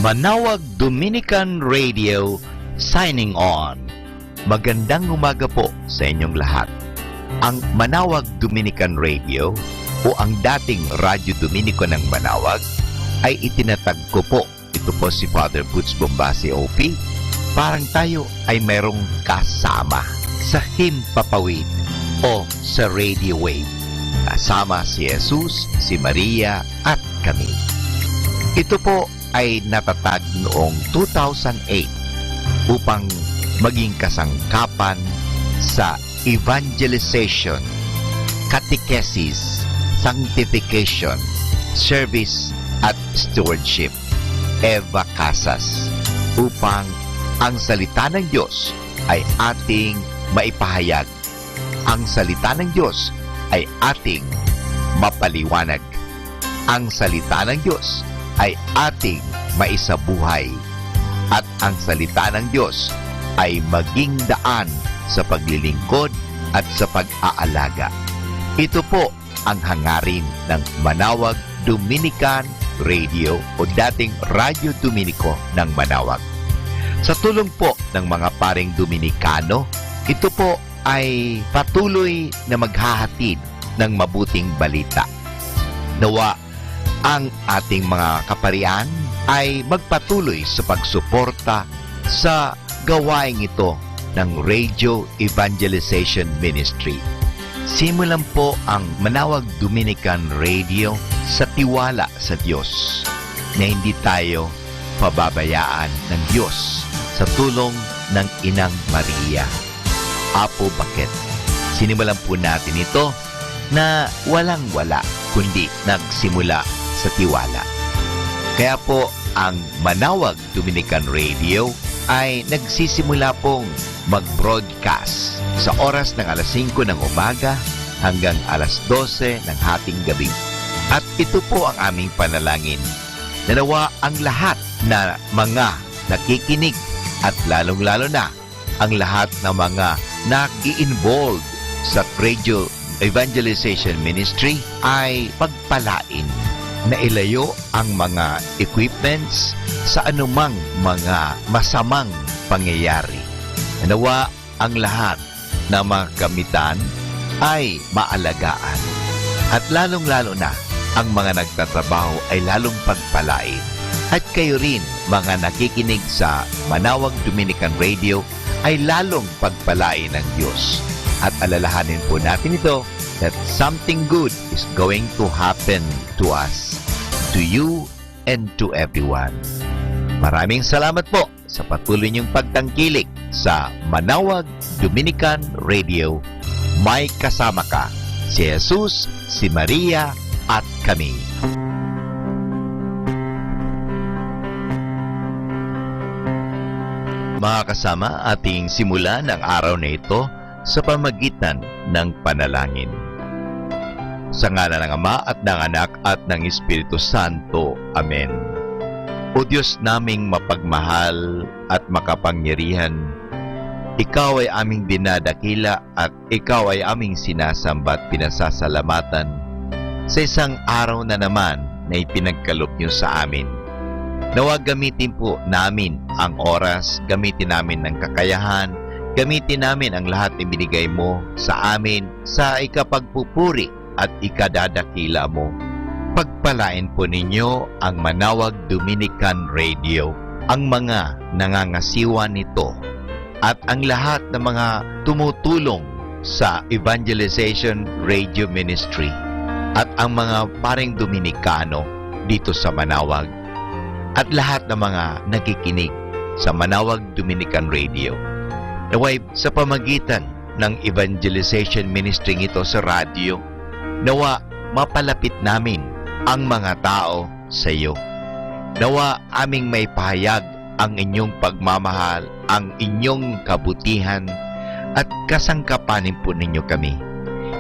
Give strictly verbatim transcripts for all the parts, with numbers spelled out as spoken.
Manawag Dominican Radio signing on. Magandang umaga po sa inyong lahat. Ang Manawag Dominican Radio o ang dating Radyo Dominiko ng Manawag ay itinatag ko po. Ito po si Father Butch Bombasi, O P. Parang tayo ay mayroong kasama sa himpapawid o sa radio wave. Kasama si Jesus, si Maria, at kami. Ito po ay natatag noong two thousand eight upang maging kasangkapan sa evangelization, catechesis, sanctification, service, at stewardship. Eva Casas, upang ang salita ng Diyos ay ating maipahayag. Ang salita ng Diyos ay ating mapaliwanag. Ang salita ng Diyos ay ating maisabuhay. At ang salita ng Diyos ay maging daan sa paglilingkod at sa pag-aalaga. Ito po ang hangarin ng Manawag Dominican Radio o dating Radyo Dominiko ng Manawag. Sa tulong po ng mga paring Dominikano, ito po ay patuloy na maghahatid ng mabuting balita. Nawa ang ating mga kaparian ay magpatuloy sa pagsuporta sa gawaing ito ng Radio Evangelization Ministry. Simulan po ang Manawag Dominican Radio sa tiwala sa Diyos na hindi tayo pababayaan ng Diyos sa tulong ng Inang Maria. Apo Baket. Sinimulan po natin ito na walang-wala, kundi nagsimula sa tiwala. Kaya po, ang Manawag Dominican Radio ay nagsisimula pong mag-broadcast sa oras ng alas singko ng umaga hanggang alas dose ng hating gabi. At ito po ang aming panalangin, na nawa ang lahat na mga nakikinig at lalong-lalo na ang lahat ng mga nag-i-involve sa Radio Evangelization Ministry ay pagpalain na ilayo ang mga equipments sa anumang mga masamang pangyayari. Nawa ang lahat na mga kagamitan ay maalagaan. At lalong-lalo na, ang mga nagtatrabaho ay lalong pagpalain. At kayo rin, mga nakikinig sa Manawag Dominican Radio, ay lalong pagpalain ng Diyos. At alalahanin po natin ito, that something good is going to happen to us, to you, and to everyone. Maraming salamat po sa patuloy niyong pagtangkilik sa Manawag Dominican Radio. May kasama ka, si Jesus, si Maria, at kami. Mga kasama, ating simulan ang araw na ito sa pamagitan ng panalangin. Sa ngalan ng Ama at ng Anak at ng Espiritu Santo. Amen. O Diyos naming mapagmahal at makapangyarihan, Ikaw ay aming dinadakila at Ikaw ay aming sinasamba at pinasasalamatan sa isang araw na naman na ipinagkaloob niyo sa amin. Nawa gamitin po namin ang oras, gamitin namin ang kakayahan, gamitin namin ang lahat na binigay mo sa amin sa ikapagpupuri at ikadadakila mo. Pagpalain po ninyo ang Manawag Dominican Radio, ang mga nangangasiwa nito, at ang lahat ng mga tumutulong sa Evangelization Radio Ministry, at ang mga paring Dominikano dito sa Manawag, at lahat ng mga nakikinig sa Manawag Dominican Radio. Naway sa pamagitan ng evangelization ministry ito sa radyo, nawa mapalapit namin ang mga tao sa iyo. Nawa aming maipahayag ang inyong pagmamahal, ang inyong kabutihan, at kasangkapanin po ninyo kami.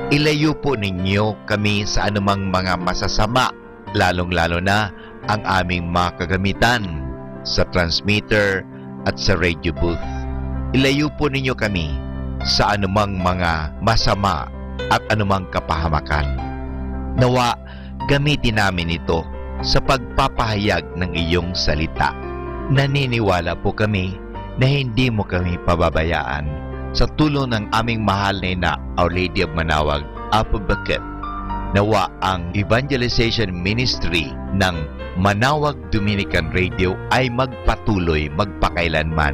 Ilayo po ninyo kami sa anumang mga masasama, lalong-lalo na ang aming mga kagamitan sa transmitter at sa radio booth. Ilayo po ninyo kami sa anumang mga masama at anumang kapahamakan. Nawa gamitin namin ito sa pagpapahayag ng iyong salita. Naniniwala po kami na hindi mo kami pababayaan. Sa tulong ng aming mahal na ina, Our Lady of Manawag, Apo Bakit, nawa ang evangelization ministry ng Manawag Dominican Radio ay magpatuloy, magpakailanman,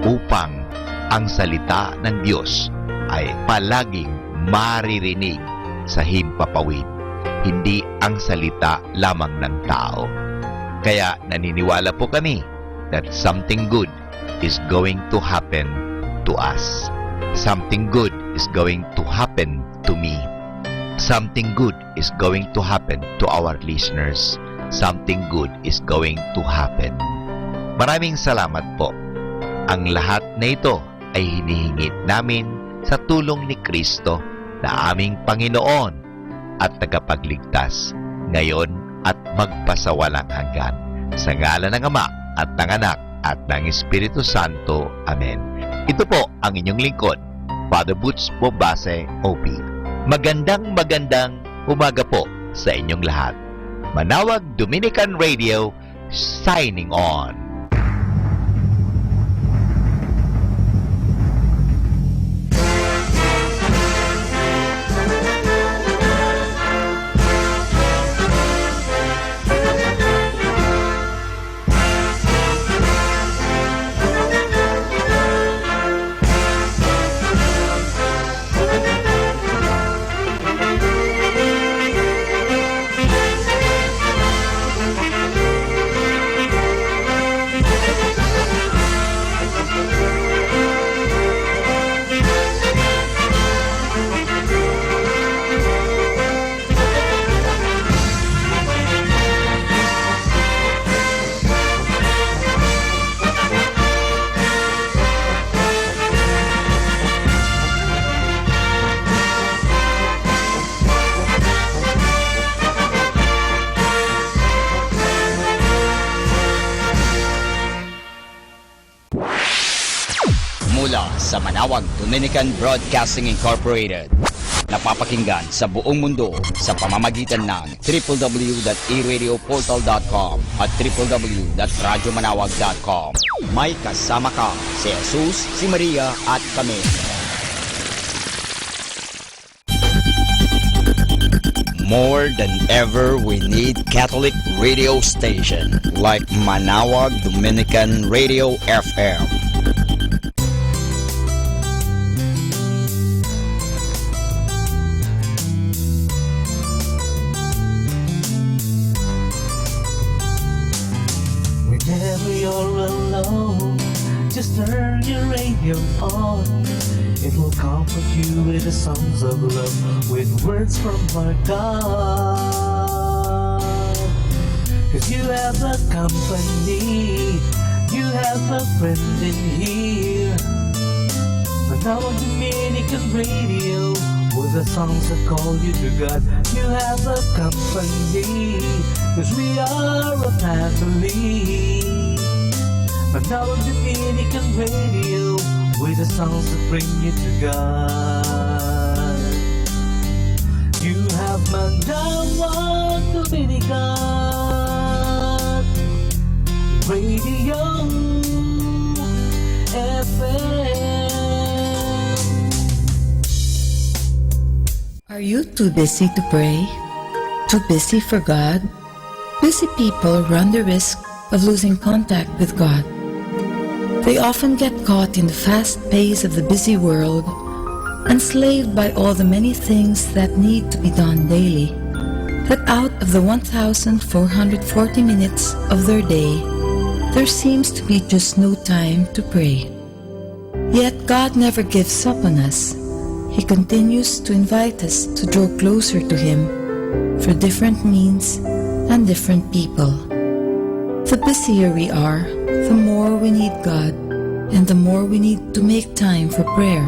upang ang salita ng Diyos ay palaging maririnig sa himpapawid, hindi ang salita lamang ng tao. Kaya naniniwala po kami that something good is going to happen to us. Something good is going to happen to me. Something good is going to happen to our listeners. Something good is going to happen. Maraming salamat po. Ang lahat na ito ay hinihingit namin sa tulong ni Kristo na aming Panginoon at Tagapagligtas, ngayon at magpasawalang hanggan. Sa ngalan ng Ama, at ng Anak, at ng Espiritu Santo. Amen. Ito po ang inyong lingkod, Father Butch Bombase, O P. Magandang, magandang umaga po sa inyong lahat. Manawag Dominican Radio, signing on. Mula sa Manawag Dominican Broadcasting Incorporated, napapakinggan sa buong mundo sa pamamagitan ng triple w dot e radio portal dot com at triple w dot radyo manawag dot com. May kasama ka, si Jesus, si Maria, at kami. More than ever, we need Catholic radio station like Manawag Dominican Radio F M. Whenever you're alone, just turn your radio on. It will comfort you with the songs of love, with words from our God. 'Cause you have a company, you have a friend in here. Manawag Dominican Radio, with the songs that call you to God. You have a company, 'cause we are a family. Manawag Dominican Radio, with the songs that bring you to God. You have Manawag Dominican Radio F M. Are you too busy to pray? Too busy for God? Busy people run the risk of losing contact with God. They often get caught in the fast pace of the busy world, enslaved by all the many things that need to be done daily, that out of the one thousand four hundred forty minutes of their day, there seems to be just no time to pray. Yet God never gives up on us. He continues to invite us to draw closer to Him through different means and different people. The busier we are, the more we need God, and the more we need to make time for prayer.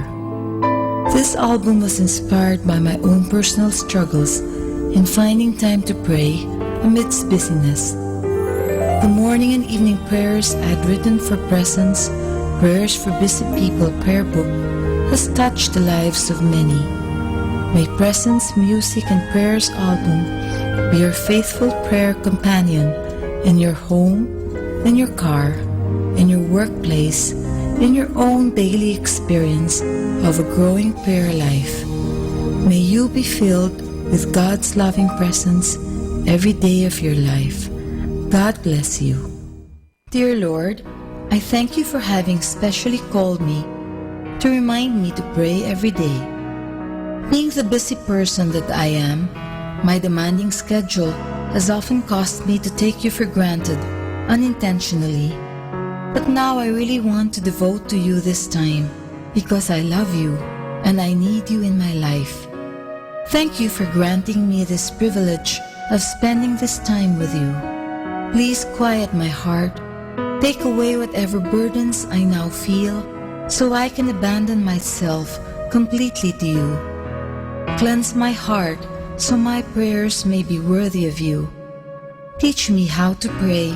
This album was inspired by my own personal struggles in finding time to pray amidst busyness. The morning and evening prayers I had written for Presence, Prayers for Busy People prayer book has touched the lives of many. May Presence Music and Prayers album be your faithful prayer companion in your home, in your car, in your workplace, in your own daily experience of a growing prayer life. May you be filled with God's loving presence every day of your life. God bless you. Dear Lord, I thank you for having specially called me to remind me to pray every day. Being the busy person that I am, my demanding schedule has often caused me to take you for granted unintentionally. But now I really want to devote to you this time because I love you and I need you in my life. Thank you for granting me this privilege of spending this time with you. Please quiet my heart, take away whatever burdens I now feel, so I can abandon myself completely to you. Cleanse my heart so my prayers may be worthy of you. Teach me how to pray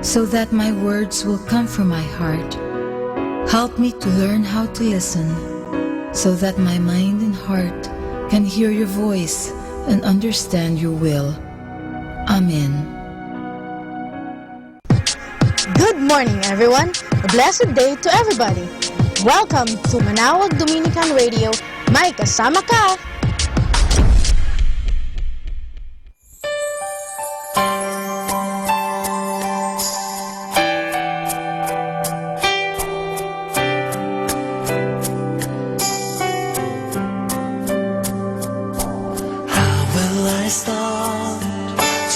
so that my words will come from my heart. Help me to learn how to listen so that my mind and heart can hear your voice and understand your will. Amen. Good morning, everyone. A blessed day to everybody. Welcome to Manawag Dominican Radio. May kasama ka. How will I start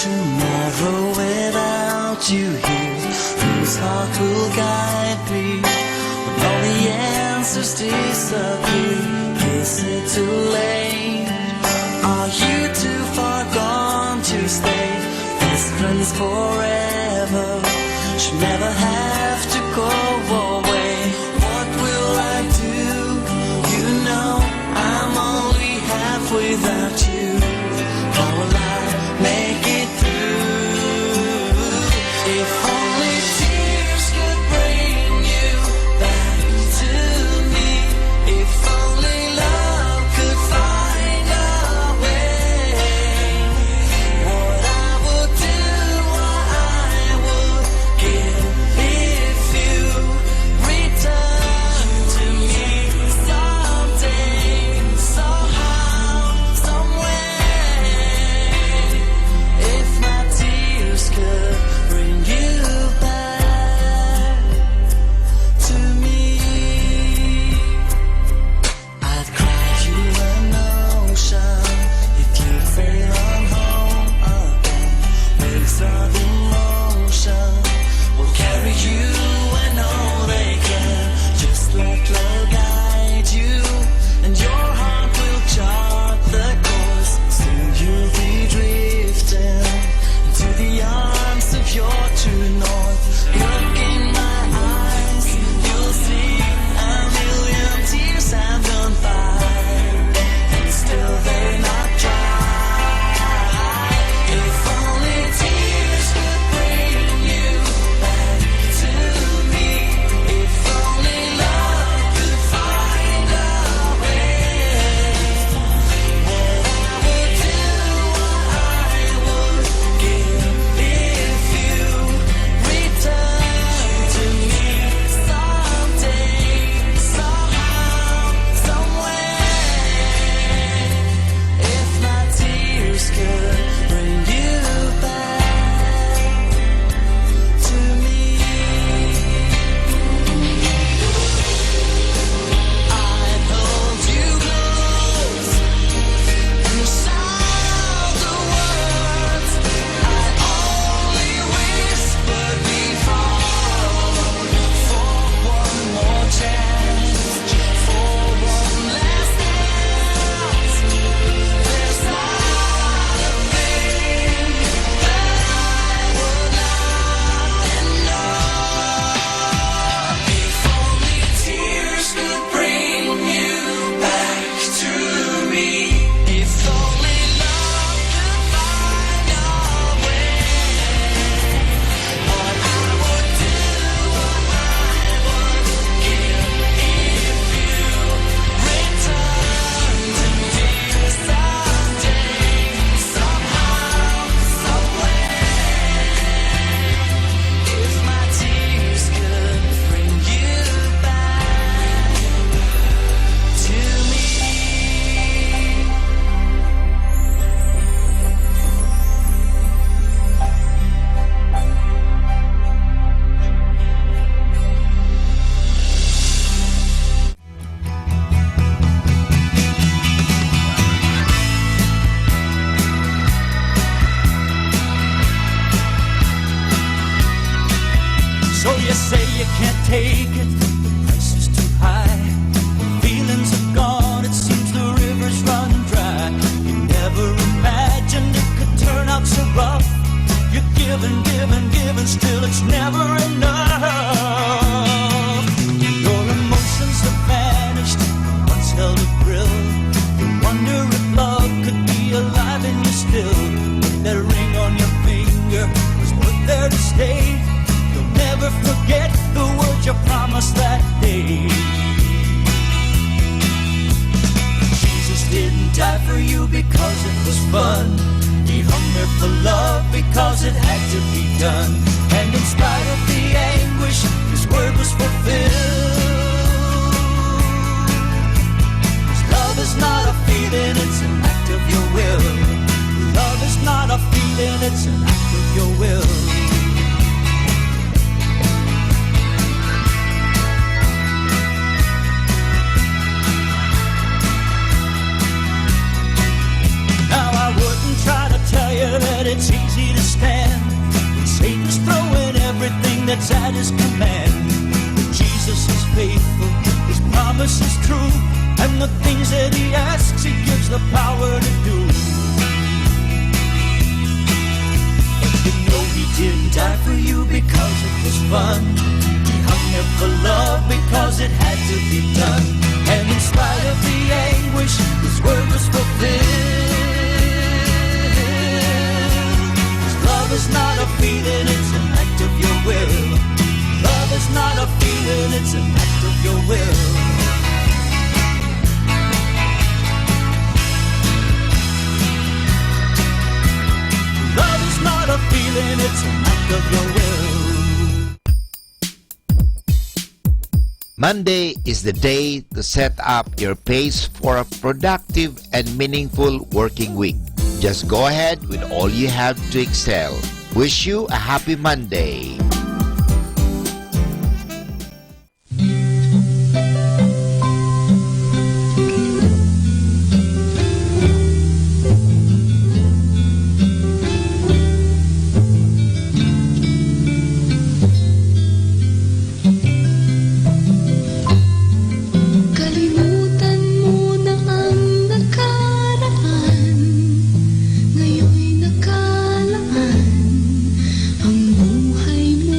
tomorrow without you here? Whose heart will guide me when all the answers disappear? Is it too late? Are you too far gone to stay? Best friends forever should never have to go away. What will I do? You know I'm only half without you. How will I make it through? If only tears could bring you back to me. If only love could find a way. What I would do, what I would give if you return to me someday, somehow, somewhere. Take it, the price is too high. Feelings are gone, it seems the river's run dry. You never imagined it could turn out so rough. You're giving, giving, giving, still it's never enough. Your emotions have vanished, once held a thrill. You wonder if love could be alive in you still. But that ring on your finger was put there to stay. You'll never forget the words you promised that day. Jesus didn't die for you because it was fun. He hung there for love because it had to be done. And in spite of the anguish, his word was fulfilled. 'Cause love is not a feeling, it's an act of your will. Love is not a feeling, it's an act of your will. Now I wouldn't try to tell you that it's easy to stand when Satan's throwing everything that's at his command. But Jesus is faithful, his promise is true, and the things that he asks, he gives the power to do. But you know he didn't die for you because it was fun. He hung there for love because it had to be done. And in spite of the anguish, his word was fulfilled. 'Cause love is not a feeling, it's an act of your will. Love is not a feeling, it's an act of your will. Love is not a feeling, it's an act of your will. Monday is the day to set up your pace for a productive and meaningful working week. Just go ahead with all you have to excel. Wish you a happy Monday. Kalimutan mo na ang nakaraan, ngayon'y nakalaan ang buhay mo.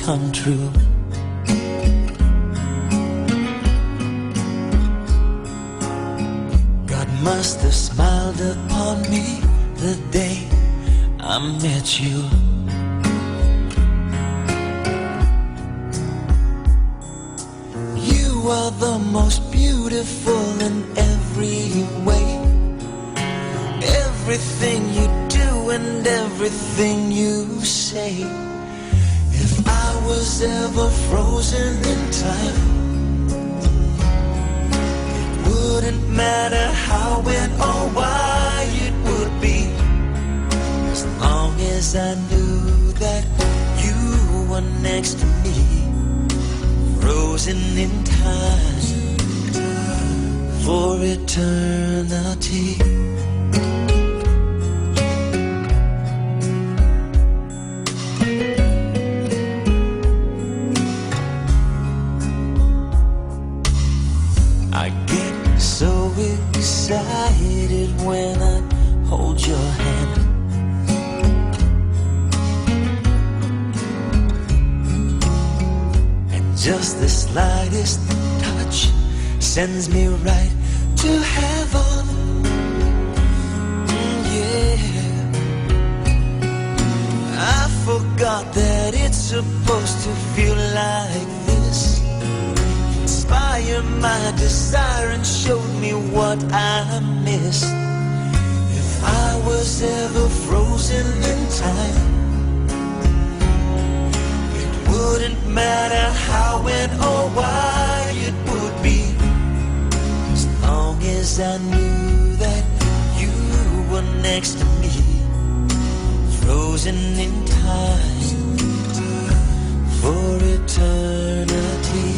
come true. God must have smiled upon me the day I met you. You are the most beautiful in every way. Everything you do and everything you say. If I was ever frozen in time, it wouldn't matter how, when, or why it would be. As long as I knew that you were next to me, frozen in time for eternity. I get so excited when I hold your hand. And just the slightest touch sends me right to heaven. Mm, yeah. I forgot that it's supposed to feel like this. Inspire my desire and show me what I miss. If I was ever frozen in time, it wouldn't matter how, when, or why it would be. As long as I knew that you were next to me, frozen in time for eternity.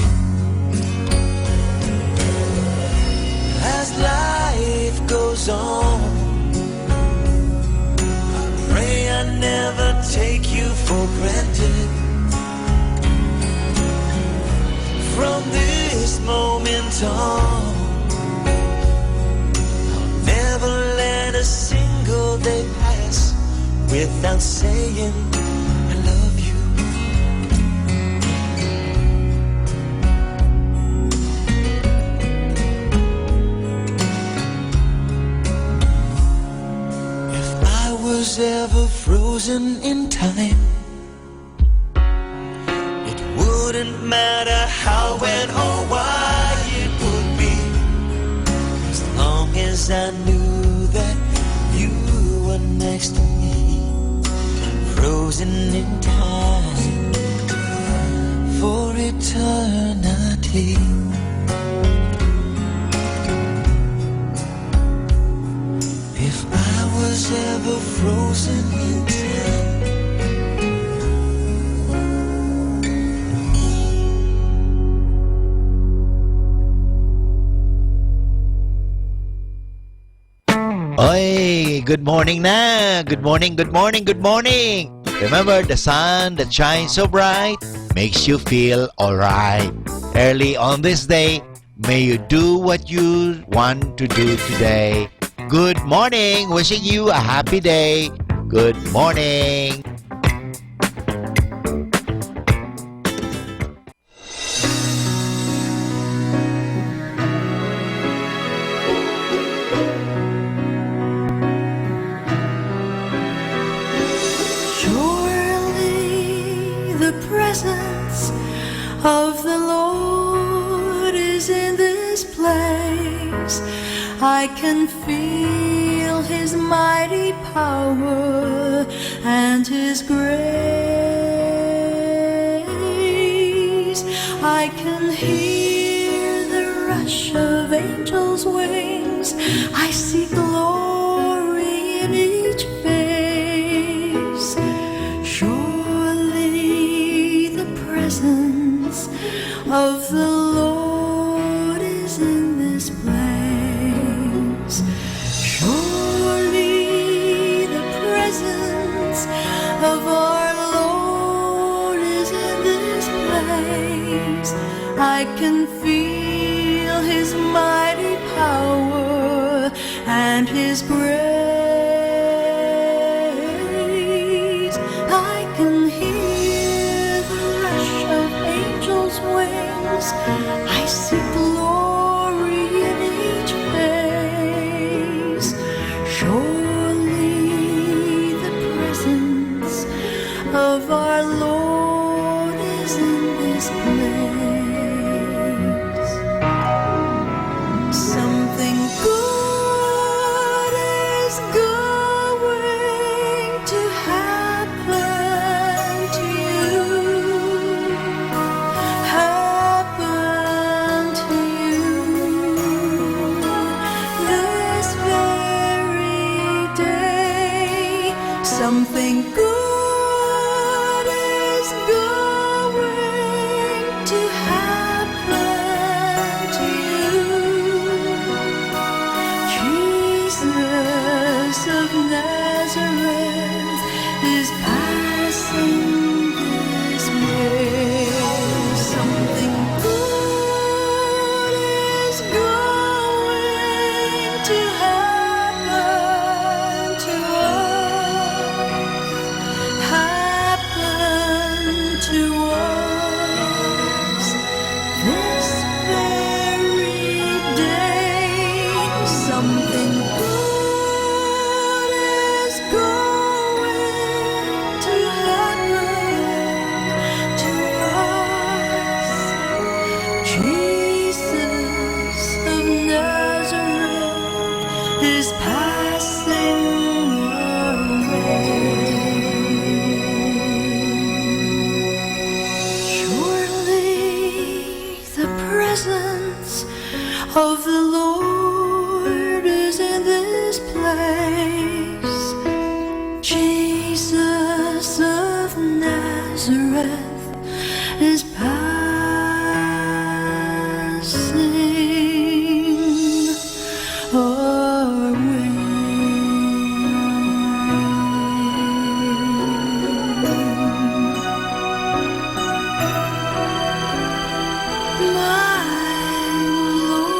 As life goes on, I pray I never take you for granted. From this moment on, I'll never let a single day pass without saying I love you. If I was ever frozen in time, it wouldn't matter how, when, or why it would be. As long as I knew that you were next to me, frozen in time for eternity. If I was ever frozen in time. Oy, good morning na. Good morning, good morning, good morning. Remember, the sun that shines so bright makes you feel all right. Early on this day, may you do what you want to do today. Good morning. Wishing you a happy day. Good morning. Surely the presence of the Lord is in this place. I can feel his mighty power and his grace. I can hear the rush of angels' wings. I see glory in each face. Surely the presence of the Lord is in this place. Surely the presence of our Lord is in this place. I can feel his mighty power and his grace. I can hear the rush I see glory in each face. Surely the presence of our Lord is in this place. Something good is going to happen to you, happen to you this very day. Something good is going to happen to you. Jesus of Nazareth is passing this way. Something good is going to happen to us, happen to us this very day. Something good is going to happen to us. Jesus of Nazareth is passing away. Surely the presence of the Lord is in this place. Jesus of Nazareth is passing away. My Lord.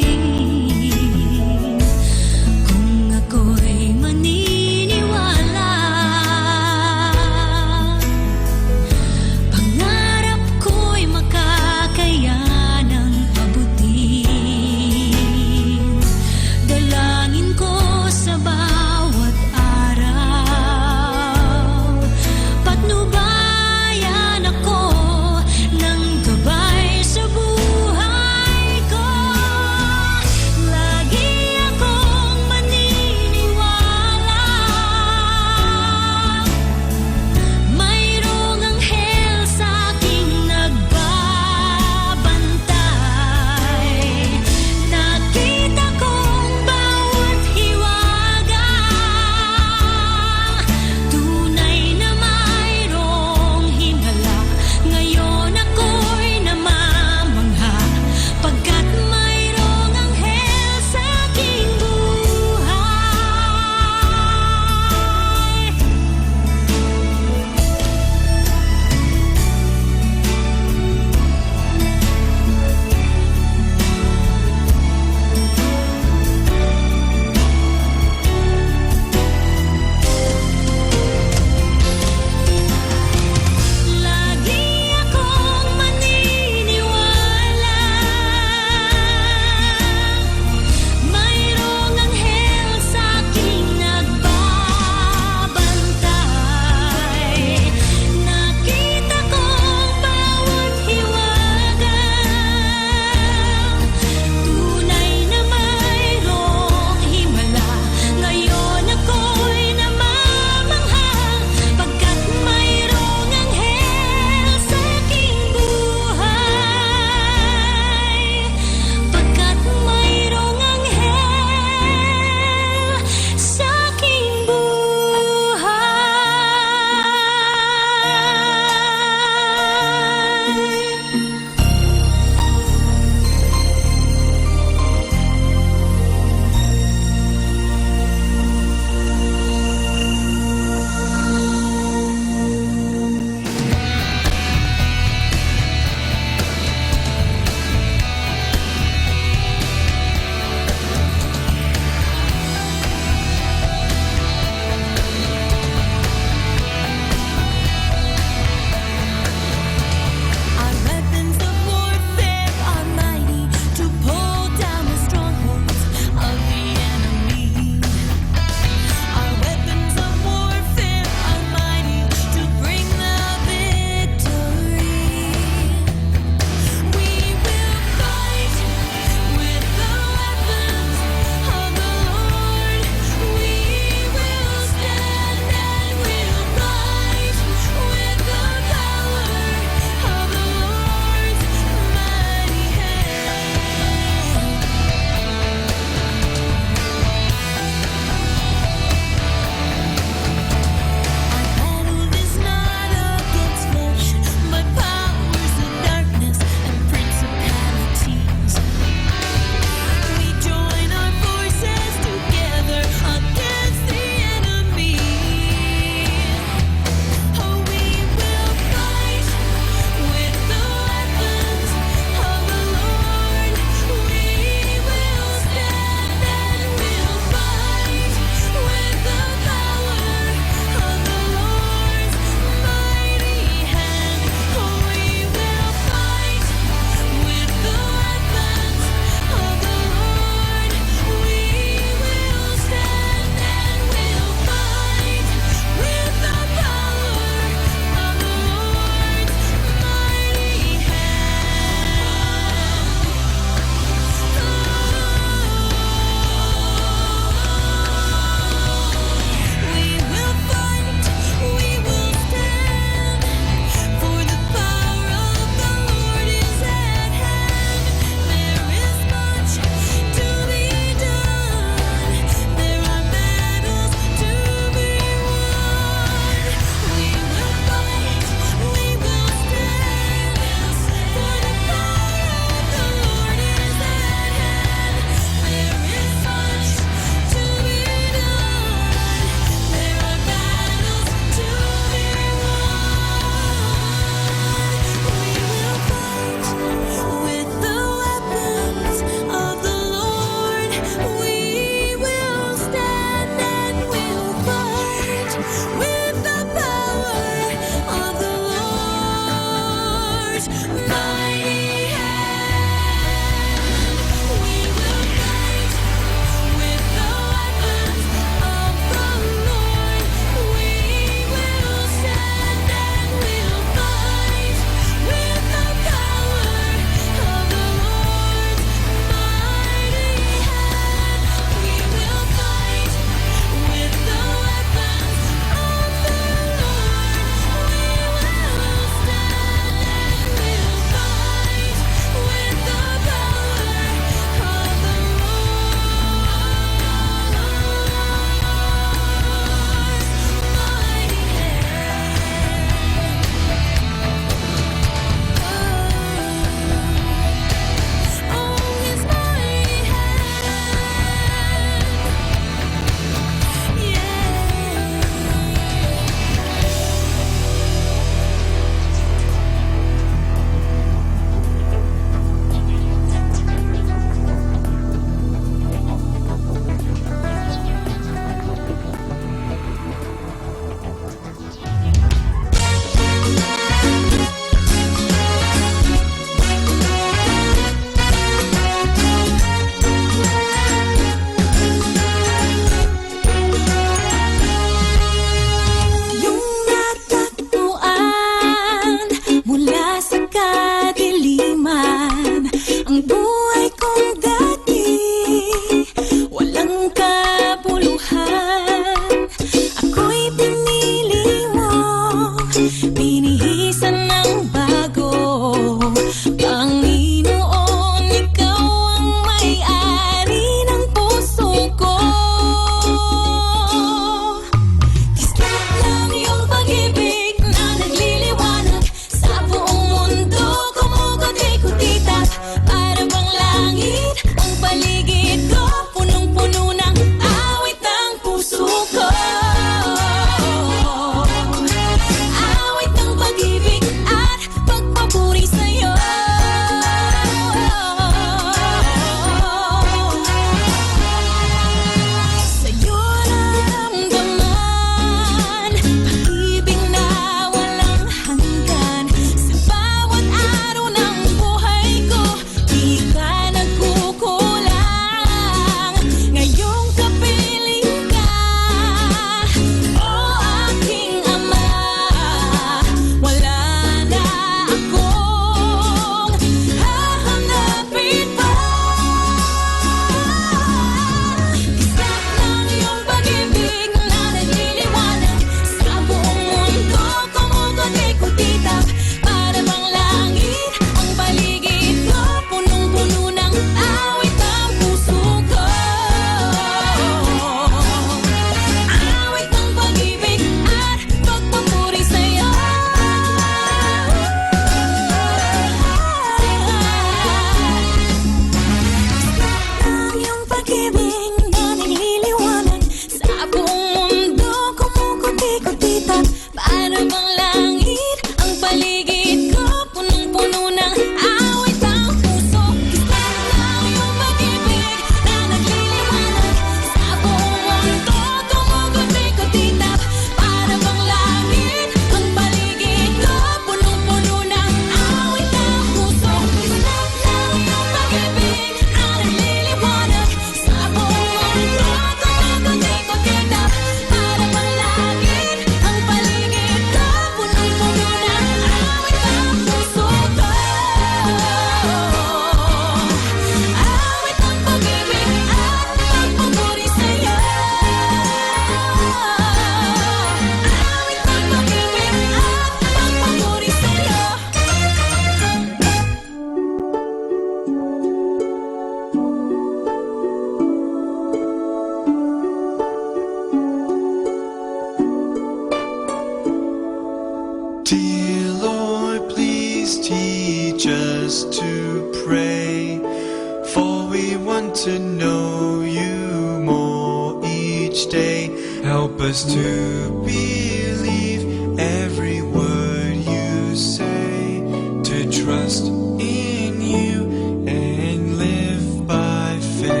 know you more each day. Help us to believe every word you say, to trust in you and live by faith.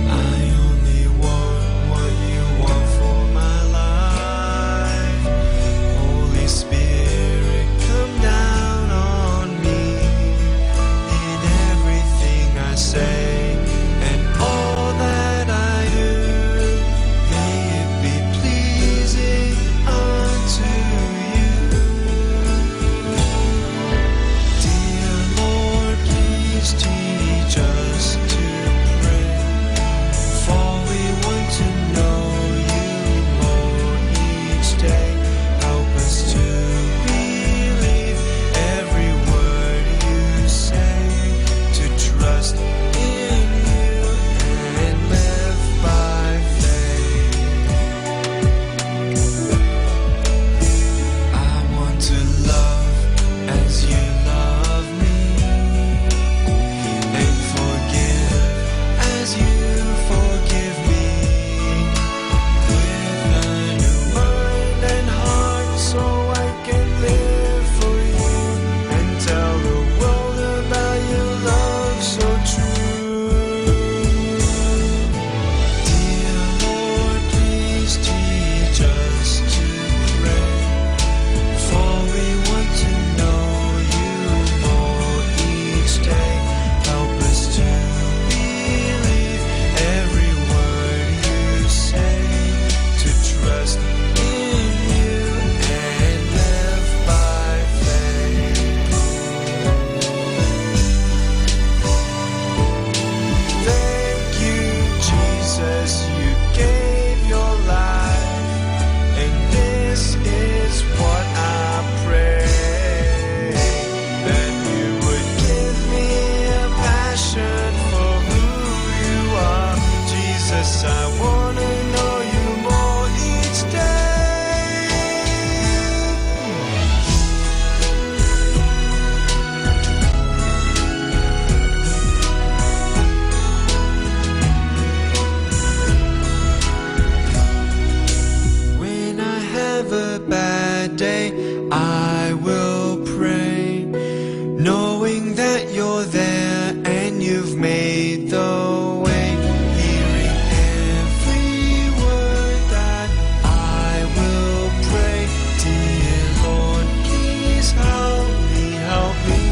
I only want what you want for my life. Holy Spirit, come down on me. In everything I say and all that I do, may it be pleasing unto you. Dear Lord, please teach us to pray, for we want to know you more each day. Help us to believe every word you say, to trust in you and live by faith. I want to love as you love me, and forgive as you forgive me. With a new mind and heart, so I can live for you and tell the world about your love so true. Dear Lord, please teach us to pray, for we want to know you more each day. Help us to believe every word you say, to trust in you and live by faith. Thank you, Jesus, you gave your life, and this is what I pray, that you would give me a passion for who you are. Jesus, I wanna know you more each day. When I have a bad day, I will pray, knowing that you're there and you've made the way. Hearing every word that I will pray, dear Lord, please help me, help me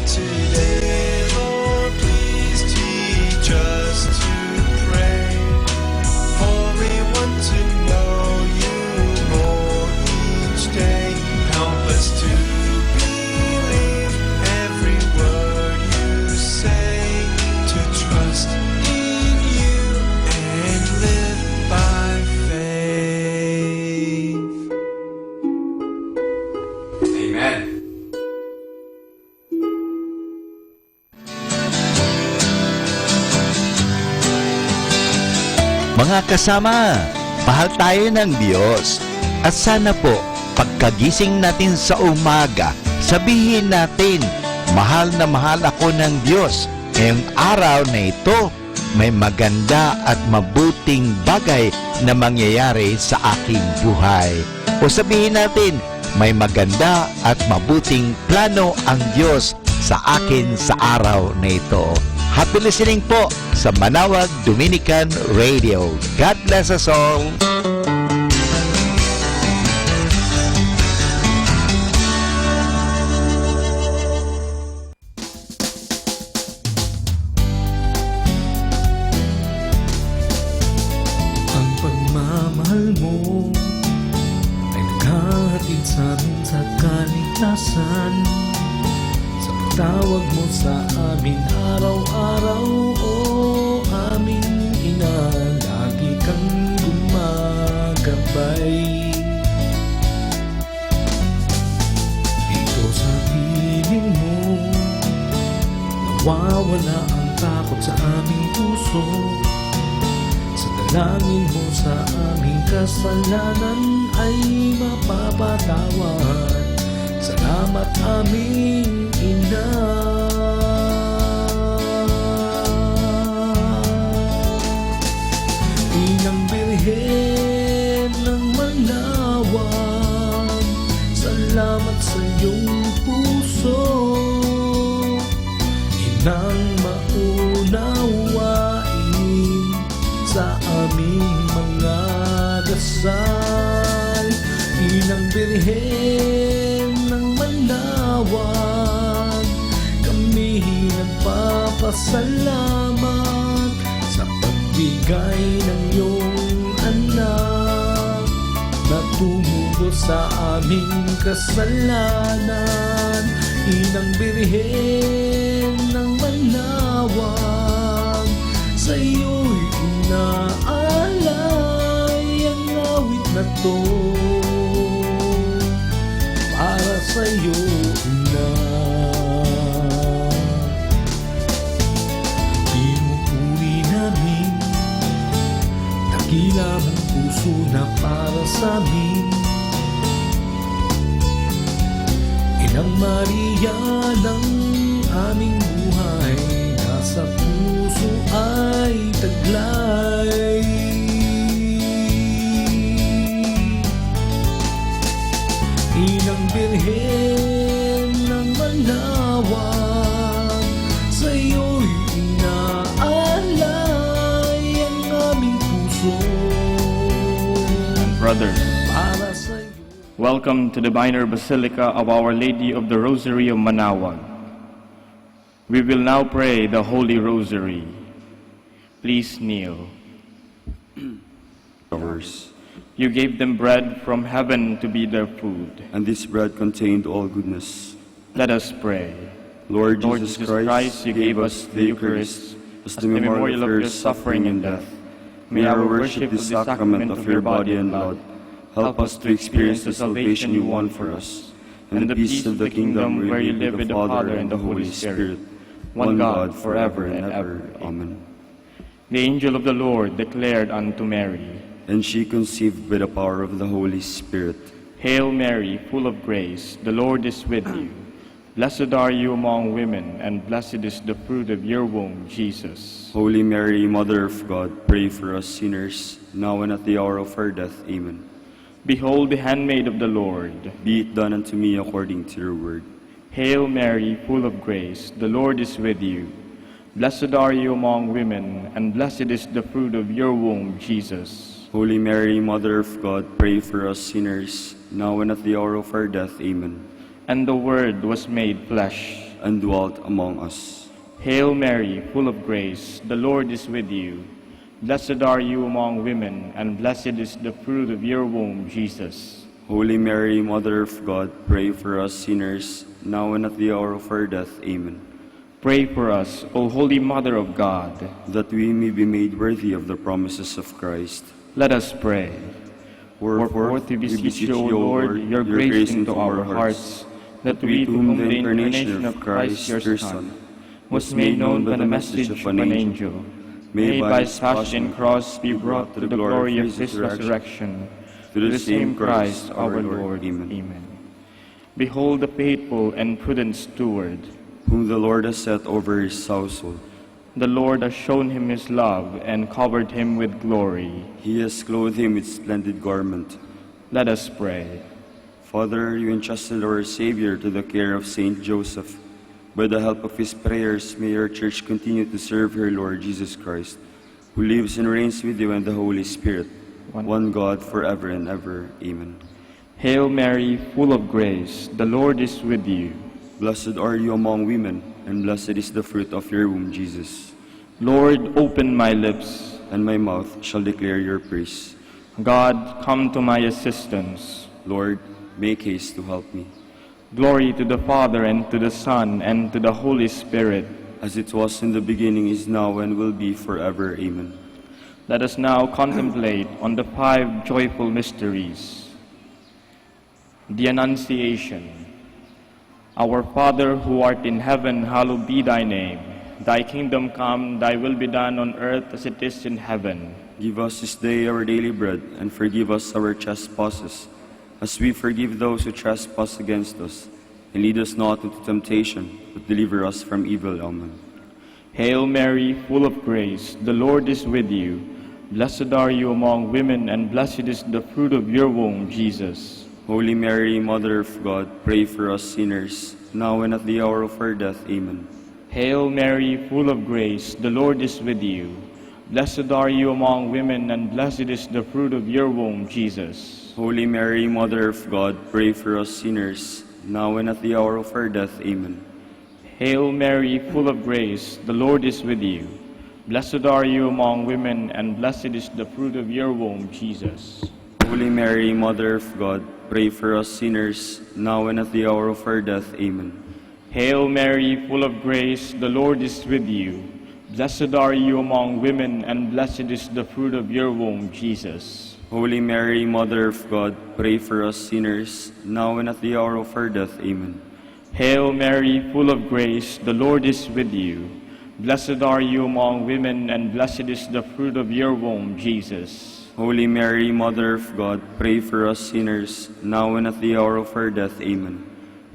today. Lord, please teach us to pray, for we want to know you more each day. Help us to believe every word you say, to trust in you and live by faith. Amen. Mga kasama, mahal tayo ng Diyos. At sana po, pagkagising natin sa umaga, sabihin natin, "Mahal na mahal ako ng Diyos." Ngayong araw na ito, may maganda at mabuting bagay na mangyayari sa aking buhay. O sabihin natin, "May maganda at mabuting plano ang Diyos sa akin sa araw na ito." Happy listening po sa Manawag Dominican Radio. God bless us all. Ang pagmamahal mo ay naghahatid sa amin sa kaligtasan. Sa pagtawag mo sa amin araw-araw, o aming ina, lagi kang gumagabay. Dito sa piling mo, nawawala ang takot sa aming puso. Sa dalangin mo sa aming kasalanan ay mapapatawad. Salamat, aming ina. Nang maunawain sa aming mga dasal, Inang Birhen ng Manawag, kami nagpapasalamat sa pagbigay ng iyong anak na tumubo sa aming kasalanan. Inang Birhen ng Manawag, sa iyo'y inaalay ang awit na to. Para sa iyo, Ina, pinupuri namin dakila mong puso na para sa amin. Inang Maria ng aming buhay, nasa puso ay taglay. Inang Birhen ng Manawag, sa iyo'y inaalay ang aming puso. And brothers, para sa iyo. Welcome to the Minor Basilica of Our Lady of the Rosary of Manawag. We will now pray the Holy Rosary. Please kneel. Verse. You gave them bread from heaven to be their food. And this bread contained all goodness. Let us pray. Lord Jesus Christ, you gave us the Eucharist as the memorial of your suffering and death. May our worship of this sacrament of your body and blood help us to experience the salvation you won for us and the peace of the kingdom where you live with the Father and the Holy Spirit, one God, forever and ever. Amen. The angel of the Lord declared unto Mary, and she conceived by the power of the Holy Spirit. Hail Mary, full of grace, the Lord is with you. Blessed are you among women, and blessed is the fruit of your womb, Jesus. Holy Mary, Mother of God, pray for us sinners, now and at the hour of our death. Amen. Behold the handmaid of the Lord. Be it done unto me according to your word. Hail Mary, full of grace, the Lord is with you. Blessed are you among women, and blessed is the fruit of your womb, Jesus. Holy Mary, Mother of God, pray for us sinners, now and at the hour of our death. Amen. And the Word was made flesh and dwelt among us. Hail Mary, full of grace, the Lord is with you. Blessed are you among women, and blessed is the fruit of your womb, Jesus. Holy Mary, Mother of God, pray for us sinners, now and at the hour of our death. Amen. Pray for us, O Holy Mother of God, that we may be made worthy of the promises of Christ. Let us pray. Wherefore, we beseech you, O Lord, your grace into our hearts, that we, to whom the incarnation of Christ, your Son, was made known by the message of an angel, may by his passion and cross be brought to the glory of his resurrection, through the same Christ our Lord. Amen. Behold the faithful and prudent steward, whom the Lord has set over his household. The Lord has shown him his love and covered him with glory. He has clothed him with splendid garment. Let us pray. Father, you entrusted our Savior to the care of Saint Joseph. By the help of his prayers, may your church continue to serve her Lord Jesus Christ, who lives and reigns with you and the Holy Spirit, one God, forever and ever. Amen. Hail Mary, full of grace, the Lord is with you. Blessed are you among women, and blessed is the fruit of your womb, Jesus. Lord, open my lips, and my mouth shall declare your praise. God, come to my assistance. Lord, make haste to help me. Glory to the Father, and to the Son, and to the Holy Spirit. As it was in the beginning, is now, and will be forever. Amen. Let us now contemplate on the five joyful mysteries. The Annunciation. Our Father who art in heaven, hallowed be thy name. Thy kingdom come, thy will be done on earth as it is in heaven. Give us this day our daily bread, and forgive us our trespasses, as we forgive those who trespass against us. And lead us not into temptation, but deliver us from evil. Amen. Hail Mary, full of grace, the Lord is with you. Blessed are you among women, and blessed is the fruit of your womb, Jesus. Holy Mary, Mother of God, pray for us sinners, now and at the hour of our death. Amen. Hail Mary, full of grace, the Lord is with you. Blessed are you among women, and blessed is the fruit of your womb, Jesus. Holy Mary, Mother of God, pray for us sinners, now and at the hour of our death. Amen. Hail Mary, full of grace, the Lord is with you. Blessed are you among women, and blessed is the fruit of your womb, Jesus. Holy Mary, Mother of God, pray for us sinners, now and at the hour of our death. Amen. Hail Mary, full of grace, the Lord is with you. Blessed are you among women, and blessed is the fruit of your womb, Jesus. Holy Mary, Mother of God, pray for us sinners, now and at the hour of our death. Amen. Hail Mary, full of grace, the Lord is with you. Blessed are you among women, and blessed is the fruit of your womb, Jesus. Holy Mary, Mother of God, pray for us sinners, now and at the hour of our death. Amen.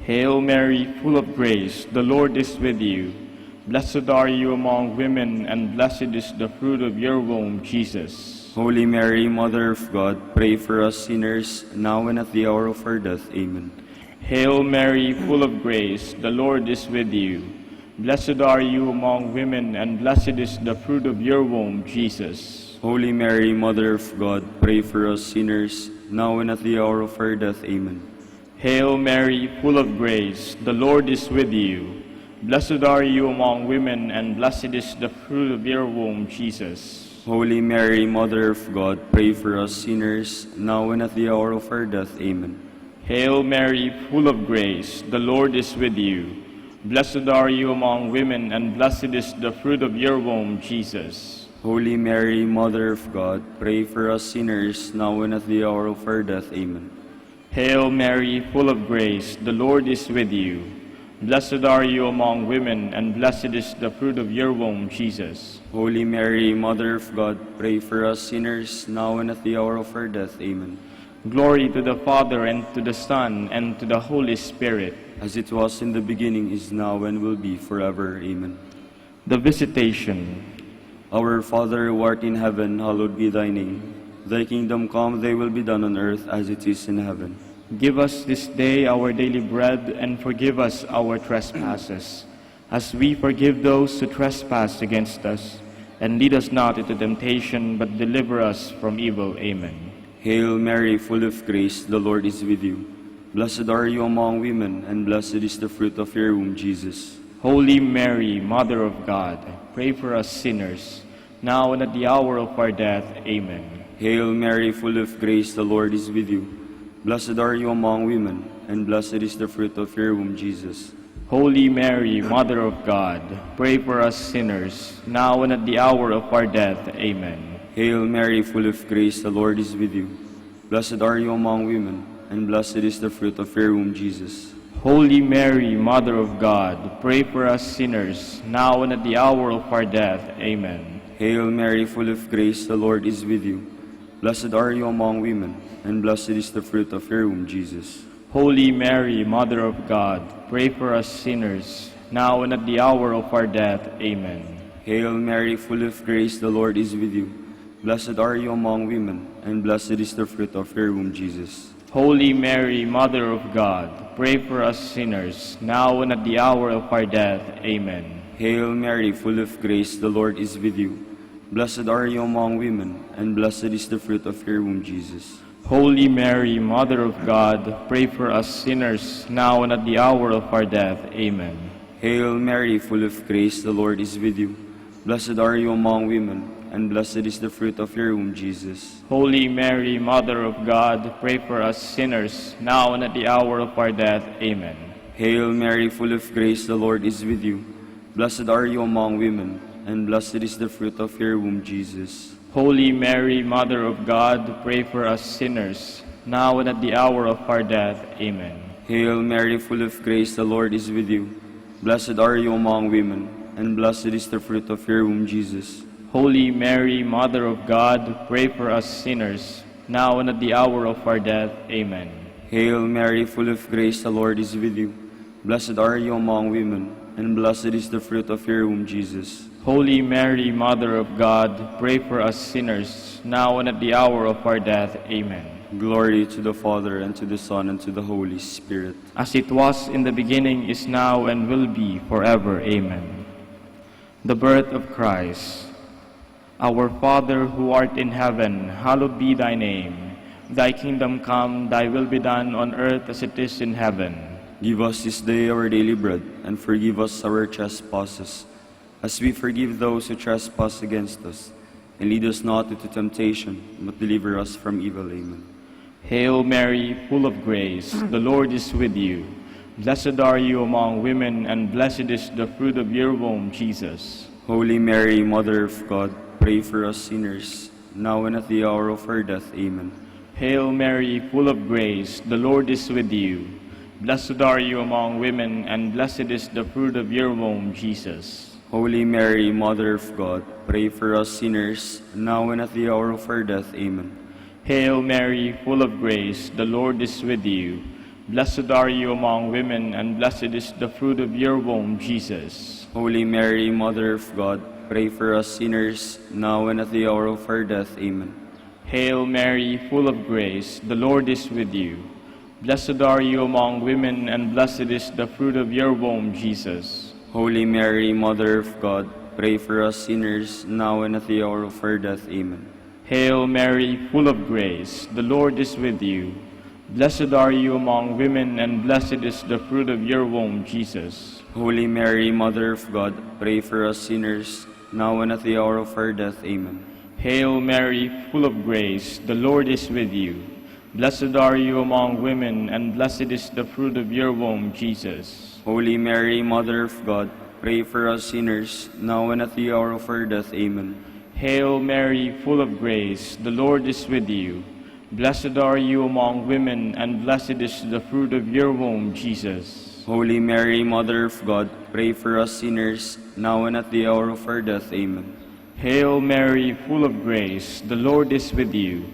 Hail Mary, full of grace, the Lord is with you. Blessed are you among women, and blessed is the fruit of your womb, Jesus. Holy Mary, Mother of God, pray for us sinners, now and at the hour of our death. Amen. Hail Mary, full of grace, the Lord is with you. Blessed are you among women, and blessed is the fruit of your womb, Jesus. Holy Mary, Mother of God, pray for us sinners, now and at the hour of our death. Amen. Hail Mary, full of grace, the Lord is with you. Blessed are you among women, and blessed is the fruit of your womb, Jesus. Holy Mary, Mother of God, pray for us sinners, now and at the hour of our death. Amen. Hail Mary, full of grace, the Lord is with you. Blessed are you among women, and blessed is the fruit of your womb, Jesus. Holy Mary, Mother of God, pray for us sinners, now and at the hour of our death. Amen. Hail Mary, full of grace, the Lord is with you. Blessed are you among women, and blessed is the fruit of your womb, Jesus. Holy Mary, Mother of God, pray for us sinners, now and at the hour of our death. Amen. Glory to the Father, and to the Son, and to the Holy Spirit. As it was in the beginning, is now, and will be forever. Amen. The Visitation. Our Father who art in heaven, hallowed be thy name. Thy kingdom come, thy will be done on earth as it is in heaven. Give us this day our daily bread, and forgive us our trespasses, as we forgive those who trespass against us. And lead us not into temptation, but deliver us from evil. Amen. Hail Mary, full of grace, the Lord is with you. Blessed are you among women, and blessed is the fruit of your womb, Jesus. Holy Mary, Mother of God, pray for us sinners, now and at the hour of our death. Amen. Hail Mary, full of grace, the Lord is with you. Blessed are you among women, and blessed is the fruit of your womb, Jesus. Holy Mary, Mother of God, pray for us sinners, now and at the hour of our death. Amen. Hail Mary, full of grace, the Lord is with you. Blessed are you among women, and blessed is the fruit of your womb, Jesus. Holy Mary, Mother of God, pray for us sinners, now and at the hour of our death. Amen. Hail Mary, full of grace, the Lord is with you. Blessed are you among women, and blessed is the fruit of your womb, Jesus. Holy Mary, Mother of God, pray for us sinners, now and at the hour of our death. Amen. Hail Mary, full of grace, the Lord is with you. Blessed are you among women, and blessed is the fruit of your womb, Jesus. Holy Mary, Mother of God, pray for us sinners, now and at the hour of our death. Amen. Hail Mary, full of grace, the Lord is with you. Blessed are you among women, and blessed is the fruit of your womb, Jesus. Holy Mary, Mother of God, pray for us sinners, now and at the hour of our death. Amen. Hail Mary, full of grace, the Lord is with you. Blessed are you among women, and blessed is the fruit of your womb, Jesus. Holy Mary, Mother of God, pray for us sinners, now and at the hour of our death. Amen. Hail Mary, full of grace, the Lord is with you. Blessed are you among women, and blessed is the fruit of your womb, Jesus. Holy Mary, Mother of God, pray for us sinners, now and at the hour of our death. Amen. Hail Mary, full of grace, the Lord is with you. Blessed are you among women, and blessed is the fruit of your womb, Jesus. Holy Mary, Mother of God, pray for us sinners, now and at the hour of our death. Amen. Hail Mary, full of grace, the Lord is with you. Blessed are you among women, and blessed is the fruit of your womb, Jesus. Holy Mary, Mother of God, pray for us sinners, now and at the hour of our death. Amen. Glory to the Father, and to the Son, and to the Holy Spirit. As it was in the beginning, is now, and will be forever. Amen. The birth of Christ. Our Father who art in heaven, hallowed be thy name. Thy kingdom come, thy will be done on earth as it is in heaven. Give us this day our daily bread, and forgive us our trespasses, as we forgive those who trespass against us. And lead us not into temptation, but deliver us from evil. Amen. Hail Mary, full of grace, the Lord is with you. Blessed are you among women, and blessed is the fruit of your womb, Jesus. Holy Mary, Mother of God, pray for us sinners, now and at the hour of our death. Amen. Hail Mary, full of grace, the Lord is with you. Blessed are you among women, and blessed is the fruit of your womb, Jesus. Holy Mary, Mother of God, pray for us sinners, now and at the hour of our death. Amen. Hail Mary, full of grace, the Lord is with you. Blessed are you among women, and blessed is the fruit of your womb, Jesus. Holy Mary, Mother of God, pray for us sinners, now and at the hour of our death. Amen. Hail Mary, full of grace, the Lord is with you. Blessed are you among women, and blessed is the fruit of your womb, Jesus. Holy Mary, Mother of God, pray for us sinners, now and at the hour of our death. Amen. Hail Mary, full of grace, the Lord is with you. Blessed are you among women, and blessed is the fruit of your womb, Jesus. Holy Mary, Mother of God, pray for us sinners, now and at the hour of our death. Amen. Hail Mary, full of grace, the Lord is with you. Blessed are you among women, and blessed is the fruit of your womb, Jesus. Holy Mary, Mother of God, pray for us sinners, now and at the hour of our death. Amen. Hail Mary, full of grace, the Lord is with you. Blessed are you among women, and blessed is the fruit of your womb, Jesus. Holy Mary, Mother of God, pray for us sinners, now and at the hour of our death. Amen. Hail Mary, full of grace, the Lord is with you.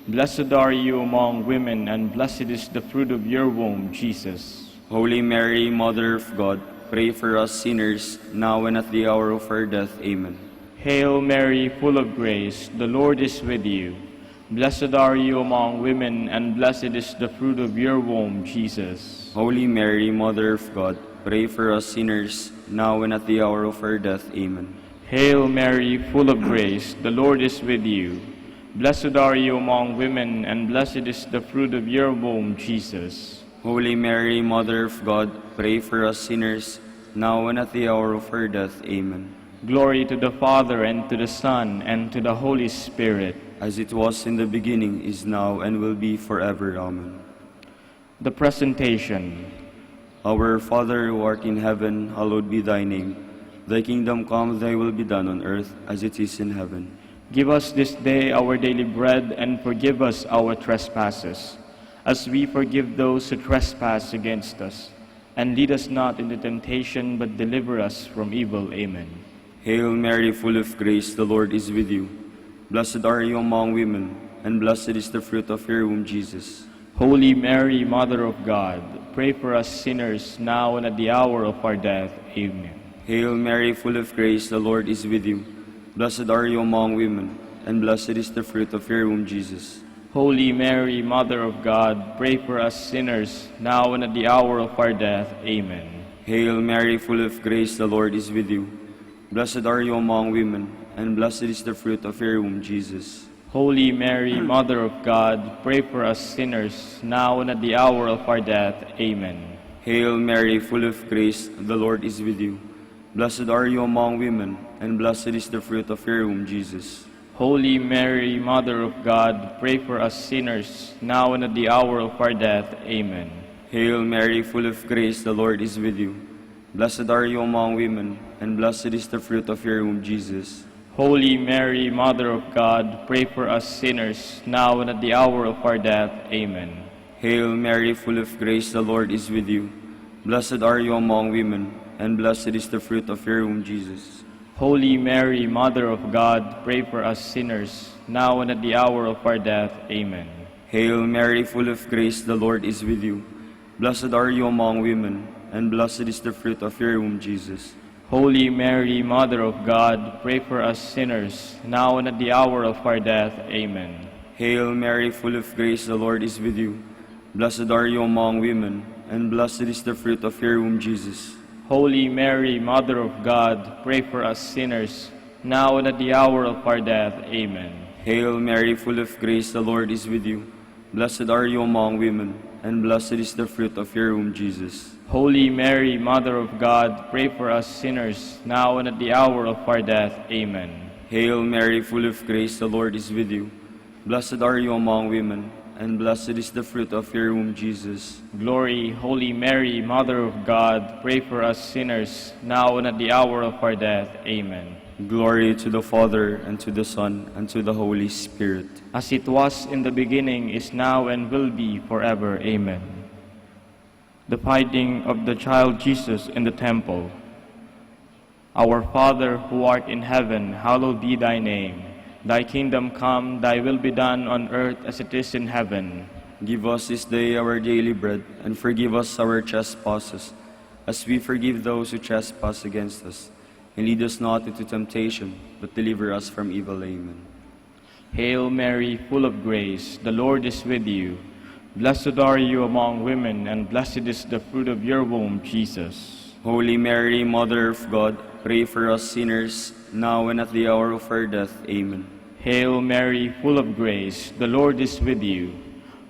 Blessed are you among women, and blessed is the fruit of your womb, Jesus. Holy Mary, Mother of God, pray for us sinners, now and at the hour of our death. Amen. Hail Mary, full of grace, the Lord is with you. Blessed are you among women, and blessed is the fruit of your womb, Jesus. Holy Mary, Mother of God, pray for us sinners, now and at the hour of our death. Amen. Hail Mary, full of grace, the Lord is with you. Blessed are you among women, and blessed is the fruit of your womb, Jesus. Holy Mary, Mother of God, pray for us sinners, now and at the hour of our death. Amen. Glory to the Father, and to the Son, and to the Holy Spirit. As it was in the beginning, is now, and will be forever. Amen. The presentation. Our Father who art in heaven, hallowed be thy name. Thy kingdom come, thy will be done on earth as it is in heaven. Give us this day our daily bread, and forgive us our trespasses, as we forgive those who trespass against us. And lead us not into temptation, but deliver us from evil. Amen. Hail Mary, full of grace, the Lord is with you. Blessed are you among women, and blessed is the fruit of your womb, Jesus. Holy Mary, Mother of God, pray for us sinners, now and at the hour of our death. Amen. Hail Mary, full of grace, the Lord is with you. Blessed are you among women, and blessed is the fruit of your womb, Jesus. Holy Mary, Mother of God, pray for us sinners, now and at the hour of our death. Amen. Hail Mary, full of grace, the Lord is with you. Blessed are you among women, and blessed is the fruit of your womb, Jesus. Holy Mary, Mother of God, pray for us sinners, now and at the hour of our death. Amen. Hail Mary, full of grace, the Lord is with you. Blessed are you among women, and blessed is the fruit of your womb, Jesus. Holy Mary, Mother of God, pray for us sinners, now and at the hour of our death. Amen. Hail Mary, full of grace, the Lord is with you. Blessed are you among women, and blessed is the fruit of your womb, Jesus. Holy Mary, Mother of God, pray for us sinners, now and at the hour of our death. Amen. Hail Mary, full of grace, the Lord is with you. Blessed are you among women, and blessed is the fruit of your womb, Jesus. Holy Mary, Mother of God, pray for us sinners, now and at the hour of our death. Amen. Hail Mary, full of grace, the Lord is with you. Blessed are you among women, and blessed is the fruit of your womb, Jesus. Holy Mary, Mother of God, pray for us sinners, now and at the hour of our death. Amen. Hail Mary, full of grace, the Lord is with you. Blessed are you among women, and blessed is the fruit of your womb, Jesus. Holy Mary, Mother of God, pray for us sinners, now and at the hour of our death. Amen. Hail Mary, full of grace, the Lord is with you. Blessed are you among women, and blessed is the fruit of your womb, Jesus. Holy Mary, Mother of God, pray for us sinners, now and at the hour of our death. Amen. Hail Mary, full of grace, the Lord is with you. Blessed are you among women, and blessed is the fruit of your womb, Jesus. Glory, Holy Mary, Mother of God, pray for us sinners, now and at the hour of our death. Amen. Glory to the Father, and to the Son, and to the Holy Spirit. As it was in the beginning, is now, and will be forever. Amen. The feeding of the child Jesus in the temple. Our Father, who art in heaven, hallowed be thy name. Thy kingdom come, thy will be done on earth as it is in heaven. Give us this day our daily bread, and forgive us our trespasses, as we forgive those who trespass against us. And lead us not into temptation, but deliver us from evil. Amen. Hail Mary, full of grace, the Lord is with you. Blessed are you among women, and blessed is the fruit of your womb, Jesus. Holy Mary, Mother of God, pray for us sinners, now and at the hour of our death. Amen. Hail Mary, full of grace, the Lord is with you.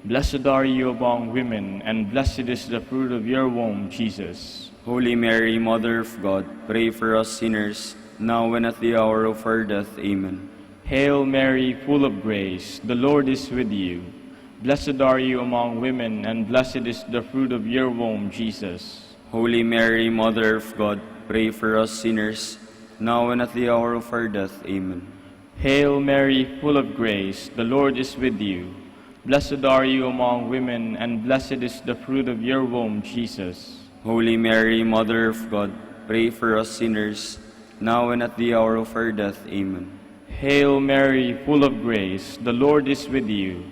Blessed are you among women, and blessed is the fruit of your womb, Jesus. Holy Mary, Mother of God, pray for us sinners, now and at the hour of our death. Amen. Hail Mary, full of grace, the Lord is with you. Blessed are you among women, and blessed is the fruit of your womb, Jesus. Holy Mary, Mother of God, pray for us sinners, now and at the hour of our death. Amen. Hail Mary, full of grace, the Lord is with you. Blessed are you among women, and blessed is the fruit of your womb, Jesus. Holy Mary, Mother of God, pray for us sinners, now and at the hour of our death. Amen. Hail Mary, full of grace, the Lord is with you.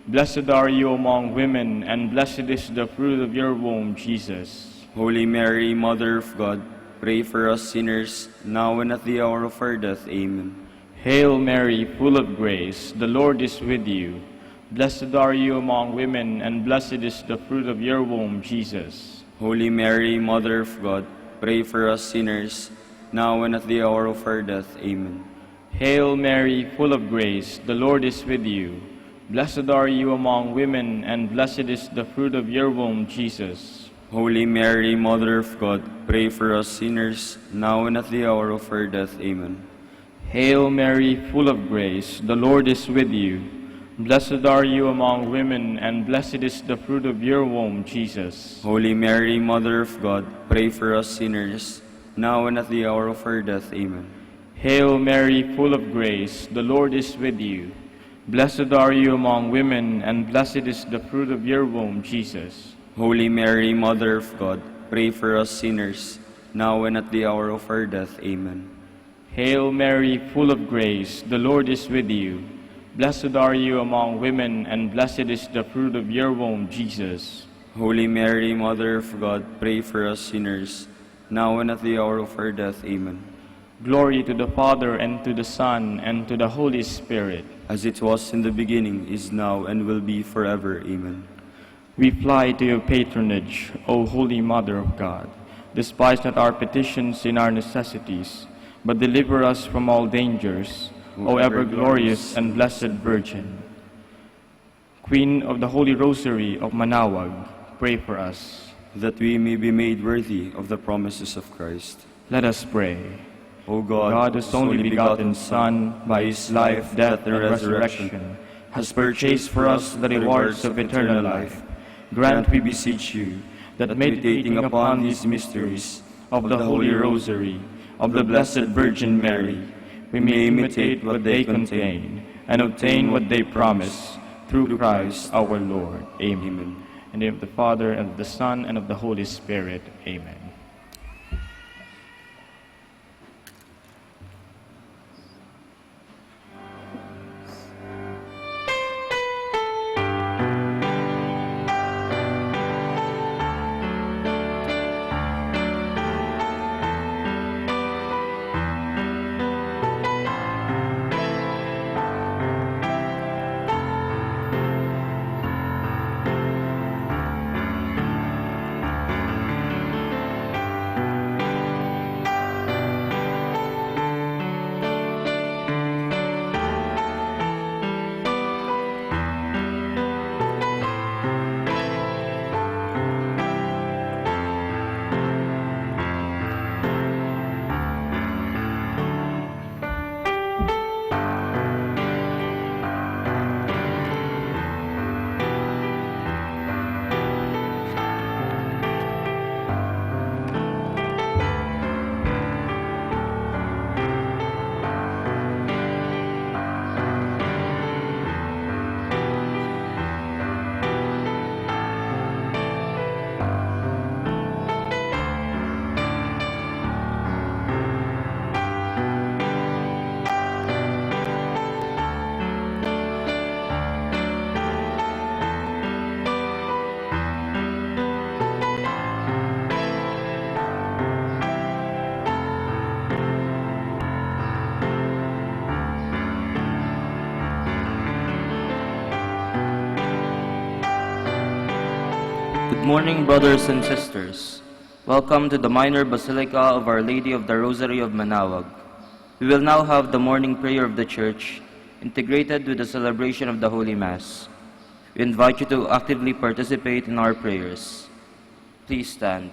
Blessed are you among women, and blessed is the fruit of your womb, Jesus. Holy Mary, Mother of God, pray for us sinners, now and at the hour of our death. Amen. Hail Mary, full of grace, the Lord is with you. Blessed are you among women, and blessed is the fruit of your womb, Jesus. Holy Mary, Mother of God, pray for us sinners, now and at the hour of our death. Amen. Hail Mary, full of grace, the Lord is with you. Blessed are you among women, and blessed is the fruit of your womb, Jesus. Holy Mary, Mother of God, pray for us sinners, now and at the hour of our death. Amen. Hail Mary, full of grace, the Lord is with you. Blessed are you among women, and blessed is the fruit of your womb, Jesus. Holy Mary, Mother of God, pray for us sinners, now and at the hour of our death. Amen. Hail Mary, full of grace, the Lord is with you. Blessed are you among women, and blessed is the fruit of your womb, Jesus. Holy Mary, Mother of God, pray for us sinners, now and at the hour of our death. Amen. Hail Mary, full of grace, the Lord is with you. Blessed are you among women, and blessed is the fruit of your womb, Jesus. Holy Mary, Mother of God, pray for us sinners, now and at the hour of our death. Amen. Glory to the Father, and to the Son, and to the Holy Spirit. As it was in the beginning, is now, and will be forever. Amen. We fly to your patronage, O Holy Mother of God. Despise not our petitions in our necessities, but deliver us from all dangers, O ever glorious and blessed Virgin. Queen of the Holy Rosary of Manaoag, pray for us. That we may be made worthy of the promises of Christ. Let us pray. O God, whose only begotten Son, by his life, death, and resurrection, has purchased for us the rewards of eternal life, grant, we beseech you, that meditating upon these mysteries of the Holy Rosary of the Blessed Virgin Mary, we may imitate what they contain and obtain what they promise, through Christ our Lord. Amen. In the name of the Father, and of the Son, and of the Holy Spirit. Amen. Morning, brothers and sisters. Welcome to the Minor Basilica of Our Lady of the Rosary of Manaoag. We will now have the morning prayer of the Church, integrated with the celebration of the Holy Mass. We invite you to actively participate in our prayers. Please stand.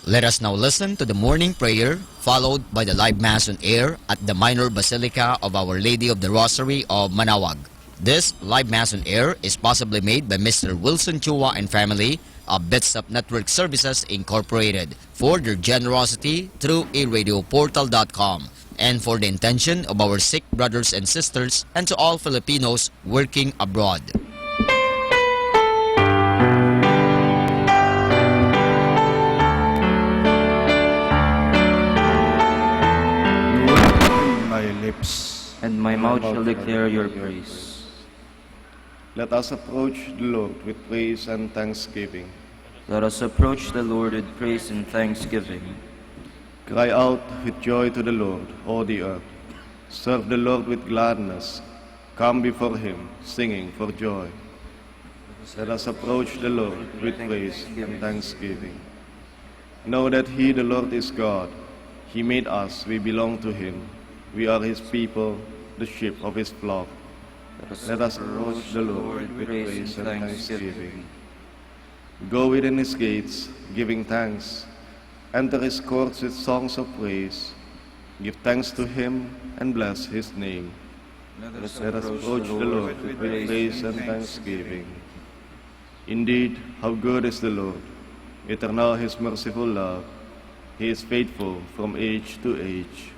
Let us now listen to the morning prayer, followed by the live Mass on air at the Minor Basilica of Our Lady of the Rosary of Manaoag. This live Mass on air is possibly made by Mister Wilson Chua and family of Bitsap Network Services Incorporated for their generosity through e radio portal dot com and for the intention of our Sikh brothers and sisters and to all Filipinos working abroad. My lips. And my mouth shall declare your praise. Let us approach the Lord with praise and thanksgiving. Let us approach the Lord with praise and thanksgiving. Cry out with joy to the Lord, all the earth. Serve the Lord with gladness. Come before him singing for joy. Let us approach the Lord with praise and thanksgiving. Know that he, the Lord, is God. He made us, we belong to him. We are his people, the sheep of his flock. Let us approach the Lord with praise and thanksgiving. Go within his gates, giving thanks. Enter his courts with songs of praise. Give thanks to him and bless his name. Let us approach the Lord with praise and thanksgiving. Indeed, how good is the Lord! Eternal his merciful love. He is faithful from age to age.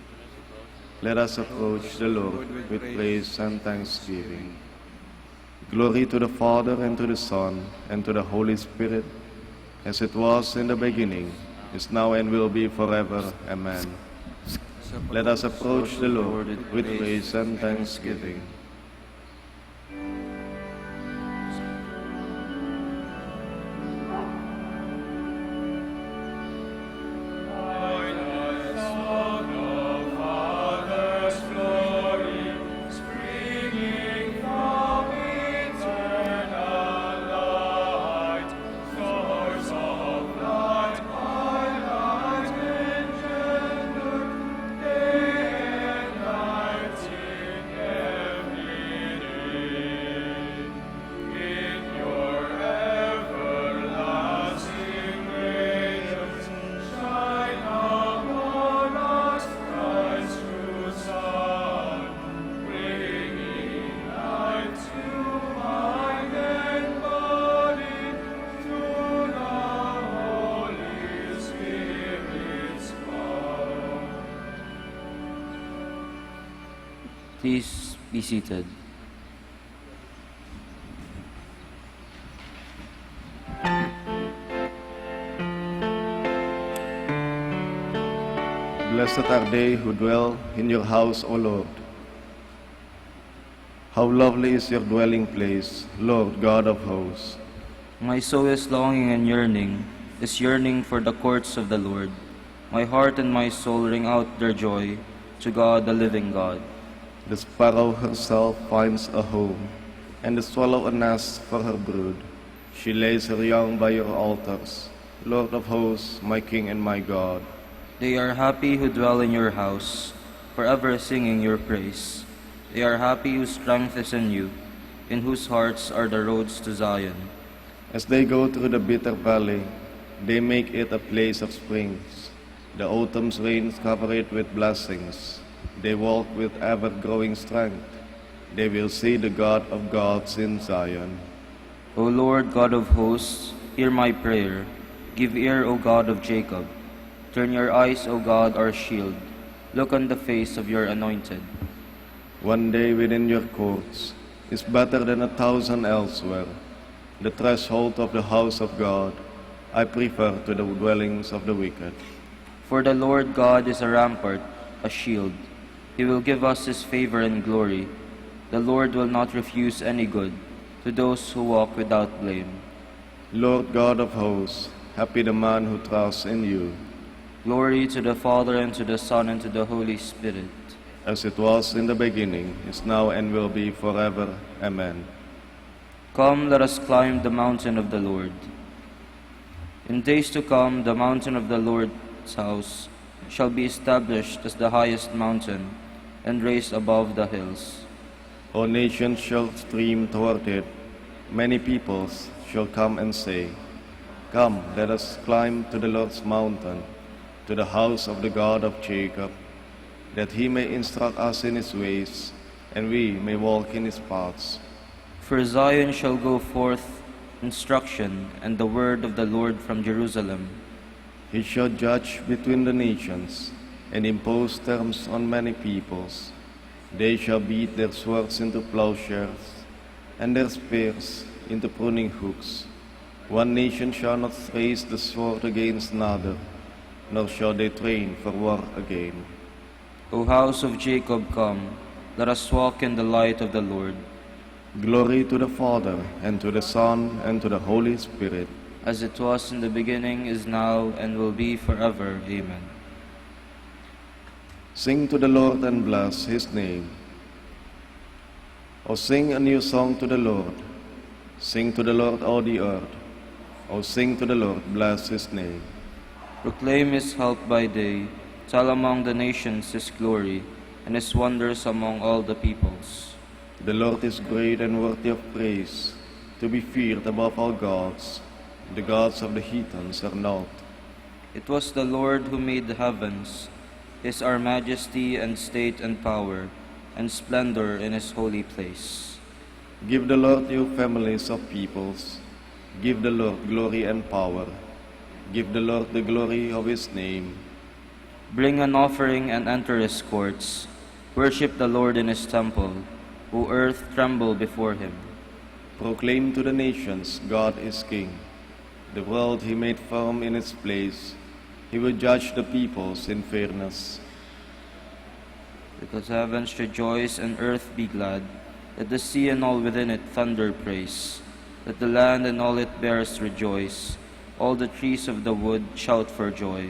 Let us approach the Lord with praise and thanksgiving. Glory to the Father, and to the Son, and to the Holy Spirit, as it was in the beginning, is now, and will be forever. Amen. Let us approach the Lord with praise and thanksgiving. Please be seated. Blessed are they who dwell in your house, O Lord. How lovely is your dwelling place, Lord God of hosts. My soul is longing and yearning, is yearning for the courts of the Lord. My heart and my soul ring out their joy to God, the living God. The sparrow herself finds a home, and the swallow a nest for her brood. She lays her young by your altars, Lord of hosts, my King and my God. They are happy who dwell in your house, forever singing your praise. They are happy whose strength is in you, in whose hearts are the roads to Zion. As they go through the bitter valley, they make it a place of springs. The autumn's rains cover it with blessings. They walk with ever-growing strength. They will see the God of gods in Zion. O Lord God of hosts, hear my prayer. Give ear, O God of Jacob. Turn your eyes, O God, our shield. Look on the face of your anointed. One day within your courts is better than a thousand elsewhere. The threshold of the house of God I prefer to the dwellings of the wicked. For the Lord God is a rampart, a shield. He will give us his favor and glory. The Lord will not refuse any good to those who walk without blame. Lord God of hosts, happy the man who trusts in you. Glory to the Father, and to the Son, and to the Holy Spirit. As it was in the beginning, is now, and will be forever. Amen. Come, let us climb the mountain of the Lord. In days to come, the mountain of the Lord's house shall be established as the highest mountain, and raised above the hills. All nations shall stream toward it. Many peoples shall come and say, "Come, let us climb to the Lord's mountain, to the house of the God of Jacob, that he may instruct us in his ways, and we may walk in his paths." For Zion shall go forth instruction, and the word of the Lord from Jerusalem. He shall judge between the nations, and impose terms on many peoples. They shall beat their swords into plowshares, and their spears into pruning hooks. One nation shall not raise the sword against another, nor shall they train for war again. O house of Jacob, come, let us walk in the light of the Lord. Glory to the Father, and to the Son, and to the Holy Spirit. As it was in the beginning, is now, and will be forever. Amen. Sing to the Lord and bless his name. O sing a new song to the Lord. Sing to the Lord, all the earth. O sing to the Lord, bless his name. Proclaim his help by day, tell among the nations his glory, and his wonders among all the peoples. The Lord is great and worthy of praise, to be feared above all gods. The gods of the heathens are naught. It was the Lord who made the heavens. His are majesty and state and power, and splendor in his holy place. Give the Lord, you families of peoples. Give the Lord glory and power. Give the Lord the glory of his name. Bring an offering and enter his courts. Worship the Lord in his temple. O earth, tremble before him. Proclaim to the nations, "God is king." The world he made firm in its place. He will judge the peoples in fairness. Let the heavens rejoice and earth be glad. Let the sea and all within it thunder praise. Let the land and all it bears rejoice. All the trees of the wood shout for joy.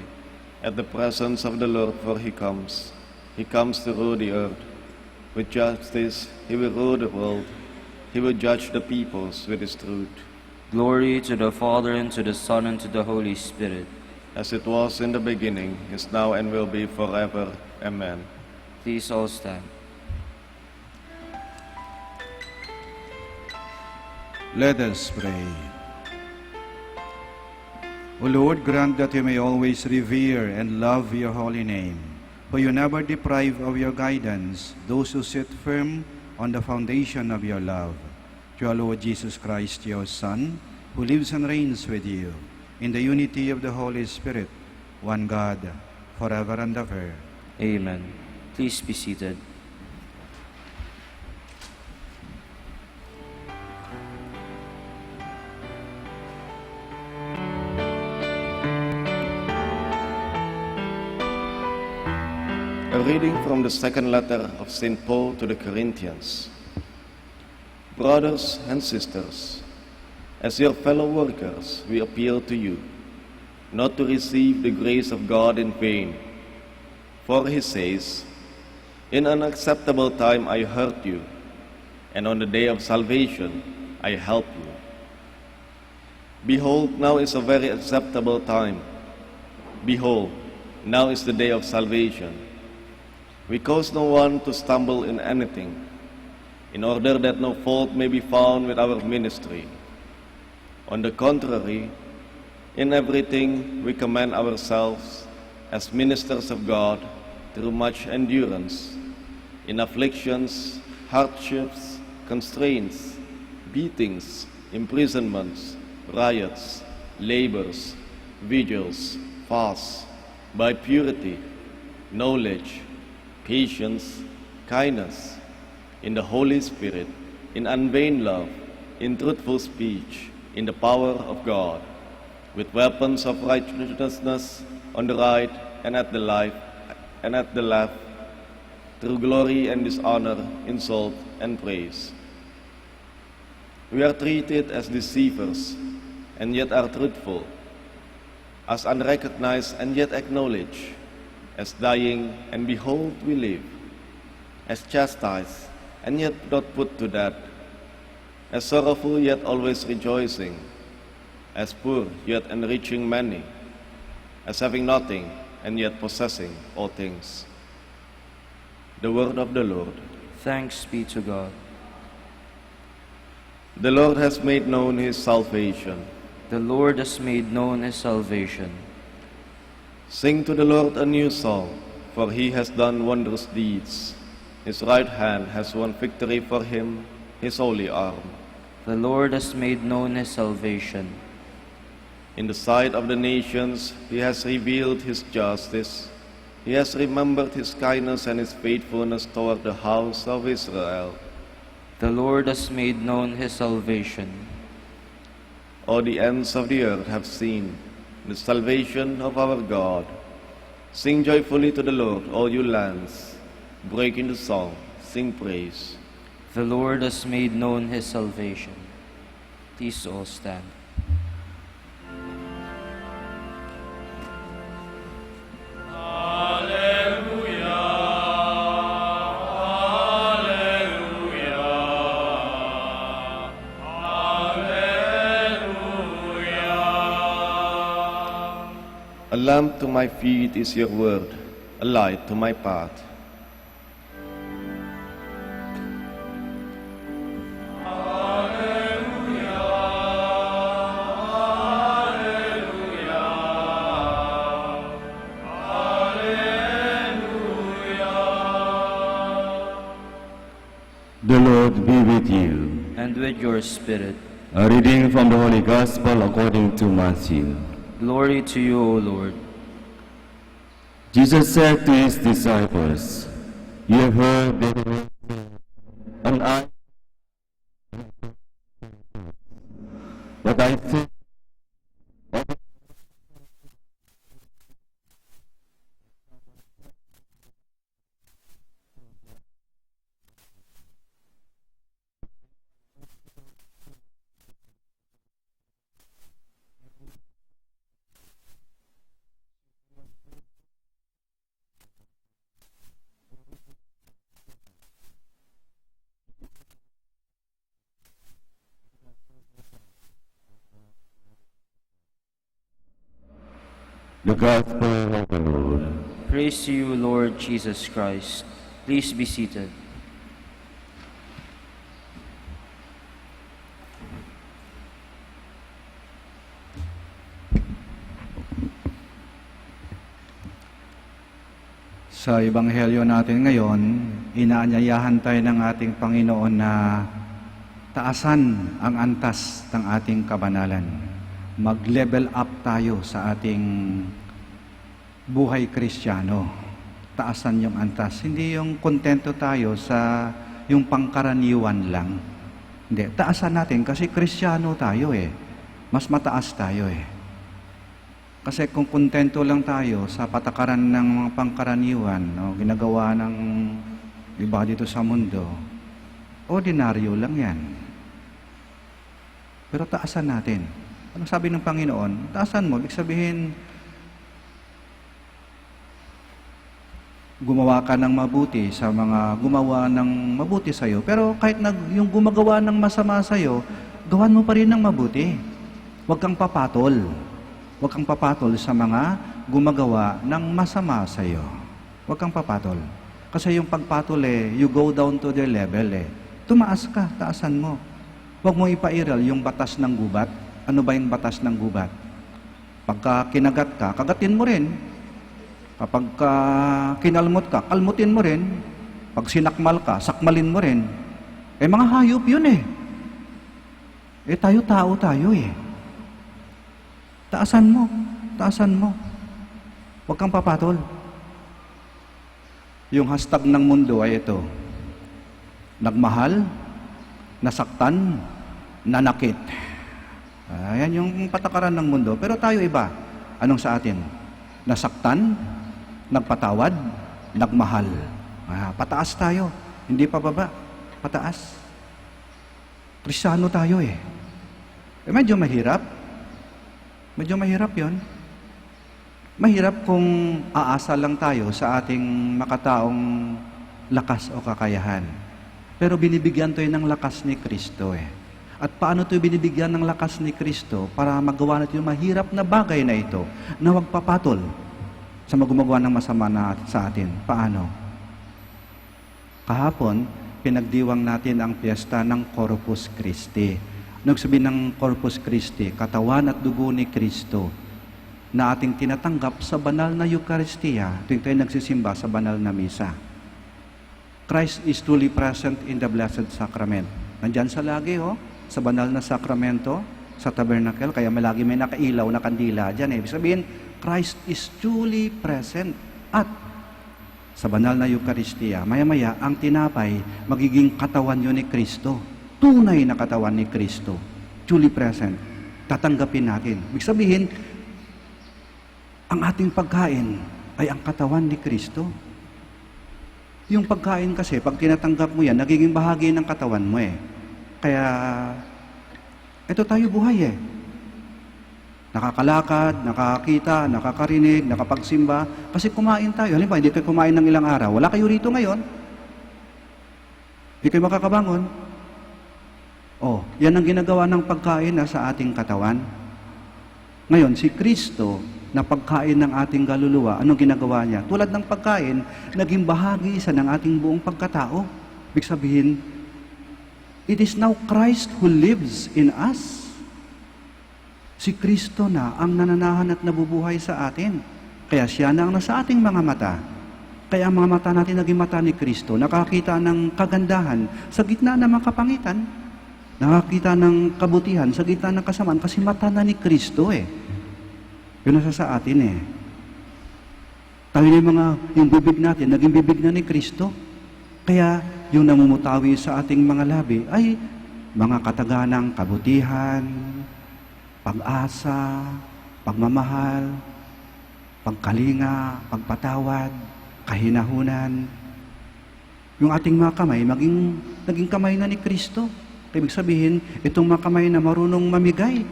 At the presence of the Lord, for he comes. He comes to rule the earth. With justice, he will rule the world. He will judge the peoples with his truth. Glory to the Father, and to the Son, and to the Holy Spirit. As it was in the beginning, is now, and will be forever. Amen. Please all stand. Let us pray. O Lord, grant that we may always revere and love your holy name, for you never deprive of your guidance those who sit firm on the foundation of your love. Through our Lord Jesus Christ, your Son, who lives and reigns with you in the unity of the Holy Spirit, one God, forever and ever. Amen. Please be seated. A reading from the second letter of Saint Paul to the Corinthians. Brothers and sisters, as your fellow workers, we appeal to you not to receive the grace of God in vain. For he says, "In an acceptable time I heard you, and on the day of salvation I helped you." Behold, now is a very acceptable time. Behold, now is the day of salvation. We cause no one to stumble in anything, in order that no fault may be found with our ministry. On the contrary, in everything we commend ourselves as ministers of God through much endurance, in afflictions, hardships, constraints, beatings, imprisonments, riots, labors, vigils, fasts, by purity, knowledge, patience, kindness, in the Holy Spirit, in unvain love, in truthful speech, in the power of God, with weapons of righteousness on the right and at the life and at the left, through glory and dishonor, insult and praise. We are treated as deceivers, and yet are truthful, as unrecognized, and yet acknowledge, as dying, and behold, we live, As chastised, and yet not put to death, as sorrowful, yet always rejoicing, as poor, yet enriching many, as having nothing, and yet possessing all things. The word of the Lord. Thanks be to God. The Lord has made known his salvation. The Lord has made known his salvation. Sing to the Lord a new song, for he has done wondrous deeds. His right hand has won victory for him, his holy arm. The Lord has made known his salvation. In the sight of the nations, he has revealed his justice. He has remembered his kindness and his faithfulness toward the house of Israel. The Lord has made known his salvation. All the ends of the earth have seen the salvation of our God. Sing joyfully to the Lord, all you lands. Break into song, sing praise. The Lord has made known his salvation. Please all stand. A lamp to my feet is your word, a light to my path. The Lord be with you. And with your spirit. A reading from the Holy Gospel according to Matthew. Glory to you, O Lord. Jesus said to his disciples, "You have heard that it was said, 'An eye, but I say, The Gospel of the Lord. Praise to you, Lord Jesus Christ. Please be seated. Sa Ebanghelyo natin ngayon, inaanyayahan tayo ng ating Panginoon na taasan ang antas ng ating kabanalan. Mag-level up tayo sa ating buhay Kristiyano. Taasan yung antas. Hindi yung kontento tayo sa yung pangkaraniwan lang. Hindi, taasan natin kasi Kristiyano tayo eh. Mas mataas tayo eh. Kasi kung kontento lang tayo sa patakaran ng mga pangkaraniwan, no, ginagawa ng iba dito sa mundo, ordinaryo lang yan. Pero taasan natin. Ano sabi ng Panginoon? Taasan mo, ibig sabihin, gumawa ka ng mabuti sa mga gumawa ng mabuti sa'yo. Pero kahit na yung gumagawa ng masama sa'yo, gawan mo pa rin ng mabuti. Huwag kang papatol. Huwag kang papatol sa mga gumagawa ng masama sa'yo. Huwag kang papatol. Kasi yung pagpatol eh, you go down to their level eh. Tumaas ka, taasan mo. Huwag mo ipairal yung batas ng gubat. Ano ba yung batas ng gubat? Pagka kinagat ka, kagatin mo rin. Kapag ka kinalmot ka, kalmutin mo rin. Pag sinakmal ka, sakmalin mo rin. Eh, mga hayop yun eh. Eh, tayo, tao tayo eh. Taasan mo. Taasan mo. Huwag kang papatol. Yung hashtag ng mundo ay ito, nagmahal, nasaktan, nanakit. Ayan yung patakaran ng mundo. Pero tayo iba. Anong sa atin? Nasaktan, nagpatawad, nagmahal. Ah, pataas tayo. Hindi pababa. Pataas. Kristiyano tayo eh. Eh, medyo mahirap. Medyo mahirap yon. Mahirap kung aasa lang tayo sa ating makataong lakas o kakayahan. Pero binibigyan to yun ng lakas ni Cristo eh. At paano to binibigyan ng lakas ni Cristo para magawa na yung mahirap na bagay na ito na huwag papatol sa magumagawa ng masama na sa atin? Paano? Kahapon, pinagdiwang natin ang piyesta ng Corpus Christi. Ano sabihin ng Corpus Christi? Katawan at dugo ni Cristo na ating tinatanggap sa banal na Eukaristia tuwing tayo nagsisimba sa banal na misa. Christ is truly present in the Blessed Sacrament. Nandyan sa lagi, oh, sa banal na sakramento, sa tabernacle, kaya malagi may nakailaw na kandila dyan eh. Ibig sabihin, Christ is truly present at sa banal na Eukaristia, maya-maya, ang tinapay, magiging katawan yo ni Cristo. Tunay na katawan ni Cristo. Truly present. Tatanggapin natin. Ibig sabihin, ang ating pagkain ay ang katawan ni Cristo. Yung pagkain kasi, pag tinatanggap mo yan, nagiging bahagi ng katawan mo eh. Kaya, ito tayo buhay eh. Nakakalakad, nakakakita, nakakarinig, nakapagsimba. Kasi kumain tayo. Halimbawa, hindi kayo kumain ng ilang araw. Wala kayo rito ngayon. Hindi kayo makakabangon. Oh, yan ang ginagawa ng pagkain na sa ating katawan. Ngayon, si Cristo na pagkain ng ating kaluluwa, anong ginagawa niya? Tulad ng pagkain, naging bahagi siya ng ating buong pagkatao. Ibig sabihin, it is now Christ who lives in us. Si Cristo na ang nananahan at nabubuhay sa atin. Kaya siya na ang nasa ating mga mata. Kaya ang mga mata natin naging mata ni Cristo, nakakita ng kagandahan sa gitna ng mga kapangitan, nakakita ng kabutihan sa gitna ng kasamaan kasi mata na ni Cristo eh. Yun nasa sa atin eh. Tayo na yung mga, yung bibig natin, naging bibig na ni Cristo. Kaya yung namumutawi sa ating mga labi ay mga kataganang kabutihan, pag-asa, pagmamahal, pagkalinga, pagpatawad, kahinahunan. Yung ating mga kamay, maging, naging kamay na ni Cristo. Ibig sabihin, itong mga kamay na marunong mamigay,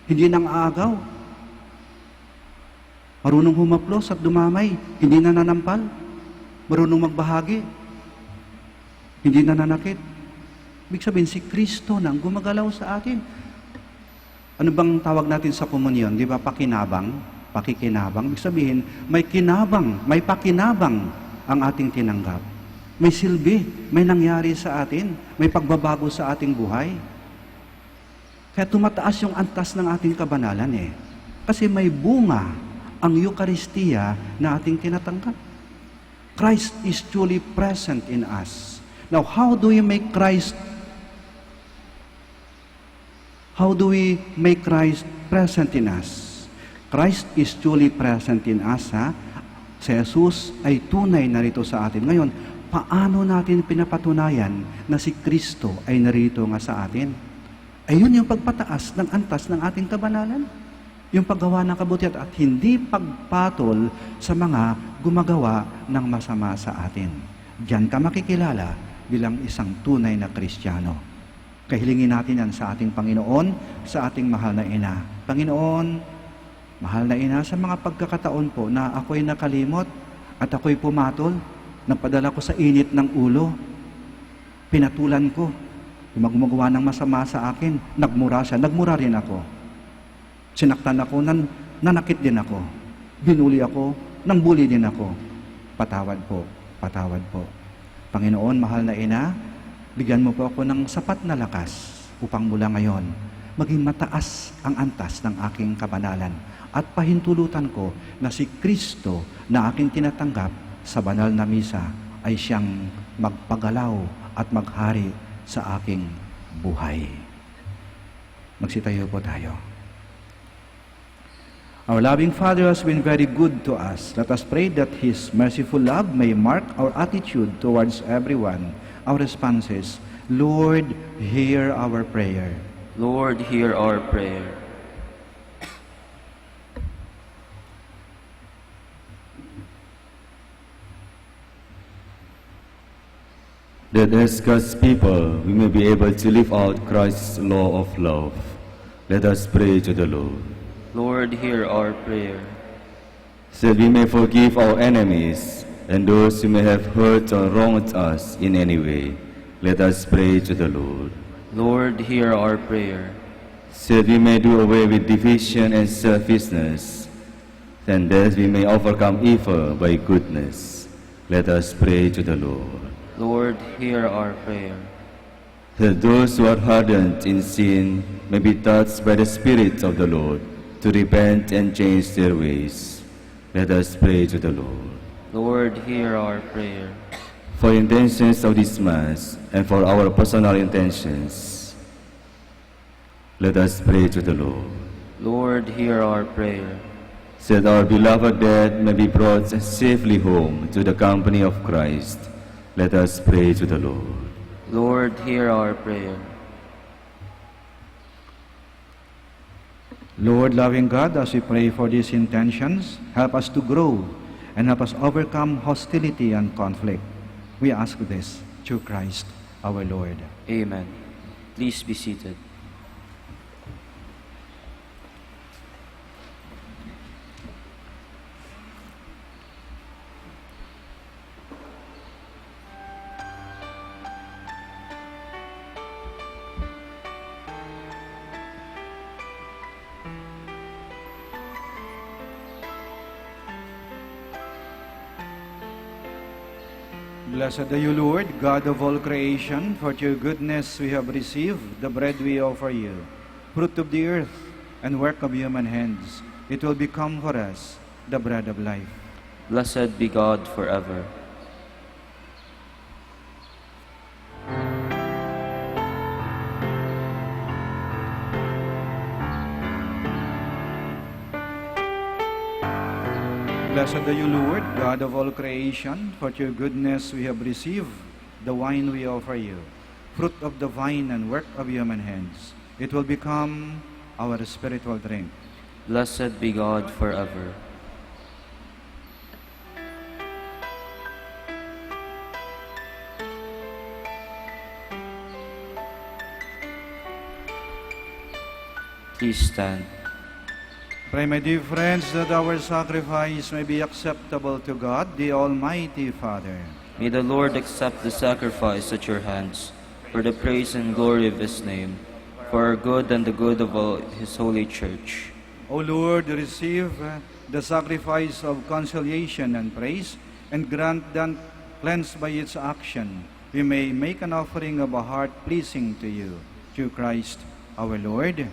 hindi nang aagaw. Marunong humaplos at dumamay, hindi nananampal. Marunong magbahagi, hindi nananakit. Ibig sabihin, si Cristo na ang gumagalaw sa atin. Ano bang tawag natin sa komunyon? Di ba, pakinabang? Pakikinabang. Ibig sabihin, may kinabang, may pakinabang ang ating tinanggap. May silbi, may nangyari sa atin, may pagbabago sa ating buhay. Kaya tumataas yung antas ng ating kabanalan eh. Kasi may bunga ang Eukaristia na ating tinatanggap. Christ is truly present in us. Now, how do we make Christ, how do we make Christ present in us? Christ is truly present in us, ha? Si Jesus ay tunay narito sa atin. Ngayon, paano natin pinapatunayan na si Cristo ay narito nga sa atin? Ayun yung pagpataas ng antas ng ating kabanalan. Yung paggawa ng kabutihan at hindi pagpatol sa mga gumagawa ng masama sa atin. Diyan ka makikilala bilang isang tunay na Kristiyano. Kahilingin natin yan sa ating Panginoon, sa ating mahal na ina. Panginoon, mahal na ina, sa mga pagkakataon po na ako'y nakalimot at ako'y pumatol, napadala ko sa init ng ulo. Pinatulan ko. Yung gumagawa ng masama sa akin, nagmura siya, nagmura rin ako. Sinaktan ako, nan-, nanakit din ako. Binuli ako, nang-bully din ako. Patawad po, patawad po. Panginoon, mahal na ina, bigyan mo po ako ng sapat na lakas upang mula ngayon, maging mataas ang antas ng aking kabanalan at pahintulutan ko na si Cristo na aking tinatanggap sa banal na misa ay siyang magpagalaw at maghari sa aking buhay. Magsitayo po tayo. Our loving Father has been very good to us. Let us pray that His merciful love may mark our attitude towards everyone. Our response is, "Lord, hear our prayer." Lord, hear our prayer. That as God's people, we may be able to live out Christ's law of love. Let us pray to the Lord. Lord, hear our prayer. That we may forgive our enemies, And those who may have hurt or wronged us in any way, let us pray to the Lord. Lord, hear our prayer. So that we may do away with division and selfishness, and that we may overcome evil by goodness, let us pray to the Lord. Lord, hear our prayer. That those who are hardened in sin may be touched by the Spirit of the Lord to repent and change their ways. Let us pray to the Lord. Lord, hear our prayer. For intentions of this Mass and for our personal intentions, let us pray to the Lord. Lord, hear our prayer. So that our beloved dead may be brought safely home to the company of Christ, let us pray to the Lord. Lord, hear our prayer. Lord, loving God, as we pray for these intentions, help us to grow and help us overcome hostility and conflict. We ask this through Christ our Lord. Amen. Please be seated. Blessed are you, Lord, God of all creation, for through your goodness we have received the bread we offer you, fruit of the earth and work of human hands. It will become for us the bread of life. Blessed be God forever. Blessed are you, Lord, God of all creation, for through your goodness we have received the wine we offer you, fruit of the vine and work of human hands. It will become our spiritual drink. Blessed be God forever. Please stand. Pray, my dear friends, that our sacrifice may be acceptable to God, the Almighty Father. May the Lord accept the sacrifice at your hands for the praise and glory of his name, for our good and the good of all his holy church. O Lord, receive, uh, the sacrifice of conciliation and praise, and grant that, cleansed by its action, we may make an offering of a heart pleasing to you. Through Christ our Lord.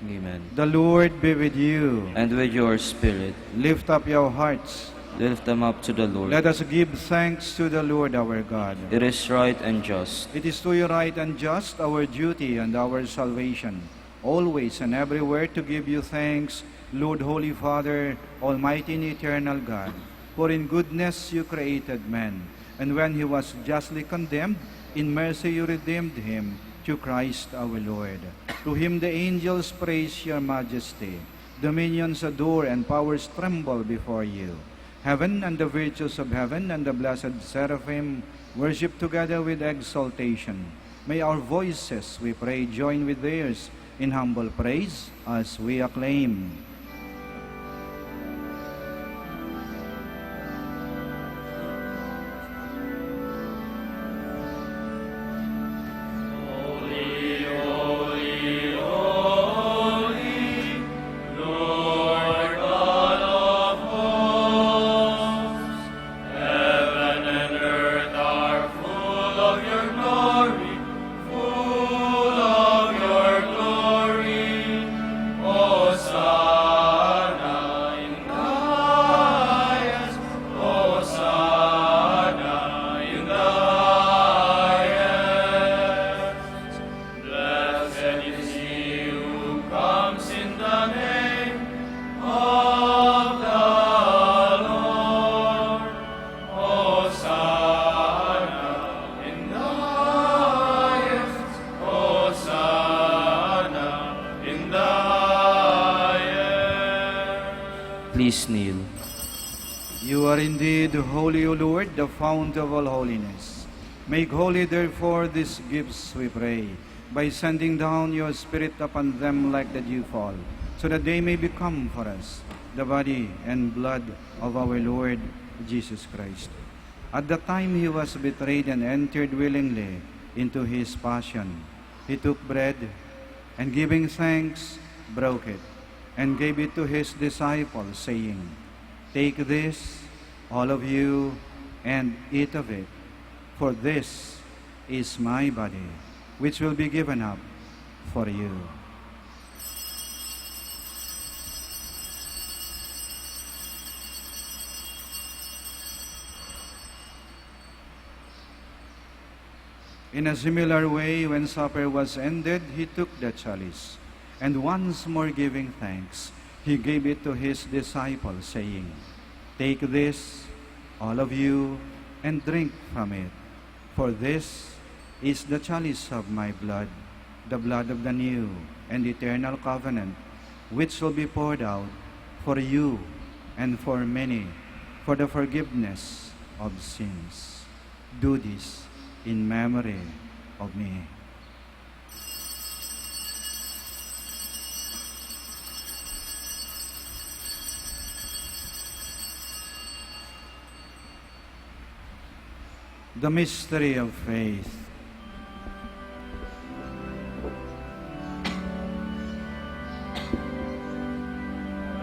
Amen. The Lord be with you. And with your spirit. Lift up your hearts. Lift them up to the Lord. Let us give thanks to the Lord our God. It is right and just. It is to you right and just, our duty and our salvation, always and everywhere to give you thanks, Lord, Holy Father, Almighty and Eternal God. For in goodness you created man, and when he was justly condemned, in mercy you redeemed him through Christ our Lord. To him the angels praise your majesty. Dominions adore and powers tremble before you. Heaven and the virtues of heaven and the blessed seraphim worship together with exaltation. May our voices, we pray, join with theirs in humble praise as we acclaim. Holy, holy, holy, Lord God of hosts, heaven and earth are full of your glory, full of your glory. Hosanna in the highest, Hosanna in the highest. Blessed is he who comes in the name of the Lord. Hosanna in the highest, Hosanna in the highest. Please kneel. You are indeed holy, O Lord, the fount of all holiness. Make holy, therefore, these gifts, we pray, by sending down your Spirit upon them like the dewfall, so that they may become for us the body and blood of our Lord Jesus Christ. At the time he was betrayed and entered willingly into his passion, he took bread, and giving thanks, broke it, and gave it to his disciples, saying, "Take this, all of you, and eat of it, for this is my body, which will be given up for you." In a similar way, when supper was ended, he took the chalice, and once more giving thanks, he gave it to his disciples, saying, "Take this, all of you, and drink from it, for this is the chalice of my blood, the blood of the new and eternal covenant, which will be poured out for you and for many for the forgiveness of sins. Do this in memory of me." The mystery of faith.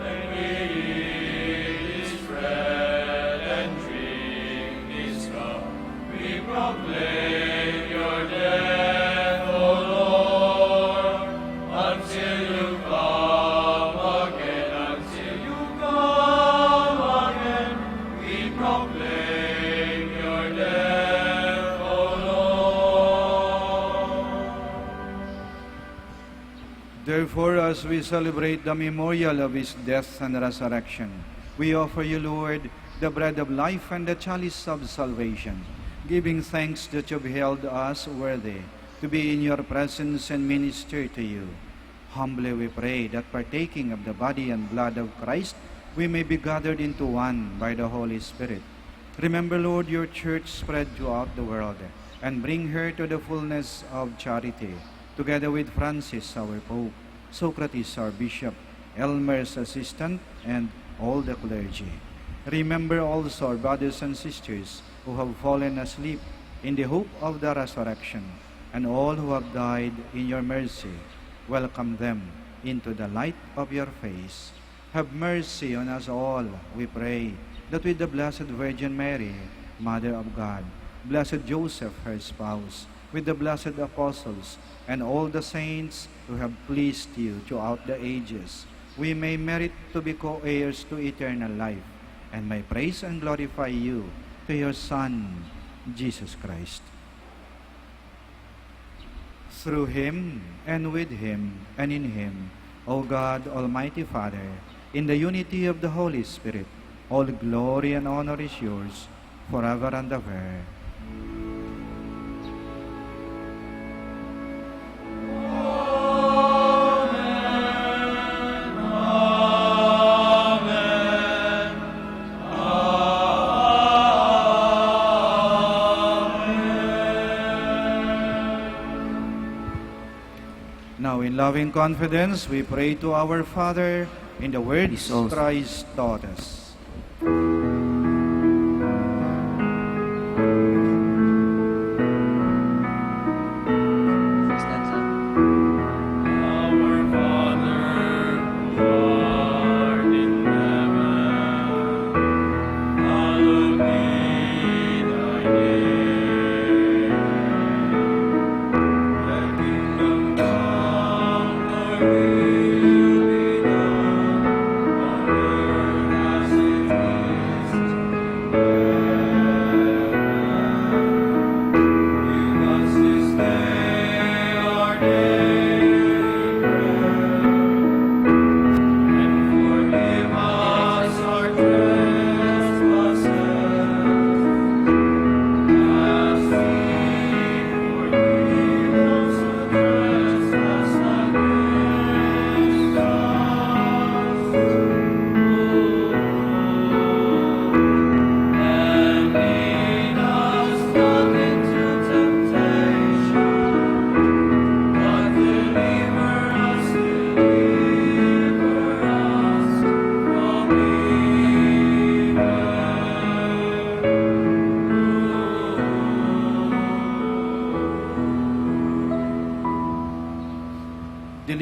When we eat this bread and drink this cup, we proclaim your death, O Lord, until you come again. Till you come again, we proclaim your death, O Lord. Therefore, as we celebrate the memorial of his death and resurrection, we offer you, Lord, the bread of life and the chalice of salvation, giving thanks that you have held us worthy to be in your presence and minister to you. Humbly we pray that, partaking of the body and blood of Christ, we may be gathered into one by the Holy Spirit. Remember, Lord, your church spread throughout the world, and bring her to the fullness of charity, together with Francis, our Pope, Socrates, our Bishop, Elmer's assistant, and all the clergy. Remember also our brothers and sisters who have fallen asleep in the hope of the resurrection, and all who have died in your mercy. Welcome them into the light of your face. Have mercy on us all, we pray, that with the Blessed Virgin Mary, Mother of God, Blessed Joseph, her spouse, with the blessed apostles, and all the saints who have pleased you throughout the ages, we may merit to be co-heirs to eternal life, and may praise and glorify you through your Son, Jesus Christ. Through him, and with him, and in him, O God, Almighty Father, in the unity of the Holy Spirit, all glory and honor is yours forever and ever. Now, in loving confidence, we pray to our Father in the words Christ taught us. Our Father, who art in heaven, hallowed be thy name. Thy kingdom come, thy will be done on earth as it is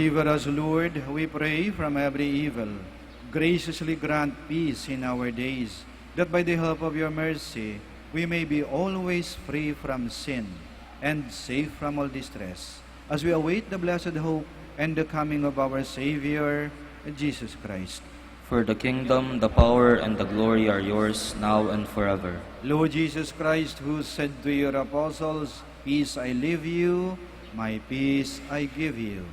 Deliver us, Lord, we pray, from every evil. Graciously grant peace in our days, that by the help of your mercy, we may be always free from sin and safe from all distress, as we await the blessed hope and the coming of our Savior, Jesus Christ. For the kingdom, the power, and the glory are yours, now and forever. Lord Jesus Christ, who said to your apostles, "Peace I leave you, my peace I give you,"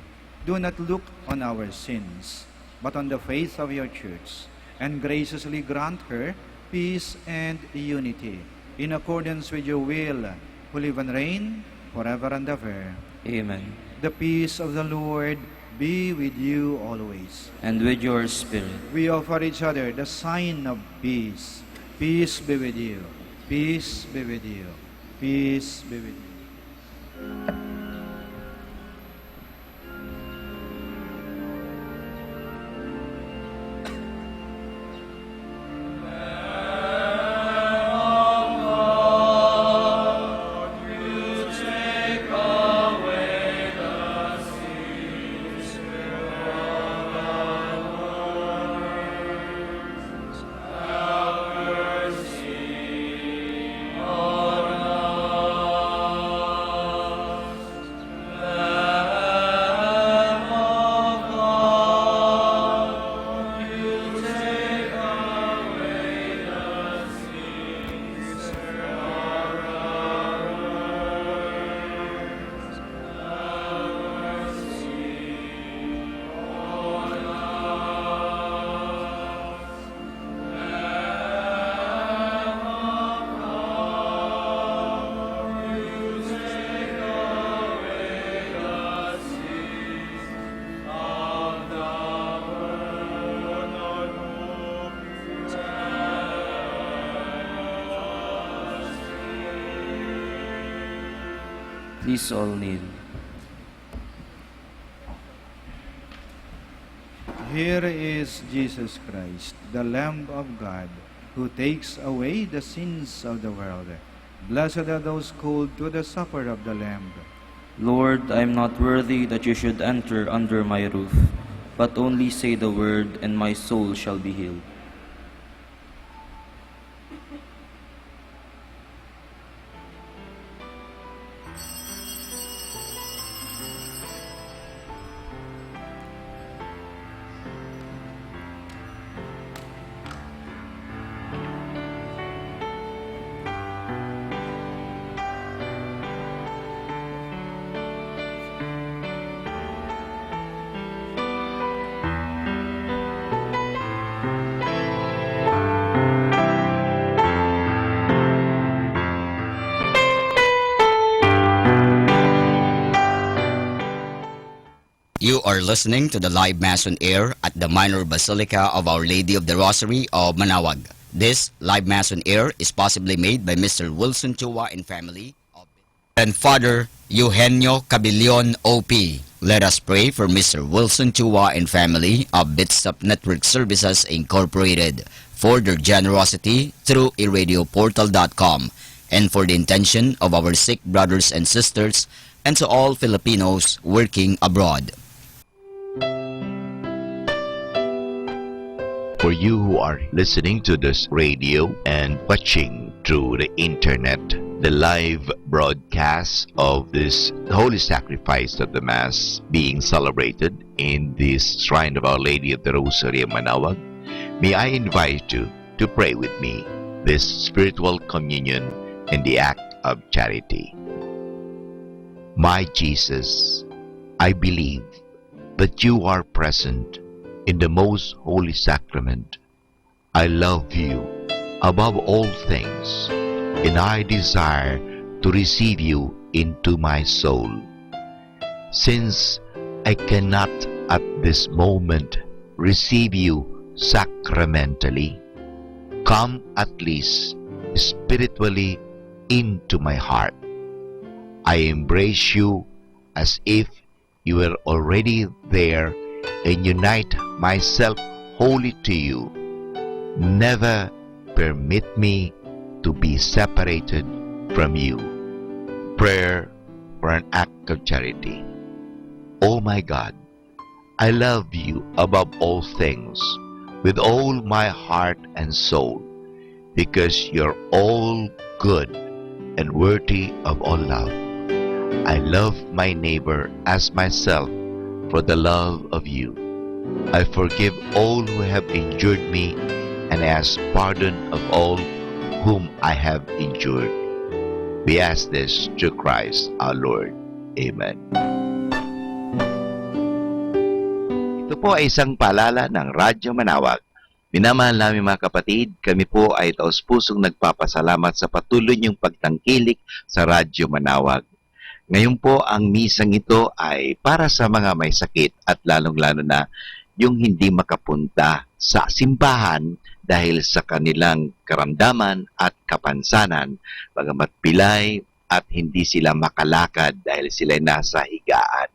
do not look on our sins, but on the faith of your church, and graciously grant her peace and unity, in accordance with your will, who live and reign forever and ever. Amen. The peace of the Lord be with you always. And with your spirit. We offer each other the sign of peace. Peace be with you. Peace be with you. Peace be with you. Please all kneel. Here is Jesus Christ, the Lamb of God, who takes away the sins of the world. Blessed are those called to the supper of the Lamb. Lord, I am not worthy that you should enter under my roof, but only say the word, and my soul shall be healed. You are listening to the live Mass on air at the Minor Basilica of Our Lady of the Rosary of Manaoag. This live Mass on air is possibly made by Mister Wilson Chua and family of and Father Eugenio Cabillon, O P. Let us pray for Mister Wilson Chua and family of Bitsap Network Services Incorporated for their generosity through iradioportal dot com and for the intention of our sick brothers and sisters and to all Filipinos working abroad. For you who are listening to this radio and watching through the internet, the live broadcast of this holy sacrifice of the Mass being celebrated in this shrine of Our Lady of the Rosary in Manaoag, may I invite you to pray with me this spiritual communion in the act of charity. My Jesus, I believe that you are present in the most holy sacrament. I love you above all things, and I desire to receive you into my soul. Since I cannot at this moment receive you sacramentally, come at least spiritually into my heart. I embrace you as if you were already there and unite myself wholly to you. Never permit me to be separated from you. Prayer for an act of charity. Oh my God, I love you above all things, with all my heart and soul, because you're all good and worthy of all love. I love my neighbor as myself for the love of you. I forgive all who have injured me and ask pardon of all whom I have injured. We ask this through Christ our Lord. Amen. Ito po ay isang paalala ng Radyo Manawag. Minamahal namin mga kapatid, kami po ay taos-pusong nagpapasalamat sa patuloy niyong pagtangkilik sa Radyo Manawag. Ngayon po, ang misang ito ay para sa mga may sakit at lalong-lalo na yung hindi makapunta sa simbahan dahil sa kanilang karamdaman at kapansanan, bagamat pilay at hindi sila makalakad dahil sila'y nasa higaan.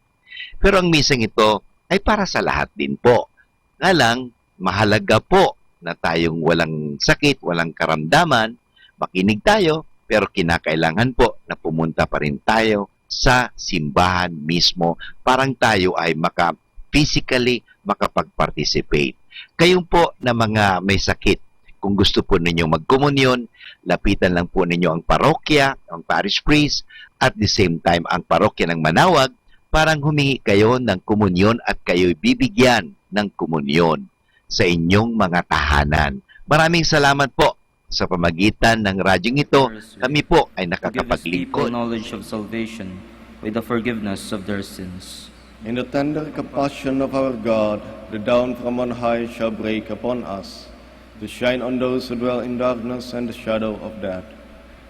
Pero ang misang ito ay para sa lahat din po. Nga lang, mahalaga po na tayong walang sakit, walang karamdaman, makinig tayo, pero kinakailangan po na pumunta pa rin tayo sa simbahan mismo, parang tayo ay maka-, physically makapag-participate. Kayong po na mga may sakit, kung gusto po ninyo magkomunyon, lapitan lang po ninyo ang parokya, ang parish priest, at the same time ang parokya ng Manawag, parang humingi kayo ng komunyon at kayo'y bibigyan ng komunyon sa inyong mga tahanan. Maraming salamat po. Sa pamagitan ng radyong ito, kami po ay Forgive his people nakakapaglingkod. Knowledge of salvation with the forgiveness of their sins. In the tender compassion of our God, the dawn from on high shall break upon us, to shine on those who dwell in darkness and the shadow of death,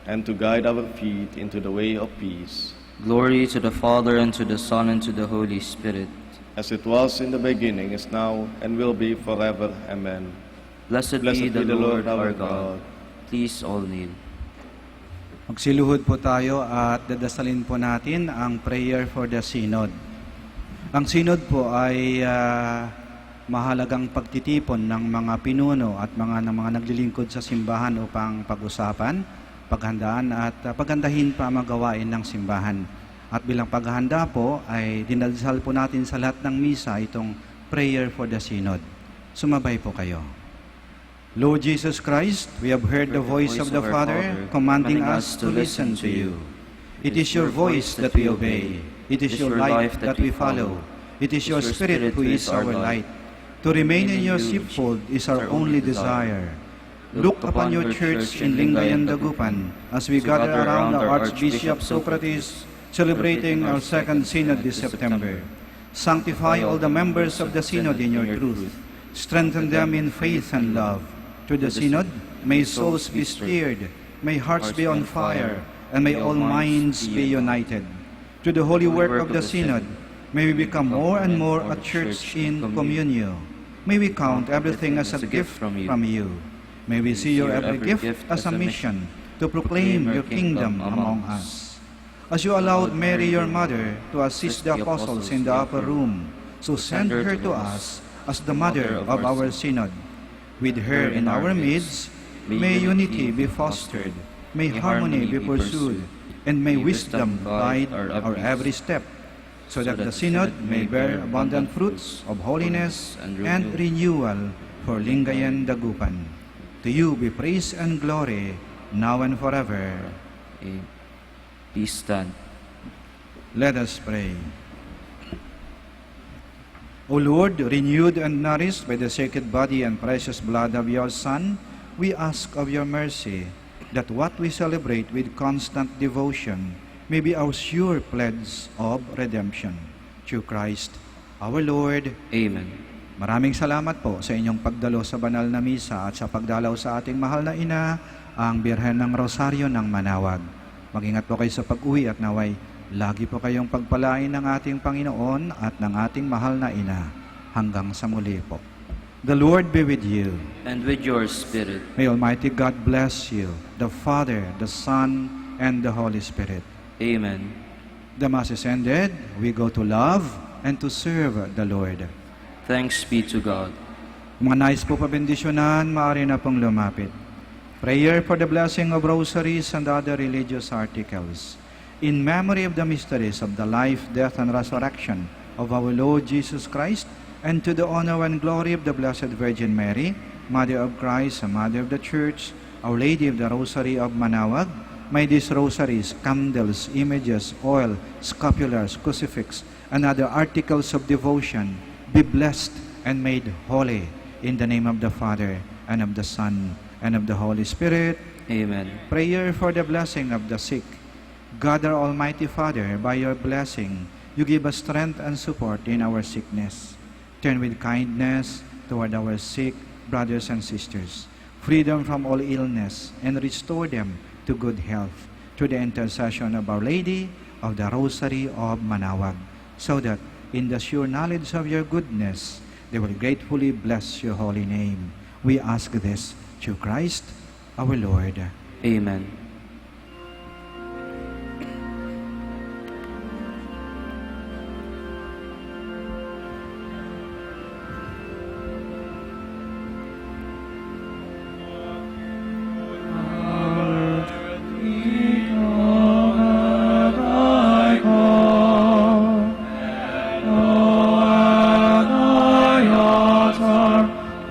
and to guide our feet into the way of peace. Glory to the Father, and to the Son, and to the Holy Spirit. As it was in the beginning, is now, and will be forever. Amen. Blessed be the Lord our God. Please all kneel. Magsiluhod po tayo at dadasalin po natin ang prayer for the Synod. Ang Synod po ay, ah, mahalagang pagtitipon ng mga pinuno at mga, ng mga naglilingkod sa simbahan upang pag-usapan, paghandaan at, ah, pagandahin pa ang mga gawain ng simbahan. At bilang paghahanda po ay dinadasal po natin sa lahat ng misa itong prayer for the Synod. Sumabay po kayo. Lord Jesus Christ, we have heard the voice of the Father commanding us to listen to you. It is your voice that we obey. It is your life that we follow. It is your Spirit who is our light. To remain in your sheepfold is our only desire. Look upon your church in Lingayen, Dagupan, as we gather around our Archbishop Socrates, celebrating our second synod this September. Sanctify all the members of the synod in your truth. Strengthen them in faith and love. Through the synod, may souls be stirred, may hearts be on fire, and may all minds be united. Through the holy work of the synod, may we become more and more a church in communio. May we count everything as a gift from you. May we see your every gift as a mission to proclaim your kingdom among us. As you allowed Mary, your mother, to assist the apostles in the upper room, so send her to us as the mother of our synod. With her in our midst, may unity be fostered, may harmony be pursued, and may wisdom guide our every step, so that the synod may bear abundant fruits of holiness and renewal for Lingayen Dagupan. To you be praise and glory, now and forever. Amen. Please stand. Let us pray. O Lord, renewed and nourished by the sacred body and precious blood of your Son, we ask of your mercy that what we celebrate with constant devotion may be our sure pledge of redemption. Through Christ our Lord. Amen. Maraming salamat po sa inyong pagdalo sa banal na misa at sa pagdalaw sa ating mahal na ina, ang Birhen ng Rosario ng Manawag. Mag-ingat po kayo sa pag-uwi at naway lagi po kayong pagpalain ng ating Panginoon at ng ating mahal na ina. Hanggang sa muli po. The Lord be with you. And with your spirit. May Almighty God bless you, the Father, the Son, and the Holy Spirit. Amen. The Mass is ended. We go to love and to serve the Lord. Thanks be to God. Mga nais po pabendisyonan, maaari na pong lumapit. Prayer for the blessing of rosaries and other religious articles. In memory of the mysteries of the life, death, and resurrection of our Lord Jesus Christ, And to the honor and glory of the Blessed Virgin Mary, Mother of Christ, and Mother of the Church, Our Lady of the Rosary of Manaoag, may these rosaries, candles, images, oil, scapulars, crucifix, and other articles of devotion be blessed and made holy in the name of the Father, and of the Son, and of the Holy Spirit. Amen. Prayer for the blessing of the sick. God, our Almighty Father, by your blessing, you give us strength and support in our sickness. Turn with kindness toward our sick brothers and sisters, free them from all illness, and restore them to good health through the intercession of Our Lady of the Rosary of Manaoag, so that in the sure knowledge of your goodness, they will gratefully bless your holy name. We ask this through Christ our Lord. Amen.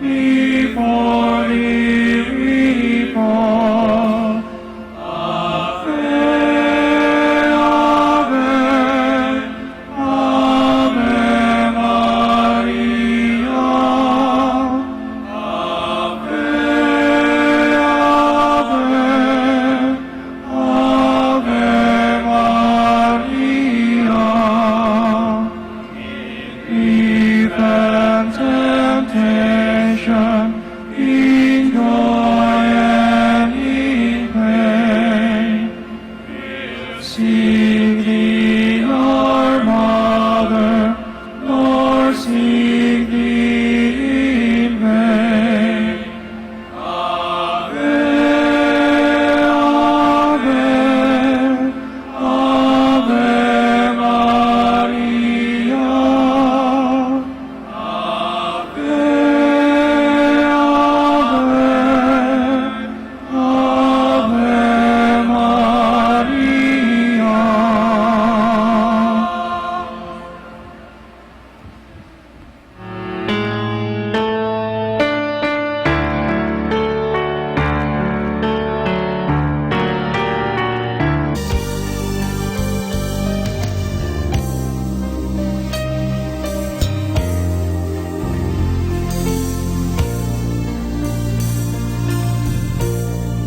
Before thee we fall. Ave, Ave, Ave Maria. Ave, Ave, Ave Maria. In grief and temptation, in joy and in pain, we'll seek thee, our Mother, nor seek thee in vain. Ave, Ave, Ave Maria. Ave, Ave, Ave Maria.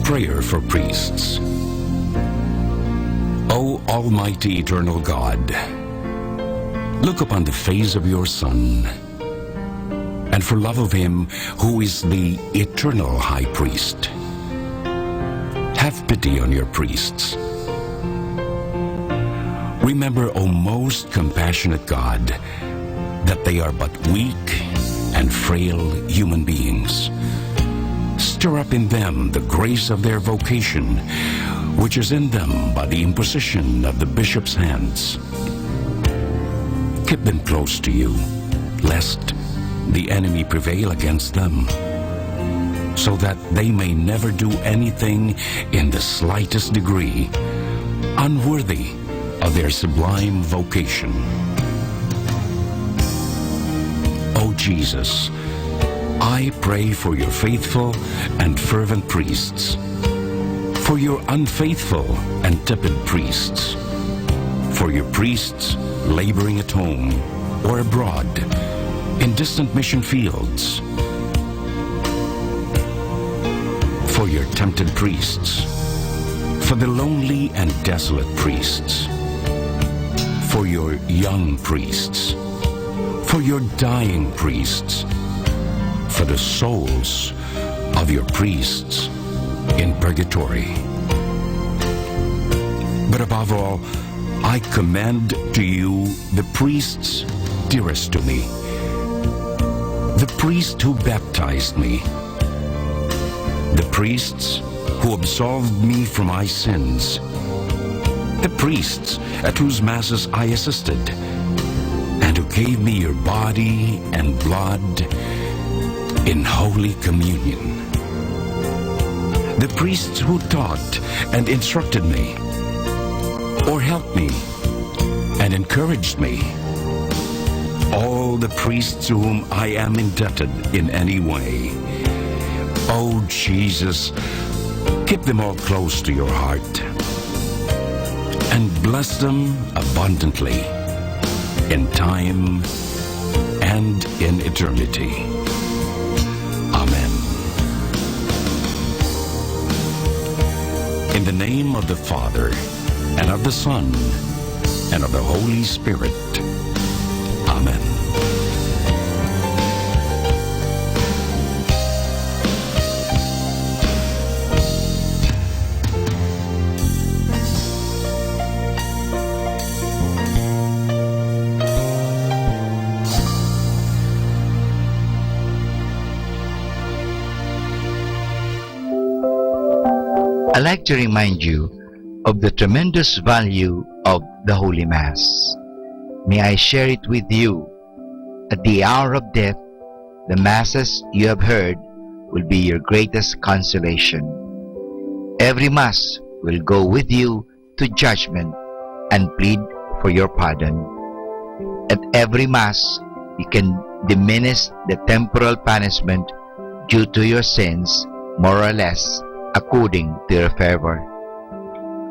Prayer for priests. O Almighty Eternal God, look upon the face of your Son and for love of him who is the eternal high priest. Have pity on your priests. Remember, O most compassionate God, that they are but weak and frail human beings. Stir up in them the grace of their vocation, which is in them by the imposition of the bishop's hands. Keep them close to you, lest the enemy prevail against them, so that they may never do anything in the slightest degree unworthy of their sublime vocation. O Jesus, I pray for your faithful and fervent priests, for your unfaithful and tepid priests, for your priests laboring at home or abroad, in distant mission fields, for your tempted priests, for the lonely and desolate priests, for your young priests, for your dying priests, for the souls of your priests in purgatory. But above all, I commend to you the priests dearest to me, the priest who baptized me, the priests who absolved me from my sins, the priests at whose masses I assisted, and who gave me your body and blood in holy communion, the priests who taught and instructed me, or helped me and encouraged me, all the priests to whom I am indebted in any way. Oh, Jesus, keep them all close to your heart and bless them abundantly in time and in eternity. Amen. In the name of the Father, and of the Son, and of the Holy Spirit. Amen. I'd like to remind you of the tremendous value of the Holy Mass. May I share it with you? At the hour of death, the Masses you have heard will be your greatest consolation. Every Mass will go with you to judgment and plead for your pardon. At every Mass, you can diminish the temporal punishment due to your sins, more or less, according to your fervor.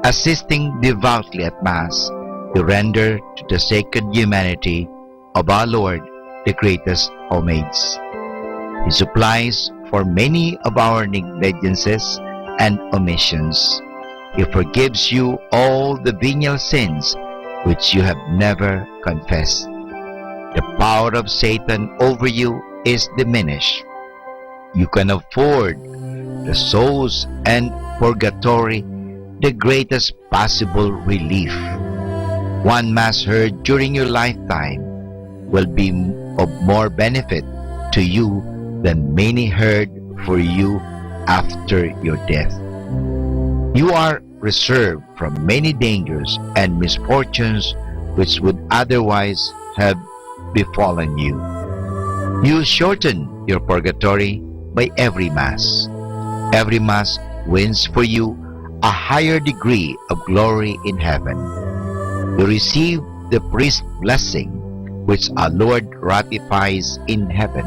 Assisting devoutly at Mass, you render to the sacred humanity of our Lord the greatest homage. He supplies for many of our negligences and omissions. He forgives you all the venial sins which you have never confessed. The power of Satan over you is diminished. You can afford the souls in purgatory the greatest possible relief. One Mass heard during your lifetime will be of more benefit to you than many heard for you after your death. You are reserved from many dangers and misfortunes which would otherwise have befallen you. You shorten your purgatory by every Mass. Every Mass wins for you a higher degree of glory in heaven. You receive the priest blessing which our Lord ratifies in heaven.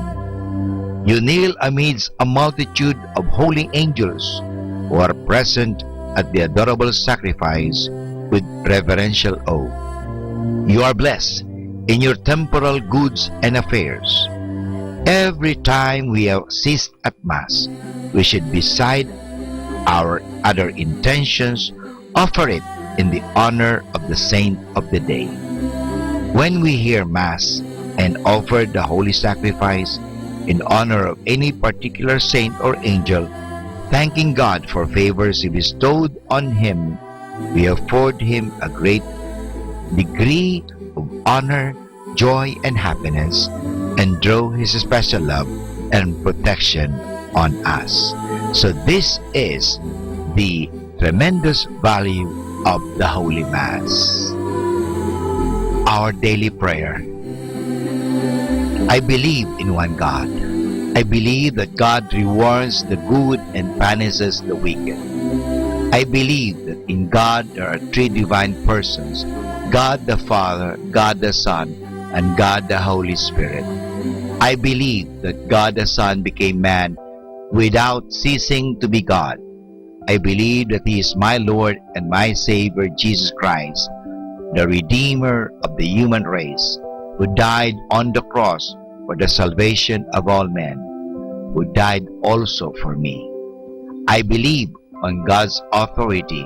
You kneel amidst a multitude of holy angels who are present at the adorable sacrifice with reverential awe. You are blessed in your temporal goods and affairs. Every time we assist at Mass, we should, beside our other intentions, offer it in the honor of the saint of the day. When we hear Mass and offer the holy sacrifice in honor of any particular saint or angel, thanking God for favors He bestowed on him, we afford him a great degree of honor, joy, and happiness, and draw His special love and protection on us. So this is the tremendous value of the Holy Mass. Our daily prayer. I believe in one God. I believe that God rewards the good and punishes the wicked. I believe that in God there are three divine persons: God the Father, God the Son, and God the Holy Spirit. I believe that God the Son became man without ceasing to be God. I believe that He is my Lord and my Savior, Jesus Christ, the Redeemer of the human race, who died on the cross for the salvation of all men, who died also for me. I believe on God's authority,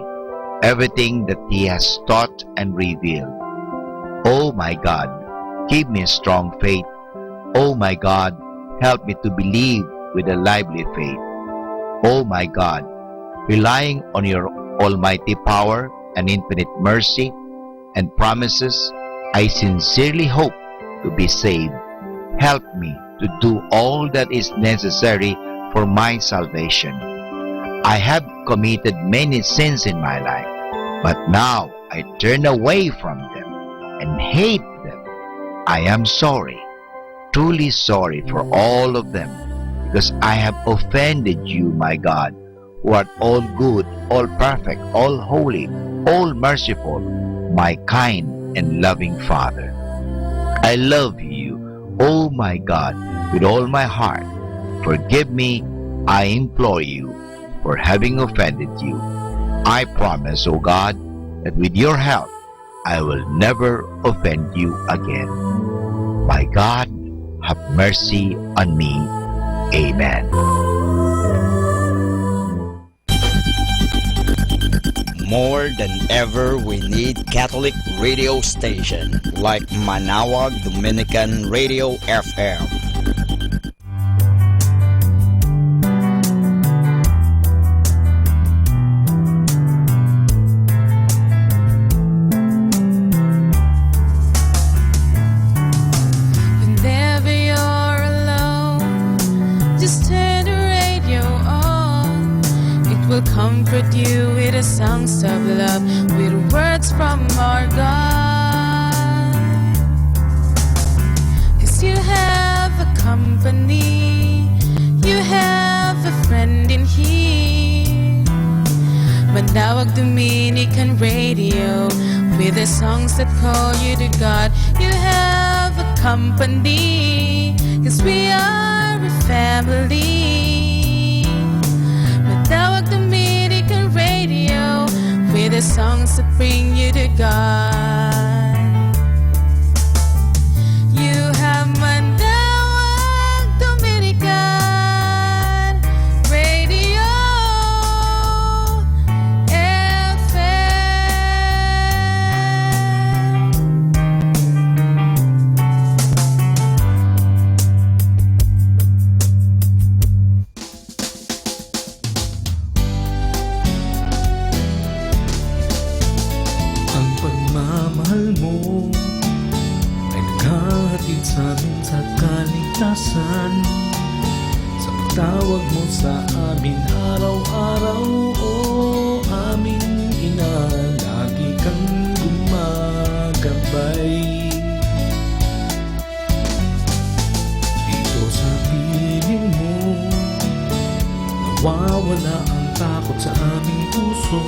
everything that He has taught and revealed. Oh my God, give me strong faith. Oh my God, help me to believe with a lively faith. Oh my God, relying on your almighty power and infinite mercy and promises, I sincerely hope to be saved. Help me to do all that is necessary for my salvation. I have committed many sins in my life, but now I turn away from them and hate them. I am sorry, truly sorry for all of them, because I have offended you, my God, who art all good, all perfect, all holy, all merciful, my kind and loving Father. I love you Oh my God, with all my heart, forgive me, I implore you, for having offended you. I promise, O God, that with your help, I will never offend you again. My God, have mercy on me. Amen. More than ever, we need Catholic radio station like Manaoag Dominican Radio F M. Whenever you're alone, just turn the radio on. It will comfort you with the songs of love, with words from our God. 'Cause you have a company, you have a friend in here. Manaoag Dominican Radio, with the songs that call you to God. You have a company, 'cause we are a family. Manaoag Dominican Radio, with the songs that bring you to God. You have Manaoag Dominican Radio F M. Ang pagmamahal mo ay naghahatid sa amin sa kaligtasan. Sa pagtawag mo sa amin araw-araw, o aming ina, lagi kang gumagabay. Dito sa piling mo, nawawala ang takot sa aming puso.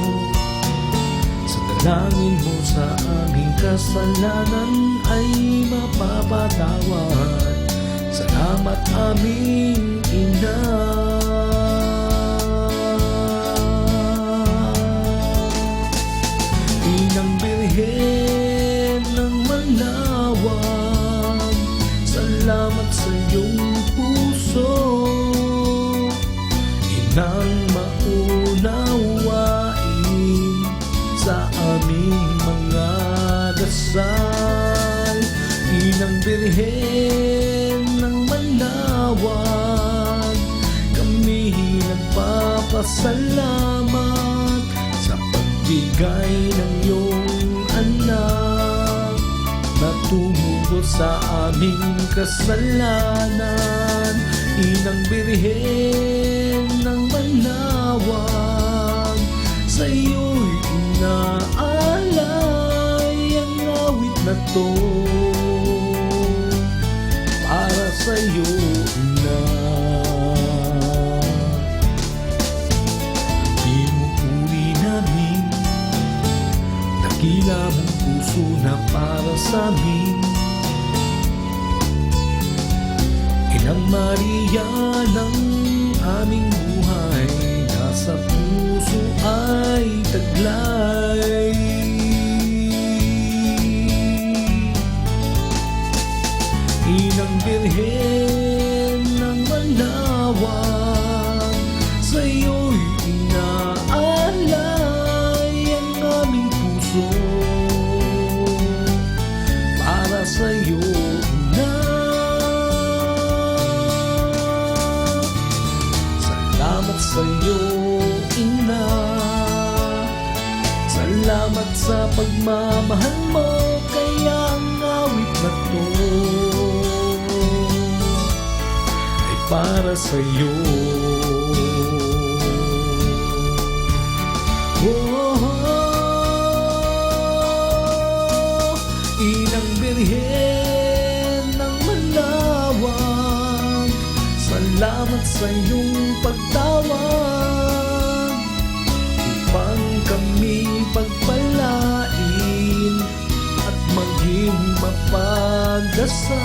Sa dalangin mo sa aming kasalanan ay mapapatawad. Salamat, aming ina. Inang Birhen ng Manaoag, salamat sa iyong puso. Inang maunawain sa aming mga dasal. Inang Birhen ng Manaoag, kami nagpapasalamat sa pagbigay ng iyong anak na tumubos sa aming kasalanan. Inang Birhen ng Manaoag, sa iyoy inaalay ang awit na to para sa iyo, ina. Pinupuri namin, dakila mong puso na para sa amin. Inang Maria ng aming buhay, nasa puso ay taglay. Inang Birhen ng Manaoag, sa iyo'y inaalay ang aming puso. Para sa iyo, ina. Salamat sa iyo, ina. Salamat sa pagmamahal mo, kaya ang awit na to ay para sa iyo. Oh, Inang Birhen ng Manaoag, salamat sa iyong pagtawag upang kami pagpalain at maging mapagdasal.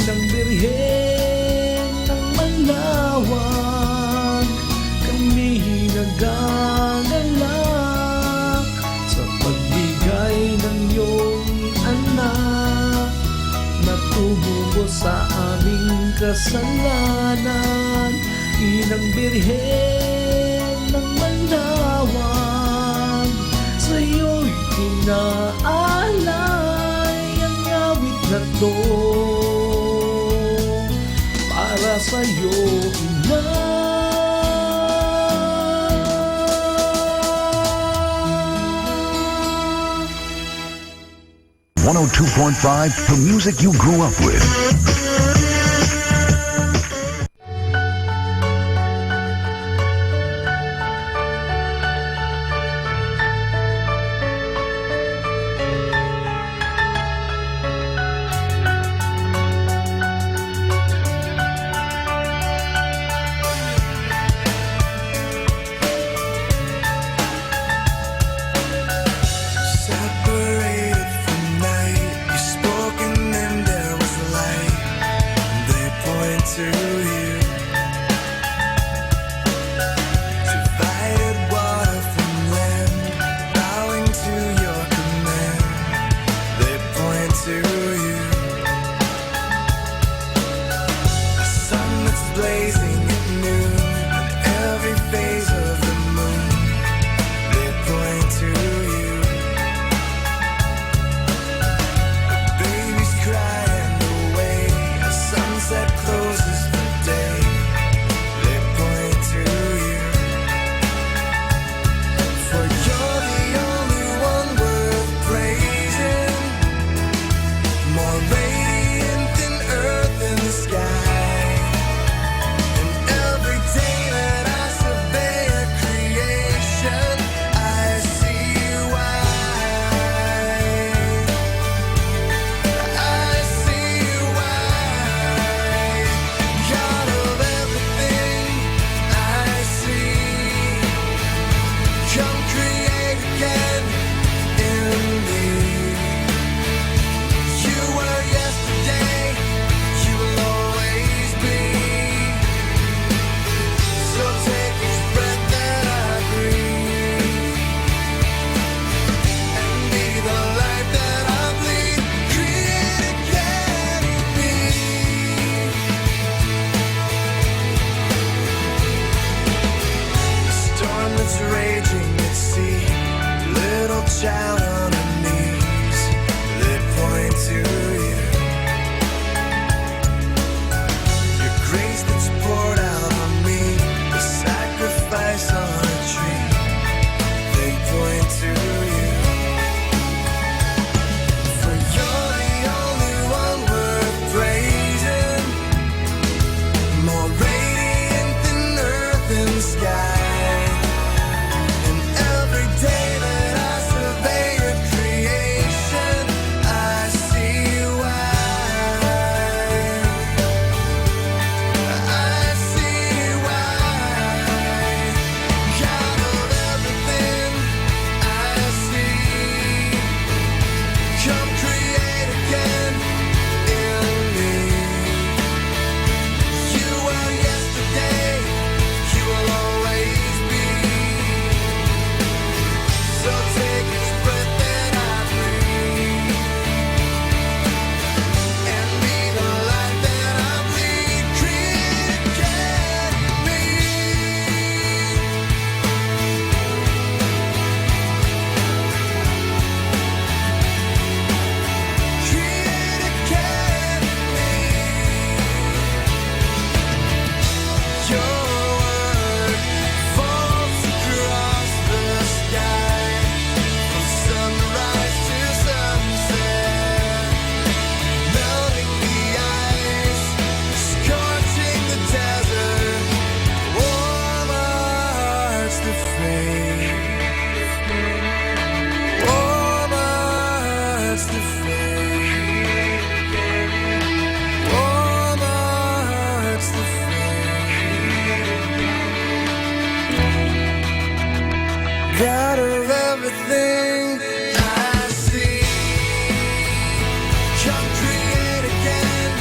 Ng Birhen ng Manlawag, kami nagagalak sa pagbigay ng iyong anak na tumubo sa aming kasalanan. Inang Birhen ng Manlawag, sa'yo'y inaalay ang awit na to. Para sa'yo, Ina. One oh two point five, the music you grew up with. Separated from night, you spoke and then there was light. They point to you. Divided water from land, bowing to your command. They point to you. A sun that's blazing at noon, and every phase of the moon, they point to you. A baby's cry and the way a sunset closes the day, they point to you. For you're the only one worth praising, more radiant than earth and sky. And every day that I survey your creation, I see why. I see why. God of everything, I see. Come create again in me. You were yesterday, you will always be. So take each breath that I breathe and be the life that I bleed. Create again in me. Storm that's raging at sea, little child on her knees, they point to you. Your grace that's poured out on me, the sacrifice on a tree, they point to you. For you're the only one worth praising, more radiant than earth and sky. And every day that I survey your creation, I see why. I see why. God of everything, I see. Come create again in me. You were yesterday, you will always be. So take each breath that I breathe and be the light that I bleed. Create again in me. Create again in me. Your word falls across the sky, from sunrise to sunset, melting the ice, scorching the desert. Warm our hearts to faith. Warm our hearts to faith. Warm our hearts to faith. God of everything I see, come create again.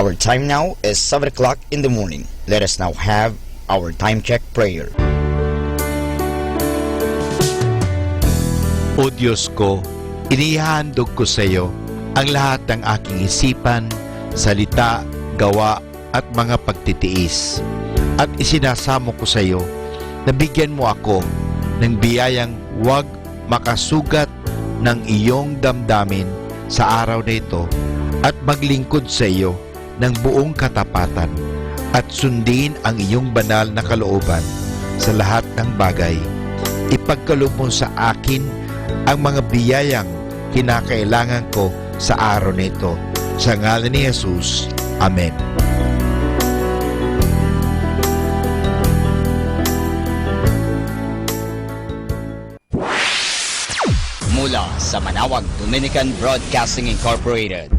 Our time now is seven o'clock in the morning. Let us now have our time check prayer. O Diyos ko, inihahandog ko sa iyo ang lahat ng aking isipan, salita, gawa, at mga pagtitiis. At isinasamo ko sa iyo na bigyan mo ako ng biyayang wag makasugat ng iyong damdamin sa araw na ito at maglingkod sa iyo ng buong katapatan at sundin ang iyong banal na kalooban sa lahat ng bagay. Ipagkaloob mo sa akin ang mga biyayang kinakailangan ko sa araw na ito. Sa ngalan ni Jesus, amen. Mula sa Manawag Dominican Broadcasting Incorporated,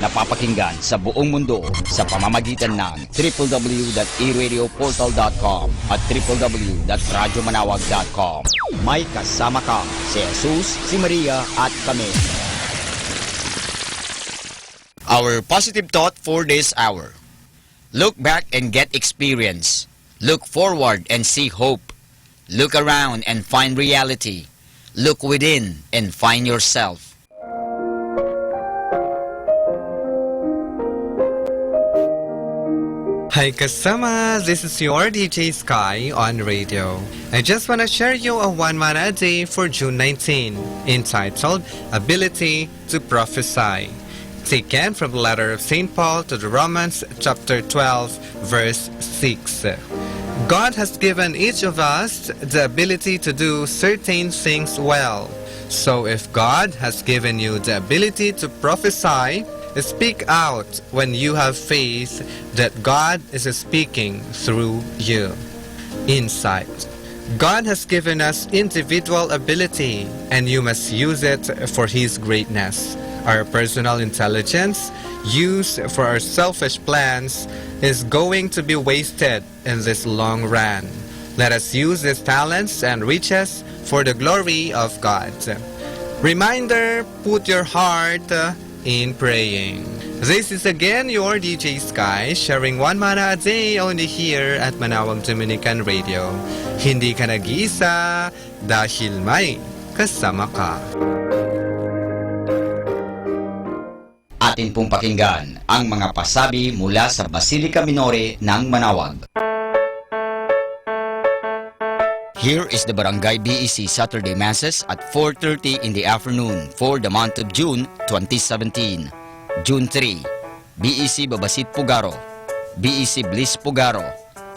napapakinggan sa buong mundo sa pamamagitan ng triple w dot e radio portal dot com at triple w dot radyo manawag dot com. May kasama ka, si Jesus, si Maria, at kami. Our positive thought for this hour. Look back and get experience. Look forward and see hope. Look around and find reality. Look within and find yourself. Hi kasama, this is your D J Sky on radio. I just wanna share you a one mana a day for June nineteen, entitled Ability to Prophesy. Taken from the letter of Saint Paul to the Romans chapter twelve, verse six. God has given each of us the ability to do certain things well. So if God has given you the ability to prophesy, speak out when you have faith that God is speaking through you. Insight. God has given us individual ability, and you must use it for His greatness. Our personal intelligence, used for our selfish plans, is going to be wasted in this long run. Let us use these talents and riches for the glory of God. Reminder, put your heart, uh, in praying. This is again your D J Sky, sharing one mana a day only here at Manawag Dominican Radio. Hindi ka nag-iisa dahil may kasama ka. Atin pong pakinggan ang mga pasabi mula sa Basilica Minore ng Manawag. Here is the Barangay B E C Saturday Masses at four thirty in the afternoon for the month of June twenty seventeen. June three, B E C Babasit Pugaro, B E C Bliss Pugaro,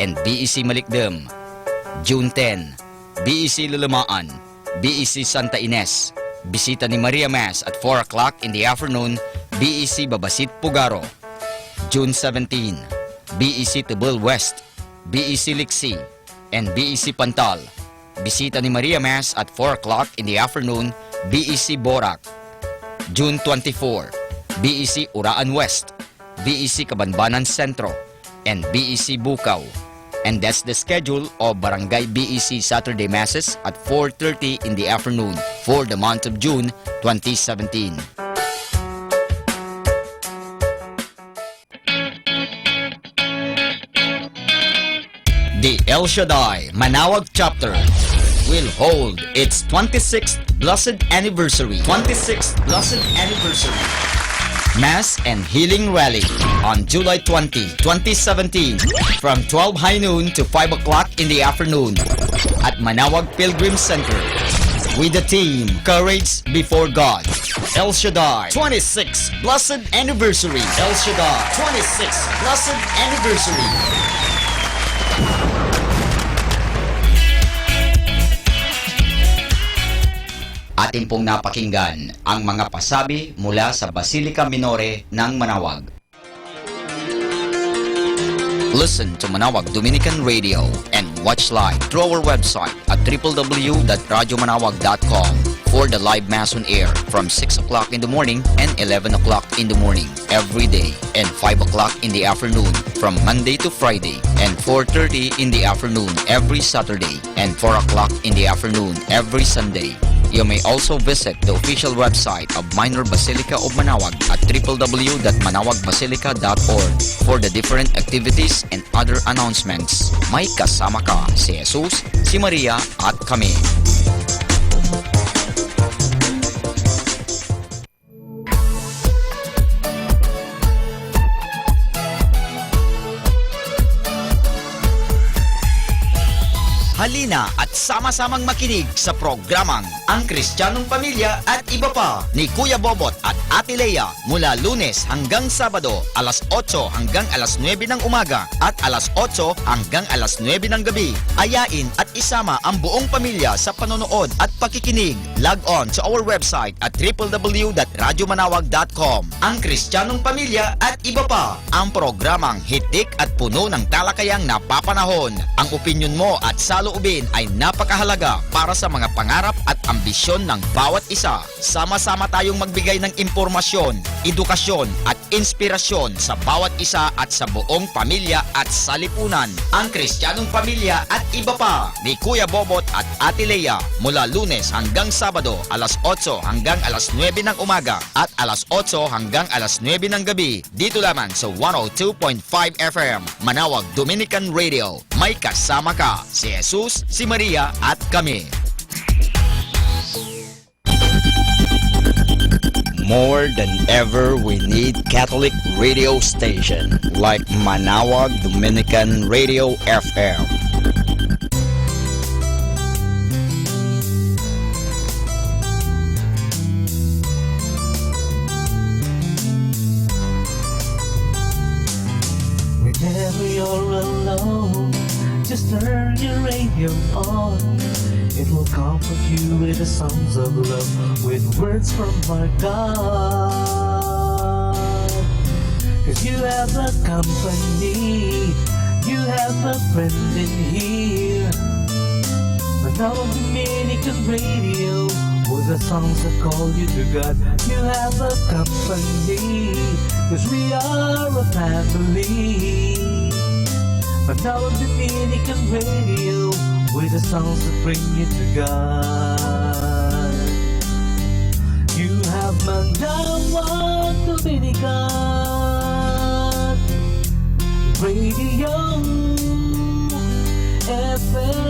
and B E C Malikdem. June ten, B E C Lalamaan, B E C Santa Ines, bisita ni Maria Mass at four o'clock in the afternoon, B E C Babasit Pugaro. June seventeen, B E C Tebel West, B E C Liksi, and B E C Pantal, bisita ni Maria Mass at four o'clock in the afternoon, B E C Borac. June twenty-four, B E C Uraan West, B E C Cabanbanan Centro, and B E C Bucao. And that's the schedule of Barangay B E C Saturday Masses at four thirty in the afternoon for the month of June twenty seventeen. The El Shaddai Manawag Chapter will hold its twenty-sixth Blessed Anniversary. Twenty-sixth Blessed Anniversary Mass and Healing Rally on July twenty, twenty seventeen, from twelve high noon to five o'clock in the afternoon at Manawag Pilgrim Center with the theme Courage Before God. El Shaddai twenty-sixth Blessed Anniversary. El Shaddai twenty-sixth Blessed Anniversary. Atin pong napakinggan ang mga pasabi mula sa Basilica Minore ng Manawag. Listen to Manawag Dominican Radio and watch live through our website at triple w dot radyo manawag dot com for the live mass on air from six o'clock in the morning and eleven o'clock in the morning every day, and five o'clock in the afternoon from Monday to Friday, and four thirty in the afternoon every Saturday, and four o'clock in the afternoon every Sunday. You may also visit the official website of Minor Basilica of Manaoag at triple W dot manaoagbasilica dot org for the different activities and other announcements. May kasama ka, si Jesus, si Maria, at kami. Halina at sama-samang makinig sa programang Ang Kristiyanong Pamilya at Iba Pa ni Kuya Bobot at Ate Lea mula Lunes hanggang Sabado, alas otso hanggang alas nuebe ng umaga at alas otso hanggang alas nuebe ng gabi. Ayain at isama ang buong pamilya sa panonood at pakikinig. Log on to our website at triple W dot radyo manawag dot com. Ang Kristiyanong Pamilya at Iba Pa, ang programang hitik at puno ng talakayang napapanahon. Ang opinyon mo at saloobin ay napakahalaga para sa mga pangarap at ambisyon ng bawat isa. Sama-sama tayong magbigay ng impormasyon, edukasyon, at inspirasyon sa bawat isa at sa buong pamilya at salipunan. Ang Kristiyanong Pamilya at Iba Pa ni Kuya Bobot at Ate Lea, mula Lunes hanggang Sabado, alas otso hanggang alas nuebe ng umaga at alas otso hanggang alas nuebe ng gabi, dito lamang sa one oh two point five F M, Manawag Dominican Radio. May kasama ka, si Jesus, si Maria, at kami. More than ever, we need Catholic radio station like Manawag Dominican Radio F M. Whenever you're alone, just turn your radio on. It will comfort you with the songs of love, with words from our God. 'Cause you have a company, you have a friend in here. Manawag Dominican Radio, with the songs that call you to God. You have a company, 'cause we are a family. Manawag Dominican Radio, with the songs that bring you to God. You have Manawag Dominican Radio F M.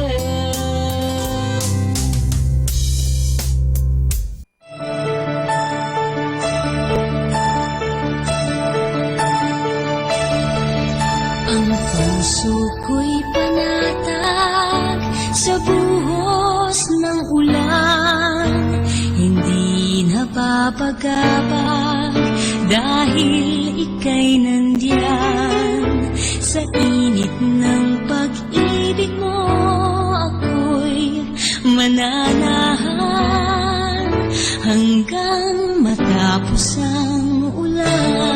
Ang puso ko'y panatag sa buhos ng ulan, hindi napapagabag dahil ika'y nandiyan. Sa init ng pag-ibig mo, ako'y mananahan hanggang matapos ang ulan.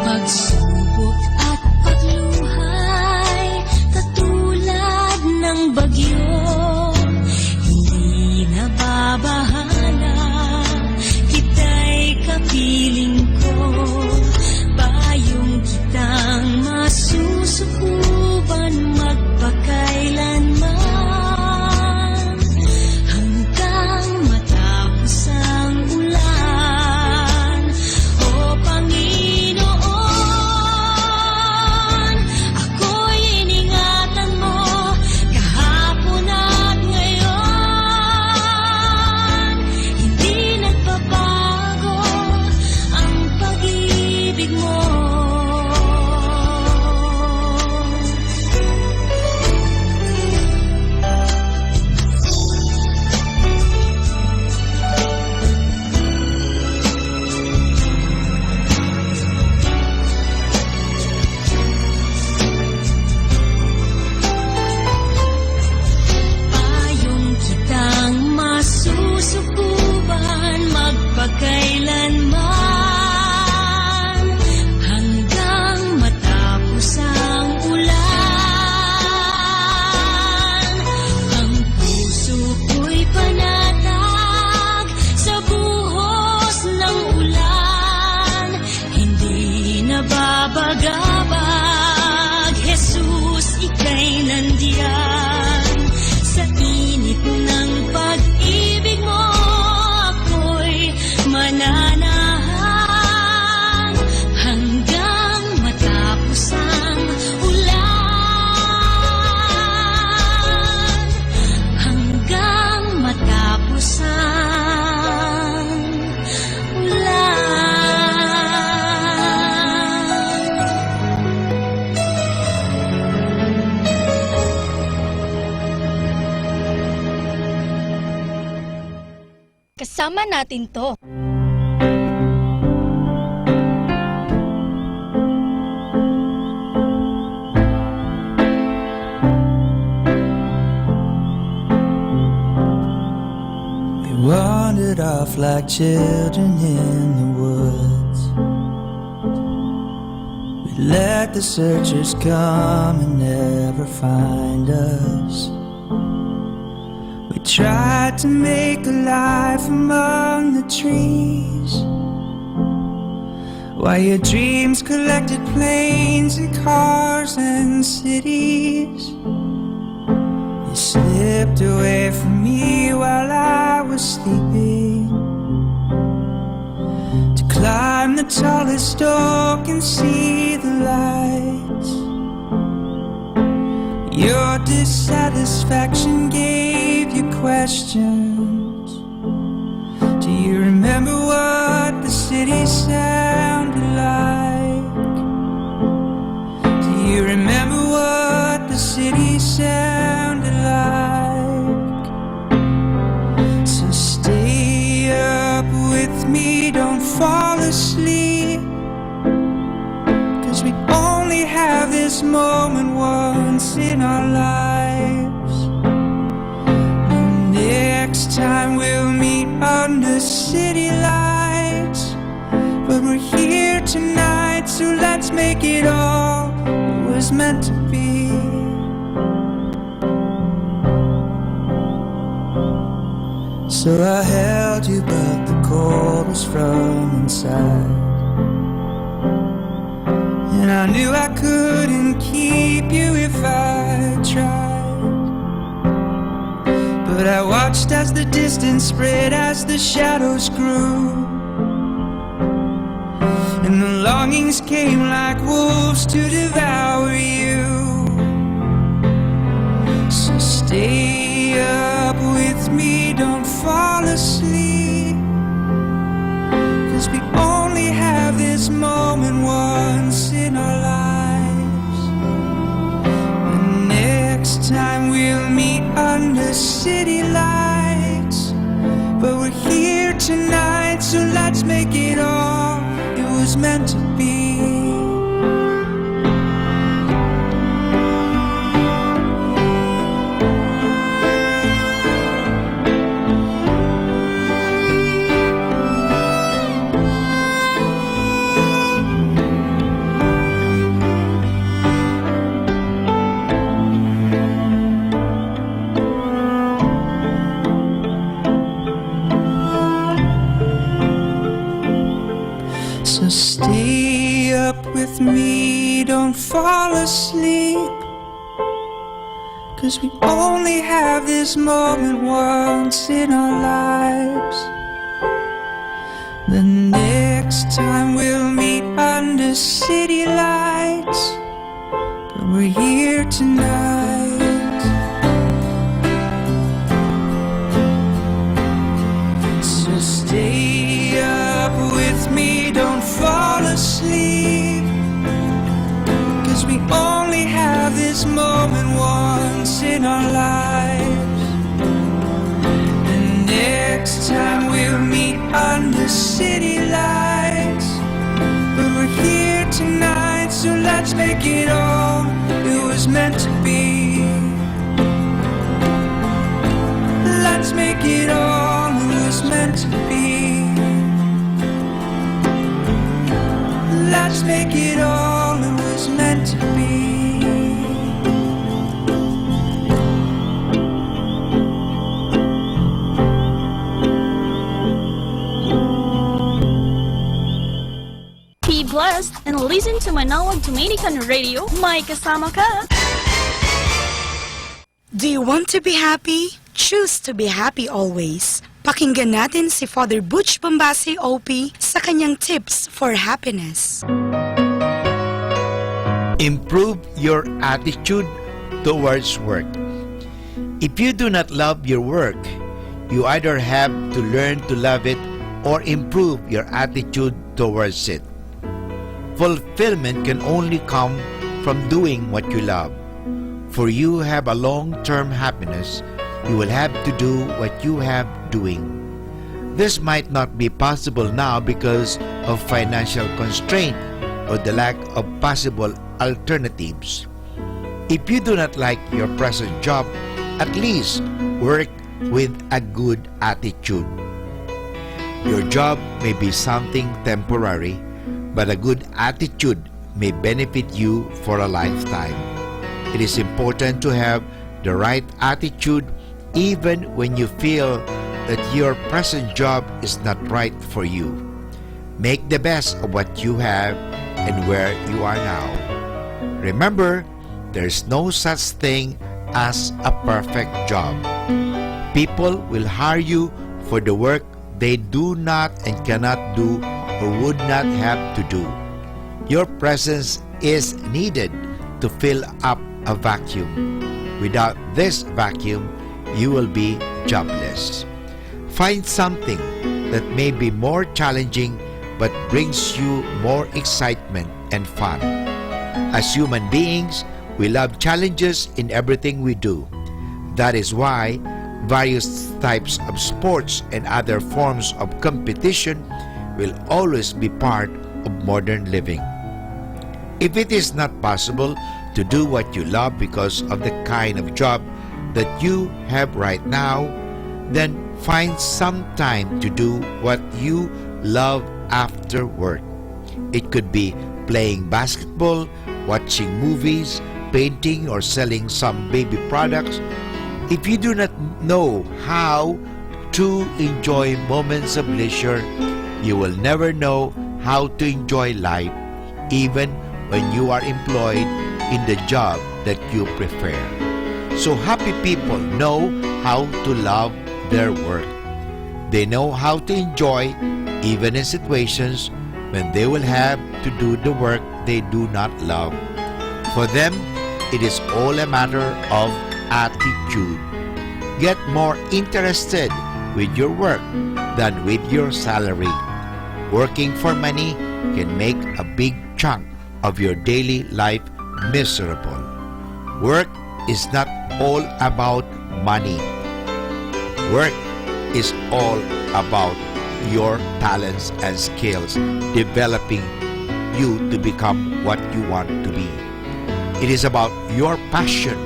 Pagsubok at pagluhay katulad ng bagyo, hindi nababahala, kita'y kapiling ko. Payong kitang masusukuban magpakailanman, hanggang matapos ang ulan. Lanahan hanggang matapos ang ulan. Hanggang matapos ang ulan. Kasama natin to. We wandered off like children in the woods. We let the searchers come and never find us. We tried to make a life among the trees, while your dreams collected planes and cars and cities. You slipped away from me while I was sleeping, to climb the tallest oak and see the lights. Your dissatisfaction gave you questions. Do you remember what the city sounded like? Do you remember what the city sounded like? So stay up with me, don't fall asleep. 'Cause we only have this moment once in our lives. And next time we'll meet under city lights. But we're here tonight, so let's make it all. It was meant to be. So I held you, but the cold was from inside. And I knew I couldn't keep you if I tried. But I watched as the distance spread, as the shadows grew. And the longings came like wolves to devour you. So stay up with me, don't fall asleep. 'Cause we only have this moment once in our lives. And next time we'll meet under city lights. But we're here tonight, so let's make it all. It was meant to be. So stay up with me, don't fall asleep. 'Cause we only have this moment once in our lives. The next time we'll meet under city lights. But we're here tonight. So stay up with me, don't fall asleep. 'Cause we only have this moment once in our lives. And next time we'll meet under city lights. But we're here tonight, so let's make it all. It was meant to be. Let's make it all. It was meant to be. Let's make it all. It was meant to be. Be blessed and listen to Manaoag Dominican Radio. May kasama ka. Do you want to be happy? Choose to be happy always. Pakinggan natin si Father Butch Bombase, O P, sa kanyang tips for happiness. Improve your attitude towards work. If you do not love your work, you either have to learn to love it or improve your attitude towards it. Fulfillment can only come from doing what you love. For you have a long-term happiness, you will have to do what you have doing. This might not be possible now because of financial constraint or the lack of possible alternatives. If you do not like your present job, at least work with a good attitude. Your job may be something temporary, but a good attitude may benefit you for a lifetime. It is important to have the right attitude even when you feel that your present job is not right for you. Make the best of what you have and where you are now. Remember, there's no such thing as a perfect job. People will hire you for the work they do not and cannot do or would not have to do. Your presence is needed to fill up a vacuum. Without this vacuum, you will be jobless. Find something that may be more challenging but brings you more excitement and fun. As human beings, we love challenges in everything we do. That is why various types of sports and other forms of competition will always be part of modern living. If it is not possible to do what you love because of the kind of job that you have right now, then find some time to do what you love after work. It could be playing basketball, watching movies, painting, or selling some baby products. If you do not know how to enjoy moments of leisure, you will never know how to enjoy life, even when you are employed in the job that you prefer. So happy people know how to love their work. They know how to enjoy, even in situations when they will have to do the work they do not love. For them, it is all a matter of attitude. Get more interested with your work than with your salary. Working for money can make a big chunk of your daily life miserable. Work is not all about money. Work is all about your talents and skills, developing you to become what you want to be. It is about your passion,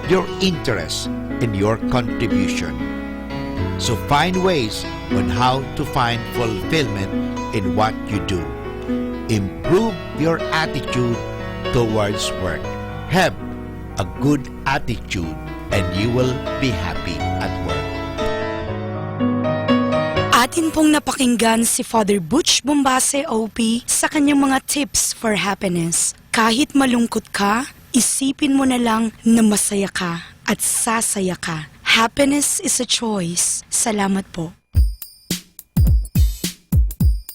your interests, and your contribution. So find ways on how to find fulfillment in what you do. Improve your attitude towards work. Have a good attitude and you will be happy at work. Atin pong napakinggan si Father Butch Bombase, O P, sa kanyang mga tips for happiness. Kahit malungkot ka, isipin mo na lang na masaya ka at sasaya ka. Happiness is a choice. Salamat po.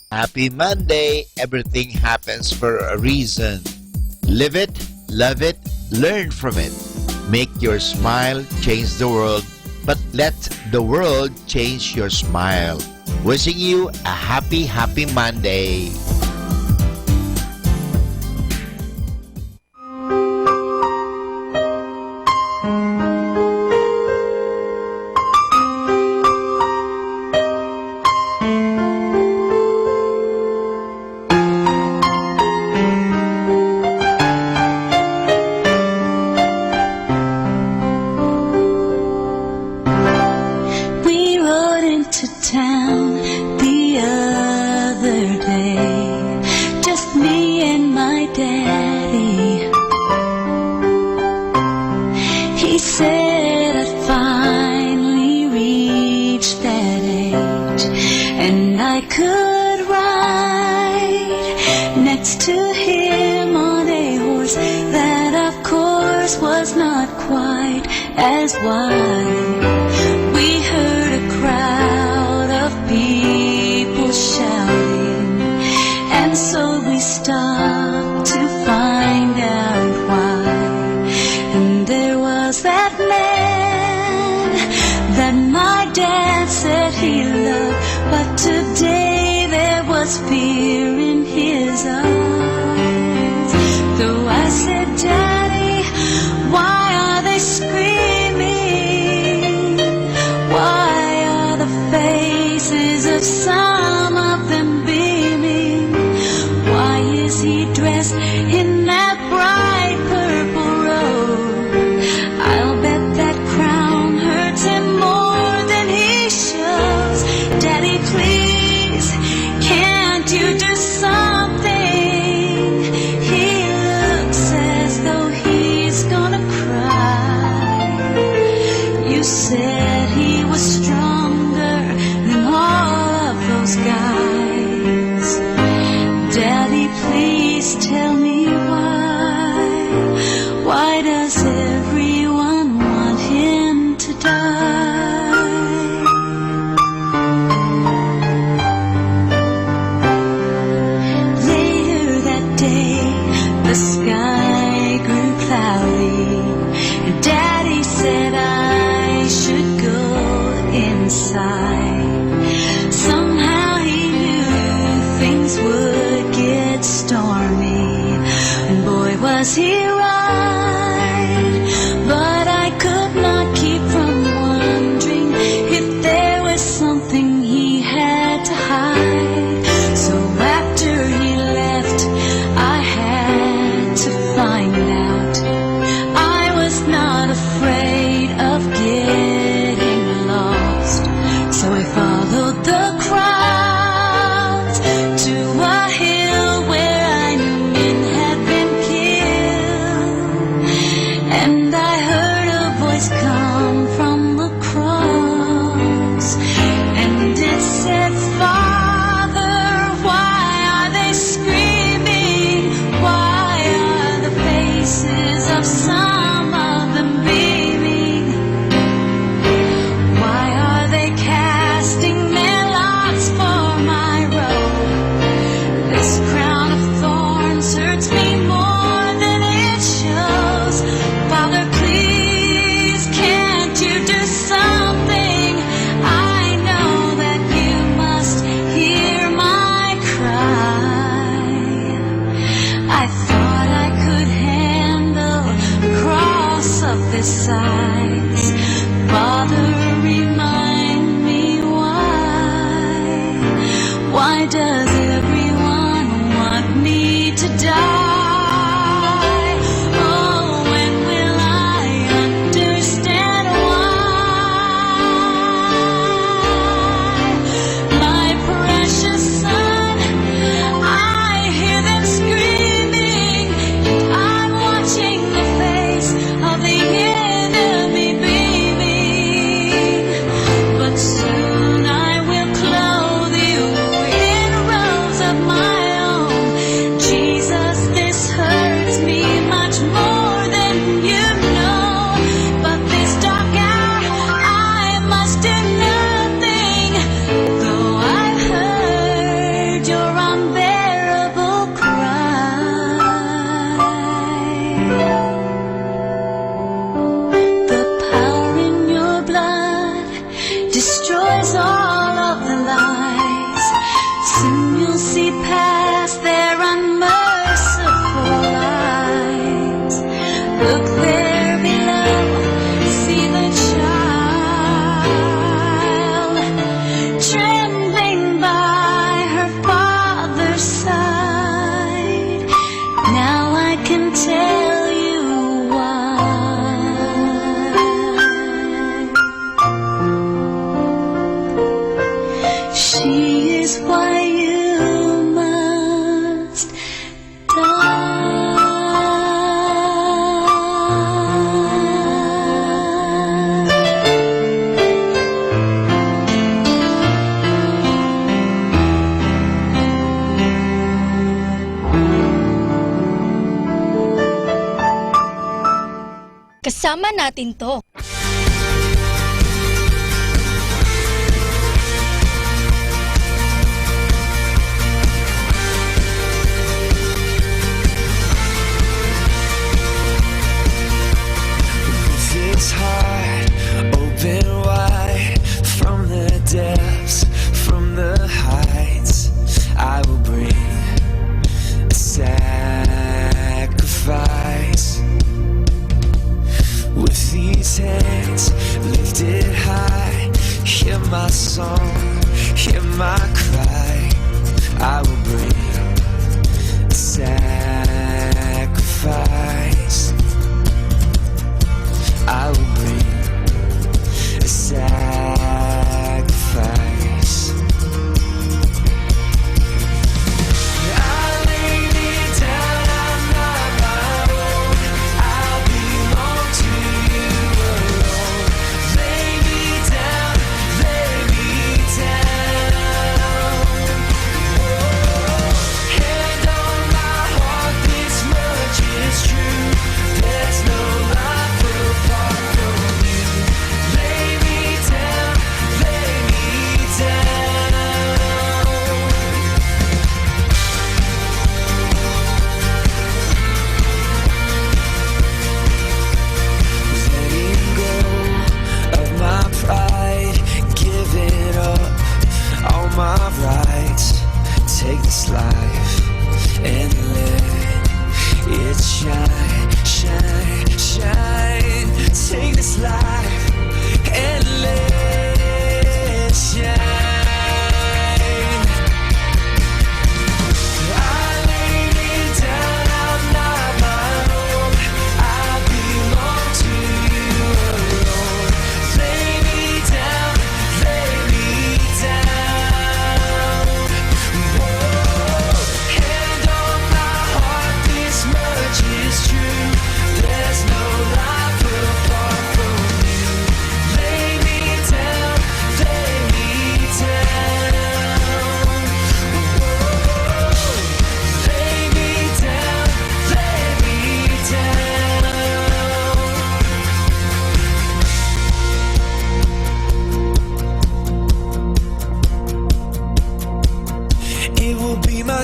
Happy Monday! Everything happens for a reason. Live it, love it, learn from it. Make your smile change the world, but let the world change your smile. Wishing you a happy, happy Monday! We rode into town the other day, just me and my daddy. He said I'd finally reached that age, and I could ride next to him on a horse that, of course, was not quite as wide. We heard a crowd Fear in his eyes. Though I said, "Daddy, why are they screaming? Why are the faces of some of them beaming? Why is he dressed in that bright purple robe? I'll bet that crown hurts him more than he shows. Daddy, please, can't you do something?" He looks as though he's gonna cry. You said he was stronger than all of those guys. Daddy, please tell me why. Why does everyone want him to die? Later that day, the sky grew cloudy. Daddy said I should go inside. Somehow he knew things would get stormy. And boy, was he right. But I could not keep from wondering if there was something he had to hide. So after he left, I had to find out. I was not afraid of getting lost, so I followed the crowds to a hill where I knew men had been killed. And I heard a voice come from the cross, and it said, "Father, why are they screaming? Why are the faces of some of them beaming? Why are they casting their lots for my robe? This crown of thorns hurts me more than it shows. Father, please, can't you do something? I know that you must hear my cry." I thought I could handle a cross of this size. Father, remind me why. Why does everyone want me to die? Oh, when will I understand why? My precious son, I hear them screaming. I'm watching the face of the enemy beaming. But soon I will clothe you in robes of my own. Jesus, this hurts me much more than you know. But this dark hour, I must do nothing, though I've heard your unbearable cry. The power in your blood destroys all of the lies. Soon you'll see past their unmerciful eyes. Look there below, see the child trembling by her father's side. Now I can tell you why. She is why you must die. Kasama natin 'to. With its heart open wide, from the depths, from the heights, I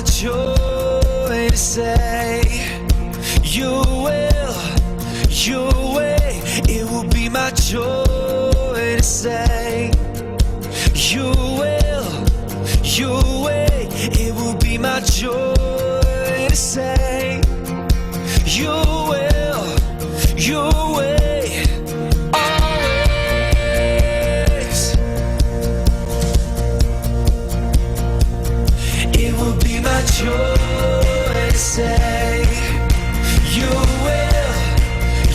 Joy to say, your will, your way. It will be my joy to say, your will, your way. It will be my joy to say, your will, your way. Always. It will be my joy to say, your will,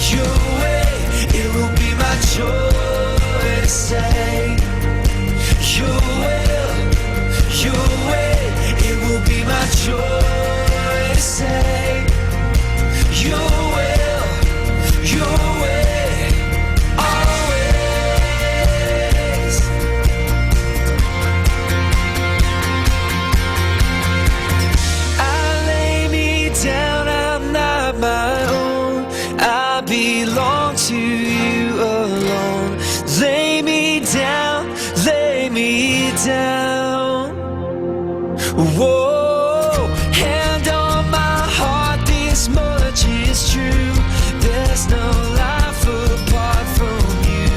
your way. It will be my joy to say, your will, your way. It will be my joy to say, your will, your way. Always. I lay me down, I'm not my own. I belong to you alone. Lay me down, lay me down. Whoa, hand on my heart, this much is true. There's no life apart from you.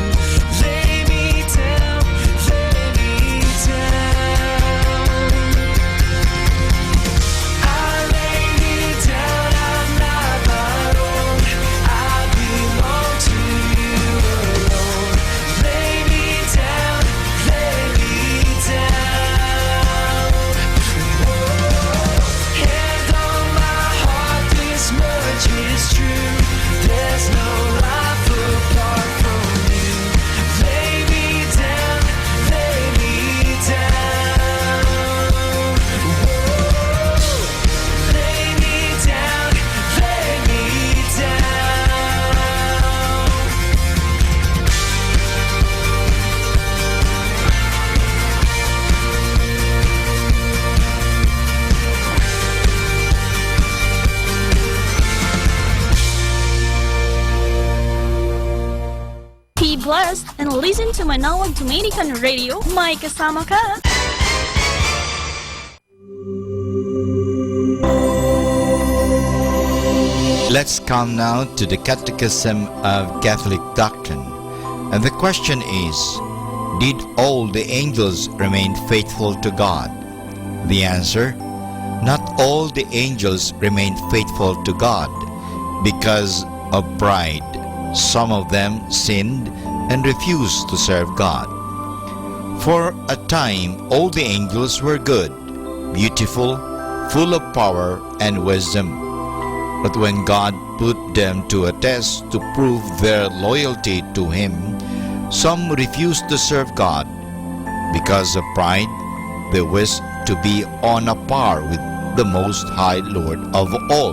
Lay me down, lay me down. I lay me down, I'm not my own. I belong to you alone. Lay me down, lay me down. Whoa. Hand on my heart, this much is true. There's no life apart from you. Lay me down, lay me down. Whoa. Lay me down, lay me down. Be blessed and listen to Manawa Dominican Radio. May kasama ka. Let's come now to the Catechism of Catholic Doctrine. And the question is, did all the angels remain faithful to God? The answer, not all the angels remained faithful to God because of pride. Some of them sinned and refused to serve God. For a time, all the angels were good, beautiful, full of power and wisdom. But when God put them to a test to prove their loyalty to Him, some refused to serve God. Because of pride, they wished to be on a par with the Most High Lord of all.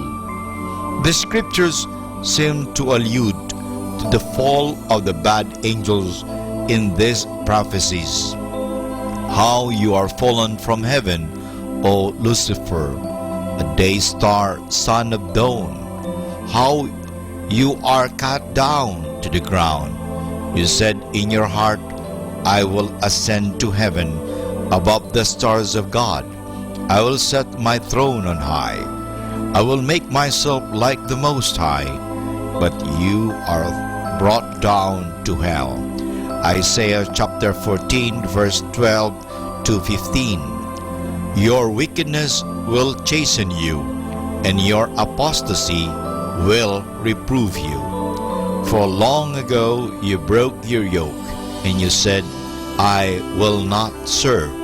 The scriptures seem to allude to the fall of the bad angels in these prophecies. "How you are fallen from heaven, O Lucifer, a day star, son of dawn! How you are cut down to the ground! You said in your heart, 'I will ascend to heaven above the stars of God. I will set my throne on high. I will make myself like the Most High.' But you are brought down to hell." Isaiah chapter fourteen, verse twelve to fifteen. "Your wickedness will chasten you, and your apostasy will reprove you. For long ago you broke your yoke, and you said, 'I will not serve.'"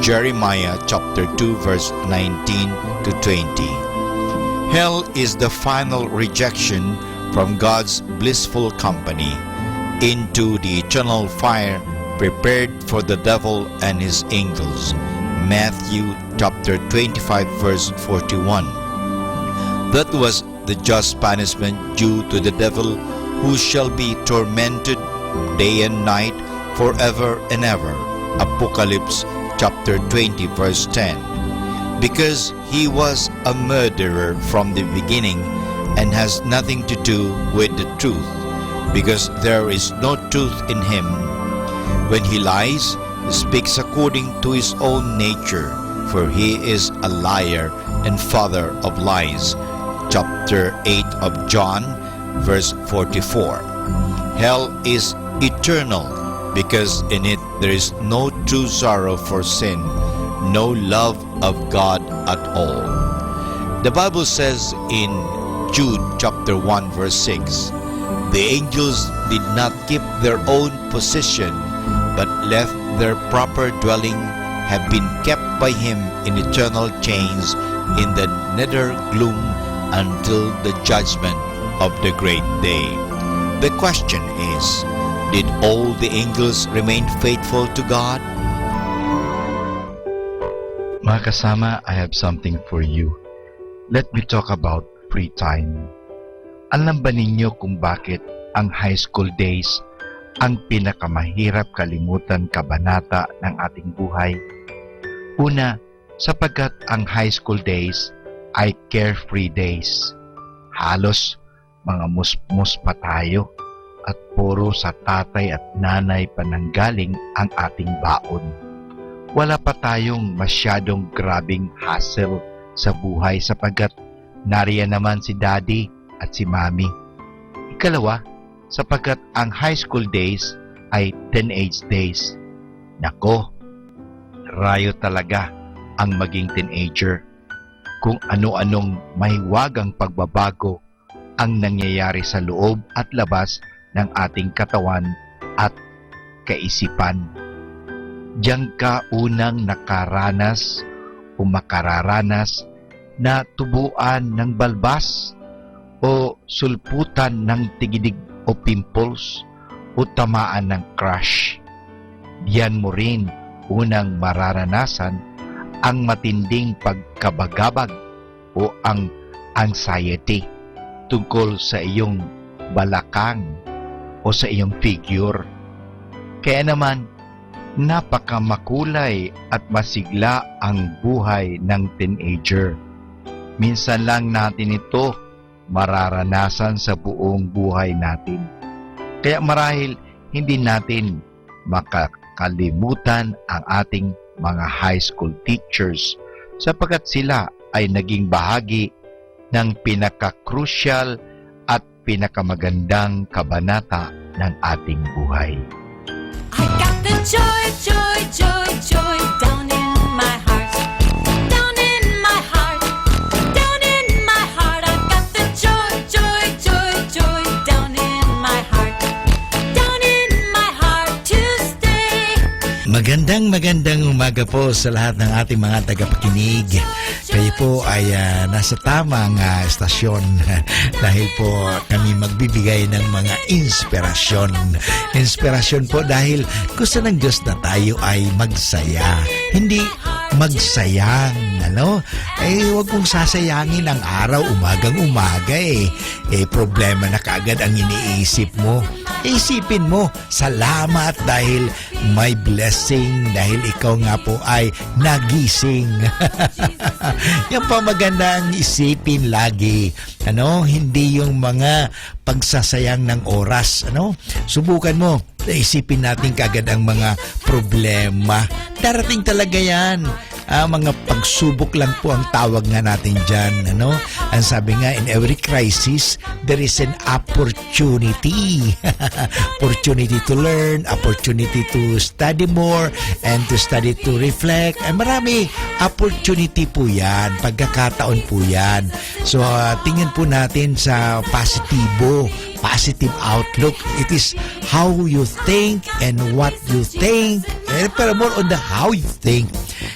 Jeremiah chapter two, verse nineteen to twenty. Hell is the final rejection from God's blissful company into the eternal fire prepared for the devil and his angels. Matthew chapter twenty-five, verse forty-one. That was the just punishment due to the devil, who shall be tormented day and night forever and ever. Apocalypse chapter twenty, verse ten. Because he was a murderer from the beginning and has nothing to do with the truth, because there is no truth in him. When he lies, he speaks according to his own nature, for he is a liar and father of lies. Chapter eight of John, verse forty-four. Hell is eternal because in it there is no true sorrow for sin, no love of God at all. The Bible says in Jude chapter one verse six, "The angels did not keep their own position, but left their proper dwelling, have been kept by him in eternal chains in the nether gloom until the judgment of the great day." The question is, did all the angels remain faithful to God? Mga kasama, I have something for you. Let me talk about free time. Alam ba ninyo kung bakit ang high school days ang pinakamahirap kalimutan kabanata ng ating buhay? Una, sapagkat ang high school days ay carefree days. Halos mga musmos pa tayo at puro sa tatay at nanay pa nanggaling ang ating baon. Wala pa tayong masyadong grabing hassle sa buhay sapagkat narian naman si daddy at si mommy. Ikalawa, sapagkat ang high school days ay teenage days. Nako, rayo talaga ang maging teenager. Kung ano-anong mahiwagang pagbabago ang nangyayari sa loob at labas ng ating katawan at kaisipan. Diyan ka unang nakaranas o makararanas na tubuan ng balbas o sulputan ng tigidig o pimples o tamaan ng crush. Diyan mo rin unang mararanasan ang matinding pagkabagabag o ang anxiety tungkol sa iyong balakang o sa iyong figure. Kaya naman, napakamakulay at masigla ang buhay ng teenager. Minsan lang natin ito mararanasan sa buong buhay natin. Kaya marahil hindi natin makakalimutan ang ating mga high school teachers sapagkat sila ay naging bahagi ng pinaka-crucial at pinakamagandang kabanata ng ating buhay. I got the joy, joy, joy, joy down in my heart. Down in my heart. Down in my heart. I got the joy, joy, joy, joy down in my heart. Down in my heart to stay. Magandang, magandang umaga po sa lahat ng ating mga tagapakinig. Kayo po ay, ah, nasa tamang, ah, estasyon dahil po kami magbibigay ng mga inspirasyon. Inspirasyon po dahil gusto ng Diyos na tayo ay magsaya. Hindi magsayang, ano? Eh, huwag mong sasayangin ang araw, umagang umaga eh. Eh, problema na kaagad ang iniisip mo. Isipin mo, salamat dahil may blessing, dahil ikaw nga po ay nagising. Yan po magandang isipin lagi. Ano, hindi yung mga pagsasayang ng oras, ano? Subukan mo, isipin natin kaagad ang mga problema. Darating talaga yan. Ah, mga pagsubok lang po ang tawag nga natin dyan, ano? Ang sabi nga, in every crisis, there is an opportunity. Opportunity to learn, opportunity to study more, and to study to reflect. Ay, marami. Opportunity po yan. Pagkakataon po yan. So, ah, tingnan po natin sa positibo, positive outlook. It is how you think and what you think. Eh, pero more on the how you think.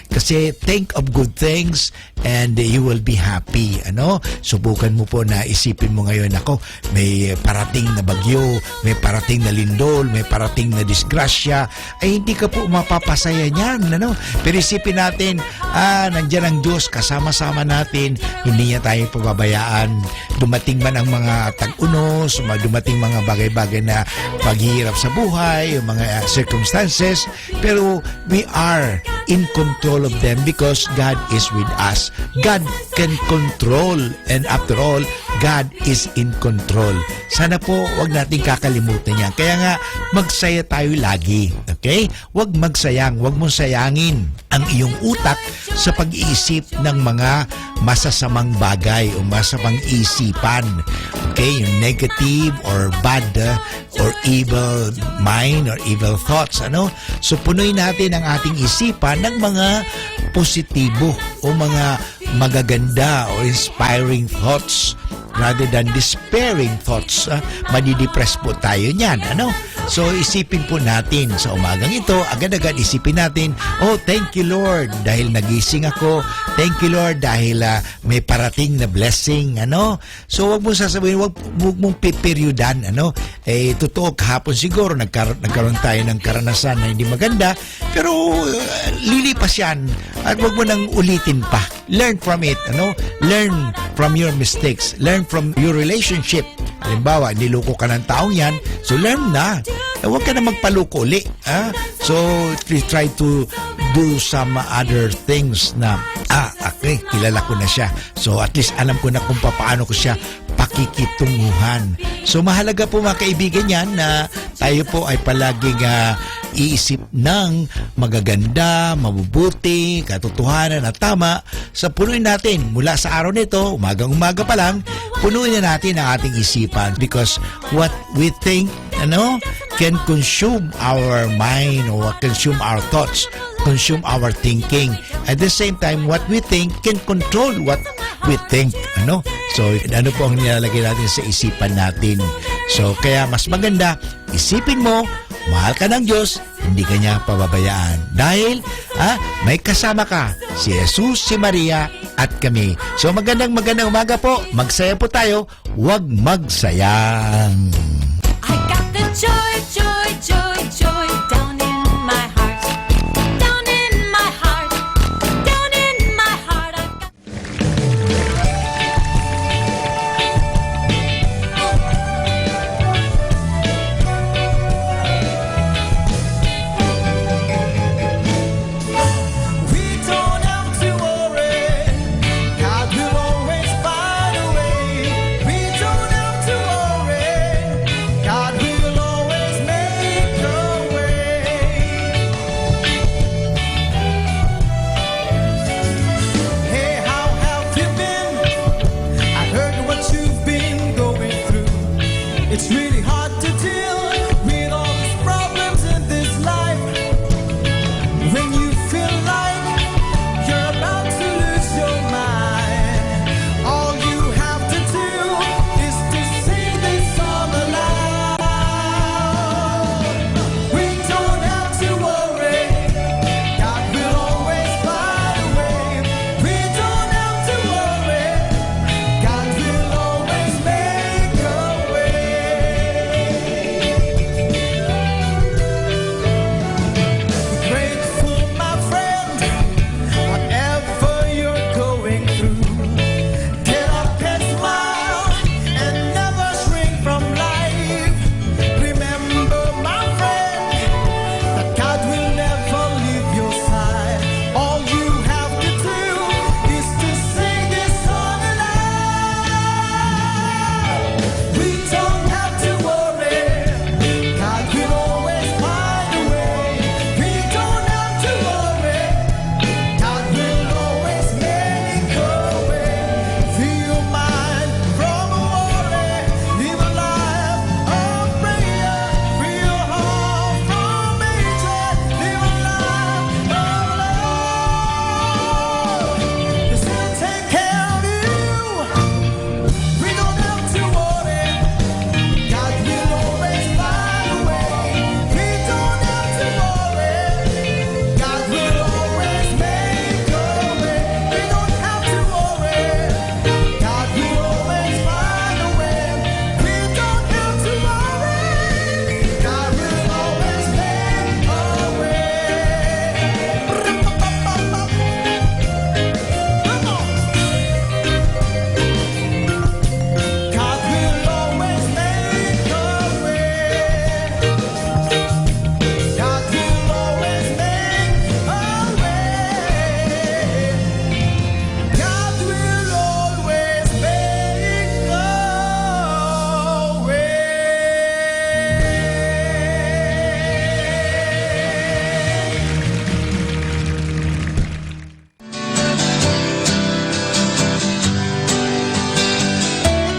Kasi think of good things and you will be happy. Ano? Subukan mo po na isipin mo ngayon, "Ako, may parating na bagyo, may parating na lindol, may parating na disgrasya." Ay, hindi ka po mapapasaya niyan, ano? Pero isipin natin, ah, nandiyan ang Diyos, kasama-sama natin, hindi niya tayo pababayaan. Dumating man ang mga tag-unos, ma-, dumating mga bagay-bagay na paghihirap sa buhay, yung mga, ah, circumstances, pero we are in control of them because God is with us. God can control, and after all, God is in control. Sana po, wag natin kakalimutan yan. Kaya nga, magsaya tayo lagi. Okay? Wag magsayang, wag mong sayangin ang iyong utak sa pag-iisip ng mga masasamang bagay o masamang isipan. Okay? Yung negative or bad, uh, or evil mind or evil thoughts, ano? So, punoy natin ang ating isipan ng mga positibo o mga magaganda o inspiring thoughts rather than despairing thoughts. Ah, madidepress po tayo niyan, ano? So, isipin po natin sa umagang ito, agad-agad isipin natin, "Oh, thank you, Lord, dahil nagising ako. Thank you, Lord, dahil, ah, may parating na blessing," ano? So, wag mong sasabihin, wag, wag mong piperyodan, ano? Eh, totoo, kahapon siguro, nagkar-, nagkaroon tayo ng karanasan na hindi maganda, pero, uh, lilipas yan. At wag mo nang ulitin pa. Learn from it, ano? Learn from your mistakes. Learn from your relationship. Halimbawa, niloko ka ng taong yan, so learn na. Eh, wag ka na magpaloko uli, ah? So, please try to do some other things na, "Ah, okay, kilala ko na siya." So, at least alam ko na kung papaano ko siya pakikitunguhan. So, mahalaga po, mga kaibigan, yan na tayo po ay palaging, ah, iisip ng magaganda, mabubuti, katotohanan at tama. Sa punuin natin, mula sa araw nito, umagang-umaga pa lang, punuin na natin ang ating isipan, because what we think, ano, can consume our mind or consume our thoughts, consume our thinking. At the same time, what we think can control what we think, ano? So, ano po ang nilalagay natin sa isipan natin? So, kaya mas maganda, isipin mo, mahal ka ng Diyos, hindi ka niya pababayaan. Dahil, ah, may kasama ka, si Jesus, si Maria, at kami. So, magandang, magandang umaga po. Magsaya po tayo. Huwag magsayang. I got the joy, joy, joy, joy down in my heart. Down in my heart. Down in my heart. I've got We don't have to worry. God will always find a way. We don't have to worry. God will always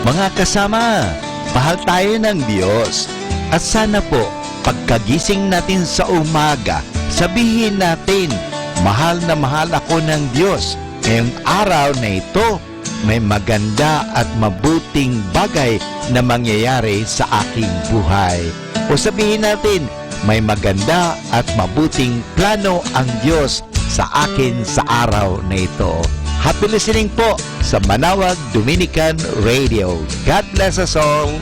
Mga kasama, mahal tayo ng Diyos. At sana po, pagkagising natin sa umaga, sabihin natin, "Mahal na mahal ako ng Diyos. Ngayong araw na ito, may maganda at mabuting bagay na mangyayari sa aking buhay." O sabihin natin, "May maganda at mabuting plano ang Diyos sa akin sa araw na ito." Happy listening po sa Manawag Dominican Radio. God bless us all.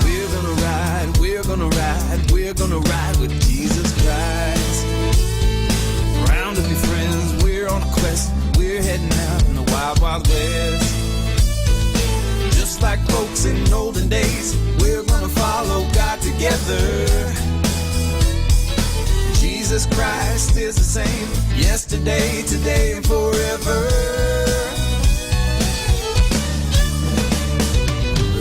We're gonna ride, we're gonna ride, we're gonna ride with Jesus Christ. Round up your friends, we're on a quest. We're heading out in the wild, wild west. Just like folks in olden days, we're gonna follow God together. Jesus Christ is the same yesterday, today, and forever.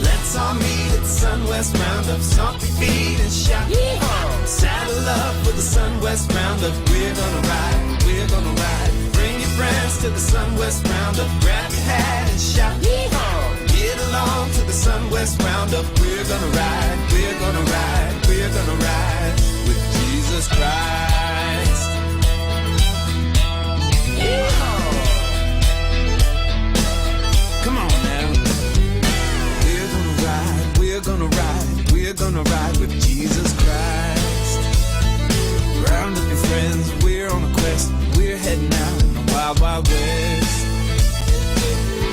Let's all meet at the Sunwest Roundup. Stomp your feet and shout, "Yeehaw!" Saddle up for the Sunwest Roundup. We're gonna ride, we're gonna ride. Bring your friends to the Sunwest Roundup. Grab your hat and shout, "Yeehaw!" Get along to the Sunwest Roundup. We're gonna ride, we're gonna ride, we're gonna ride with Jesus Christ. Yeehaw! Come on now. We're gonna ride, we're gonna ride, we're gonna ride with Jesus Christ. Round up your friends, we're on a quest. We're heading out in the wild, wild west.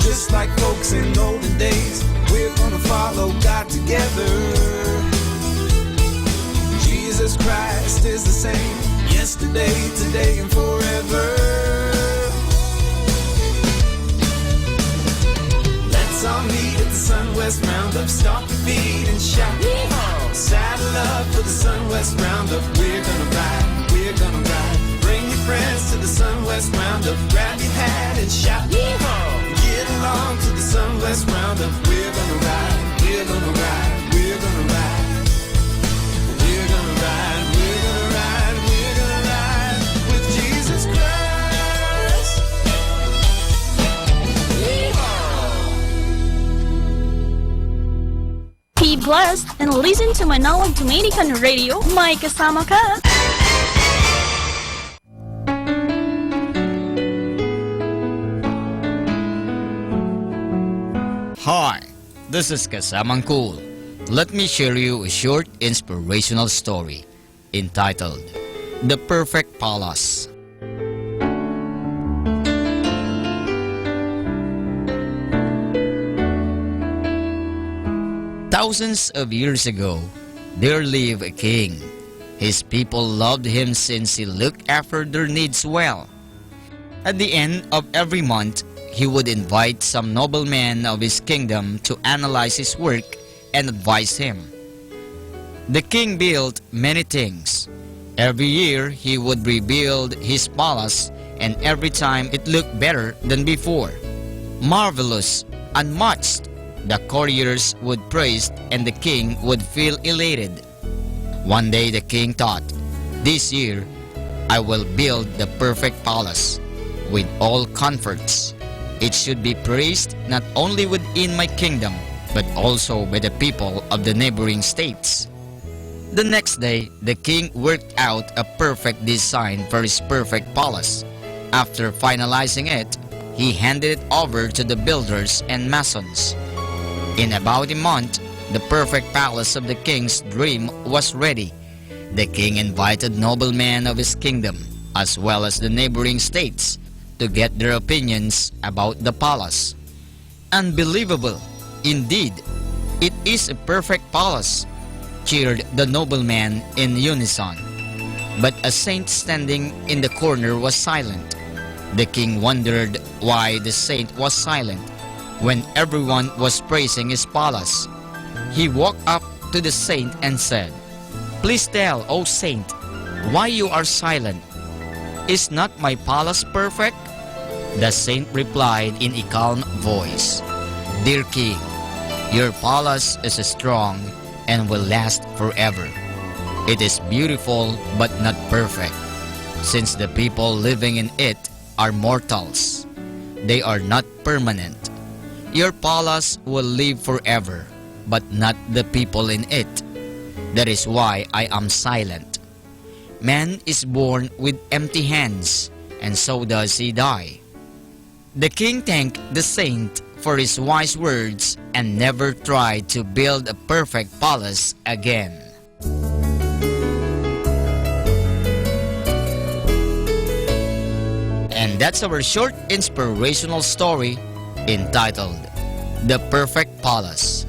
Just like folks in olden days, we're gonna follow God together. Jesus Christ is the same yesterday, today, and forever. Let's all meet at the Sunwest Roundup. Stomp your feet and shout, "Yeehaw!" Saddle up for the Sunwest Roundup. We're gonna ride, we're gonna ride. Bring your friends to the Sunwest Roundup. Grab your hat and shout, "Yeehaw!" Get along to the Sunwest Roundup. We're gonna ride, we're gonna ride, we're gonna ride. We're gonna ride, we're gonna ride, we're gonna ride with Jesus Christ. Yeehaw! Be blessed and listen to Manawag Dominican Radio. May kasama ka. Hi, this is Kasamang Cool. Let me share you a short inspirational story entitled The Perfect Palace. Thousands of years ago, there lived a king. His people loved him since he looked after their needs well. At the end of every month, he would invite some noblemen of his kingdom to analyze his work and advise him. The king built many things. Every year, he would rebuild his palace, and every time it looked better than before. Marvelous, unmatched, the courtiers would praise, and the king would feel elated. One day the king thought, "This year, I will build the perfect palace with all comforts. It should be praised not only within my kingdom, but also by the people of the neighboring states." The next day, the king worked out a perfect design for his perfect palace. After finalizing it, he handed it over to the builders and masons. In about a month, the perfect palace of the king's dream was ready. The king invited noblemen of his kingdom, as well as the neighboring states, to get their opinions about the palace. "Unbelievable! Indeed, it is a perfect palace," cheered the noblemen in unison. But a saint standing in the corner was silent. The king wondered why the saint was silent when everyone was praising his palace. He walked up to the saint and said, "Please tell, O saint, why you are silent. Is not my palace perfect?" The saint replied in a calm voice, Dear King, your palace is strong and will last forever. It is beautiful but not perfect, since the people living in it are mortals. They are not permanent. Your palace will live forever, but not the people in it. That is why I am silent. Man is born with empty hands, and so does he die. The king thanked the saint for his wise words and never tried to build a perfect palace again. And that's our short inspirational story entitled The Perfect Palace.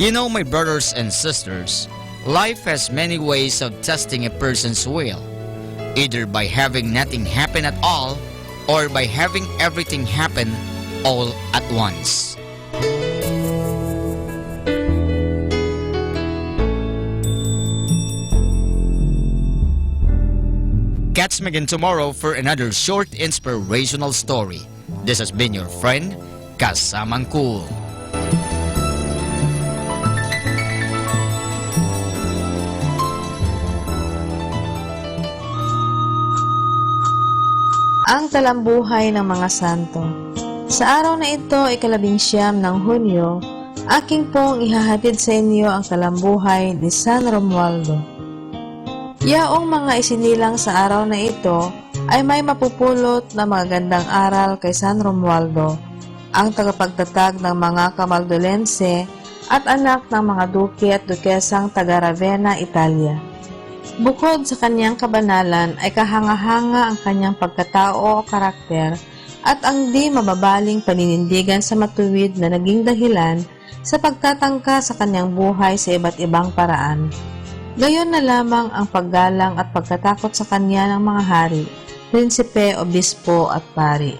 You know, my brothers and sisters, life has many ways of testing a person's will, either by having nothing happen at all or by having everything happen all at once. Catch me again tomorrow for another short inspirational story. This has been your friend, Kasamang Cool. Ang Talambuhay ng mga Santo. Sa araw na ito, ikalabinsiam ng Hunyo, akin pong ihahatid sa inyo ang talambuhay ni San Romualdo. Yaong mga isinilang sa araw na ito ay may mapupulot na magagandang aral kay San Romualdo, ang tagapagtatag ng mga Kamaldulense at anak ng mga duke at dukesang taga Ravenna, Italia. Bukod sa kanyang kabanalan ay kahanga-hanga ang kanyang pagkatao o karakter at angdi mababaling paninindigan sa matuwid na naging dahilan sa pagtatangka sa kanyang buhay sa iba't ibang paraan. Gayon na lamang ang paggalang at pagtatakot sa kanya ng mga hari, prinsipe, obispo, at pari.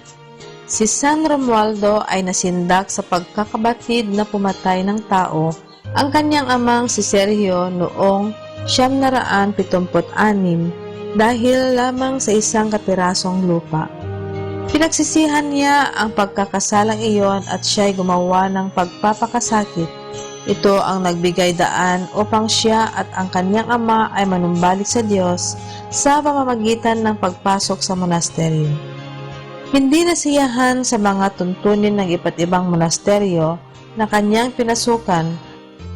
Si San Romualdo ay nasindak sa pagkakabatid na pumatay ng tao ang kanyang amang si Sergio noong siyam na raan pitumput anim dahil lamang sa isang kapirasong lupa. Pinagsisihan niya ang pagkakasalang iyon at siya'y gumawa ng pagpapakasakit. Ito ang nagbigay daan upang siya at ang kanyang ama ay manumbalik sa Dios sa pamamagitan ng pagpasok sa monasteryo. Hindi nasiyahan sa mga tuntunin ng iba't ibang monasteryo na kanyang pinasukan,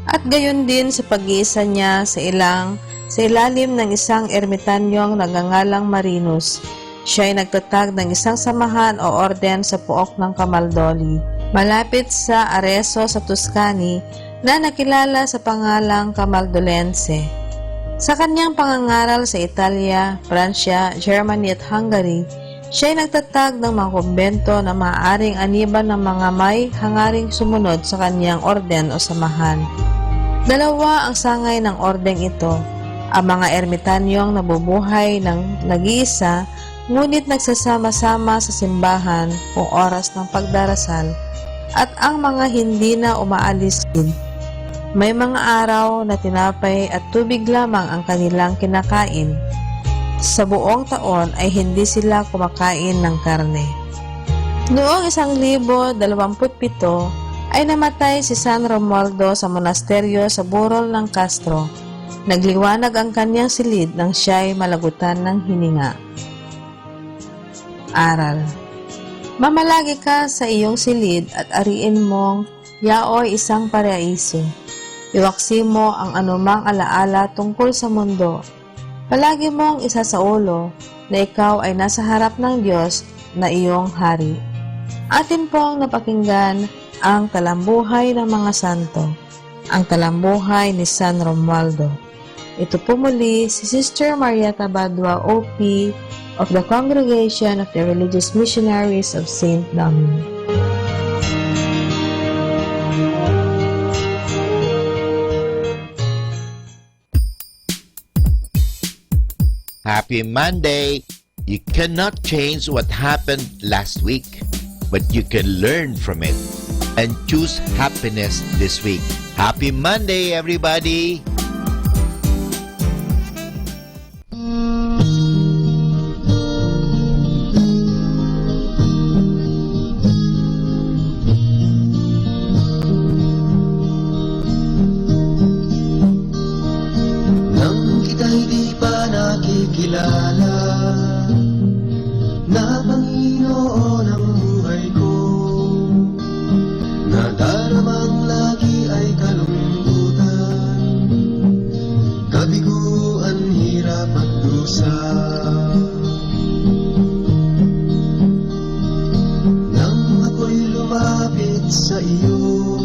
at gayon din sa pag-iisa niya sa ilang, sa ilalim ng isang ermitanyong nagngangalang Marinus. Siya'y nagtatag ng isang samahan o orden sa pook ng Camaldoli, malapit sa Arezzo sa Tuscany, na nakilala sa pangalang Camaldulense. Sa kanyang pangangaral sa Italia, Pransya, Germany at Hungary, siya'y nagtatag ng mga kumbento na maaaring aniban ng mga may hangaring sumunod sa kanyang orden o samahan. Dalawa ang sangay ng ordeng ito, ang mga ermitanyong nabubuhay ng nag-iisa, ngunit nagsasama-sama sa simbahan kung oras ng pagdarasal, at ang mga hindi na umaalis din. May mga araw na tinapay at tubig lamang ang kanilang kinakain. Sa buong taon ay hindi sila kumakain ng karne. Noong isang libo dalawamput pito ay namatay si San Romualdo sa monasteryo sa burol ng Castro. Nagliwanag ang kanyang silid nang siya'y malagutan ng hininga. Aral. Mamalagi ka sa iyong silid at ariin mong yaoy isang paraiso. Iwaksi mo ang anumang alaala tungkol sa mundo. Palagi mong isasaulo na ikaw ay nasa harap ng Dios na iyong Hari. Atin pong napakinggan ang Talambuhay ng mga Santo, ang Talambuhay ni San Romualdo. Ito po muli si Sister Maria Tabadua, O P, of the Congregation of the Religious Missionaries of Saint Dominic. Happy Monday! You cannot change what happened last week, but you can learn from it. and choose happiness this week. Happy Monday, everybody! Nang kita'y di pa nakikilala, na Panginoon ang buhay ko. Nadaramang lagi ay kalungkutan, kabiguan, hirap at dusa. Nang ako'y lumapit sa iyo,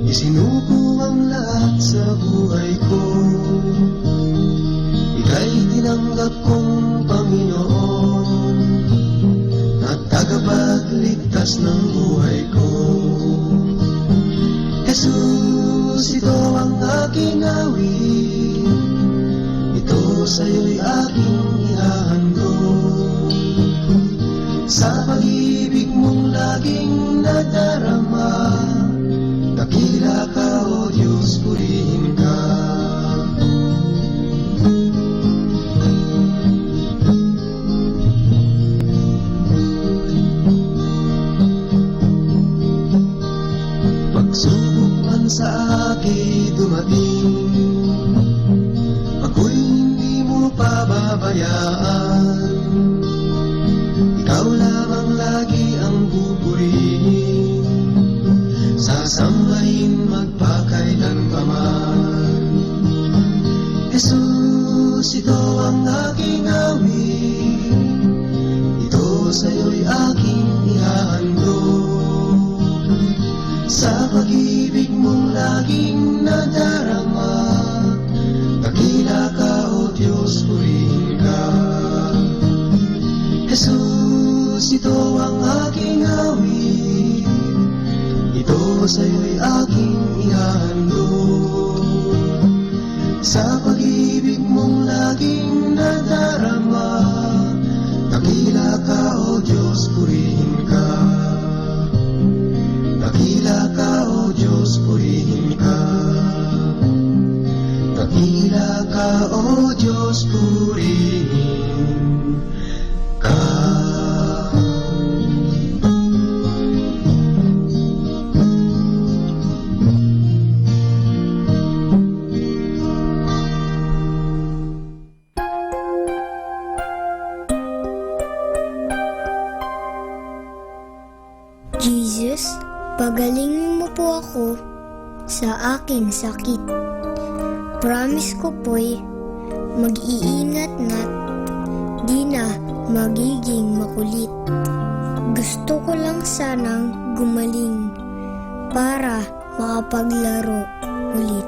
isinuko ang lahat sa buhay ko. Ika'y tinanggap kong Panginoon at tagapagligtas ng buhay ko. Jesus, ito ang aking awit, ito sa'yo'y aking ihahandog. Sa pag-ibig mong laging nadarama, dakila ka, O Diyos, purihin ka. Pagsubok man sa aki dumating, ako'y hindi mo pababayaan. Ikaw lamang lagi ang pupurihin, sasambahin magpakailan pa man. Jesus, ito ang aking awit, ito sa'yo'y aking ihahandog. Sa pag-ibig mong laging nadarama, dakila ka, O Diyos, purihin ka. Jesus, ito ang aking awit, ito sa'yo'y aking ihahandog. Sa pag-ibig mong laging nadarama, dakila ka, O Diyos, purihin ka. Dakila ka, O Diyos, purihin ka. Dakila ka, O Diyos, purihin ka. Jesus, pagalingin mo po ako sa aking sakit. Promise ko po'y mag-iingat na, di na magiging makulit. Gusto ko lang sanang gumaling para makapaglaro ulit.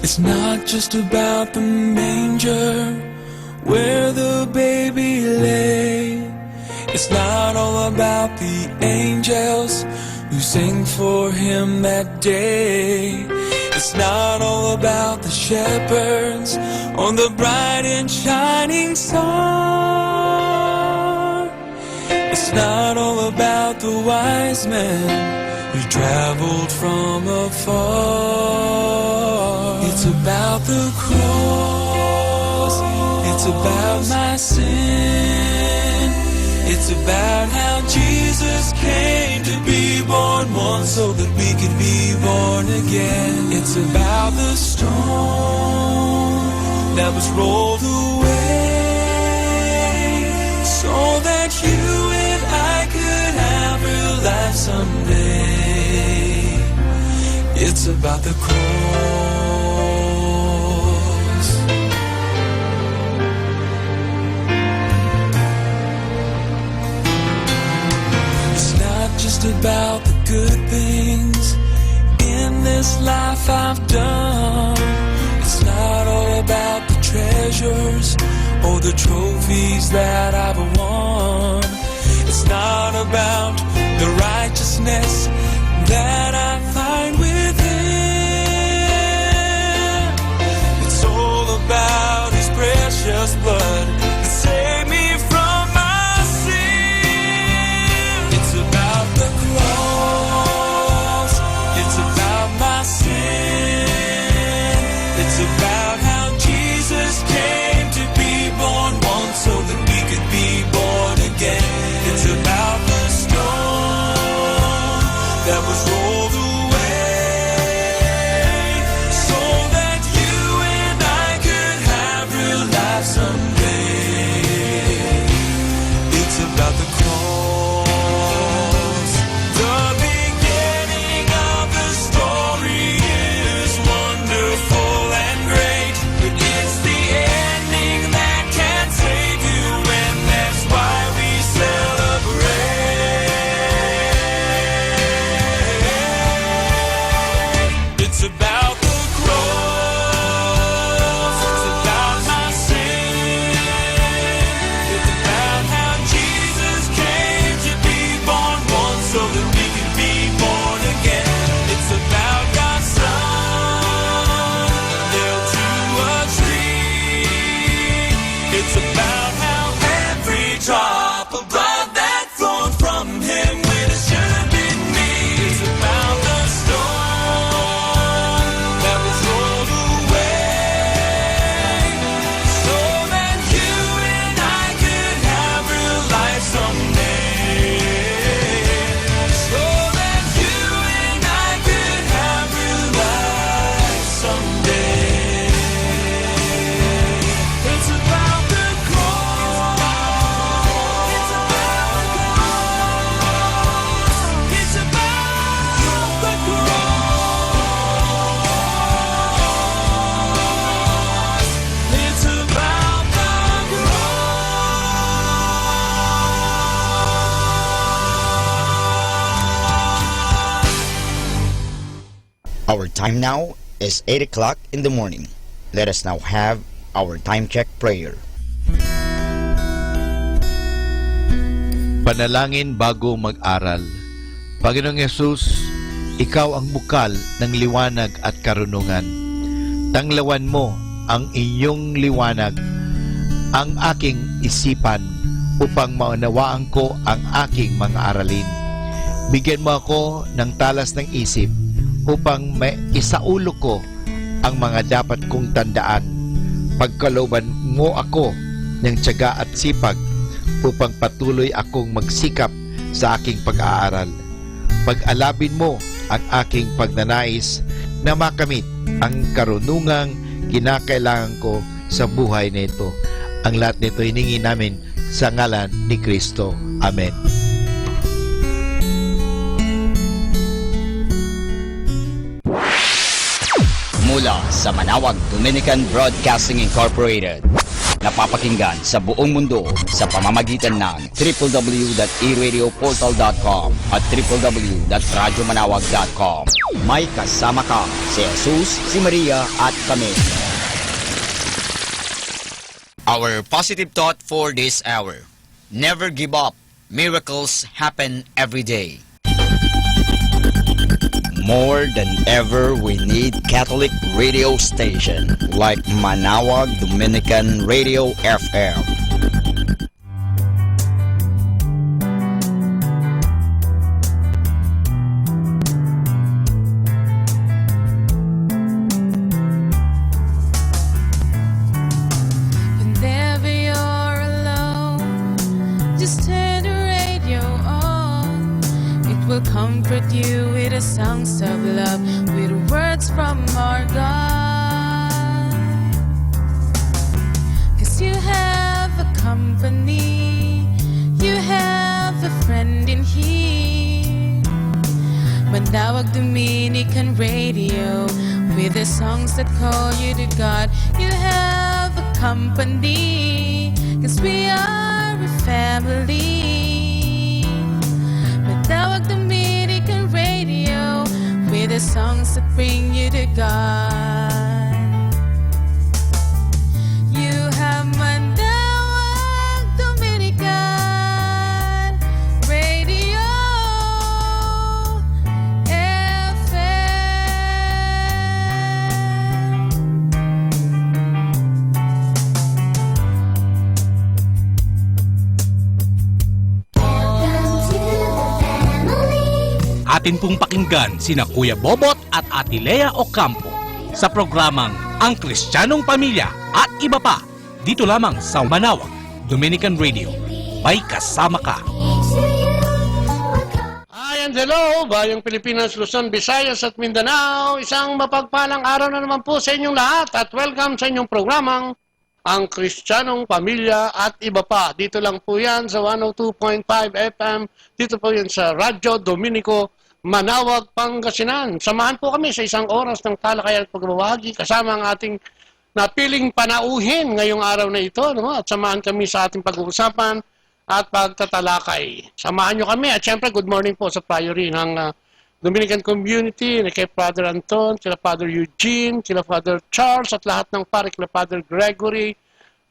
It's not just about the manger where the baby lay. It's not all about the angels who sang for him that day. It's not all about the shepherds on the bright and shining star. It's not all about the wise men who traveled from afar. It's about the cross. It's about my sin. It's about how Jesus came to be born once so that we could be born again. It's about the stone that was rolled away so that you and I could have real life someday. It's about the cross. About the good things in this life I've done. It's not all about the treasures or the trophies that I've won. It's not about the righteousness that I find within. It's all about His precious blood that saved me from my sin. It's about the cross. It's about my sin. It's about how Jesus came to be born once so that we could be born again. It's about the stone that was rolled away so that you and I could have real life someday. It's about the cross. The beginning of the story is wonderful and great, but it's the ending that can save you, and that's why we celebrate. It's about the cross. It's about my sin. It's about how Jesus came to be born once so that we can be born again. It's about God's Son nailed to a tree. It's about how every drop of blood that flowed from Him when it should have been me. It's about the stone that was rolled away so that you and I could have real life someday. So that you and I could have real life someday. It's about the cross. It's about the cross. It's about the cross. It's about the cross. Our time now is eight o'clock in the morning. Let us now have our time check prayer. Panalangin bago mag-aral. Panginoong Yesus, Ikaw ang bukal ng liwanag at karunungan. Tanglawan mo ang inyong liwanag ang aking isipan upang maunawaan ko ang aking mga aralin. Bigyan mo ako ng talas ng isip upang maisaulo ko ang mga dapat kong tandaan. Pagkalooban mo ako ng tiyaga at sipag upang patuloy akong magsikap sa aking pag-aaral. Pag-alabin mo ang aking pagnanais na makamit ang karunungang kinakailangan ko sa buhay na ito. Ang lahat nito hiningi namin sa ngalan ni Cristo. Amen. Mula sa Manawag Dominican Broadcasting Incorporated, napapakinggan sa buong mundo sa pamamagitan ng triple W dot e radio portal dot com at triple W dot radyo manawag dot com. May kasama ka, si Jesus, si Maria, at kami. Our positive thought for this hour. Never give up. Miracles happen every day. More than ever, we need Catholic radio station like Manawag Dominican Radio F M. Whenever you're alone, just turn the radio on. It will comfort you with the songs of love, with words from our God. 'Cause you have a company, you have a friend in here. Manawag Dominican Radio, with the songs that call you to God. You have a company, 'cause we are a family. Manawag Dominican The songs that bring you to God. You have Manawag Dominican Radio F M. Atin pong pakinggan sina Kuya Bobot at Ate Lea Ocampo sa programang Ang Kristiyanong Pamilya at Iba Pa, dito lamang sa Manawag Dominican Radio. May kasama ka. Hi and hello, Bayang Pilipinas, Luzon, Visayas at Mindanao. Isang mapagpalang araw na naman po sa inyong lahat at welcome sa inyong programang Ang Kristiyanong Pamilya at Iba Pa. Dito lang po yan sa one oh two point five F M. Dito po yan sa Radyo Dominico, Manawag, Pangasinan. Samahan po kami sa isang oras ng talakayan at pagbabahagi kasama ang ating napiling panauhin ngayong araw na ito, no? At samahan kami sa ating pag-uusapan at pagtatalakay. Samahan nyo kami. At syempre, good morning po sa Priory ng, ah, Dominican Community, na kay Father Anton, kila Father Eugene, kila Father Charles, at lahat ng pare, kila Father Gregory.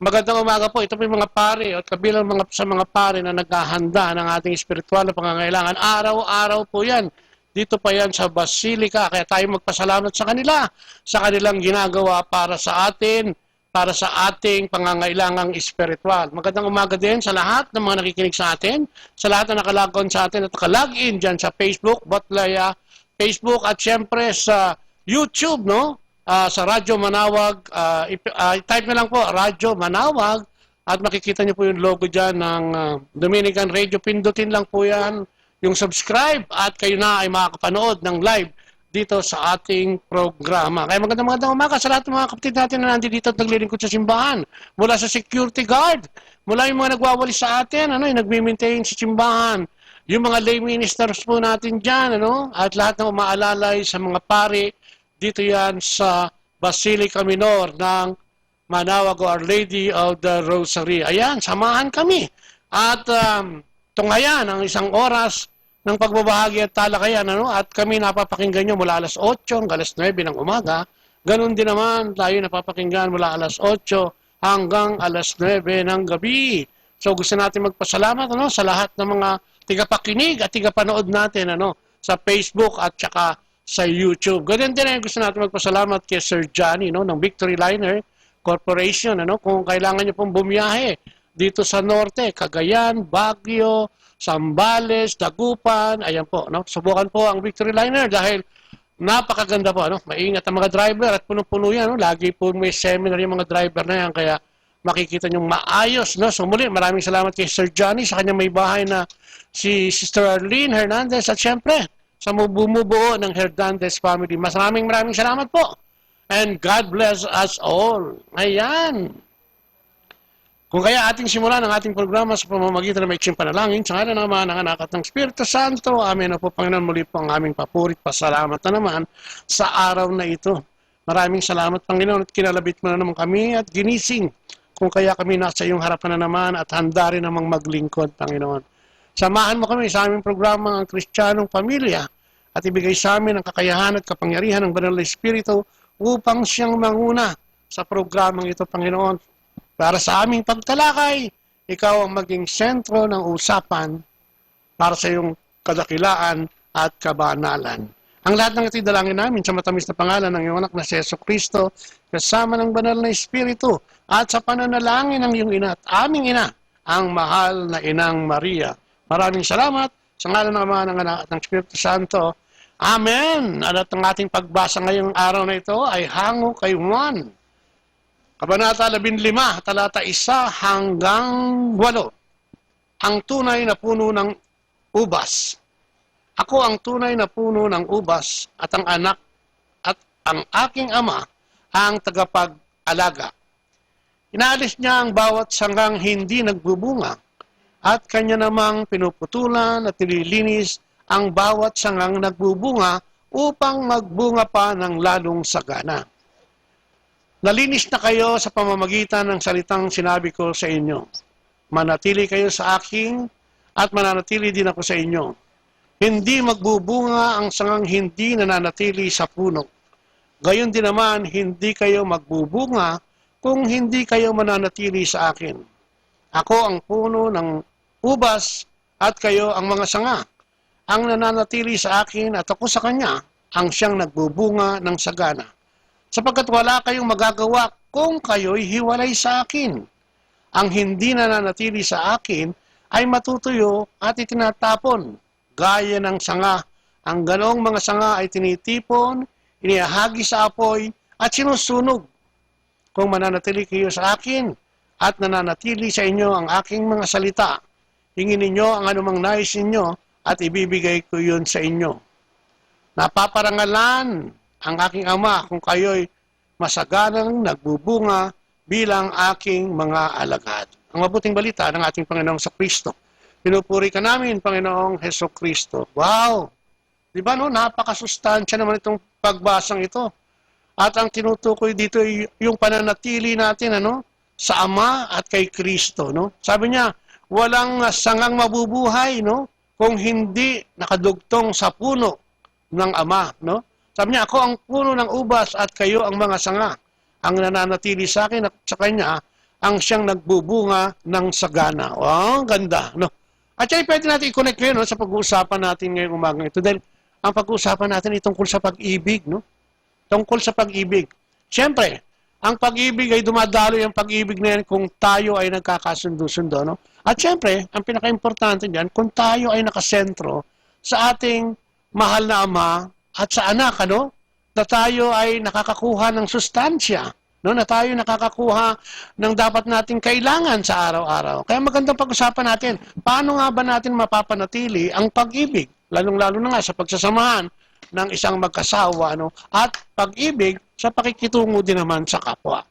Magandang umaga po. Ito po yung mga pare at kabilang mga, sa mga pare na naghahanda ng ating espiritual na pangangailangan. Araw-araw po yan. Dito pa yan sa Basilica. Kaya tayo magpasalamat sa kanila, sa kanilang ginagawa para sa atin, para sa ating pangangailangang espiritual. Magandang umaga din sa lahat ng mga nakikinig sa atin, sa lahat na nakalog on sa atin at nakalog in dyan sa Facebook, Botlaya, Facebook, at siyempre sa YouTube, no? Ah, sa Radyo Manawag, ah, ip-, ah, type na lang po, Radyo Manawag, at makikita niyo po yung logo dyan ng, ah, Dominican Radio. Pindutin lang po yan, yung subscribe, at kayo na ay makakapanood ng live dito sa ating programa. Kaya magandang, magandang umaga sa lahat ng mga kapatid natin na nandito at naglilingkod sa simbahan. Mula sa security guard, mula yung mga nagwawalis sa atin, ano, yung nagmi-maintain sa simbahan, yung mga lay ministers po natin dyan, ano, at lahat ng umaalalay sa mga pare dito yan sa Basilica Minor ng Manawag o Our Lady of the Rosary. Ayan, samahan kami. At, um, tunghayan ang isang oras ng pagbabahagi at talakayan, ano? At kami napapakinggan nyo mula alas otso hanggang alas nuebe ng umaga. Ganun din naman tayo napapakinggan mula alas otso hanggang alas nuebe ng gabi. So, gusto natin magpasalamat, ano, sa lahat ng mga tigapakinig at tigapanood natin, ano, sa Facebook at saka sa YouTube. Ganyan din ay gusto natin magpasalamat kay Sir Johnny, no, ng Victory Liner Corporation, ano, kung kailangan niyo pong bumiyahe dito sa norte, Cagayan, Baguio, Zambales, Dagupan, ayan po, no? Subukan po ang Victory Liner dahil napakaganda po, ano? Maingat ang mga driver at punong-puno yan, no? Lagi po may seminar yung mga driver na yan, kaya makikita niyong maayos, no? So muli, maraming salamat kay Sir Johnny sa kanyang may bahay na si Sister Arlene Hernandez at siyempre, sa mu-, bumubuo ng Hernandez family. Maraming, maraming salamat po. And God bless us all. Ayan. Kung kaya ating simulan ang ating programa sa pamamagitan ng maikseng panalangin, sa ngalan ng Ama, ng Anak, at ng Espiritu Santo. Amen. Opo, Panginoon, muli po ang aming papuri't pasalamat na naman sa araw na ito. Maraming salamat, Panginoon, at kinalabit mo na naman kami at ginising. Kung kaya kami nasa iyong harapan na naman at handa rin namang maglingkod, Panginoon. Samahan mo kami sa aming programa, Ang Kristiyanong Pamilya, at ibigay sa amin ang kakayahan at kapangyarihan ng Banal na Espiritu upang siyang manguna sa programang ito, Panginoon. Para sa aming pagtalakay, ikaw ang maging sentro ng usapan para sa iyong kadakilaan at kabanalan. Ang lahat ng ito'y dalangin namin sa matamis na pangalan ng iyong anak na si Jesu Cristo, kasama ng banal na Espiritu, at sa pananalangin ng iyong ina at aming ina, ang mahal na Inang Maria. Maraming salamat sa ngalan ng Ama, ng Anak, at ng Espiritu Santo. Amen! At ang ating pagbasa ngayong araw na ito ay hango kay Juan, Kabanata labinlima, talata isa hanggang walo. Ang tunay na puno ng ubas. Ako ang tunay na puno ng ubas, at ang anak at ang aking ama ang tagapag-alaga. Inaalis niya ang bawat sangang hindi nagbubunga, at kanya namang pinuputulan at nililinis ang bawat sangang nagbubunga upang magbunga pa ng lalong sagana. Nalinis na kayo sa pamamagitan ng salitang sinabi ko sa inyo. Manatili kayo sa akin, at mananatili din ako sa inyo. Hindi magbubunga ang sangang hindi nananatili sa puno. Gayon din naman, hindi kayo magbubunga kung hindi kayo mananatili sa akin. Ako ang puno ng ubas at kayo ang mga sanga. Ang nananatili sa akin at ako sa kanya, ang siyang nagbubunga ng sagana. Sapagkat wala kayong magagawa kung kayo'y hiwalay sa akin. Ang hindi nananatili sa akin ay matutuyo at itinatapon, gaya ng sanga. Ang ganoong mga sanga ay tinitipon, iniahagi sa apoy, at sinusunog. Kung mananatili kayo sa akin, at nananatili sa inyo ang aking mga salita, hingin ninyo ang anumang nais ninyo, at ibibigay ko yun sa inyo. Napaparangalan ang aking Ama kung kayo'y masaganang nagbubunga bilang aking mga alagad. Ang mabuting balita ng ating Panginoong Kristo. Pinupuri ka namin, Panginoong Heso Kristo. Wow! Di ba, no? Napakasustansya naman itong pagbasang ito. At ang tinutukoy dito ay yung pananatili natin, ano, sa Ama at kay Kristo, no? Sabi niya, "Walang, ah, sangang mabubuhay, no, kung hindi nakadugtong sa puno ng Ama," no? Sabi niya, "Ako ang puno ng ubas at kayo ang mga sanga. Ang nananatili sa akin at sa kanya, ang siyang nagbubunga ng sagana." Oh, ang ganda, no? At siya pwede natin i-connect ngayon, no, sa pag-uusapan natin ngayong umagang ito. Dahil ang pag-uusapan natin ay tungkol sa pag-ibig, no? Tungkol sa pag-ibig. Siyempre, ang pag-ibig ay dumadaloy ang pag-ibig na yan kung tayo ay nagkakasundo-sundo, no? At siyempre, ang pinakaimportante diyan, kung tayo ay nakasentro sa ating mahal na Ama at sa Anak, ano? Na tayo ay nakakakuha ng sustansya, no? Na tayo nakakakuha ng dapat nating kailangan sa araw-araw. Kaya magandang pag-usapan natin, paano nga ba natin mapapanatili ang pag-ibig? Lalong-lalo na nga sa pagsasamahan ng isang magkasawa, no? At pag-ibig sa pakikitungo din naman sa kapwa.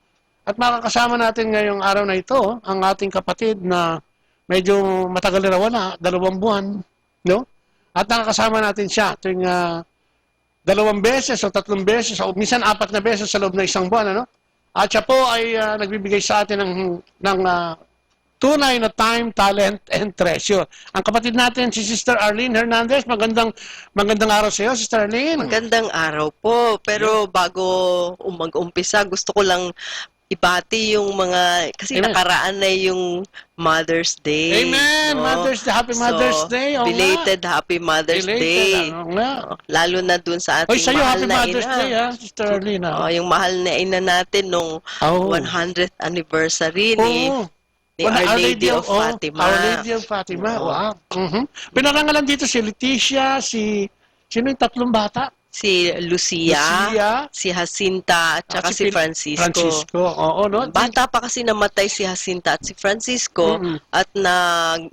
At makakasama natin ngayong araw na ito ang ating kapatid na medyo matagal na nawala, dalawang buwan, no? At nakakasama natin siya tuwing, ah, dalawang beses o tatlong beses o minsan apat na beses sa loob ng isang buwan, ano? At siya po ay, ah, nagbibigay sa atin ng, ng, ah, tunay na time, talent, and treasure. Ang kapatid natin, si Sister Arlene Hernandez. Magandang, magandang araw sa iyo, Sister Arlene. Magandang araw po. Pero bago um-, mag-umpisa, gusto ko lang ibati yung mga, kasi Amen. nakaraan na yung Mother's Day, Amen. no? Mother's Day. Happy So, Mother's Day. Oo nga. belated Happy Mother's Belated, Day. ano nga. Oo. Lalo na dun sa Oy, ating sa'yo, mahal Happy na Mother's ina. Day, ha, Sister Arlene, ha? Oh, yung mahal na ina natin nung Oh. one hundredth anniversary ni, Oo. ni Wala, Our Lady of oh, Fatima. Our Lady of Fatima, Oo. wow. Mhm. Pinarangalan dito si Leticia, si, sino yung tatlong bata? Si Lucia, Lucia. si Jacinta, at At saka si si Pil-, Francisco. Francisco, oo, no? Bata pa kasi namatay si Jacinta at si Francisco Mm-mm. at na,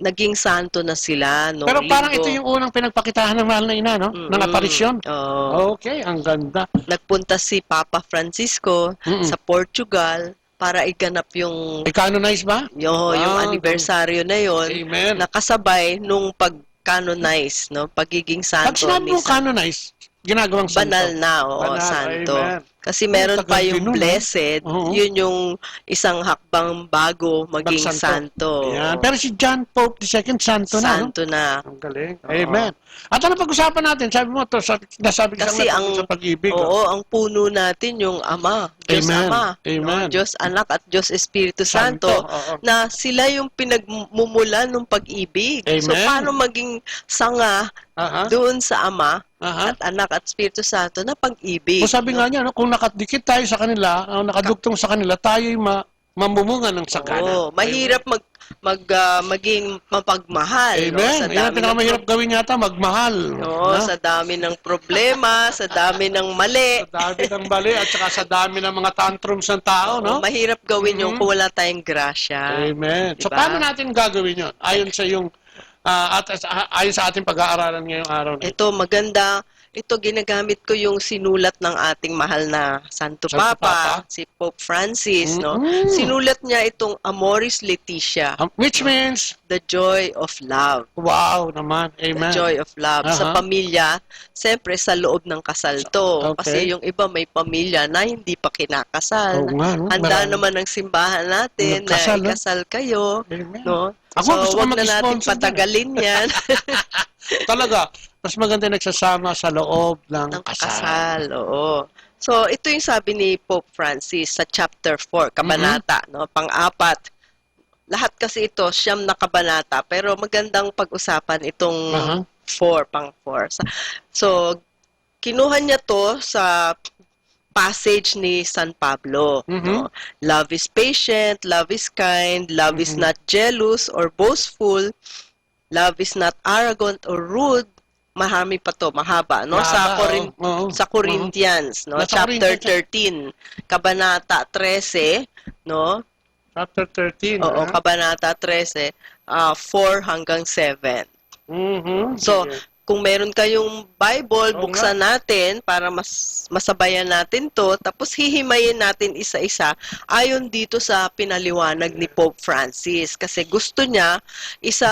naging santo na sila, no? Pero parang Linggo. ito yung unang pinagpakitahan ng mahal na ina, no? Ng Mm-mm. aparisyon. Oo. Okay, ang ganda. Nagpunta si Papa Francisco Mm-mm. sa Portugal para iganap yung I-canonize ba? Yo, yung Ah, anibersaryo na yon Amen. na kasabay nung pag-canonize, no? Pagiging Pag santo sinabi ni mo San-, canonize, ginagawang santo. banal na, oo, Banal, santo. amen. Kasi Ay, meron tagal pa yung din nun, ah. blessed, Oo. yun yung isang hakbang bago maging Magsanto. santo. Ayan. Oo. Pero si John Pope the second, santo na, no? Santo na. Ang galing. Oo. Amen. At ano pag-usapan natin? Sabi mo to, sa, nasabi ko Kasi sa, ang, sa pag-ibig, oo, oh. ang puno natin yung Ama, Diyos Amen. Ama, no? Amen. Diyos Anak at Diyos Espiritu Santo, Santo, oo. na sila yung pinagmumulan ng pag-ibig. So, Amen. paano maging sanga Aha. doon sa Ama Aha. at Anak at Espiritu Santo na pag-ibig, Kung sabi no? nga niya, no, kung nakadikit tayo sa kanila, ah, nakadugtong sa kanila, tayo'y ma-, mamumunga ng sagana. Oo, mahirap mag, mag, ah, maging mapagmahal, no, Amen. sa Yan ang dami ng pinakamahirap prob-, gawin yata, magmahal. Oo, No? sa dami ng problema, sa dami ng mali. Sa dami ng mali at saka sa dami ng mga tantrums ng tao, Oo, no? mahirap gawin yun Mhm. kung wala tayong grasya. Amen. So, Diba? paano natin gagawin yun? Ayon sa iyong, ah, at, at, ah, ayon sa ating pag-aaralan ngayong araw na ito. Ito, maganda. Ito, ginagamit ko yung sinulat ng ating mahal na Santo Santo Papa, Papa. si Pope Francis, no? Mm-mm. Sinulat niya itong Amoris Laetitia, Um, which no? means? The joy of love. Wow naman. The Amen. joy of love. Sa Aha. pamilya, siyempre sa loob ng kasal to. Okay. Kasi yung iba may pamilya na hindi pa kinakasal. Oo nga, no? Handa Marami. naman ang simbahan natin Yung kasal, na no? ikasal kayo, Amen. no? Ako, So, gusto ko wag na natin mag-sponsor dyan, eh. patagalin yan. Talaga, mas maganda nagsasama sa loob ng Ng kasal. kasal, oo. So, ito yung sabi ni Pope Francis sa chapter four, Mhm. kabanata, no? Pang-apat. Lahat kasi ito, siyam na kabanata, pero magandang pag-usapan itong Aha. four, pang four. Sa, so, kinuha niya 'to sa passage ni San Pablo, Mhm. no? "Love is patient, love is kind, love is Mhm. not jealous or boastful, love is not arrogant or rude." Marami pa 'to, mahaba, no? Sa Mahaba, Corin-, oo, oo, sa oo. Corinthians, no? Nasa Chapter Corinthians. thirteen, kabanata trese, no? Chapter thirteen, Oo, ah. kabanata trese, ah, four hanggang seven. Mhm, So, sige. kung meron kayong Bible, Oo buksan nga. natin para mas masabayan natin 'to, tapos hihimayin natin isa-isa ayon dito sa pinaliwanag ni Pope Francis. Kasi gusto niya, isa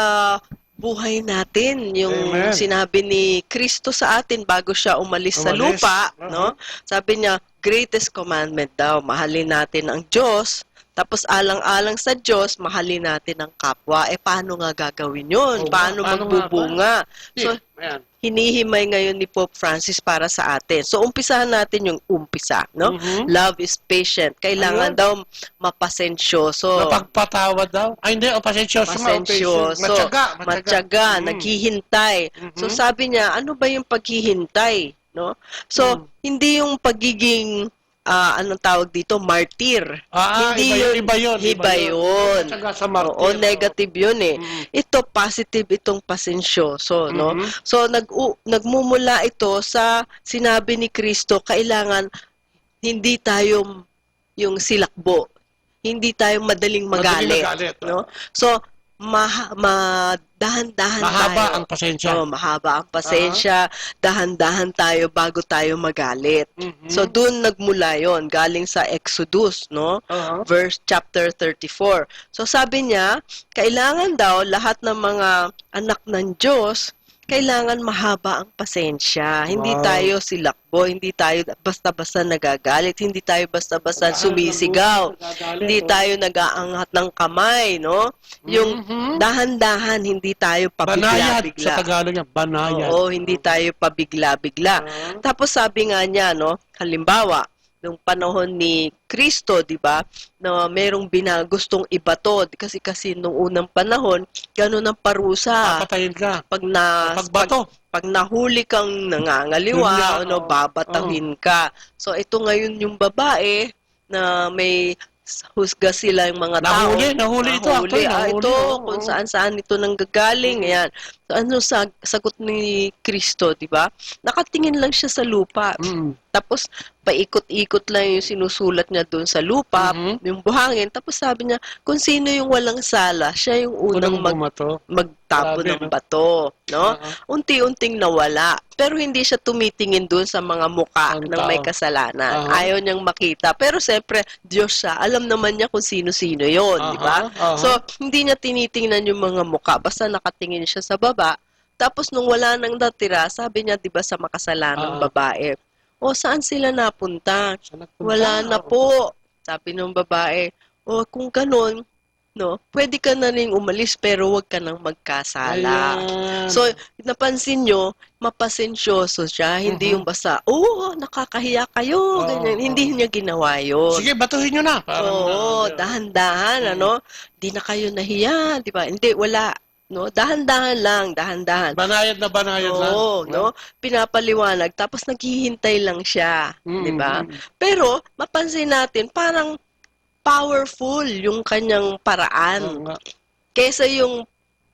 buhay natin yung Amen. sinabi ni Cristo sa atin bago siya umalis sa Umalis. lupa, Aha. no? Sabi niya, greatest commandment daw, mahalin natin ang Diyos, tapos alang-alang sa Diyos, mahalin natin ang kapwa. Eh, paano nga gagawin yun? Oo nga, Paano paano nga ba? magbubunga? So, Sige, ayan. hinihimay ngayon ni Pope Francis para sa atin. So, umpisahan natin yung umpisa, no? Mhm. Love is patient. Kailangan Ayun. daw mapasensyoso. Mapagpatawad daw? Ay, hindi. O, pasensyoso nga, o, patient. Pasensyoso. Matyaga, matyaga. Matyaga, Mm. naghihintay. So, Mhm. sabi niya, ano ba yung paghihintay? No? So, Mm. hindi yung pagiging, ah, anong tawag dito, martir. Ah, Hindi iba yun, yun, iba yun, iba iba yun. yun. Matyaga sa martir, Oo, no? negative yun eh. Mm. Ito, positive itong pasensyoso, no? Mhm. So, nag-, nagmumula ito sa sinabi ni Cristo, kailangan hindi tayo yung silakbo. Hindi tayo madaling Madaling magalit, magalit, no? oh. So, maha-, ma-, dahan-dahan Mahaba tayo. ang pasensya. Oh, mahaba ang Aha. pasensya, dahan-dahan tayo bago tayo magalit. Mhm. So, dun nagmula yon, galing sa Exodus, no? Aha. Verse, chapter thirty-four. So, sabi niya, kailangan daw lahat ng mga anak ng Diyos, kailangan mahaba ang pasensya. Hindi Wow. tayo silakbo, hindi tayo basta-basta nagagalit, hindi tayo basta-basta Nag-aangat ng sumisigaw, ulo, nagagalit, hindi oh. tayo nag-aangat ng kamay, no? Yung Mhm. dahan-dahan, hindi tayo Banayad sa pabigla-bigla. Tagalog yan, banayad. Oo, hindi Mhm. tayo pabigla-bigla. Ah. Tapos sabi nga niya, no, halimbawa, nung panahon ni Cristo, di ba, na merong bina-, gustong ibato, kasi, kasi nung unang panahon, ganun ang parusa. Papatayin ka. Pag na-, Pagbato. pag, pag nahuli kang nangangaliwa, Yun nga, ano, oo. babatahin Oo. ka. So, ito ngayon yung babae na may s-, husga sila yung mga tao. Nahuli, nahuli ito, Nahuli, actually, ah, nahuli, ito, oo, kung oo. saan-saan ito nanggagaling, Mm. ayan. So, ano sa, sagot ni Cristo, di ba? Nakatingin lang siya sa lupa. Mm. Tapos, paikot-ikot lang yung sinusulat niya doon sa lupa, Mhm. yung buhangin. Tapos sabi niya, kung sino yung walang sala, siya yung unang Unang mag-, bumato. magtapo Grabe, ng no? bato, no? Oo. Unti-unting nawala. Pero hindi siya tumitingin doon sa mga muka Ang ng may tao. kasalanan. Aha. Ayaw niyang makita. Pero siyempre, Diyos siya. Alam naman niya kung sino-sino yon, di ba? Aha, aha. So, hindi niya tinitingnan yung mga muka. Basta nakatingin siya sa baba. Tapos nung wala nang natira, sabi niya, di ba, sa makasalanang Ah. babae, "O, saan sila napunta?" Saan napunta? "Wala na Oo. po," sabi nung babae. "O, kung ganun, no, pwede ka na rin umalis, pero wag ka nang magkasala." Ayan. So, napansin nyo, mapasensyoso siya. Hindi Mhm. yung basta, "Oo, nakakahiya kayo," Oo, ganyan. Hindi oo. niya ginawa yun. "Sige, batuhin nyo na." Parang Oo, mga dahan-dahan, Mm. ano? "Di na kayo nahiya, di ba?" Hindi, wala. No? Dahan-dahan lang, dahan-dahan. Banayad na banayad lang, Oo, no? no? Pinapaliwanag, tapos naghihintay lang siya, Mm, di ba? mm. Pero, mapansin natin, parang powerful yung kanyang paraan Oo nga. kesa yung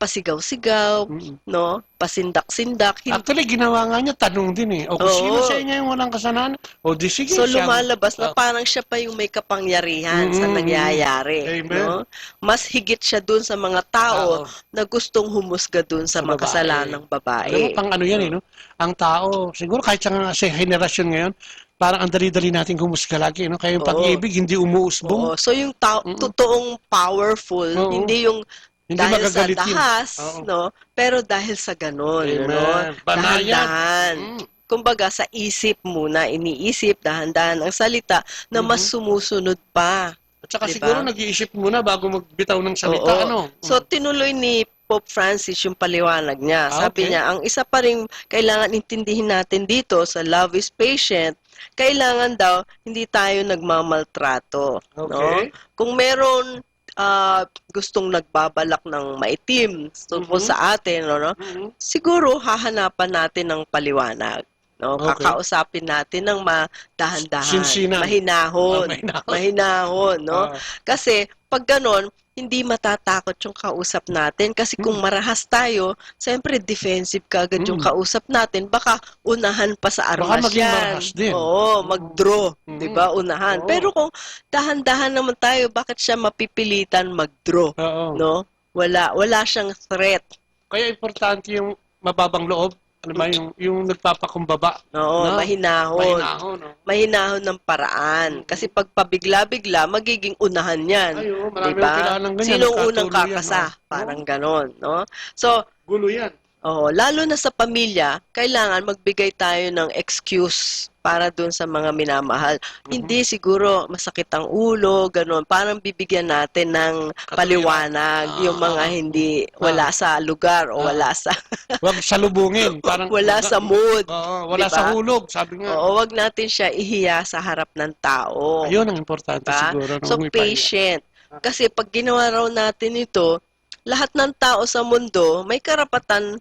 pasigaw-sigaw, Mm. no? Pasindak-sindak. Hin- Actually, ginawa nga niya, tanong din eh. O, kung sino Oo. sa inyo yung walang kasalanan? O, di sige, So, siyang lumalabas na ah. parang siya pa yung may kapangyarihan sa Mm, mm, mm. nangyayari, Amen. no? Mas higit siya dun sa mga tao Oo. na gustong humusga dun sa Sa babae. makasalanang babae. Alam mo, pang ano yan eh, No? no? Ang tao, siguro kahit sa, sa henerasyon ngayon, parang ang dali-dali nating humusga lagi, no? Kaya yung Oo. pag-ibig, hindi umuusbong. Oo. So, yung tao, Mm-mm. totoong powerful, Oo. hindi yung Hindi dahil sa magagalitin. dahas, Oo. no? Pero dahil sa ganun, Amen. no? Banayad. Dahan-dahan. Mm. Kumbaga, sa isip muna, iniisip, dahan-dahan ang salita na mas Mhm. sumusunod pa. At saka Di siguro ba? nag-iisip muna bago magbitaw ng salita, Oo. ano? So, Mm. tinuloy ni Pope Francis yung paliwanag niya. Ah, Sabi okay. niya, ang isa pa rin kailangan intindihin natin dito sa love is patient, kailangan daw hindi tayo nagmamaltrato, no? Okay. Kung meron, ah, gustong nagbabalak ng maitim tungkol Mhm. sa atin, no, no? Mhm. Siguro hahanapan natin ng paliwanag, no? Okay. Kakausapin natin ng madahan-dahan, Sinsinan. mahinahon, Ah, mahinahon. mahinahon, no? Ah. Kasi pag ganon, hindi matatakot yung kausap natin. Kasi kung Mm. marahas tayo, siyempre defensive ka agad yung Mm. kausap natin, baka unahan pa sa Baka armas maging yan. marahas din. Oo, Oo. mag-draw, Mm. di ba? Unahan. Oo. Pero kung dahan-dahan naman tayo, bakit siya mapipilitan mag-draw? Oo. No? Wala, wala siyang threat. Kaya importante yung mababang loob, alam mo, yung, yung nagpapakumbaba. Oo, Na mahinahon. mahinahon, no? Mahinahon ng paraan. Mm. Kasi pag pabigla-bigla, magiging unahan yan. Ay, oo, marami Di ba? akong kilalang ganyan, Sinong unang nagkatuloy yan, kakasa? oh. Parang Oo. ganon, no? So, Gulo yan. oo, lalo na sa pamilya, kailangan magbigay tayo ng excuse para dun sa mga minamahal. Mhm. Hindi siguro masakit ang ulo, ganon. Parang bibigyan natin ng Katuwiran. paliwanag Ah, yung mga ah. hindi, Ah. wala sa lugar o Ah. wala sa Wag salubungin, parang wala wag sa mood, Oo, wala di sa ba? hulog, sabi nga. Oo, wag natin siya ihiya sa harap ng tao. Ayun ang importante Diba? siguro, no? So, May payo. patient. Ah. Kasi pag ginawa raw natin ito, lahat ng tao sa mundo may karapatan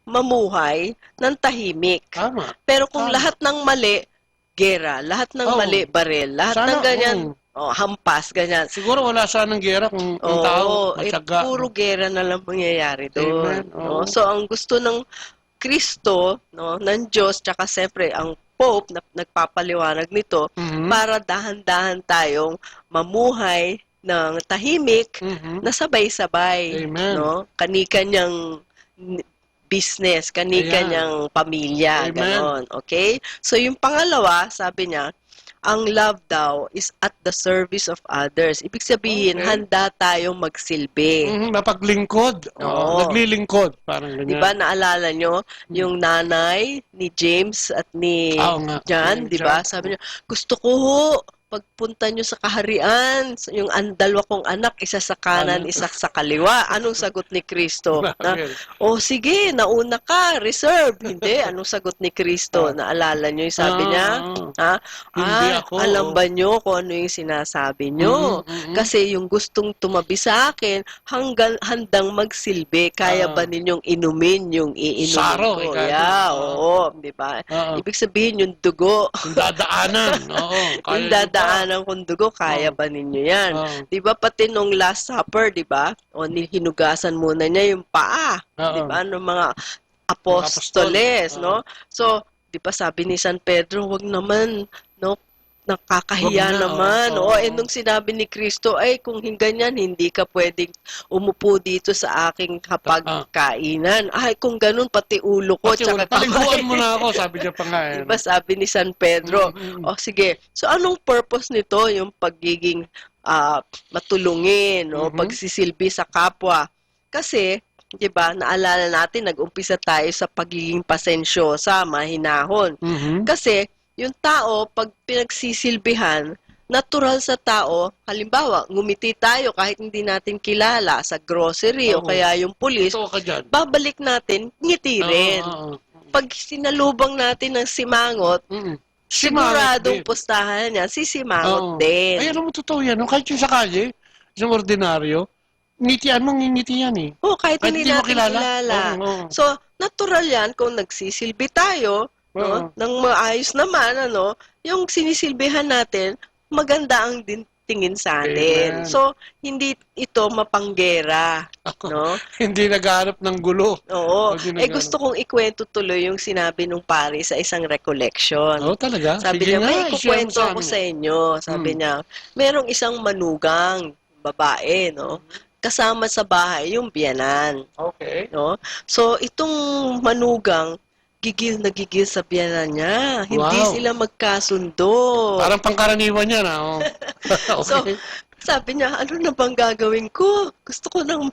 mamuhay ng tahimik. Tama. Pero kung Tama. lahat ng mali, gera. Lahat ng Oo. mali, baril. Lahat Sana, ng ganyan, oo. oh, hampas, ganyan. Siguro wala sanang gera kung ang Oo, tao eh, matyaga, puro no? gera na lang mangyayari doon, Amen. no? Oo. So, ang gusto ng Kristo, no, ng Diyos, tsaka siyempre ang Pope na nagpapaliwanag nito, Mhm. para dahan-dahan tayong mamuhay ng tahimik Mhm. na sabay-sabay, Amen. no? Kanikanyang business, Ayan. kanikanyang pamilya, Amen. ganon. Okay? So, yung pangalawa, sabi niya, ang love daw is at the service of others. Ibig sabihin, Okay. handa tayong magsilbi. Mhm, mapaglingkod. Oo, Oo. naglilingkod. Parang Di ganyan. ba, naalala nyo Hmm. yung nanay ni James at ni Oo nga. John, Ni di ba? John. Sabi niya, "Gusto ko ho, pagpunta nyo sa kaharian, yung an-, dalawa kong anak, isa sa kanan, Kanan. isa sa kaliwa." Anong sagot ni Kristo? Na, Bakit? "O sige, nauna ka, reserve." Hindi, anong sagot ni Kristo? Ah. Naalala nyo yung sabi Ah, niya? ah. Ha? Hindi Ah, ako, alam oh. ba nyo kung ano yung sinasabi nyo? Mm, mm, mm. Kasi yung gustong tumabi sa akin, hanggang, handang magsilbi, kaya Ah. ba ninyong inumin yung iinumin Saro, ko? ika ito. Yeah, Oo. oo, di ba? Oo. Ibig sabihin, yung dugo. Yung dadaanan, oo, Yung kaya nyo pa. dadaanan kong dugo, kaya Oo. ba ninyo yan? Oo. Di ba, pati nung Last Supper, di ba? O, ni-, hinugasan muna niya yung paa, Oo. di ba, ng mga Mga apostol. apostoles, Oo. no? So, di ba, sabi ni San Pedro, "Wag naman, no? Nakakahiya Wag na, naman." oo, O, eh, oo. nung sinabi ni Kristo, "Ay, kung hin-, ganyan, hindi ka pwedeng umupo dito sa aking Ah, ah. hapagkainan. Ay, kung ganun, pati ulo ko, Pati tsaka ulo, "Paliguan kamay." mo na ako," sabi niya pa nga, eh, Di ba, no? sabi ni San Pedro? Mm, mm. O, sige. So, anong purpose nito, yung pagiging, ah, matulungin, no? Mhm. Pagsisilbi sa kapwa? Kasi, di ba, naalala natin, nag-umpisa tayo sa pagiging pasensyosa, mahinahon. Mhm. Kasi, yung tao, pag pinagsisilbihan, natural sa tao, halimbawa, ngumiti tayo kahit hindi natin kilala, sa grocery o Tama. kaya yung pulis, Totoo ka dyan. babalik natin, ngiti Oo, rin. oo, oo. Pag sinalubong natin ng simangot, Mm. Simangot siguradong din. pustahan niya, sisimangot Oo. din. Ay, alam mo, totoo yan, no? Kahit yung sa kalye, yung ordinaryo, ngitian mo, ngingiti yan, eh. Oo, kahit Kahit hindi hindi mo natin kilala. kilala. Oo, oo. So, natural yan kung nagsisilbi tayo, no, Oo. ng maayos naman, ano, yung sinisilbihan natin, maganda ang din-, tingin sa atin. Amen. So, hindi ito mapanggera, Ako, no? hindi naghahanap ng gulo. Oo. Hindi Eh, naghahanap. gusto kong ikwento tuloy yung sinabi nung pari sa isang recollection. Oh, talaga? Sabi Sige niya, nga, "May i-share mo ikukwento sa ako amin sa yan. inyo." Sabi Hmm. niya, merong isang manugang, babae, no? Kasama sa bahay yung biyanan. Okay. No? So, itong manugang, gigil na gigil sa biyanan niya. Hindi Wow. sila magkasundo. Parang pangkaraniwan yan, ah, oh. So, Okay. sabi niya, "Ano na bang gagawin ko? Gusto ko nang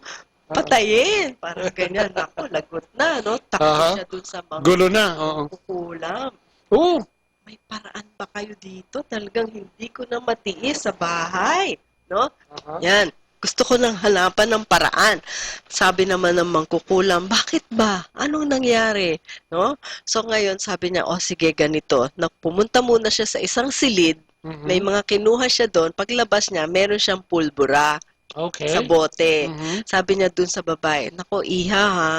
Ah. patayin." Parang ganyan. Naku, lagot na, no? Takot Aha. siya dun sa mga Gulo na, oo. kukulam. Oo. "May paraan ba kayo dito? Talagang hindi ko na matiis sa bahay," no? Aha. Yan. gusto ko nang hanapan ng paraan." Sabi naman ng mangkukulam, "Bakit ba? Anong nangyari?" No? So ngayon, sabi niya, "O sige, ganito." Na, pumunta muna siya sa isang silid, may Mhm. mga kinuha siya doon. Paglabas niya, meron siyang pulbura Okay. sa bote. Mhm. Sabi niya dun sa babae, "Nako, iha ha,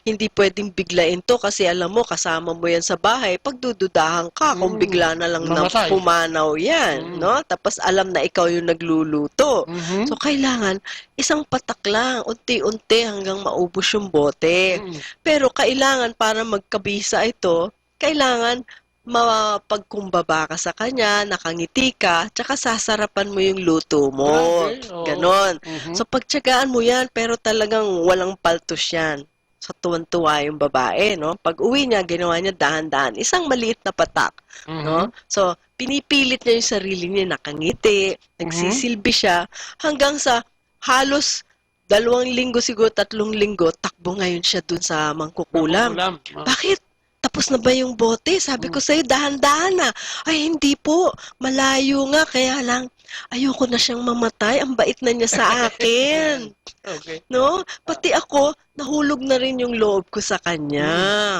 hindi pwedeng biglain to kasi alam mo, kasama mo yan sa bahay, pagdududahan ka kung Mm. bigla na lang na Mamatay. pumanaw yan, Mm. no? Tapos alam na ikaw yung nagluluto." Mhm. So, kailangan isang patak lang, unti-unti hanggang maubos yung bote. Mm. Pero kailangan para magkabisa ito, kailangan mapagkumbaba ka sa kanya, nakangiti ka, tsaka sasarapan mo yung luto mo. Grabe, oo. Ganon. Mhm. So, pagtyagaan mo yan, pero talagang walang paltos yan. So, tuwan-tuwa yung babae, no? Pag uwi niya, ginawa niya dahan-dahan. Isang maliit na patak, Mhm. no? So, pinipilit niya yung sarili niya, nakangiti, Mhm. nagsisilbi siya, hanggang sa halos dalawang linggo siguro, tatlong linggo, takbo ngayon siya dun sa mangkukulam. Mangkukulam, ah. "Bakit? Tapos na ba yung bote? Sabi ko Hmm. sa'yo, dahan-dahan na." "Ay, hindi po. Malayo nga. Kaya lang, ayoko na siyang mamatay. Ang bait na niya sa akin." Okay. No? Ah. Pati ako, nahulog na rin yung loob ko sa kanya.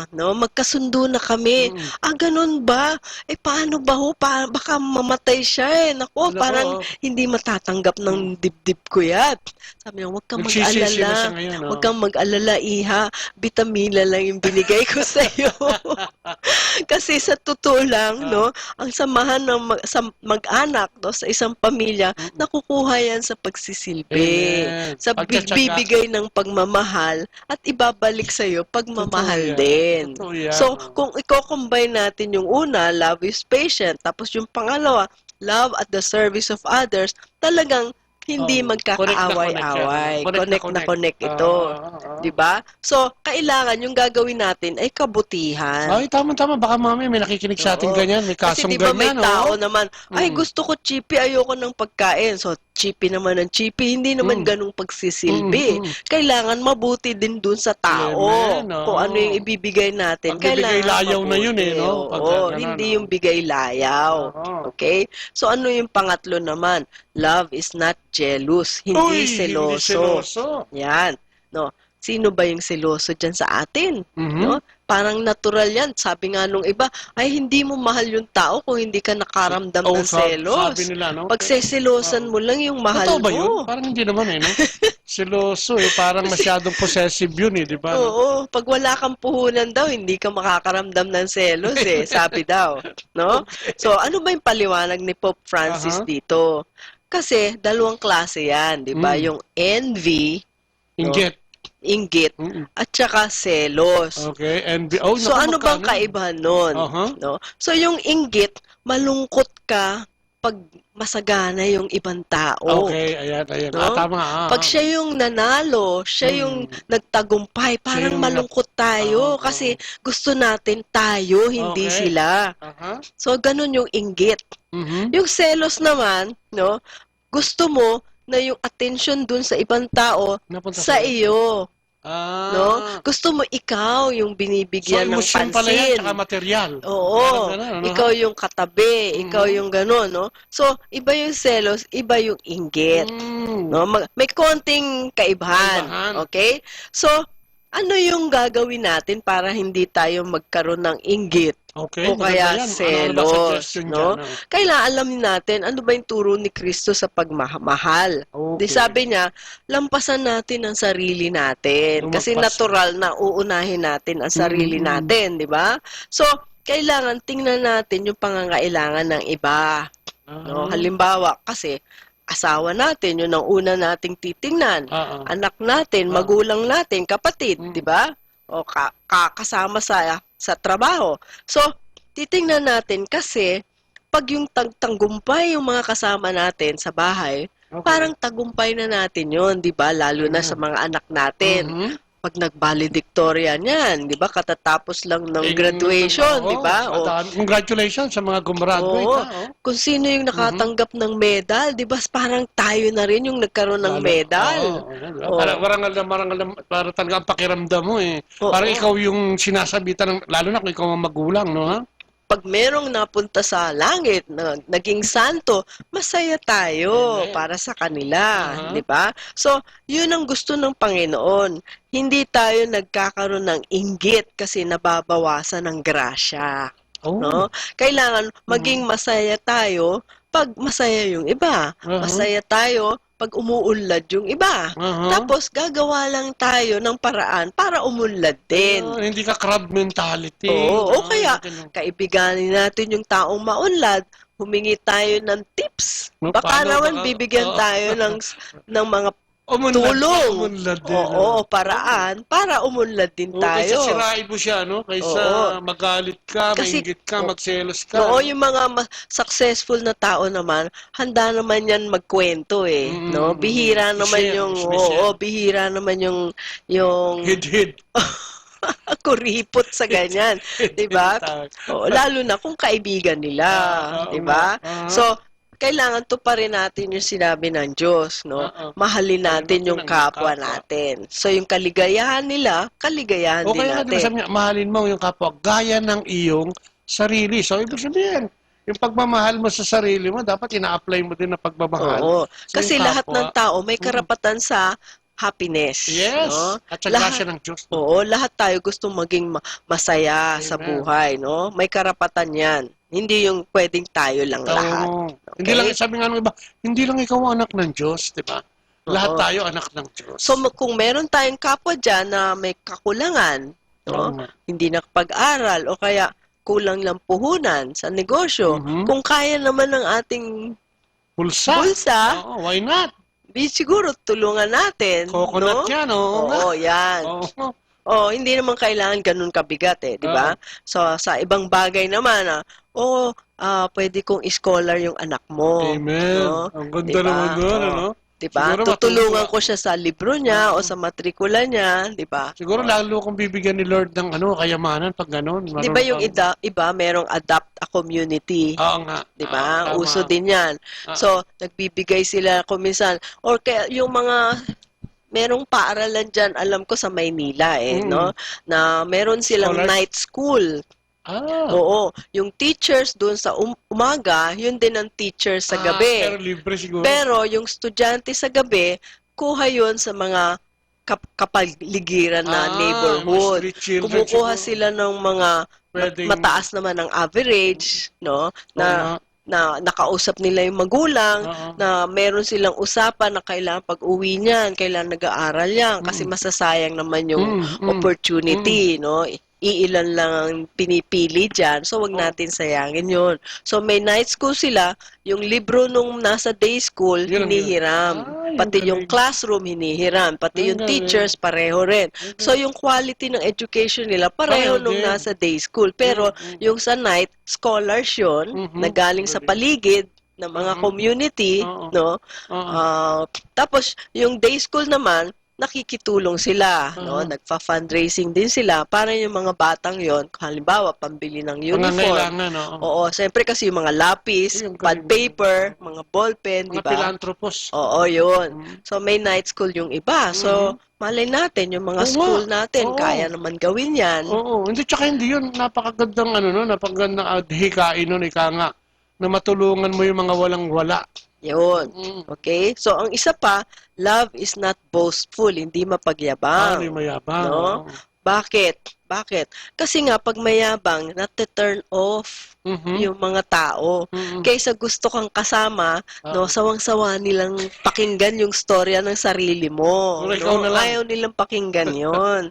Hmm. No? Magkasundo na kami. Hmm. "Ah, ganun ba? Eh, paano ba ho? Pa-, baka mamatay siya eh. Naku, Naku, parang oh. hindi matatanggap ng Hmm. dibdib ko yan." Sabi niya, "Huwag kang Nagsisisi na mag-alala. siya ngayon, oh. Huwag kang mag-alala, iha. Bitamila lang yung binigay ko sa'yo." Kasi sa totoo lang, Ah. no, ang samahan ng mag-, sa mag-anak, no, sa isang pamilya, Mm. nakukuha yan sa pagsisilbi, Amen. sa Pagtsatsaga. bigbibigay ng pagmamahal at ibabalik sa'yo pagmamahal Totoo yan. din. Totoo yan, So, oh. kung i-combine natin yung una, love is patient, tapos yung pangalawa, love at the service of others, talagang hindi Oh, magkakaaway-away. connect na connect yan, ano? Connect na Connect na connect. connect ito. Ah, ah, ah. Di ba? So, kailangan yung gagawin natin ay kabutihan. Ay, tama-tama. Baka mamaya may nakikinig sa atin Oo. ganyan, may Kasi kasong di ba may ganyan, tao oh. naman, "Ay, Mm. gusto ko chippy, ayoko ng pagkain." So, chippy naman ang chippy. Hindi naman Mm. ganung pagsisilbi. Mm, mm. Kailangan mabuti din dun sa tao. Amen, oo. Kung ano yung ibibigay natin, Pagbibigay kailangan layaw na yun eh, mabuti. no? Pag Oo, ganun, hindi no? yung bigay layaw. Oo. Okay? So, ano yung pangatlo naman? Love is not jealous. Hindi Uy, hindi seloso. seloso. Yan. No? Sino ba yung seloso dyan sa atin? Mhm. No? Parang natural yan. Sabi nga nung iba, "Ay, hindi mo mahal yung tao kung hindi ka nakaramdam Oh, ng sa-, selos. sabi nila, no? Pagseselosan Oo. mo lang yung mahal Totoo ba mo." yun? Parang hindi naman eh, no? Seloso eh. Parang Kasi masyadong possessive yun eh, di ba, no? Oo. Pag wala kang puhunan daw, hindi ka makakaramdam ng selos eh, sabi daw. No? Okay. So, ano ba yung paliwanag ni Pope Francis Aha. dito? Kasi dalawang klase yan, di ba? Mm. Yung envy, no? Inggit. Inggit, Mm. at saka selos. Okay, envy. Oh, So, naku, ano bang magkano? kaibahan nun? Aha. No? So, yung inggit, malungkot ka pag masagana yung ibang tao. Okay, ayan, ayan. No? Ah, tama, ah, Pag ah. siya yung nanalo, siya yung Mm. nagtagumpay, Siya parang yung nag-, malungkot tayo oo, kasi oo. gusto natin tayo, hindi Okay. sila. Aha. So, ganun yung inggit. Mhm. Yung selos naman, no, gusto mo na yung atensyon dun sa ibang tao Napunta sa sa'yo. iyo. Ah. No? Gusto mo ikaw yung So, binibigyan ng emosyon pala yan, pansin. tsaka material. Oo. Parang ganun, ano, Ikaw ha? yung katabi, ikaw Mhm. yung ganun, no? So, iba yung selos, iba yung inggit. Mm. No? Mag-, may konting kaibahan. Kaibahan. Okay? So, ano yung gagawin natin para hindi tayo magkaroon ng inggit? Okay, O maganda kaya yan. Ano, ano ba selos, suggestion no? dyan, ah? Kailangan alamin natin ano ba yung turo ni Cristo sa pagmamahal. Di Okay. sabi niya, lampasan natin ang sarili natin. Kasi Lumagpas. natural na uunahin natin ang sarili Mm, mm. natin, di ba? So, kailangan tingnan natin yung pangangailangan ng iba. No? Ah. Halimbawa, kasi asawa natin, yun ang una nating titingnan. Ah, ah. Anak natin, Ah. magulang natin, kapatid, Mm. di ba? O ka-, ka-, kasama sa, sa trabaho. So, titingnan natin kasi pag yung tag-, tagtagumpay yung mga kasama natin sa bahay, Okay. parang tagumpay na natin yun, di ba? Lalo na sa Mm. mga anak natin. Mhm. Pag nag-valedictorian yan, di ba? Katatapos lang ng Eh, graduation, oo, di ba? O madami. Congratulations sa mga gumraduate, Oo. ha, oh. Kung sino yung Mhm. nakatanggap ng medal, di ba? Parang tayo na rin yung nagkaroon ng Lalo, medal. oo, oo, oo. Oo. Para, warangal na, marangal na, para talaga ang pakiramdam mo, eh. Oo. Parang ikaw yung sinasabitan ng, lalo na kung ikaw ang magulang, no, ha? pag merong napunta sa langit na naging santo, masaya tayo Amen. para sa kanila, Aha. di ba? So, yun ang gusto ng Panginoon. Hindi tayo nagkakaroon ng inggit kasi nababawasan ng grasya, Oh. no? Kailangan maging Mm. masaya tayo pag masaya yung iba. Aha. Masaya tayo pag umuunlad yung iba. Aha. Tapos gagawa lang tayo ng paraan para umunlad din. Ayun, hindi ka crab mentality, Oo, o no? kaya Yung ganun. kaibiganin natin yung taong maunlad, humingi tayo ng tips. No, Baka paano naman ba? bibigyan Oo. tayo ng s ng mga Umunlad, tulong. umunlad din, Oo, ano? paraan para umunlad din Oo, tayo. kaysa sirain mo siya, no? Kaysa Oo. magalit ka, Kasi mainggit ka, o magselos ka, oo, no? yung mga ma successful na tao naman, handa naman yan magkuwento, eh, Mm, no? mm, mm. Bihira naman I-share, yung, i-share. oo, bihira naman yung, yung Hidhid. kuripot sa ganyan, Hidhid 'di ba? ang tawag. Oo, lalo na kung kaibigan nila, Ah, oo 'di nga. ba? Ah. So, kailangan tuparin natin yung sinabi ng Diyos, no? Oo. Mahalin Mahalin natin natin yung ang kapwa kapwa. natin. So, yung kaligayahan nila, kaligayahan O din kaya nga, 'di ba, natin. sabi niya, "Mahalin mo yung kapwa gaya ng iyong sarili." So, ibig sabihin, yung pagmamahal mo sa sarili mo, dapat ina-apply mo din ang pagmamahal Oo. sa Kasi iyong lahat kapwa. ng tao may Mm. karapatan sa happiness, Yes. no? At sa Lahat grasya ng Diyos, no? Oo, lahat tayo gustong maging ma masaya sa Amen. buhay, no? May karapatan 'yan. Hindi yung puwedeng tayo lang Oo. lahat, Hindi lang, okay? sabi nga ng iba, "Hindi lang ikaw ang anak ng Diyos," 'di ba? Lahat Oo. tayo anak ng Diyos. So, ma kung meron tayong kapwa diyan na may kakulangan, Oo no? nga. Hindi nakapag-aral o kaya kulang lang puhunan sa negosyo, Mhm. kung kaya naman ng ating Bulsa. bulsa, Oo, why not? 'Di siguro tulungan natin, Coconut no? 'yan, oo nga. Oo, 'yan. Oo. Oh, hindi naman kailangan ganun kabigat, eh, 'di ba? Oo. So, sa ibang bagay naman, ah, "Oh, ah, puwede kong i-scholar yung anak mo." Amen. No? Ang ganda 'Di ba? naman nun, Oh, ano? 'di ba? Siguro Tutulungan matulungan. ko siya sa libro niya o Oo. sa matrikula niya, 'di ba? Siguro Oh. lalo kong bibigyan ni Lord ng ano, kayamanan pag ganun. 'Di ba Marunong yung kang ida iba merong adopt a community? Oo nga. 'Di ba? Oo, tama. Uso din 'yan. Oo. So, nagbibigay sila kung minsan or kaya yung mga merong paaralan diyan, alam ko sa Maynila, eh, Mm. 'no, na meron silang Scholars? night school. Ah. Oo, yung teachers dun sa um umaga, yun din ang teachers sa Ah, gabi. pero libre siguro. Pero yung estudyante sa gabi, kuha yun sa mga kap kapaligiran na Ah, mga neighborhood. street children Kumukuha siguro. sila ng mga mat Puwedeng mataas naman ang average, 'no, Oo na nga. na nakausap nila yung magulang, Oo. na meron silang usapan na kailangan pag-uwi niyan, kailangan nag-aaral yan kasi Mm. masasayang naman yung Mm, mm. opportunity, Mm. 'no? Iilan lang ang pinipili diyan, so 'wag Oo. natin sayangin yun. So may night school sila, yung libro nung nasa day school, Yun ang yun. hinihiram. Ay, ang Pati yung galing. classroom, hinihiram. Pati Ang yung galing. teachers, pareho rin. Ang So galing. yung quality ng education nila, pareho Pareho nung din. nasa day school. Pero Mm, mm. yung sa night, scholars yun, Mhm. na galing sa Galing. paligid ng mga Mm. community, Oo. 'no? Oo. Ah, tapos yung day school naman, nakikitulong sila, 'no? Oo. Nagfa-fundraising din sila para yung mga batang yon, halimbawa, pambili ng uniform. Pangangailangan, oo. Oo, siyempre kasi yung mga lapis, Ayun, pad galing. paper, mga ballpen, Mga 'di ba? philanthropos. Oo, yun. Mm. So, may night school yung iba. So, Mm. malay natin, yung mga Oo nga. school natin, Oo. kaya naman gawin yan. Oo. Hindi, tsaka hindi yun. Napakagandang, ano, no? Napakagandang adhikain nun, ika nga, na matulungan mo yung mga walang-wala. Yun. Mm. Okay? So, ang isa pa, love is not boastful, hindi Ah, mapagyabang. hindi mayabang, No? oo. Bakit? Bakit? Kasi nga, pag mayabang, nate-turn off Mhm. yung mga tao. Mm. Kaysa gusto kang kasama, no, Oo. sawang-sawa nilang pakinggan yung storya ng sarili mo, Pero ikaw no? na lang. Ayaw nilang pakinggan yon,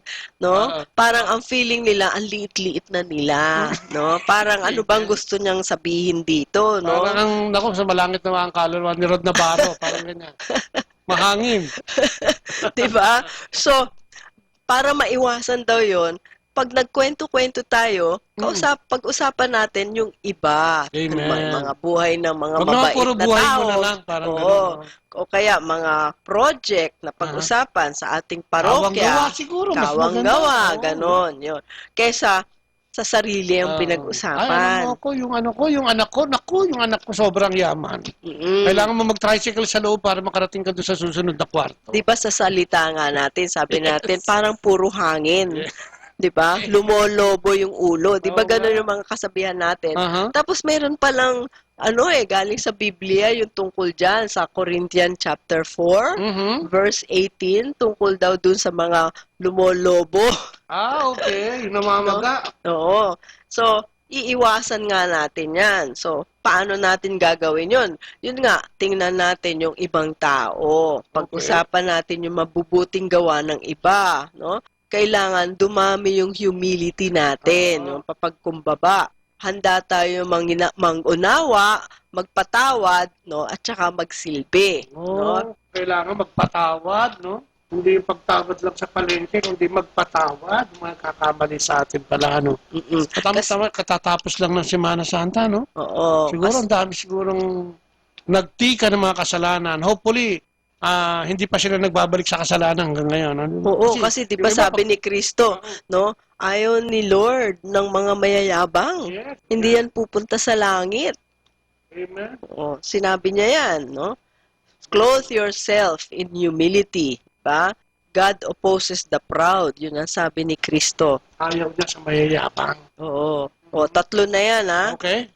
no? Oo. Parang ang feeling nila, ang liit-liit na nila, no? Parang, "Ano bang Yes. gusto niyang sabihin dito, no?" Parang ang, naku, sa malangit na ang kaluluwa ni Rod Navarro, parang ganyan. Mahangin. 'Di ba? So, para maiwasan daw yon, 'pag nagkuwento-kuwento tayo, Mm. kausap pag-usapan natin yung iba. Amen. Halimbawa, mga buhay ng mga Wag naman mabait puro na buhay mo tao. na lang, parang Oo. gano'n, no? O kaya mga project na Aha. pag-usapan sa ating parokya. Kawang gawa siguro, mas Kawang maganda. gawa, Oo. gano'n, yun. Kesa sa sarili ang Oo. pinag-usapan. "Ay, alam mo ako, yung ano ko, yung anak ko, naku, yung anak ko sobrang yaman." Mm. Kailangan mo mag-tricycle sa loob para makarating ka doon sa susunod na kwarto. Di ba sa salita nga natin, sabi Yes. natin, parang puro hangin. Yes. 'Di ba? Lumolobo yung ulo. 'Di ba Oo ganun nga. yung mga kasabihan natin? Aha. Tapos meron palang, ano eh, galing sa Biblia yung tungkol diyan sa Corinthians chapter four, Mhm. verse eighteen, tungkol daw dun sa mga lumolobo. Ah, okay. Yung namamaga. Oo. So, iiwasan nga natin 'yan. So, paano natin gagawin 'yun? 'Yun nga, tingnan natin yung ibang tao. Okay. Pag-usapan natin yung mabubuting gawa ng iba, no? Kailangan dumami yung humility natin, Oo. yung papagkumbaba. Handa tayo mangina-, mangunawa, magpatawad, no? At saka magsilbi, Oh, no? kailangan magpatawad, no? Hindi yung pagtawad lang sa palengke, kundi magpatawad, mga kakamali sa atin pala, ano? Mm-mm. Tama, Kas- tama, katatapos lang ng Semana Santa, no? Oo, Siguro kas- ang dami sigurong nagtika ng mga kasalanan. Hopefully, ah, hindi pa sila nagbabalik sa kasalanan hanggang ngayon, ano? Oo, Kasi kasi 'di yung ba iba sabi pag ni Kristo, Oo. no? Ayaw ni Lord ng mga mayayabang. Yes, Hindi yes. yan pupunta sa langit. Amen. Oo, sinabi niya yan, no? "Clothe yourself in humility," ba? "God opposes the proud," yun ang sabi ni Kristo. Ayaw niya sa mayayabang. Oo. O, tatlo na yan, ha? Okay.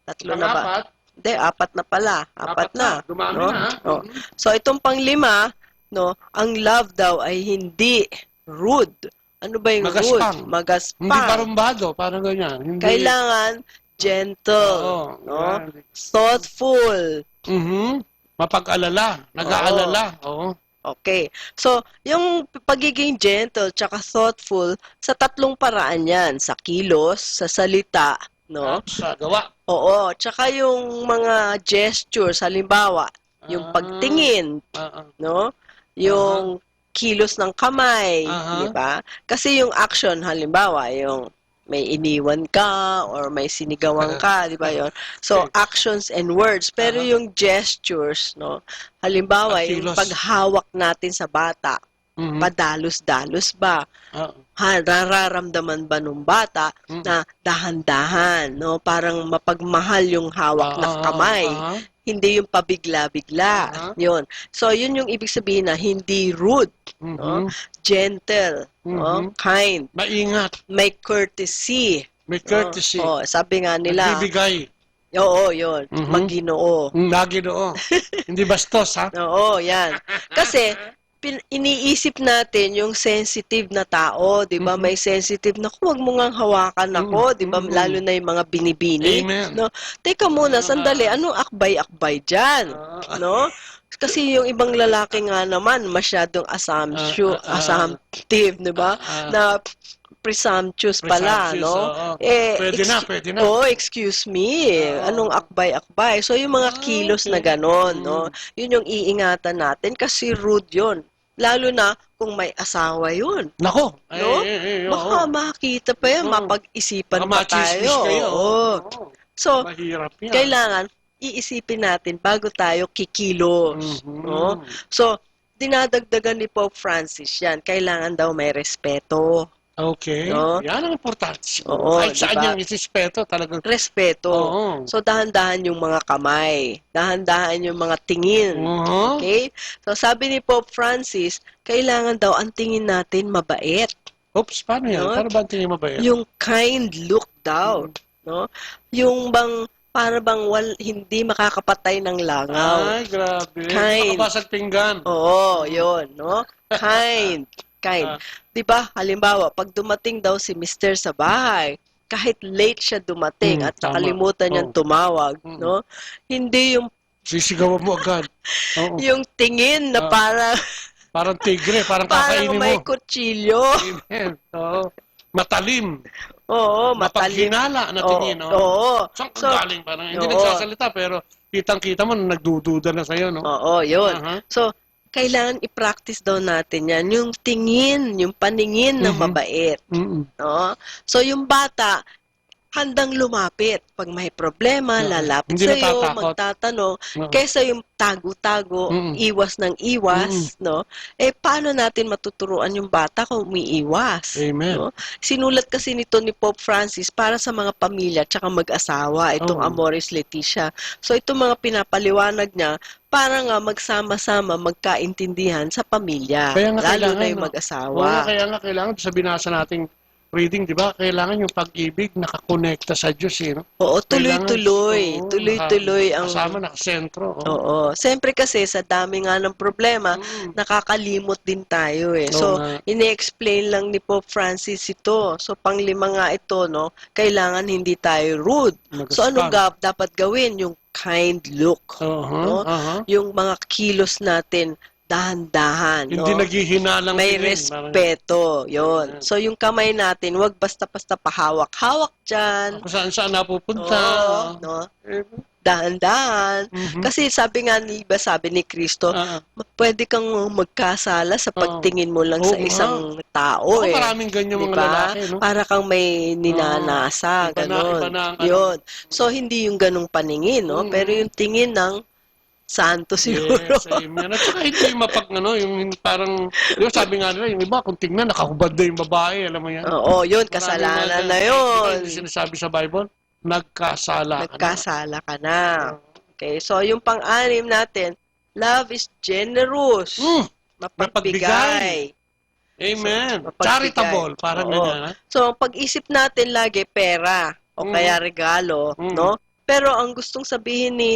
Tatlo na ba? Pang-apat? Hindi, apat na pala. Apat Apat na, na. Dumami No? na, ha? Oh. Mhm. So, itong panglima, no, ang love daw ay hindi rude. Ano ba yung Magaspang. rude? Magaspang. Hindi barumbado, parang ganyan. Hindi Kailangan gentle, Oo, no? yan. Thoughtful. Mhm. Mapag-alala, nag-aalala. Oo. Okay. So, yung pagiging gentle tsaka thoughtful, sa tatlong paraan yan. Sa kilos, sa salita, no? At sa gawa. Oo. Tsaka yung mga gestures, halimbawa, yung Ah. pagtingin, Ah, ah. no? Yung Aha. kilos ng kamay, Aha. di ba? Kasi yung action, halimbawa, yung may iniwan ka or may sinigawan ka, di ba yun? So, Okay. actions and words. Pero Aha. yung gestures, no? Halimbawa, At yung kilos. paghawak natin sa bata, Mhm. padalos-dalos ba? Oo. Ha, nararamdaman ba nung bata Mm. na dahan-dahan, no? Parang mapagmahal yung hawak Oo, na oo, kamay. aha. Hindi yung pabigla-bigla. Aha. Yun. So, yun yung ibig sabihin na hindi rude, no? Mhm. Gentle, no? Mhm. Kind. Maingat. May courtesy. May No? courtesy. Oh, sabi nga nila, Nagbibigay. Oo, yun. Mhm. Maginoo. Mm, maginoo. Hindi bastos, ha? Oo, yan. Kasi, pin-, iniisip natin yung sensitive na tao, di ba? Mhm. May sensitive na, "Huwag mo ngang hawakan ako," Mm, di ba? mm, mm. Lalo na yung mga binibini, Amen. no? Teka muna, Ah, sandali, ah. anong akbay-akbay dyan? Ah. No? Kasi yung ibang lalaki nga naman, masyadong assumption, Ah, ah, ah. assumptive, di ba? Ah, ah. Na presumptuous pala, Presumptuous, no? oo. Eh, Pwede na, ex-, pwede na. oo, excuse me, Ah. anong akbay-akbay? So, yung mga Ah, kilos na okay. ganon, no? Mm. Yun yung iingatan natin kasi rude yun. Lalo na kung may asawa yun. Nako! No? Ay, ay, ay, Baka oo. makita pa yan, Oo. mapag-isipan Baka pa machismis tayo. kayo, Oo. oo. Oo. So, Mahirap yan. kailangan iisipin natin bago tayo kikilos, Mhm. no? So, dinadagdagan ni Pope Francis yan, kailangan daw may respeto, Okay. no? Yan ang importante siguro. Oo, Kahit di saan ba? yung isispeto, talagang Respeto. Oo. So, dahan-dahan yung mga kamay, dahan-dahan yung mga tingin. Mhm. Okay? So, sabi ni Pope Francis, kailangan daw ang tingin natin mabait. Oops, paano yan? No? Paano ba ang tingin mabait? Yung kind look daw, Mm. no? Yung bang, para bang wal-, hindi makakapatay ng langaw. Ay, grabe. Kind. Makabasag pinggan. Oo, Mm. yun, no? Kind. Kind. Ah. Di ba, halimbawa, pag dumating daw si mister sa bahay, kahit late siya dumating Mm, at tama. nakalimutan niyang Oo. tumawag, Mm. no? Hindi yung Sisigawan mo agad. Oo. yung tingin na Ah. parang Parang tigre, parang parang kakainin may mo. kutsilyo. Amen. Oo. Matalim. Oo, matalim. Mapaghinala na Oo, tingin, no? oo. Saan ka So, galing? Parang hindi oo. nagsasalita, pero kitang-kita mo na nagdududa na sa'yo, no? Oo, yun. Aha. So, kailangan i-practice daw natin yan. Yung tingin, yung paningin na Mhm. mabait. Mm-mm. No? So, yung bata, handang lumapit. Pag may problema, Oo. lalapit Hindi sa'yo, natatakot. magtatanong, Oo. kesa yung tago-tago, Mm. iwas ng iwas, Mm. no? Eh, paano natin matuturuan yung bata kung umiiwas, Amen. no? Sinulat kasi nito ni Pope Francis para sa mga pamilya tsaka mag-asawa, itong Oo. Amoris Laetitia. So, itong mga pinapaliwanag niya, para nga magsama-sama, magkaintindihan sa pamilya, Kaya nga lalo kailangan, na yung no? mag-asawa. Oo nga, kaya nga kailangan sa binasa nating reading, di ba? Kailangan yung pag-ibig nakakonekta sa Diyos, eh, no? Oo, kailangan, tuloy-tuloy. Oo, tuloy-tuloy naka-, ang kasama, nakasentro, oo. Oo. Siyempre kasi, sa dami nga ng problema, mm, nakakalimot din tayo, eh. Oo. So, nga, ini-explain lang ni Pope Francis ito. So, panglima nga ito, no? Kailangan hindi tayo rude. So, anong mag-respond ga-, dapat gawin? Yung kind look, aha, no? Aha. Yung mga kilos natin, dahan-dahan, hindi, no? Naghihinalang tingin, parang respeto, yun. Ayan. So, yung kamay natin, wag basta-basta pahawak-hawak dyan. Kung saan-saan napupunta. Oo, no? Eh, dahan-dahan. Mhm. Kasi sabi nga ni, iba sabi ni Kristo, ah, ma-, pwede kang magkasala sa, oo, pagtingin mo lang sa, oo, nga, isang tao, eh. Naku, maraming ganyan mga lalaki, no? Di ba? Para kang may ninanasa, oo, iba na, ganon, iba na ang ano. Yun. So, hindi yung ganong paningin, no? Mm. Pero yung tingin ng santo siguro. Yes, amen. At saka hindi mapag-, ano, yung hin-, parang, di ba, sabi nga nila, yung iba, kung tingnan, nakahubad na yung babae, alam mo yan? Oo, yun, maraming mga kasalanan na ganun. Di ba, yun, hindi sinasabi sa Bible, "Nagkasala ka na." Nagkasala ka na. Oo. Okay, so yung pang-anim natin, love is generous. Mm. Mapagbigay. Mapagbigay. Amen. So, mapagbigay. Charitable, parang, oo, ganyan, ha? So, pag-isip natin lagi, pera, o, mm, kaya regalo, mm, no? Pero ang gustong sabihin ni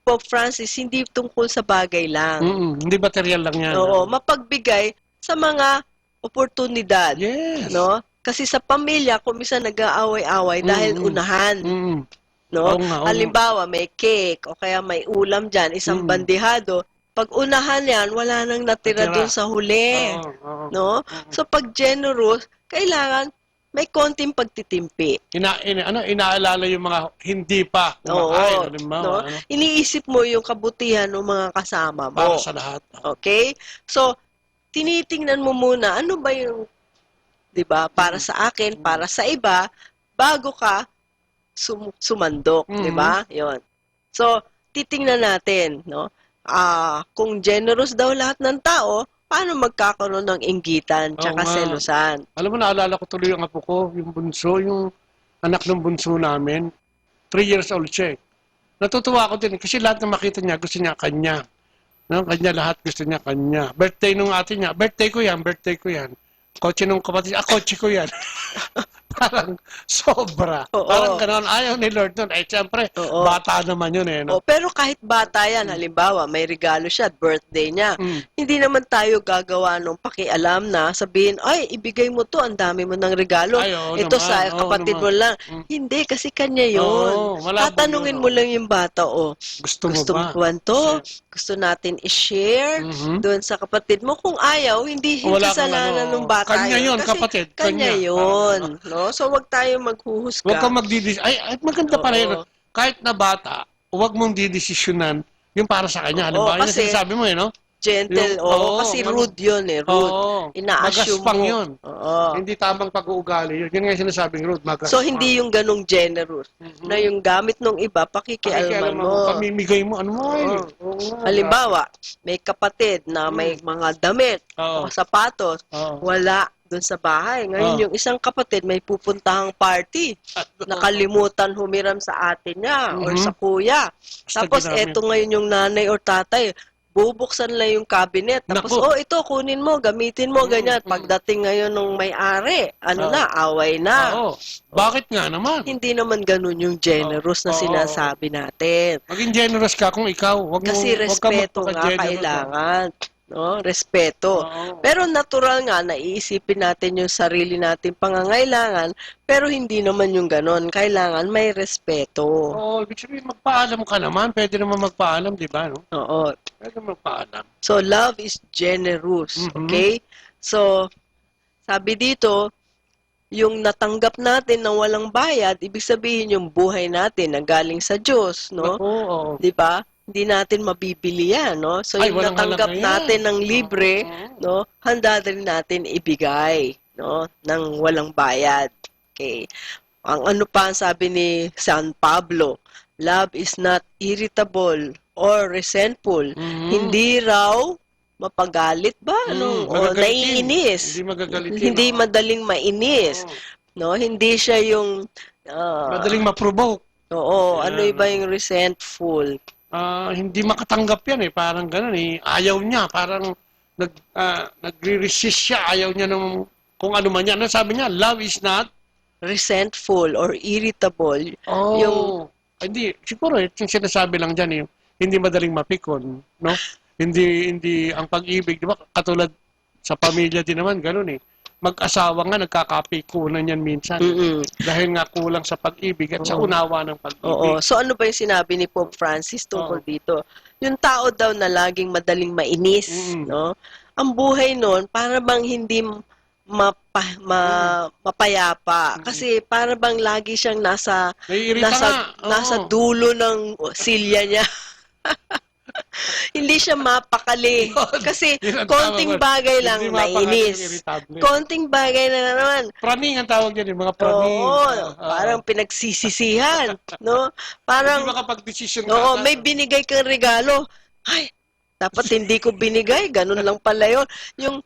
Pope Francis, hindi tungkol sa bagay lang. Mm, hindi material lang yan, oo, ano? Mapagbigay sa mga oportunidad, yes, no? Kasi sa pamilya, kung minsan nag-aaway-away dahil, mm, unahan, mm, no? Oo nga, oo nga. Halimbawa, may cake o kaya may ulam dyan, isang, mm, bandihado. Pag unahan yan, wala nang natira, natira, dun sa huli, oo, oo, no? Mm. So, pag generous, kailangan may konting pagtitimpi. Ina-, ina-, ano, inaalala yung mga hindi pa kumakain, oo, halimbawa, no? Ano? Iniisip mo yung kabutihan ng mga kasama mo. Para sa lahat. Okay? So, tinitingnan mo muna, ano ba yung, di ba, para, mm, sa akin, mm, para sa iba, bago ka sum-, sumandok, di ba? Mm. Yun. So, titingnan natin, no? Ah, kung generous daw lahat ng tao, paano magkakaroon ng inggitan, oo, tsaka nga, selusan? Alam mo, naalala ko tuloy yung apo ko, yung bunso, yung anak ng bunso namin. Three years old siya, eh. Natutuwa ako din, kasi lahat ng makita niya, gusto niya kanya. No? Kanya lahat, gusto niya kanya. Birthday nung ate niya, "Birthday ko yan, birthday ko yan." Kotse nung kapatid, "Ah, kotse ko yan." Parang sobra. Oo. Parang ganon. Ayaw ni Lord nun. Eh, siyempre, oo, bata naman yun eh, no? Oh, pero kahit bata yan, mm, halimbawa, may regalo siya, birthday niya, mm, hindi naman tayo gagawa nung pakialam na sabihin, "Ay, ibigay mo to, ang dami mo ng regalo. Ay, oo naman. Ito sa kapatid mo lang." Oo naman. Mm. Hindi, kasi kanya yun. Oo, malabo yun, oo. Tatanungin mo lang yung bata, oh, gusto mo ba? Gusto mo ba to? Yes. Gusto natin i-share, mhm, doon sa kapatid mo. Kung ayaw, hindi, hindi kasalanan ng bata yun. Wala kang ano, kanya yun, kapatid, kanya. Kasi kanya yun, no? So, wag tayo maghuhusga. Huwag kang magdidis-, ay, ay, maganda pala yun. Oo. Kahit na bata, huwag mong didesisyonan yung para sa kanya. Oo, halimbawa, yun ang kasi sinasabi mo eh, no? Gentle, oo, kasi rude yun eh, rude. Yung, oo, ano, oo, inaassume mo. Magaspang yun. Oo. Hindi tamang pag-uugali yun. Yun nga yung sinasabing rude, magaspang. So, hindi yung ganong generous. Mhm. Na yung gamit nung iba, pakikialaman mo. Pakikialaman mo, pamimigay mo, ano mo, eh. Oo. Oo nga, halimbawa, may kapatid na may, hmm, mga damit, oo, o sapatos, oo, wala dun sa bahay. Ngayon, oo, yung isang kapatid may pupuntahang party. Ah, oo. Nakalimutan humiram sa ate niya or, mhm, sa kuya. Basta ginamit. Tapos, eto ngayon yung nanay or tatay, bubuksan lang yung cabinet. Tapos, naku, "Oh, ito, kunin mo, gamitin mo," mm, ganyan. Mm. Pagdating ngayon ng may-ari, ano, oo, na, away na. Oo. Bakit nga naman? Hindi naman ganun yung generous na, oo, oo, sinasabi natin. Maging generous ka kung ikaw. Wag mo, wag ka magpaka-generous, ah. Kasi respeto nga kailangan, no? Respeto. Oo. Pero natural nga na iisipin natin yung sarili nating pangangailangan, pero hindi naman yung ganon. Kailangan may respeto. Oo, ibig sabihin, magpaalam ka naman. Pwede naman magpaalam, di ba, no? Oo. Pwede magpaalam. So, love is generous, mhm, okay? So, sabi dito, yung natanggap natin na walang bayad, ibig sabihin yung buhay natin na galing sa Diyos, no? Naku, oo. Di ba? Hindi natin mabibili yan, no? So, ay, yung natanggap natin ng libre, oo, oo, oo, no, handa rin natin ibigay, no, ng walang bayad. Okay. Ang ano pa ang sabi ni San Pablo, "Love is not irritable or resentful." Mhm. Hindi raw mapagalit ba? Mm, ano? O magagalitin. Naiinis. Hindi magagalitin, oo. Hindi madaling mainis. Oo. No? Hindi siya yung, ah, madaling ma-provoke. Oo, ano, yan, iba yung resentful? Ah, hindi makatanggap yan eh. Parang ganun eh. Ayaw niya. Parang nag-, ah, nagre-resist siya. Ayaw niya nung kung ano man yan. Ano sabi niya? Love is not Resentful or irritable. Oh. Yung Hindi, siguro eh, yung sinasabi lang dyan eh, hindi madaling mapikon, no? Hindi, hindi, ang pag-ibig, di ba, katulad sa pamilya din naman, ganun eh. Mag-asawa nga, nagkakapikunan yan minsan. Mm-mm. Dahil nga kulang sa pag-ibig at sa Oo. unawa ng pag-ibig. Oo. So ano ba yung sinabi ni Pope Francis tungkol Oo. dito? Yung tao daw na laging madaling mainis, Mm-mm. no? Ang buhay nun, para bang hindi mapa-, ma-, Mm. mapayapa. Mm. Kasi para bang lagi siyang nasa, Naiirita nasa, nga. Oo. nasa dulo ng silya niya. Hindi siya mapakali. Yun. Kasi Yun ang konting tawag. bagay lang, Hindi mapakali, nainis. Irritable. Konting bagay na naman. Praning ang tawag yan, yung mga praning. Oo, Ah, ah. parang pinagsisisihan, no? Parang, Hindi makapag-desisyon oo, kaagad. may binigay kang regalo. Ay, dapat hindi ko binigay, ganun lang pala yun. Yung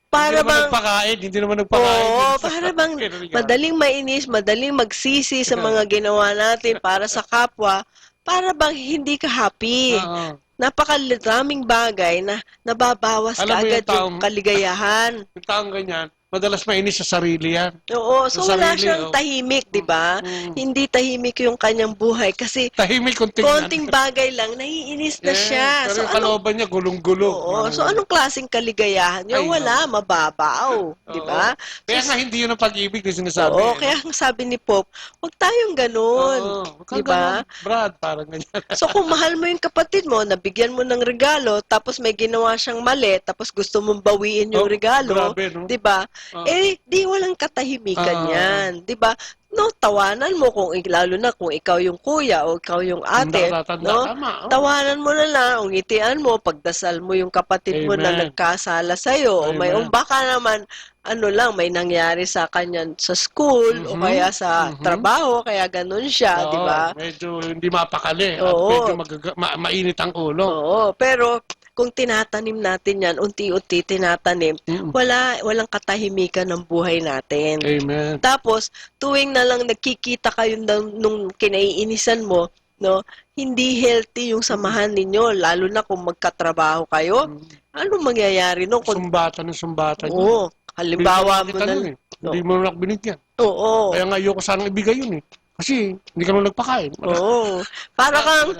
para Hindi naman bang nagpakain, hindi naman nagpakain Oo, yun sa para bang Pero yun. madaling mainis, madaling magsisi sa mga ginawa natin para sa kapwa, para bang hindi ka happy. Oo. Napakaraming bagay na nababawas Alam mo yung kaagad yung taong kaligayahan. Yung taong ganyan, madalas mainis sa sarili yan. Oo, so Sa wala sarili, siyang oh. tahimik, di ba? Mm. Hindi tahimik yung kanyang buhay kasi Tahimik kung tingnan. konting bagay lang, naiinis na Yes, siya. pero So, yung anong kalooban niya, gulong-gulo. Oo, Parang so anong klaseng kaligayahan niya? Ay, Wala, naku. mababaw, di Oo. ba? Kaya So, nga hindi yun ang pag-ibig na sinasabi, Oo, eh, kaya no? ang sabi ni Pope, "Huwag tayong ganun." Oo, huwag Di kang ba? ganun, Brad, parang ganyan. So, kung mahal mo yung kapatid mo, nabigyan mo ng regalo, tapos may ginawa siyang mali, tapos gusto mong bawiin yung Oh, regalo, grabe, no? di ba? Oo. Eh, di walang katahimikan Oo. yan, di ba? No, tawanan mo kung ik-, lalo na kung ikaw yung kuya o ikaw yung Ang ate, nakatatanda, no? tama, oo. Tawanan mo na lang, ngitian mo, pagdasal mo yung kapatid mo na Amen. nagkasala sa'yo, o may, Amen. o baka naman, ano lang, may nangyari sa kanya sa school o Mhm. kaya sa Mhm. trabaho, kaya ganun siya, Oo, di ba? medyo hindi mapakali at Oo. medyo magaga-, ma-, mainit ang ulo. Oo, pero kung tinatanim natin yan, unti-unti tinatanim, Mm. wala, walang katahimikan ng buhay natin. Amen. Tapos, tuwing na lang nagkikita kayo ng, nung kinaiinisan mo, no, hindi healthy yung samahan ninyo, lalo na kung magkatrabaho kayo. Mm. Anong mangyayari nun kung Sumbatan ng sumbatan yun. Oo, halimbawa Binigyan mo kita na nun eh. Hindi No. mo lang binigyan. Oo. Kaya nga ayoko sanang ibigay yun eh. Kasi hindi ka naman nagpakain. Oo. Para kang,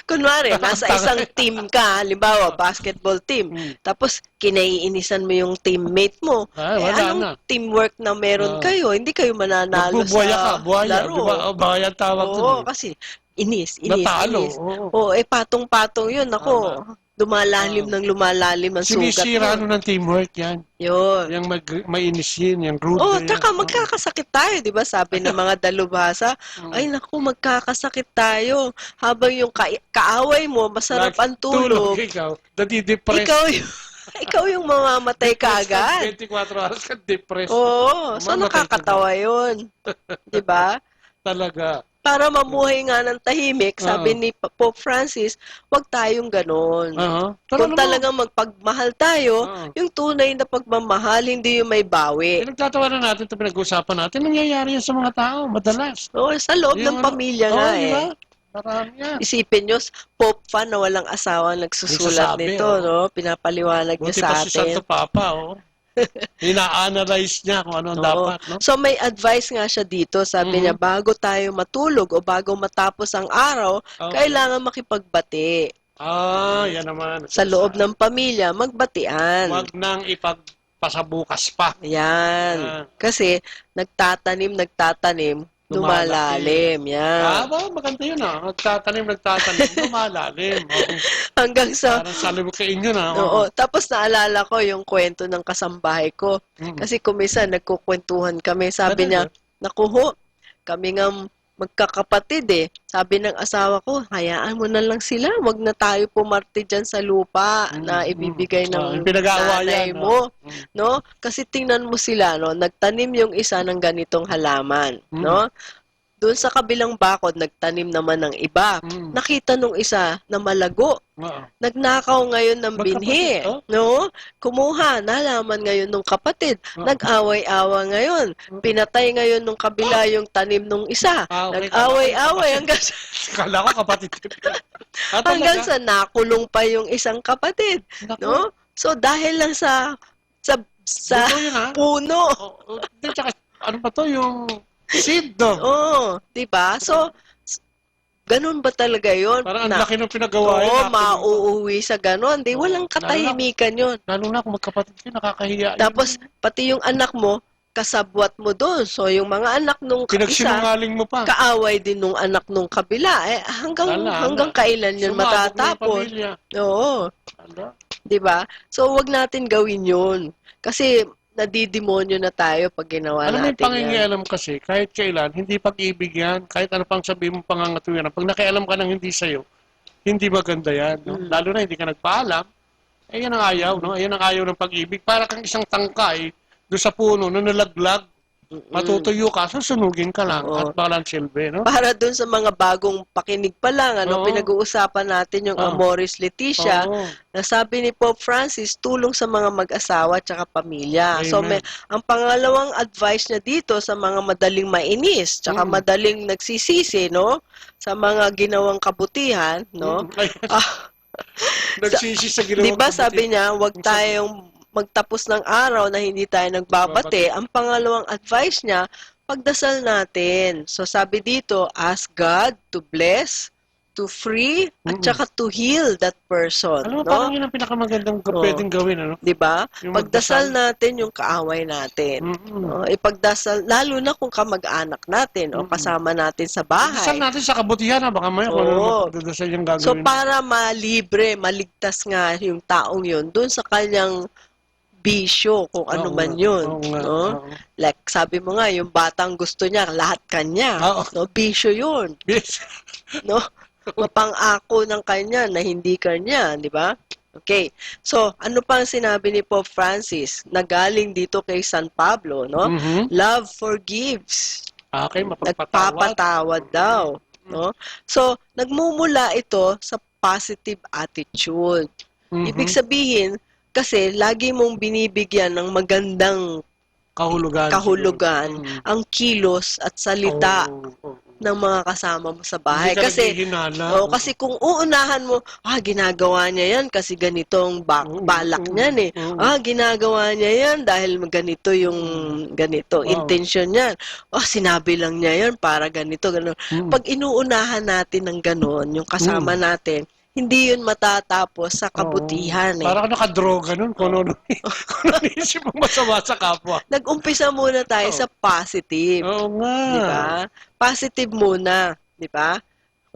kunwari, nasa Nakakatanga. isang team ka, halimbawa, basketball team. Hmm. Tapos, kinaiinisan mo yung teammate mo. Ah, Eh, wala anong na. teamwork na meron Ah. kayo? Hindi kayo mananalo Magbubuwaya sa ka, buwaya, laro. di ba? Oh, buwaya ang tawag dun Oo, eh. kasi inis, inis, Natalo, inis. oo. Oo, eh, patong-patong yun. Ako, Tama. lumalalim Ah. ng lumalalim ang sugat Sinisira mo. nun ang teamwork yan. Yun. Yung mag-, mainis yun, yung rude Oh, na yan. tsaka Oo. magkakasakit tayo, di ba? Sabi ng mga dalubhasa, Mm. "Ay, naku, magkakasakit tayo." Habang yung ka-, kaaway mo, masarap Nag-, ang tulog. tulog ikaw, nadidepress. Ikaw yung, ikaw yung mamamatay Depressed ka kaagad. twenty-four hours ka, depressed. Oo, so Mamamatay ka nakakatawa na. yun. Di ba? Talaga. Para mamuhay nga ng tahimik, sabi Oo. ni Pa-, Pope Francis, "Huwag tayong ganon." Oo. Pero Kung alam mo talagang magpagmahal tayo, Oo. yung tunay na pagmamahal, hindi yung may bawi. Pinagtatawanan natin, ito pinag-uusapan natin, nangyayari yan sa mga tao, madalas. Oo, sa loob Yung ng ano, pamilya oo, nga di eh. ba? Marami yan. Isipin nyo, s-, Pope fan na walang asawa nagsusulat Nagsasabi, nito, oo. no? Pinapaliwanag niya Buti sa pa si atin. Santo Papa, oh. Ina-analyze niya kung ano ang Oo. dapat, no? So, may advice nga siya dito. Sabi Mhm. niya, "Bago tayo matulog o bago matapos ang araw, Okay. kailangan makipagbati." Ah, yan naman. Sa loob ng pamilya, magbatian. Wag nang ipagpasabukas pa. Yan. Yan. Kasi, nagtatanim, nagtatanim, Lumalaki. lumalalim. Yan. Ah, ba, maganda yun, ah. Nagtatanim, nagtatanim, lumalalim. Oo. Hanggang sa Parang sabi ko kayo yun, ah. Oo. Oo. Tapos naalala ko yung kwento ng kasambahay ko. Mm. Kasi kung minsan nagkukwentuhan kami, sabi Talaga? niya, "Naku ho, kami nga magkakapatid eh." Sabi ng asawa ko, "Hayaan mo na lang sila, wag na tayo pumarte dyan sa lupa Mm, na mm. ibibigay ng Ah, yung pinag-aawayan, nanay no? mo." Mm. No? Kasi tingnan mo sila, no? Nagtanim yung isa ng ganitong halaman, Mm. no? Doon sa kabilang bakod, nagtanim naman ng iba. Mm. Nakita nung isa na malago. Oo. Nagnakaw ngayon ng binhi, Magkapatid to? no? Kumuha, nalaman ngayon nung kapatid. Oo. Nag-away-awa ngayon. Mm. Pinatay ngayon nung kabila Oh. yung tanim nung isa. Ah, okay. Nag-away-away Kala ko hanggang sa kapatid. Kala ko kapatid. Ah, hanggang talaga? sa nakulong pa yung isang kapatid, Naku. no? So, dahil lang sa, sa sa Buto yun, ah. puno. Oh, oh, hindi, tsaka, ano ba to? Yung seed, no? Oo, di ba? So, s- ganun ba talaga yun? Parang ang Na, laki ng pinagawa yun, oo, ah, mauuwi sa ganun. Di, Oo. walang Lalo na katahimikan yun. Lalo na kung magkapatid kayo, nakakahiya yun. Tapos, pati yung anak mo, kasabwat mo doon. So, yung mga anak nung isa, Pinagsinungaling mo pa. kaaway din nung anak nung kabila. Eh, hanggang, Wala, hanggang wala. kailan yun Sumabog na yung matatapos? pamilya. Oo. Wala. Di ba? So, wag natin gawin yun. Kasi, nadidemonyo na tayo pag ginawa Alam mo yung natin yan. pangingialam kasi, kahit kailan, hindi pag-ibig yan. Kahit ano pang sabihin mong pangangatwiran, pag nakialam ka ng hindi sa'yo, hindi maganda yan, no? Mm. Lalo na hindi ka nagpaalam, eh, yan ang ayaw, no? Yan ang ayaw ng pag-ibig. Para kang isang tangkay doon sa puno na nalaglag. Mm-mm. Matutuyo ka, susunugin ka lang Oo. at walang silbi, no? Para dun sa mga bagong pakinig pa lang, ano, Oo. pinag-uusapan natin yung Oo. Amoris Laetitia, Oo. na sabi ni Pope Francis, tulong sa mga mag-asawa at saka pamilya. So, Amen. may, ang pangalawang advice niya dito sa mga madaling mainis, tsaka Mm. madaling nagsisisi, no? Sa mga ginawang kabutihan, no? Mm. Ay. Ah, Nagsisi sa ginawa Di ba ko, sabi buti. niya, "Huwag Ang sabi tayong magtapos ng araw na hindi tayo nagbabate." Nagbabate. Ang pangalawang advice niya, pagdasal natin. So sabi dito, ask God to bless, to free, at Mm. saka to heal that person, Alam mo, no? parang yun ang pinakamagandang ga-, Oo. pwedeng gawin, ano? Di ba? Yung Pagdasal magdasal. natin yung kaaway natin. Mm-mm. No? Ipagdasal, lalo na kung kamag-anak natin o Mm-mm. kasama natin sa bahay. Pagdasal natin sa kabutihan, ha? Baka mamaya kung ano Oo. naman pagdadasal yung So, gagawin. para malibre, maligtas nga yung taong yun dun sa kanyang bisyo, kung ano Oo man nga, yun, oo nga, no? oo. Like, sabi mo nga, yung batang gusto niya, lahat kanya, Oo. no? Bisyo yun, Yes. no? Mapangako ng kanya na hindi kanya, di ba? Okay. So, ano pa ang sinabi ni Pope Francis na galing dito kay San Pablo, no? Mhm. Love forgives. Okay, mapagpatawad. Nagpapatawad daw, Mm. no? So, nagmumula ito sa positive attitude. Mhm. Ibig sabihin, kasi lagi mong binibigyan ng magandang Kahulugan siguro. kahulugan Mm. ang kilos at salita Oo, oo. ng mga kasama mo sa bahay. Hindi ka Kasi, naghihinala, oh, oo. kasi kung uunahan mo, "Ah, ginagawa niya yan kasi ganito ang ba-, Oo, balak oo, niyan eh. oo. Ah, ginagawa niya yan dahil ganito yung, Mm. ganito, Oo. intensyon niyan. Oh, sinabi lang niya yan para ganito, gano'n." Mm. Pag inuunahan natin ng gano'n, yung kasama Mm. natin, hindi yun matatapos sa Oo. kabutihan, eh. Parang nakadroga nun kung Oo. ano, kung ano naisip mong masama sa kapwa. Nag-umpisa muna tayo Oo. sa positive. Oo nga. Di ba? Positive muna, di ba?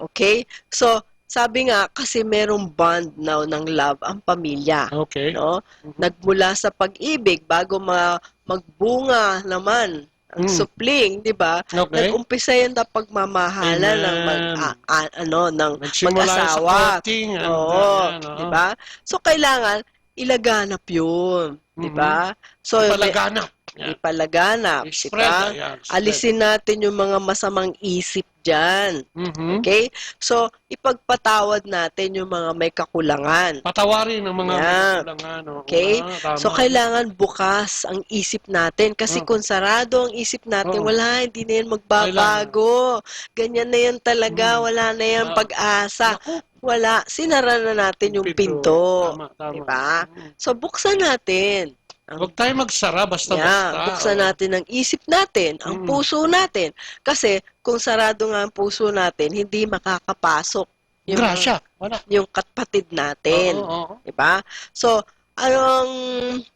Okay? So, sabi nga, kasi merong bond now ng love ang pamilya. Okay. No? Mhm. Nagmula sa pag-ibig, bago ma-, magbunga naman ang Mm. supling, di ba? Okay. Nag-umpisa yan sa pagmamahalan ng mag-, Amen. a-, a-, ano, ng Nagsimula yan sa mag-asawa. courting, and Oo, then, yan, oo. di ba? So, kailangan ilaganap yun, di Mhm. ba? So, may Ipalaganap. Yan. ipalaganap, di Spread, ba? ayan, spread. Alisin natin yung mga masamang isip diyan. Mhm. Okay? So, ipagpatawad natin yung mga may kakulangan. Patawarin ang mga may Yan. kakulangan, oo Okay? nga, tama. So, kailangan bukas ang isip natin. Kasi Oo. kung sarado ang isip natin, Oo. wala, hindi na yan magbabago. Kailangan. Ganyan na yan talaga, Mm. wala na yan Ah. pag-asa. Naku. Wala, sinara na natin yung Pinto. pinto. Tama, tama. Diba? Mm. So, buksan natin. Ang Huwag tayo magsara basta-basta, Yeah, buksan oo. natin ang isip natin, ang Mm. puso natin. Kasi kung sarado nga ang puso natin, hindi makakapasok yung Grasya, wala. yung kapatid natin. Oo, oo. Diba? So, ang,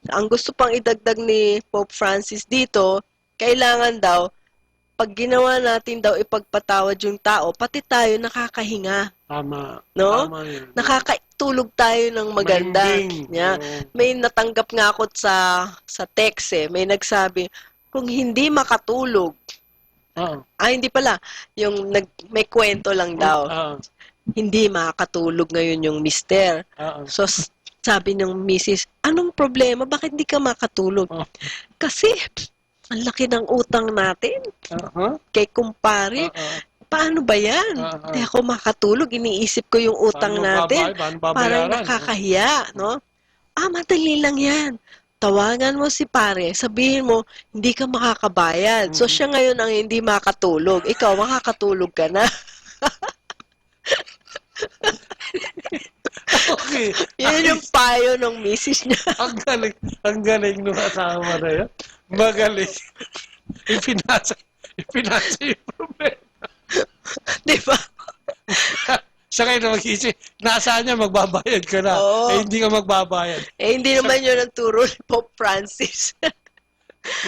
ang gusto pang idagdag ni Pope Francis dito, kailangan daw, pag ginawa natin daw ipagpatawad yung tao, pati tayo nakakahinga. Tama. No? Tama yun. Nakakatulog tayo ng maganda. Mahimbing. Yeah. Oo. May natanggap nga ako sa, sa text eh. May nagsabi, "Kung hindi makatulog," Oo. ah, hindi pala, yung nag-, may kwento lang daw. Oo. Hindi makakatulog ngayon yung mister. Oo. So, s-, sabi ng misis, "Anong problema? Bakit di ka makatulog?" Oo. "Kasi, ang laki ng utang natin Aha. kay kumpare. Oo. Paano ba yan? Oo. Di ako makatulog. Iniisip ko yung utang Paano natin. babay-, paano Parang babayaran?" nakakahiya, no? Ah, madali lang yan. Tawagan mo si pare, sabihin mo, hindi ka makakabayad. So, Mm. siya ngayon ang hindi makatulog. Ikaw, makakatulog ka na. Okay. Yun yung Ayos. tayo nung misis niya. Ang galing, ang galing nung asawa na yun. Magaling. Ipinasa, ipinasa yung problema. Di ba? Siya kayo na mag-isip, nasa niya, magbabayad ka na. Oo. Eh, hindi ka magbabayad. Eh, hindi naman yun ang turo ni Pope Francis.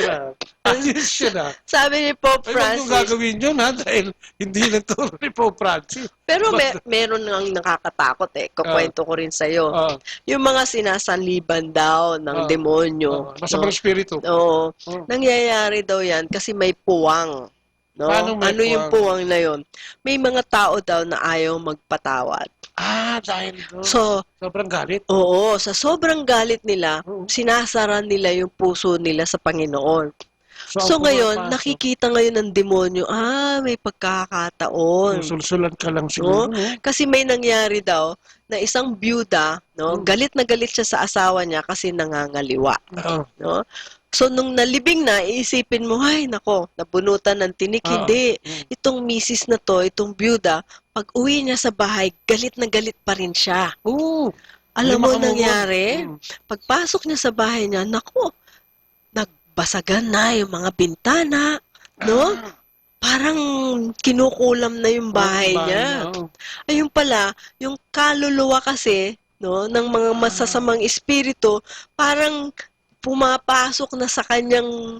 Yeah. Ayos yun, ah. Sabi ni Pope Francis. Ay, wag yung gagawin yun, ha? Dahil hindi na turo ni Pope Francis. Pero may, meron ngang nakakatakot, eh. Kukwento ko rin sa'yo. Ah. Yung mga sinasanliban daw ng demonyo, no? Ah. Masamang espiritu. Oo. Oh. Nangyayari daw yan kasi may puwang. No? Paano may puwang? Ano yung puwang na yon? May mga tao daw na ayaw magpatawad. Ah, dahil doon. So, sobrang galit. Oo, sa sobrang galit nila, sinasara nila yung puso nila sa Panginoon. So, so ngayon, nakikita ngayon ng demonyo, ah, may pagkakataon. Susulsulan ka lang siguro, no? Kasi may nangyari daw na isang byuda, no? Galit na galit siya sa asawa niya kasi nangangaliwa. Oo. No? So, nung nalibing na, iisipin mo, "Ay, nako, nabunutan ng tinik." Oo. Hindi. Itong misis na 'to, itong byuda, pag-uwi niya sa bahay, galit na galit pa rin siya. Oo. Alam mo nangyari? Pagpasok niya sa bahay niya, nako, nagbasagan na yung mga bintana, no? Ah. Parang kinukulam na yung bahay niya. Oo, yung bahay niya, oo. Ayun pala, yung kaluluwa kasi, no, ng mga masasamang espiritu, parang pumapasok na sa kanyang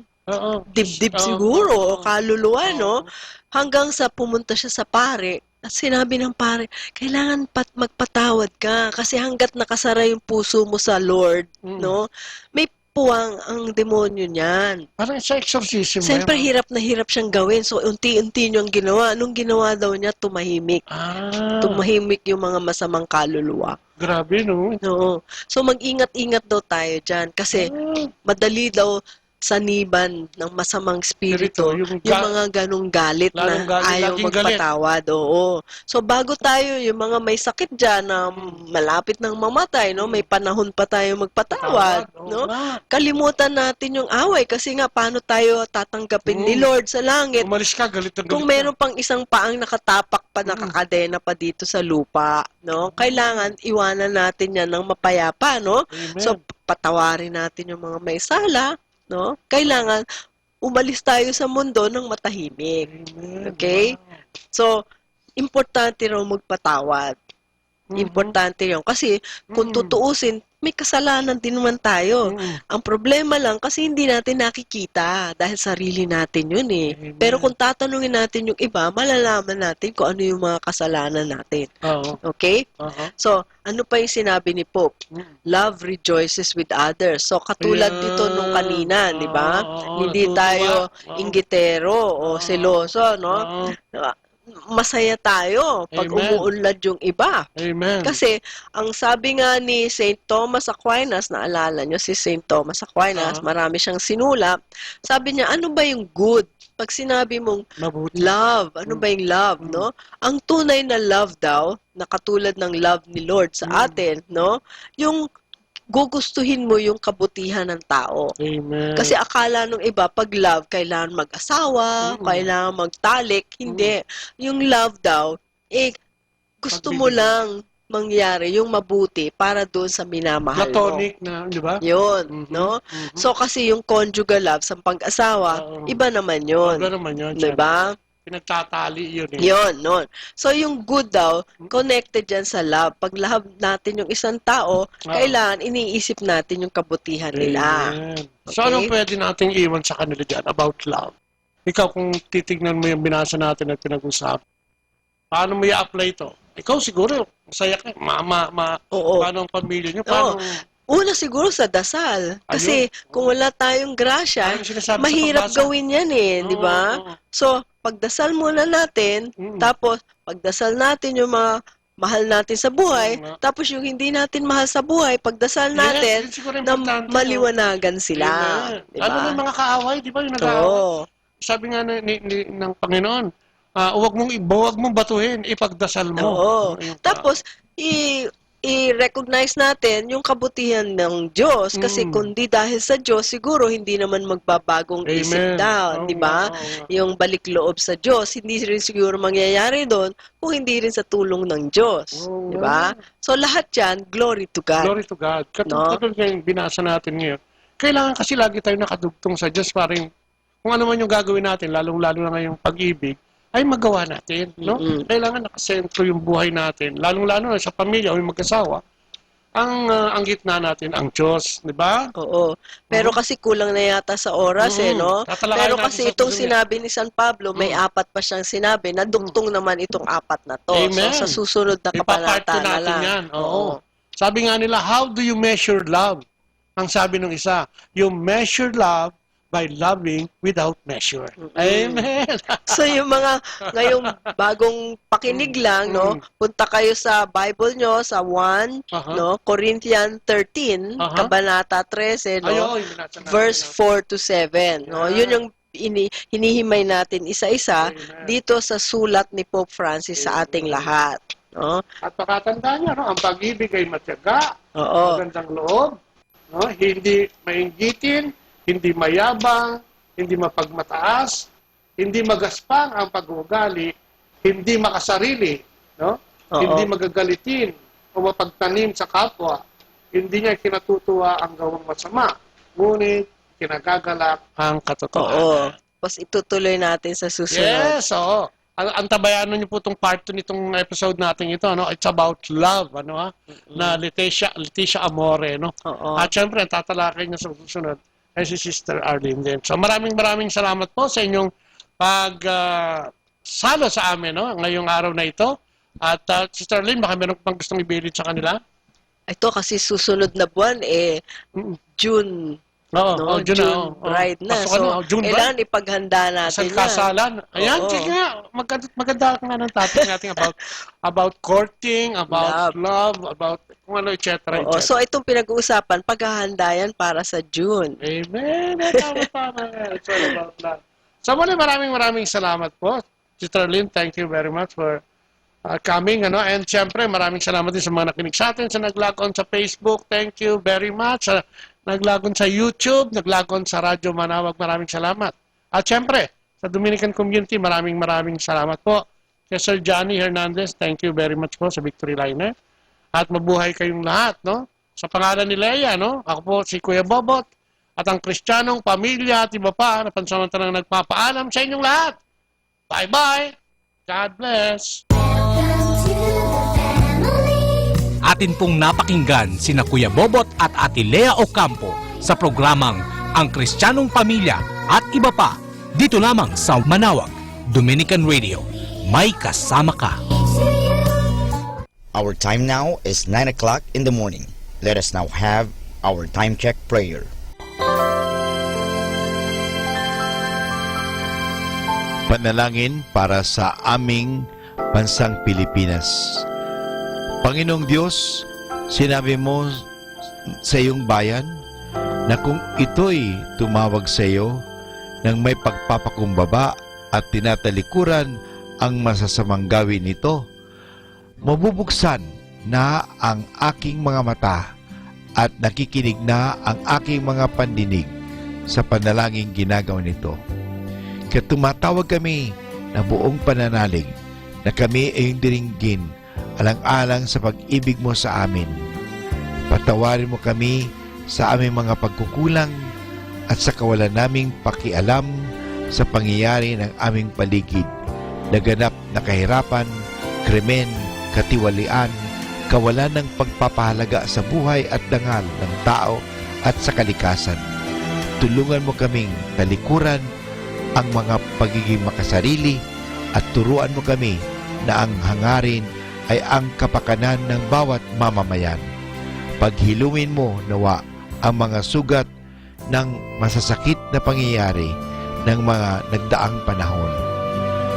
dibdib siguro, o kaluluwa, no? Oo. Hanggang sa pumunta siya sa pare, at sinabi ng pare, "Kailangan pat-, magpatawad ka kasi hanggat nakasara yung puso mo sa Lord, no, may puwang ang demonyo niyan." Parang sa exorcism ba yun? Siyempre, hirap na hirap siyang gawin. So, unti-unti niyang ginawa. Anong ginawa daw niya? Tumahimik. Ah. Tumahimik yung mga masamang kaluluwa. Grabe, no? Oo. So, mag-ingat-ingat daw tayo diyan kasi madali daw saniban ng masamang espiritu yung mga ganong galit na ayaw magpatawad. Oo. So, bago tayo, yung mga may sakit dyan na malapit nang mamatay, no? May panahon pa tayo magpatawad, no? Kalimutan natin yung away kasi nga, paano tayo tatanggapin ni Lord sa langit? Umalis ka, galit na galit ka. Kung meron pang isang paang nakatapak pa, nakakadena pa dito sa lupa, no? Kailangan iwanan natin yan ng mapayapa, no? Amen. So, patawarin natin yung mga may sala, no? Kailangan umalis tayo sa mundo ng matahimik. Amen. Okay? Wow. So, importante raw magpatawad. Mhm. Importante yun. Kasi, kung tutuusin, may kasalanan din naman tayo. Mm. Ang problema lang, kasi hindi natin nakikita dahil sarili natin yun eh. Amen. Pero kung tatanungin natin yung iba, malalaman natin kung ano yung mga kasalanan natin. Oo. Okay? Aha. So, ano pa yung sinabi ni Pope? Mm. "Love rejoices with others." So, katulad nito nung kanina, di ba? Oo, oo, natutuwa. Hindi tayo inggitero o seloso, no? Oo. Masaya tayo pag umuunlad yung iba. Amen. Kasi, ang sabi nga ni Saint Thomas Aquinas, naalala nyo si Saint Thomas Aquinas, marami siyang sinulat, sabi niya, "Ano ba yung good?" Pag sinabi mong love, ano ba yung love, no? Ang tunay na love daw, na katulad ng love ni Lord sa atin, no? Yung gugustuhin mo yung kabutihan ng tao. Amen. Kasi akala nung iba, pag love, kailangan mag-asawa, kailangan magtalik. Hindi. Yung love daw, eh, gusto mo lang mangyari yung mabuti para doon sa minamahal mo. Platonic na, di ba? Yun, no? Mhm. So, kasi yung conjugal love sa pag-asawa, iba naman yun. Iba naman yun, syempre. Di ba? Pinagtatali yun eh. Yun, nun. So, yung good daw, connected yan sa love. Pag love natin yung isang tao, kailangan iniisip natin yung kabutihan nila. Amen. So, anong pwede nating iwan sa kanila dyan about love? Ikaw, kung titignan mo yung binasa natin at pinag-usap, paano mo i-apply ito? Ikaw siguro, masaya ka, ma-, ma-, ma-, paano ang pamilya niyo? Oo. Paano? Una siguro sa dasal. Kasi kung wala tayong grasya, mahirap gawin yan eh, di ba? Ano yung sinasabi sa pagbasa? Oo, oo. So, pagdasal muna natin, tapos pagdasal natin yung mga mahal natin sa buhay, tapos yung hindi natin mahal sa buhay, pagdasal natin na maliwanagan sila, di ba? Yes, yun siguro importante, no? Amen. Lalo na yung mga kaaway, di ba, yung nag-aaway? Oo. Sabi nga ni, ni, ni, ng Panginoon, ah, "Huwag mong i-, huwag mong batuhin, ipagdasal mo." Oo. Ayun pa. Tapos, i-, i-recognize natin yung kabutihan ng Diyos. Kasi Mm. kung di dahil sa Diyos, siguro hindi naman magbabagong isip Amen. daw, Oo di nga, ba? oo nga. Yung balik loob sa Diyos, hindi rin siguro mangyayari doon kung hindi rin sa tulong ng Diyos, Oo di nga. ba? So, lahat yan, glory to God. Glory to God. Katulad, No? katulad nga yung binasa natin ngayon, kailangan kasi lagi tayo nakadugtong sa Diyos, parang kung ano man yung gagawin natin, lalong-lalo na ngayong pag-ibig, ay magawa natin, no? Mm-mm. Kailangan nakasentro yung buhay natin, lalong-lalo na sa pamilya o yung mag-asawa, ang, ah, ang gitna natin, ang Diyos, di ba? Oo. Pero Mhm. kasi kulang na yata sa oras, eh, Mm. no? Tatalakayin Pero natin kasi sa itong susunod. sinabi ni San Pablo, may Mm. apat pa siyang sinabi, na Mm. dugtong naman itong apat na to. So, Amen. sa susunod na Ipa-part kabanata two na natin lang. yan. Oo. Oo. Sabi nga nila, "How do you measure love?" Ang sabi ng isa, "You measure love by loving without measure." Mm. Amen. So, yung mga ngayong bagong pakinig Mm, lang, no? mm. Punta kayo sa Bible nyo, sa one, Aha. no? Corinthians thirteen, Aha. Kabanata trese, no? Ay, oo, yung binasa natin, Verse no? four to seven, no? Yan. Yun yung ini-, hinihimay natin isa-isa Amen. dito sa sulat ni Pope Francis sa ating Amen. lahat, no? At pakatandaan nyo, no? Ang pag-ibig ay matyaga, Oo. magandang loob, no? Hindi mainggitin, hindi mayabang, hindi mapagmataas, hindi magaspang ang pag-uugali, hindi makasarili, no? Oo. Hindi magagalitin o mapagtanim sa kapwa, hindi niya kinatutuwa ang gawang masama, ngunit kinagagalak ang katotohanan. Oo. Tapos itutuloy natin sa susunod. Yes, oo. An-, antabayanan niyo po 'tong part two nitong episode natin ito, ano? It's about love, ano, ha? Mm-mm. Na Leticia, Leticia Amore, no? Oo. At syempre, ang tatalakay niya sa susunod ay si Sister Arlene din. So, maraming, maraming salamat po sa inyong pag, ah, salo sa amin, no? Ngayong araw na ito. At, ah, Sister Arlene, baka meron pang gustong ibilin sa kanila? Ito kasi susunod na buwan, eh, Mm. June, Oo, no? oh, June na, June oh, oh. bride na. Pasok na, So, oh, June bride. kailangan ipaghanda natin Kasal yan. kasalan. Ayan, Oo. sige nga, maganda, maganda nga ng topic natin about, about courting, about Love. love, about kung ano, et cetera, Oo, et cetera. so itong pinag-uusapan, paghahanda yan para sa June. Amen. Eh, tama, tama. It's all about love. So, muli, maraming, maraming salamat po. Sister Lynn, thank you very much for, uh, coming, ano? And siyempre, maraming salamat din sa mga nakinig sa atin, sa nag-log on sa Facebook. Thank you very much. Sa nag-log on sa YouTube, nag-log on sa Radyo Manawag, maraming salamat. At siyempre, sa Dominican community, maraming, maraming salamat po. Kay Sir Johnny Hernandez, thank you very much po sa Victory Liner. At mabuhay kayong lahat, no? Sa pangalan ni Lea, no? Ako po si Kuya Bobot at ang Kristiyanong Pamilya at iba pa na pansamantalang nagpapaalam sa inyong lahat. Bye-bye! God bless! Atin pong napakinggan sina Kuya Bobot at Ate Lea Ocampo sa programang Ang Kristiyanong Pamilya at Iba Pa, dito lamang sa Manawag, Dominican Radio. May kasama ka. Our time now is nine o'clock in the morning. Let us now have our time check prayer. Panalangin para sa aming bansang Pilipinas. Panginoong Diyos, sinabi mo sa iyong bayan na kung ito'y tumawag sa iyo nang may pagpapakumbaba at tinatalikuran ang masasamang gawi nito, mabubuksan na ang aking mga mata at nakikinig na ang aking mga pandinig sa panalangin ginagawa nito. Kaya tumatawag kami na buong pananalig na kami ay iyong diringgin alang-alang sa pag-ibig mo sa amin. Patawarin mo kami sa aming mga pagkukulang at sa kawalan naming pakialam sa pangyayari ng aming paligid. Naganap na kahirapan, krimen, katiwalian, kawalan ng pagpapahalaga sa buhay at dangal ng tao at sa kalikasan. Tulungan mo kaming talikuran ang mga pagiging makasarili at turuan mo kami na ang hangarin ay ang kapakanan ng bawat mamamayan. Paghilumin mo nawa ang mga sugat ng masasakit na pangyayari ng mga nagdaang panahon.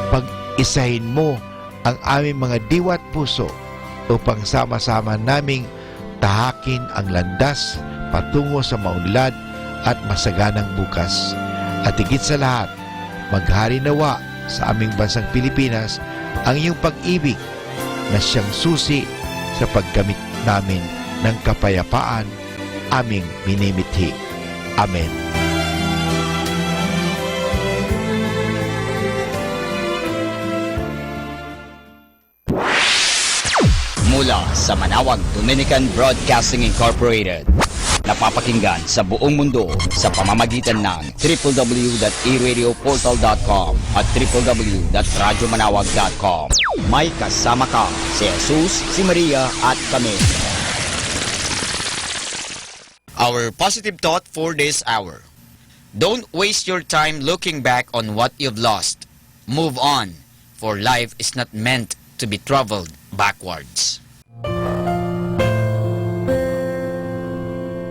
Pag-isahin mo ang aming mga diwa at puso upang sama-sama naming tahakin ang landas patungo sa maunlad at masaganang bukas. At higit sa lahat, maghari nawa sa aming bansang Pilipinas ang iyong pag-ibig na siyang susi sa pagkamit namin ng kapayapaan aming minimithi. Amen. Mula sa Manawag Dominican Broadcasting Incorporated, napapakinggan sa buong mundo sa pamamagitan ng triple w dot e radio portal dot com at triple w dot radyo manawag dot com. May kasama ka, si Jesus, si Maria, at kami. Our positive thought for this hour. Don't waste your time looking back on what you've lost. Move on, for life is not meant to be traveled backwards.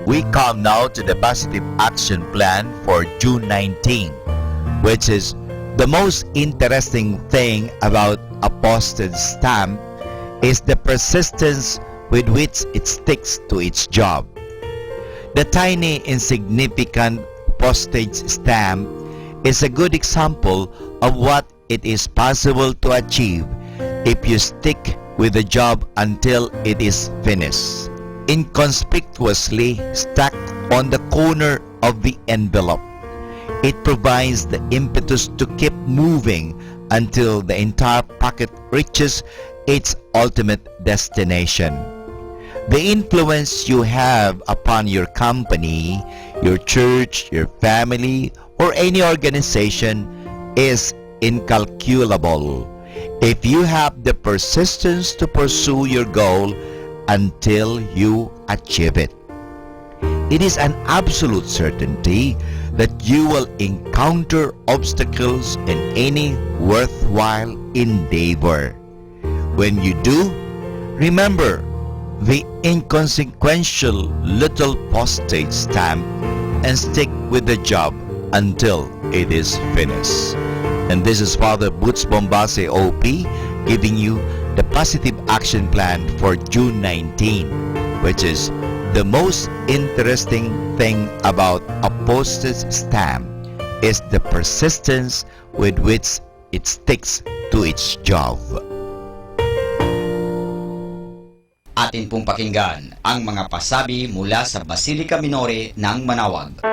We come now to the positive action plan for June nineteen, which is the most interesting thing about a postage stamp is the persistence with which it sticks to its job. The tiny, insignificant postage stamp is a good example of what it is possible to achieve if you stick with the job until it is finished. Inconspicuously stuck on the corner of the envelope, it provides the impetus to keep moving until the entire packet reaches its ultimate destination. The influence you have upon your company, your church, your family, or any organization is incalculable if you have the persistence to pursue your goal until you achieve it. It is an absolute certainty that you will encounter obstacles in any worthwhile endeavor. When you do, remember the inconsequential little postage stamp and stick with the job until it is finished. And this is Father Boots Bombase, O P, giving you the positive action plan for June nineteen, which is the most interesting thing about a postage stamp is the persistence with which it sticks to its job. Atin pong pakinggan ang mga pasabi mula sa Basilica Minore ng Manawag.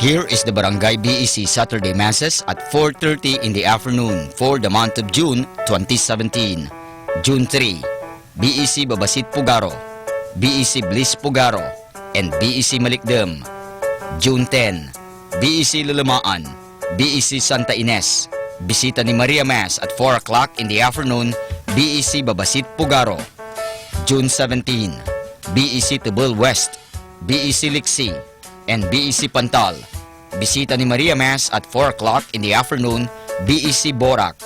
Here is the Barangay B E C Saturday Masses at four thirty in the afternoon for the month of June twenty seventeen. June three, B E C Babasit Pugaro, B E C Bliss Pugaro, and B E C Malikdem. June ten, B E C Lalamaan, B E C Santa Ines, Bisita ni Maria Mass at four o'clock in the afternoon, B E C Babasit Pugaro. June seventeen, B E C Tebel West, B E C Liksi, and B E C Pantal, Bisita ni Maria Mass at four o'clock in the afternoon, B E C Borac.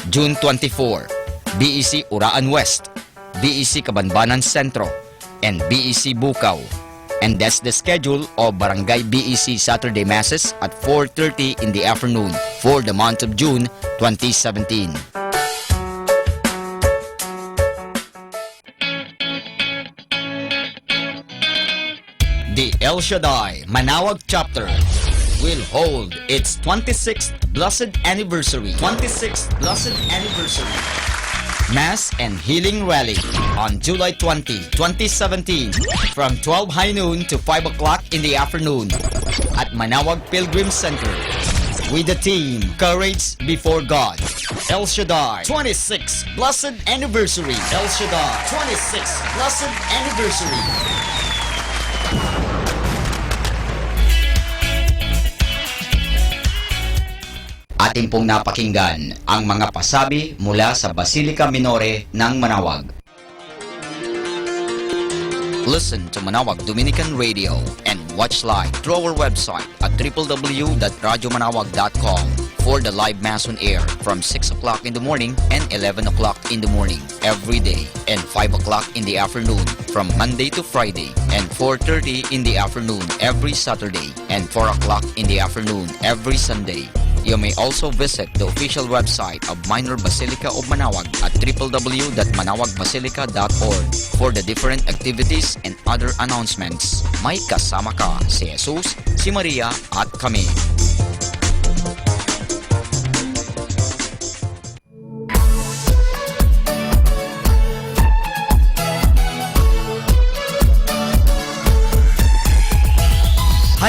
June twenty-four, B E C Uraan West, B E C Cabanbanan Centro, and B E C Bucao. And that's the schedule of Barangay B E C Saturday Masses at four thirty in the afternoon for the month of June twenty seventeen. The El Shaddai Manawag Chapter will hold its twenty-sixth Blessed Anniversary, twenty-sixth Blessed Anniversary Mass and Healing Rally on July twenty, twenty seventeen, from twelve high noon to five o'clock in the afternoon at Manawag Pilgrim Center with the theme Courage Before God. El Shaddai, twenty-sixth Blessed Anniversary. El Shaddai, twenty-sixth Blessed Anniversary. Atin pong napakinggan ang mga pasabi mula sa Basilica Minore ng Manawag. Listen to Manawag Dominican Radio and watch live through our website at triple w dot radyo manawag dot com for the live mass on air from six o'clock in the morning and eleven o'clock in the morning every day, and five o'clock in the afternoon from Monday to Friday, and four thirty in the afternoon every Saturday, and four o'clock in the afternoon every Sunday. You may also visit the official website of Minor Basilica of Manawag at triple w dot manawag basilica dot org for the different activities and other announcements. May kasama ka, si Jesus, si Maria, at kami.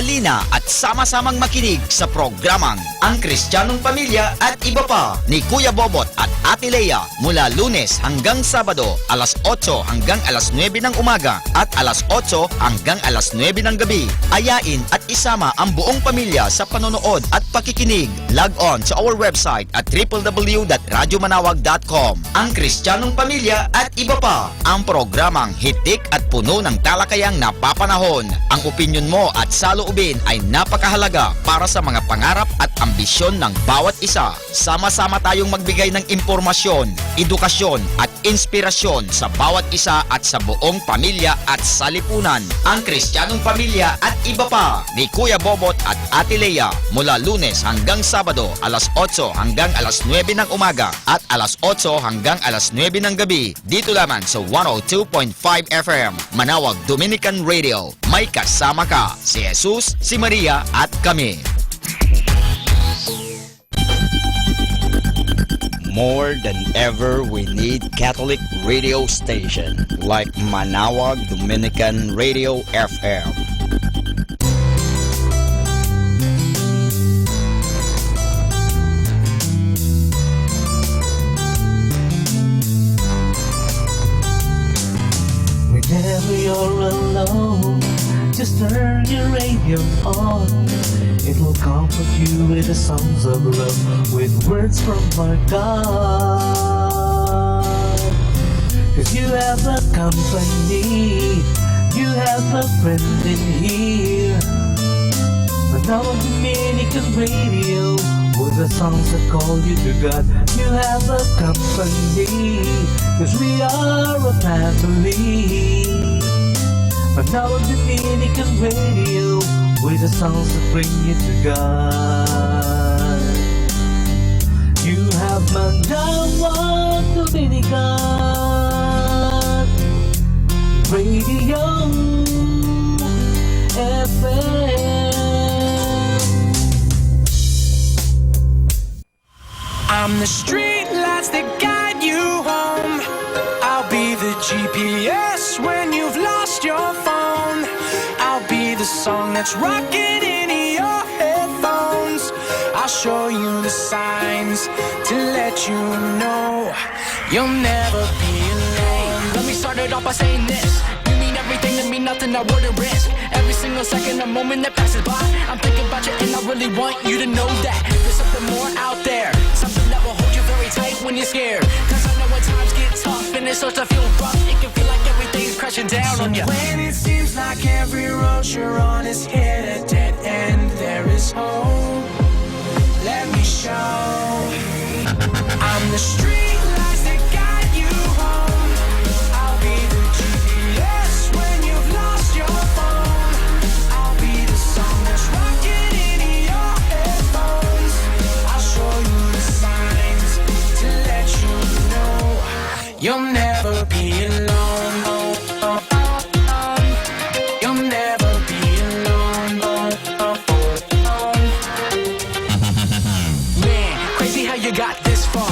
Halina at sama-samang makinig sa programang Ang Kristiyanong Pamilya at Iba Pa ni Kuya Bobot at Ate Lea mula Lunes hanggang Sabado, alas otso hanggang alas nuebe ng umaga at alas otso hanggang alas nuebe ng gabi. Ayain at isama ang buong pamilya sa panonood at pakikinig. Log on to our website at triple W dot radyo manawag dot com. Ang Kristiyanong Pamilya at Iba Pa, ang programang hitik at puno ng talakayang napapanahon. Ang opinyon mo at saloobin ay napakahalaga para sa mga pangarap at ambisyon ng bawat isa. Sama-sama tayong magbigay ng impormasyon, edukasyon, at inspirasyon sa bawat isa at sa buong pamilya at salipunan. Ang Kristiyanong Pamilya at Iba Pa ni Kuya Bobot at Ate Lea, mula Lunes hanggang Sabado, alas otso hanggang alas nuebe ng umaga at alas otso hanggang alas nuebe ng gabi, dito lamang sa one oh two point five F M, Manawag Dominican Radio. May kasama ka, si Jesus, si Maria, at kami. More than ever, we need Catholic radio station like Manawag Dominican Radio F M. Whenever you're alone, just turn your radio on. It will comfort you with the songs of love, with words from our God. 'Cause you have a company, you have a friend in here. Manawag Dominican Radio, with the songs that call you to God. You have a company, 'cause we are a family. Manawag Dominican Radio, with the songs that bring you to God. You have Manawag Dominican Radio F M. I'm the street lights that guide you home. I'll be the G P S when you've lost your phone. I'll be the song that's rocking in your headphones. I'll show you the signs to let you know you'll never be alone. Let me start it off by saying this. You mean everything to me, nothing I wouldn't risk. Every single second, a moment that passes by, I'm thinking about you and I really want you to know that there's something more out there, something that will hold you very tight when you're scared. 'Cause I know when times get tough and it starts to feel rough, it can feel like everything's crashing down on you. When it seems like every road you're on is hit a dead end, there is hope. Let me show. I'm the street lights that guide you home. I'll be the G P S when you've lost your phone. I'll be the song that's rocking in your headphones. I'll show you the signs to let you know you'll never be alone. You'll never be alone. Man, crazy how you got this far.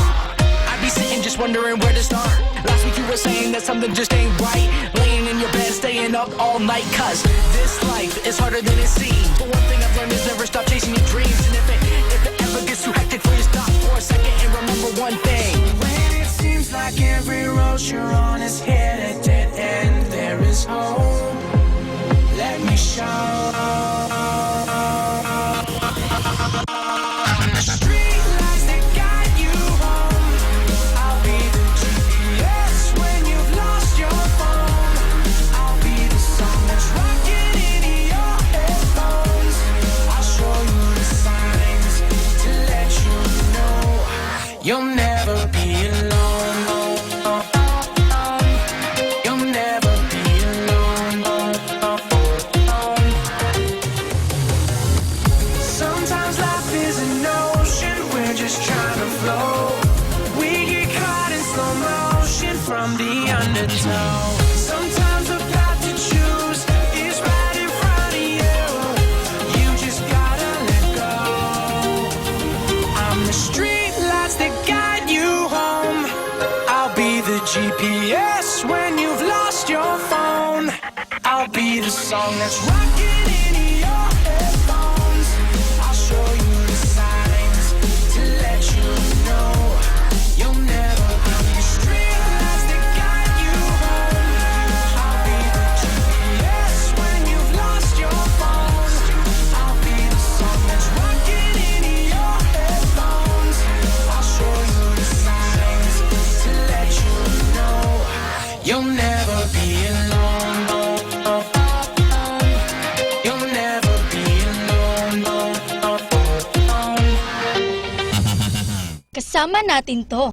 I'd be sitting just wondering where to start. Last week you were saying that something just ain't right. Laying in your bed, staying up all night. 'Cause this life is harder than it seems. But one thing I've learned is never stop chasing your dreams. And if it, if it ever gets too hectic for you, stop for a second and remember one thing. When it seems like every road you're on is hit a dead end, there is hope. Let me show. Streetlights that guide you home. I'll be the G P S when you've lost your phone. I'll be the song that's rocking in your headphones. I'll show you the signs to let you know you'll never be alone. You'll never be alone. Sometimes life is an ocean, we're just trying to float. We get caught in slow motion from the undertow. Sometimes the path to choose is right in front of you. You just gotta let go. I'm the street lights that guide you home. I'll be the G P S when you've lost your phone. I'll be the song that's rocking in your head. Sama natin 'to.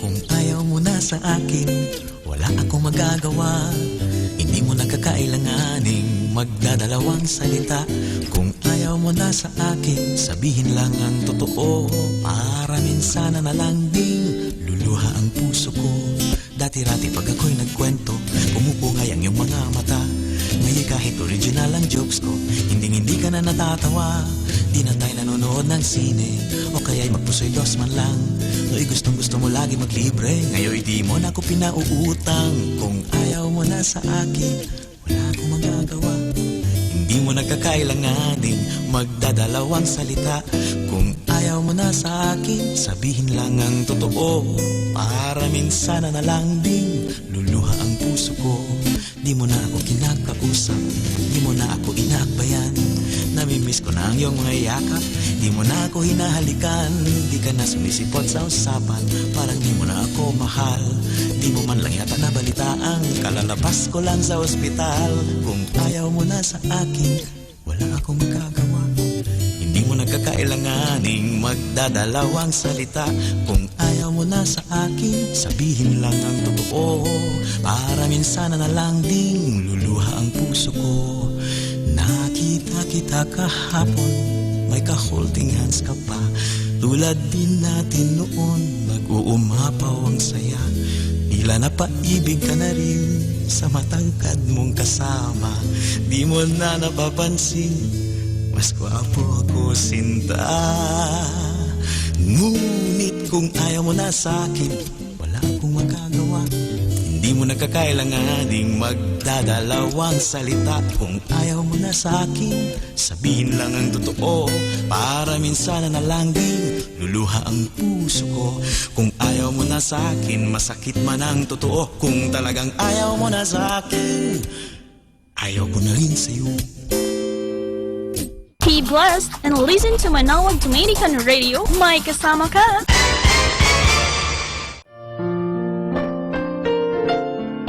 Kung ayaw mo na sa akin, wala akong magagawa. Hindi mo na kakailanganing magdadalawang salita. Kung ayaw mo na sa akin, sabihin lang ang totoo. Para minsan na lang ding luluha ang puso ko. Dati-rati pag ako'y nagkwento, pumupungay ang iyong mga mata. Ngayon kahit original ang jokes ko, hinding-hindi ka na natatawa. Di na tayo nanonood ng sine, o kaya'y magpusoy dos man lang. Noy gustong-gusto mo lagi maglibre, ngayon di mo na ako pinauutang. Kung ayaw mo na sa akin, wala akong magagawa. Hindi mo na kakailanganin magdadalawang salita. Kung ayaw mo na sa akin, sabihin lang ang totoo. Para minsan na lang ding luluha ang puso ko. Di mo na ako kinakausap, di mo na ako inaakbayan. Namimiss ko na ang iyong mga yakap, di mo na ako hinahalikan. Di ka na sumisipot sa usapan, parang di mo na ako mahal. Di mo man lang yata nabalitaan, kalalabas ko lang sa ospital. Kung ayaw mo na sa akin, wala akong magagawa. Hindi mo na kakailanganing magdadalawang salita. Kung ayaw mo na sa akin, sabihin lang ang totoo. Para minsan na lang ding luluha ang puso ko. Nakita kita kahapon, may ka-holding hands ka pa. Tulad din natin noon, nag-uumapaw ang saya. Tila napaibig ka na rin sa matangkad mong kasama. Di mo na napapansin, mas gwapo ako, sinta. Ngunit kung ayaw mo na sa akin, wala akong magagawa. Hindi mo na kakailanganing magdadalawang salita. Kung ayaw mo na sa akin, sabihin lang ang totoo. Para minsan na lang din luluha ang puso ko. Kung ayaw mo na sa akin, masakit man ang totoo. Kung talagang ayaw mo na sa akin, ayaw ko na rin sa'yo. Be blessed and listen to Manaoag Dominican Radio. May kasama ka.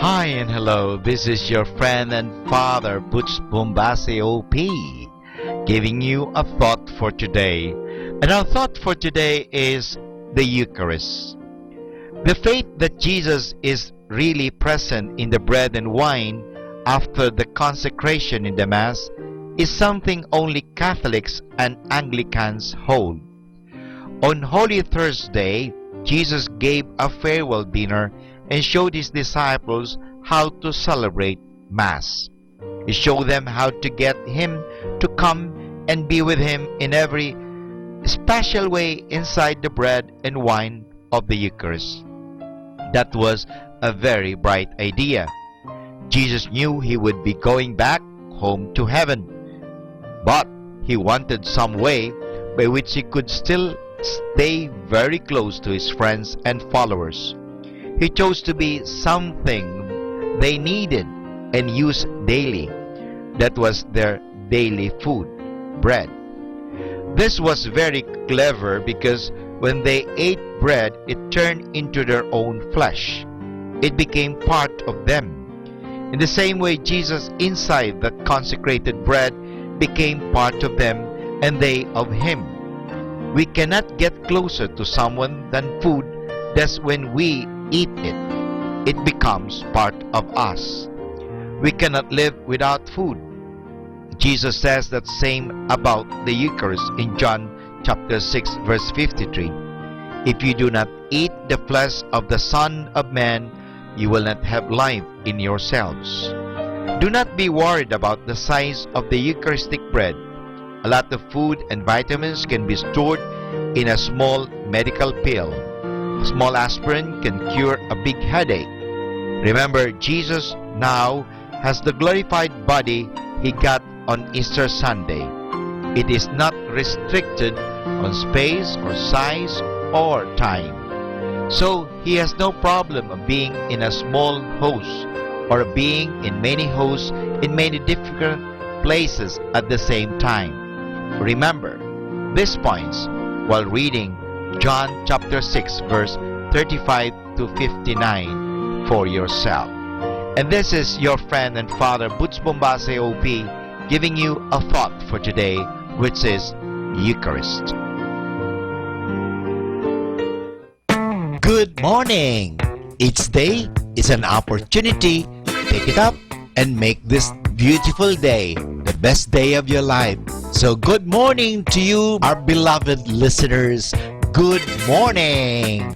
Hi and hello, this is your friend and father, Butch Bombase O P, giving you a thought for today. And our thought for today is the Eucharist. The faith that Jesus is really present in the bread and wine after the consecration in the Mass is something only Catholics and Anglicans hold. On Holy Thursday, Jesus gave a farewell dinner and showed his disciples how to celebrate Mass. He showed them how to get him to come and be with him in every special way inside the bread and wine of the Eucharist. That was a very bright idea. Jesus knew he would be going back home to heaven, but he wanted some way by which he could still stay very close to his friends and followers. He chose to be something they needed and used daily. That was their daily food, bread. This was very clever because when they ate bread, it turned into their own flesh. It became part of them. In the same way, Jesus inside that consecrated bread became part of them and they of him. We cannot get closer to someone than food does when we eat it. It becomes part of us. We cannot live without food. Jesus says that same about the Eucharist in John chapter six, verse fifty-three. If you do not eat the flesh of the Son of Man, you will not have life in yourselves. Do not be worried about the size of the Eucharistic bread. A lot of food and vitamins can be stored in a small medical pill. A small aspirin can cure a big headache. Remember, Jesus now has the glorified body he got on Easter Sunday. It is not restricted on space or size or time. So, he has no problem of being in a small house or being in many hosts in many different places at the same time. Remember these points while reading John chapter six, verse thirty-five to fifty-nine for yourself. And this is your friend and father, Butch Bombase O P, giving you a thought for today. which is Eucharist. Good morning! Each day is an opportunity. Take it up and make this beautiful day the best day of your life. So, good morning to you, our beloved listeners. Good morning!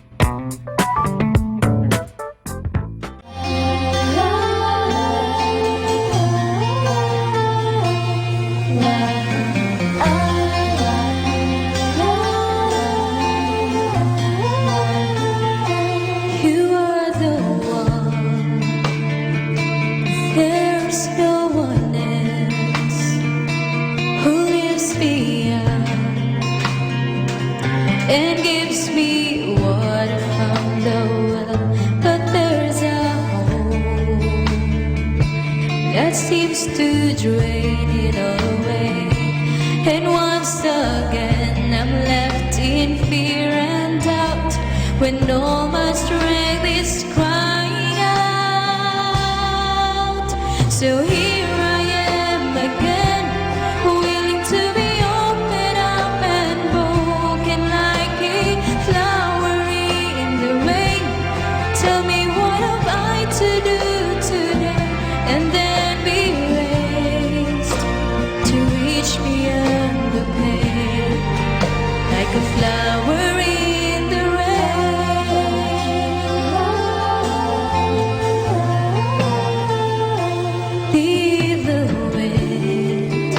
You are the one. There's no one else who lifts me up and gives me water from the well. But there's a hole that seems to drain it all away. And once again, I'm left in fear and doubt when all my strength is crying out. So here I am again, willing to be opened up and broken like a flower in the rain. Tell me, what have I to do today and then be raised to reach beyond the pain, like a flower in the rain? Be the wind,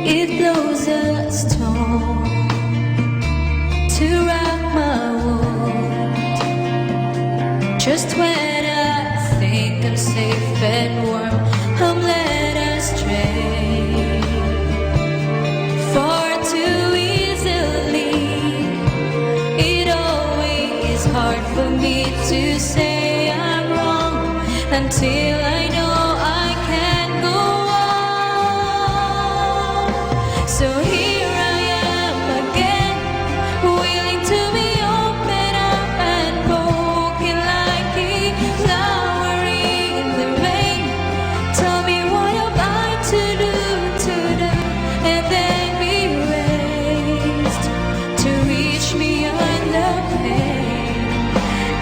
it blows a storm to rock my world. Just when I think I'm safe and warm, I'm led astray. Far too easily, it always hard for me to say I'm wrong until I know I can't go on. So here I am again, willing to be opened up and broken like a flower in the rain. Tell me, what have I to do today and then be raised to reach beyond the pain,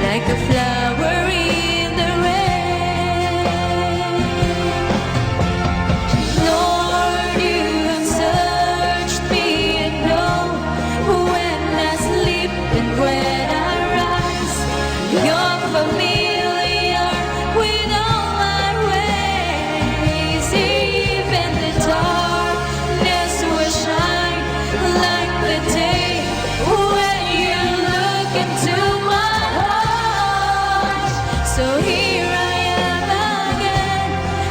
like a flower in the rain. Lord, you have searched me and know when I sleep and when I rise. You're familiar with all my ways. Even the darkness will shine like the day when you look into my heart. So here I am again,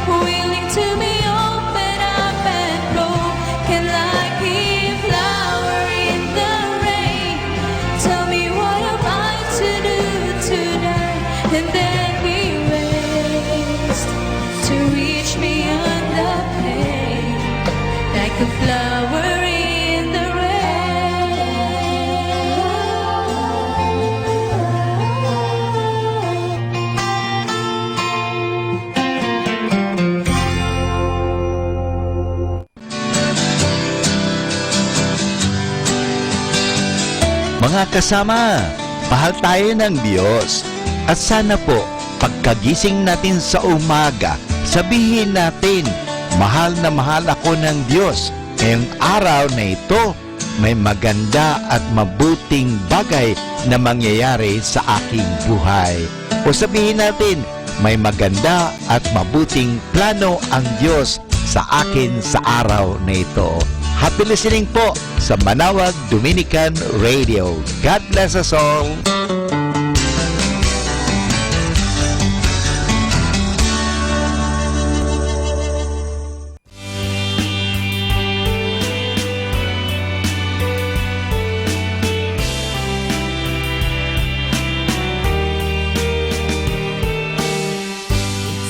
willing to be open up and broken like a flower in the rain. Tell me, what am I to do today and then be raised to reach beyond the pain, like a flower in the rain? Mga kasama, mahal tayo ng Diyos. At sana po, pagkagising natin sa umaga, sabihin natin, "Mahal na mahal ako ng Diyos. Ngayong araw na ito, may maganda at mabuting bagay na mangyayari sa aking buhay." O sabihin natin, "May maganda at mabuting plano ang Diyos sa akin sa araw na ito." Happy listening po sa Manawag Dominican Radio. God bless us all.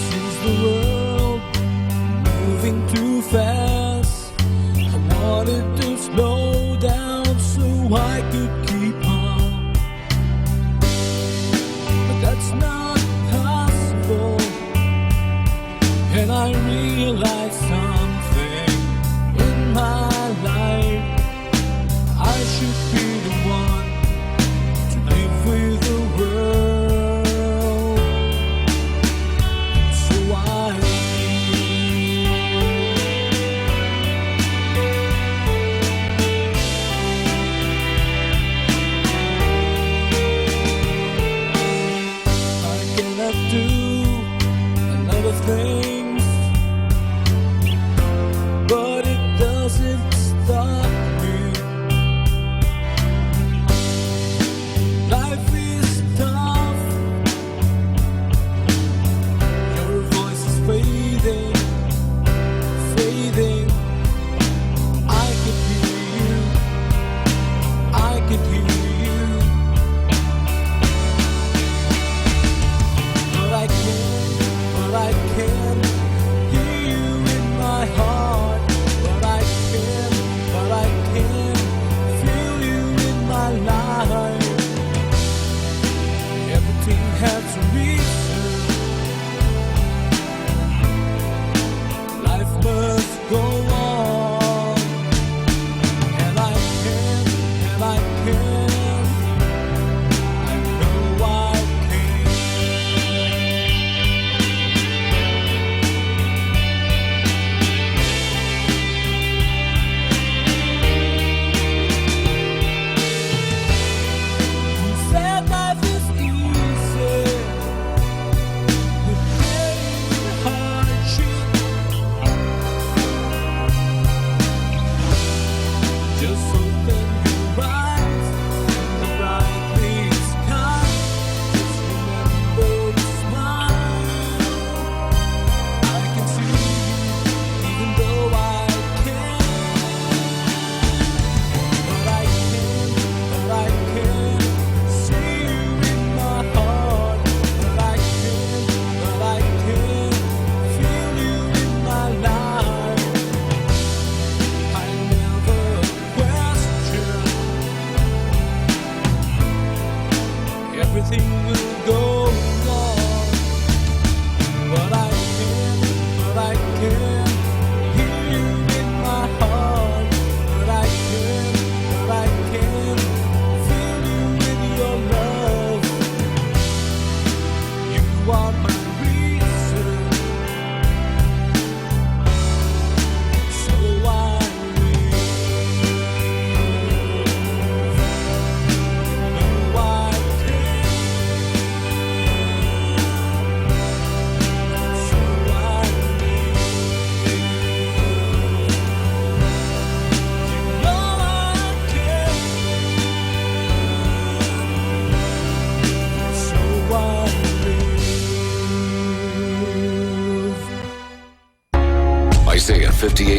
Since the world moving too fast, I wanted to slow down so I could keep up. But that's not possible. And I realized something in my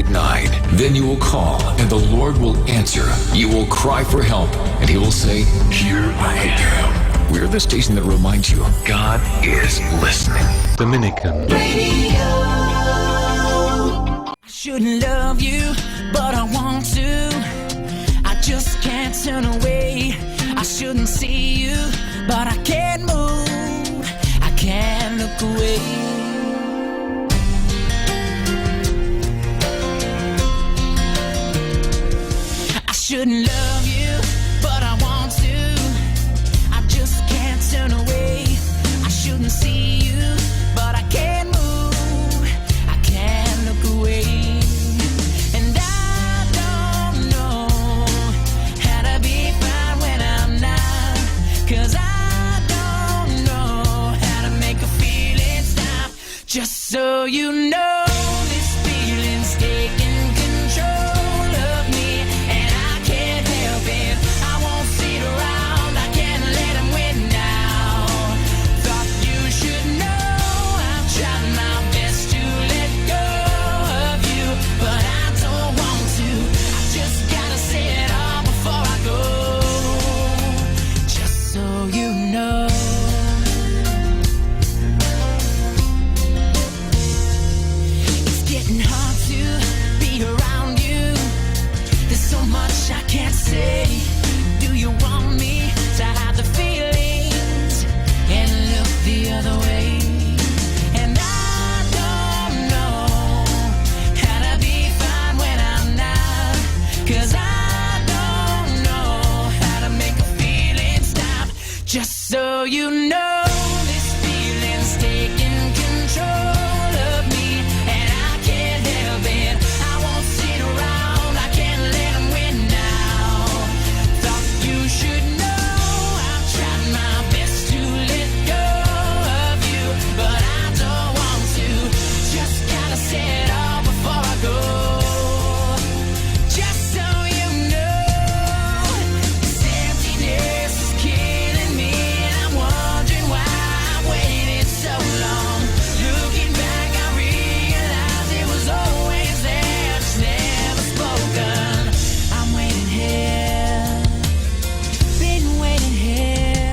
nine. Then you will call, and the Lord will answer. You will cry for help, and He will say, "Here I am." We're the station that reminds you God is listening. Dominican. I shouldn't love you, but I want to. I just can't turn away. I shouldn't see you, but I can't move. I can't look away. I shouldn't love you, but I want to. I just can't turn away. I shouldn't see you, but I can't move. I can't look away. And I don't know how to be fine when I'm not. 'Cause I don't know how to make a feeling stop. Just so you know, this feeling's taking control of me, and I can't help it. I won't sit around, I can't let 'em win now. Thought you should know, I've tried my best to let go of you, but I don't want to. I just gotta say it all before I go. Just so you know. It's getting hard to be around you. There's so much I can't say. Do you want me to hide the feelings and look the other way? And I don't know how to be fine when I'm not. 'Cause I don't know how to make a feeling stop. Just so you know, this feeling's taking control of me, and I can't help it. I won't sit around, I can't let 'em win now. Thought you should know, I've tried my best to let go of you, but I don't want to. Just gotta say it all before I go. Just so you know, this emptiness is killing me, and I'm wondering why I waited so long. Looking back, I realize it was always there, just never spoken. I'm waiting here, been waiting here.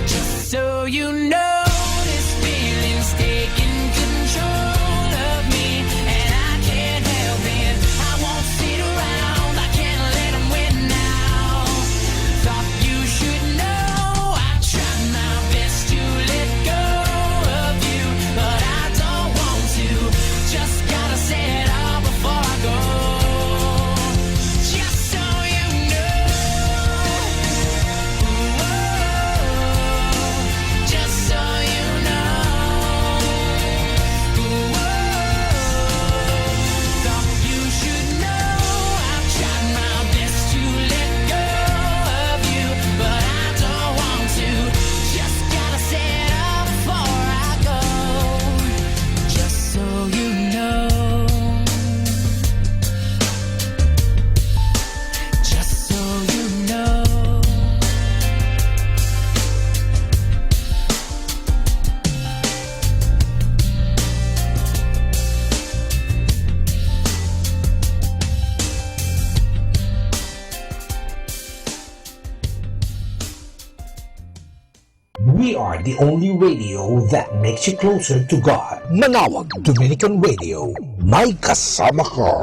Just so you know, this feeling's taking control of me, and I can't help it. I won't sit around, I can't let 'em win now. Thought you should know, I tried my best to let go of you, but I don't want to. Just gotta say it all before I go. Just so you know. Just so you know. Thought you should know. I've tried my best to let go of you, but I don't want to. Just gotta say it all before I go. Just so you know. Just so you know. We are the only radio that makes you closer to God. Manawag Dominican Radio, may kasama ka.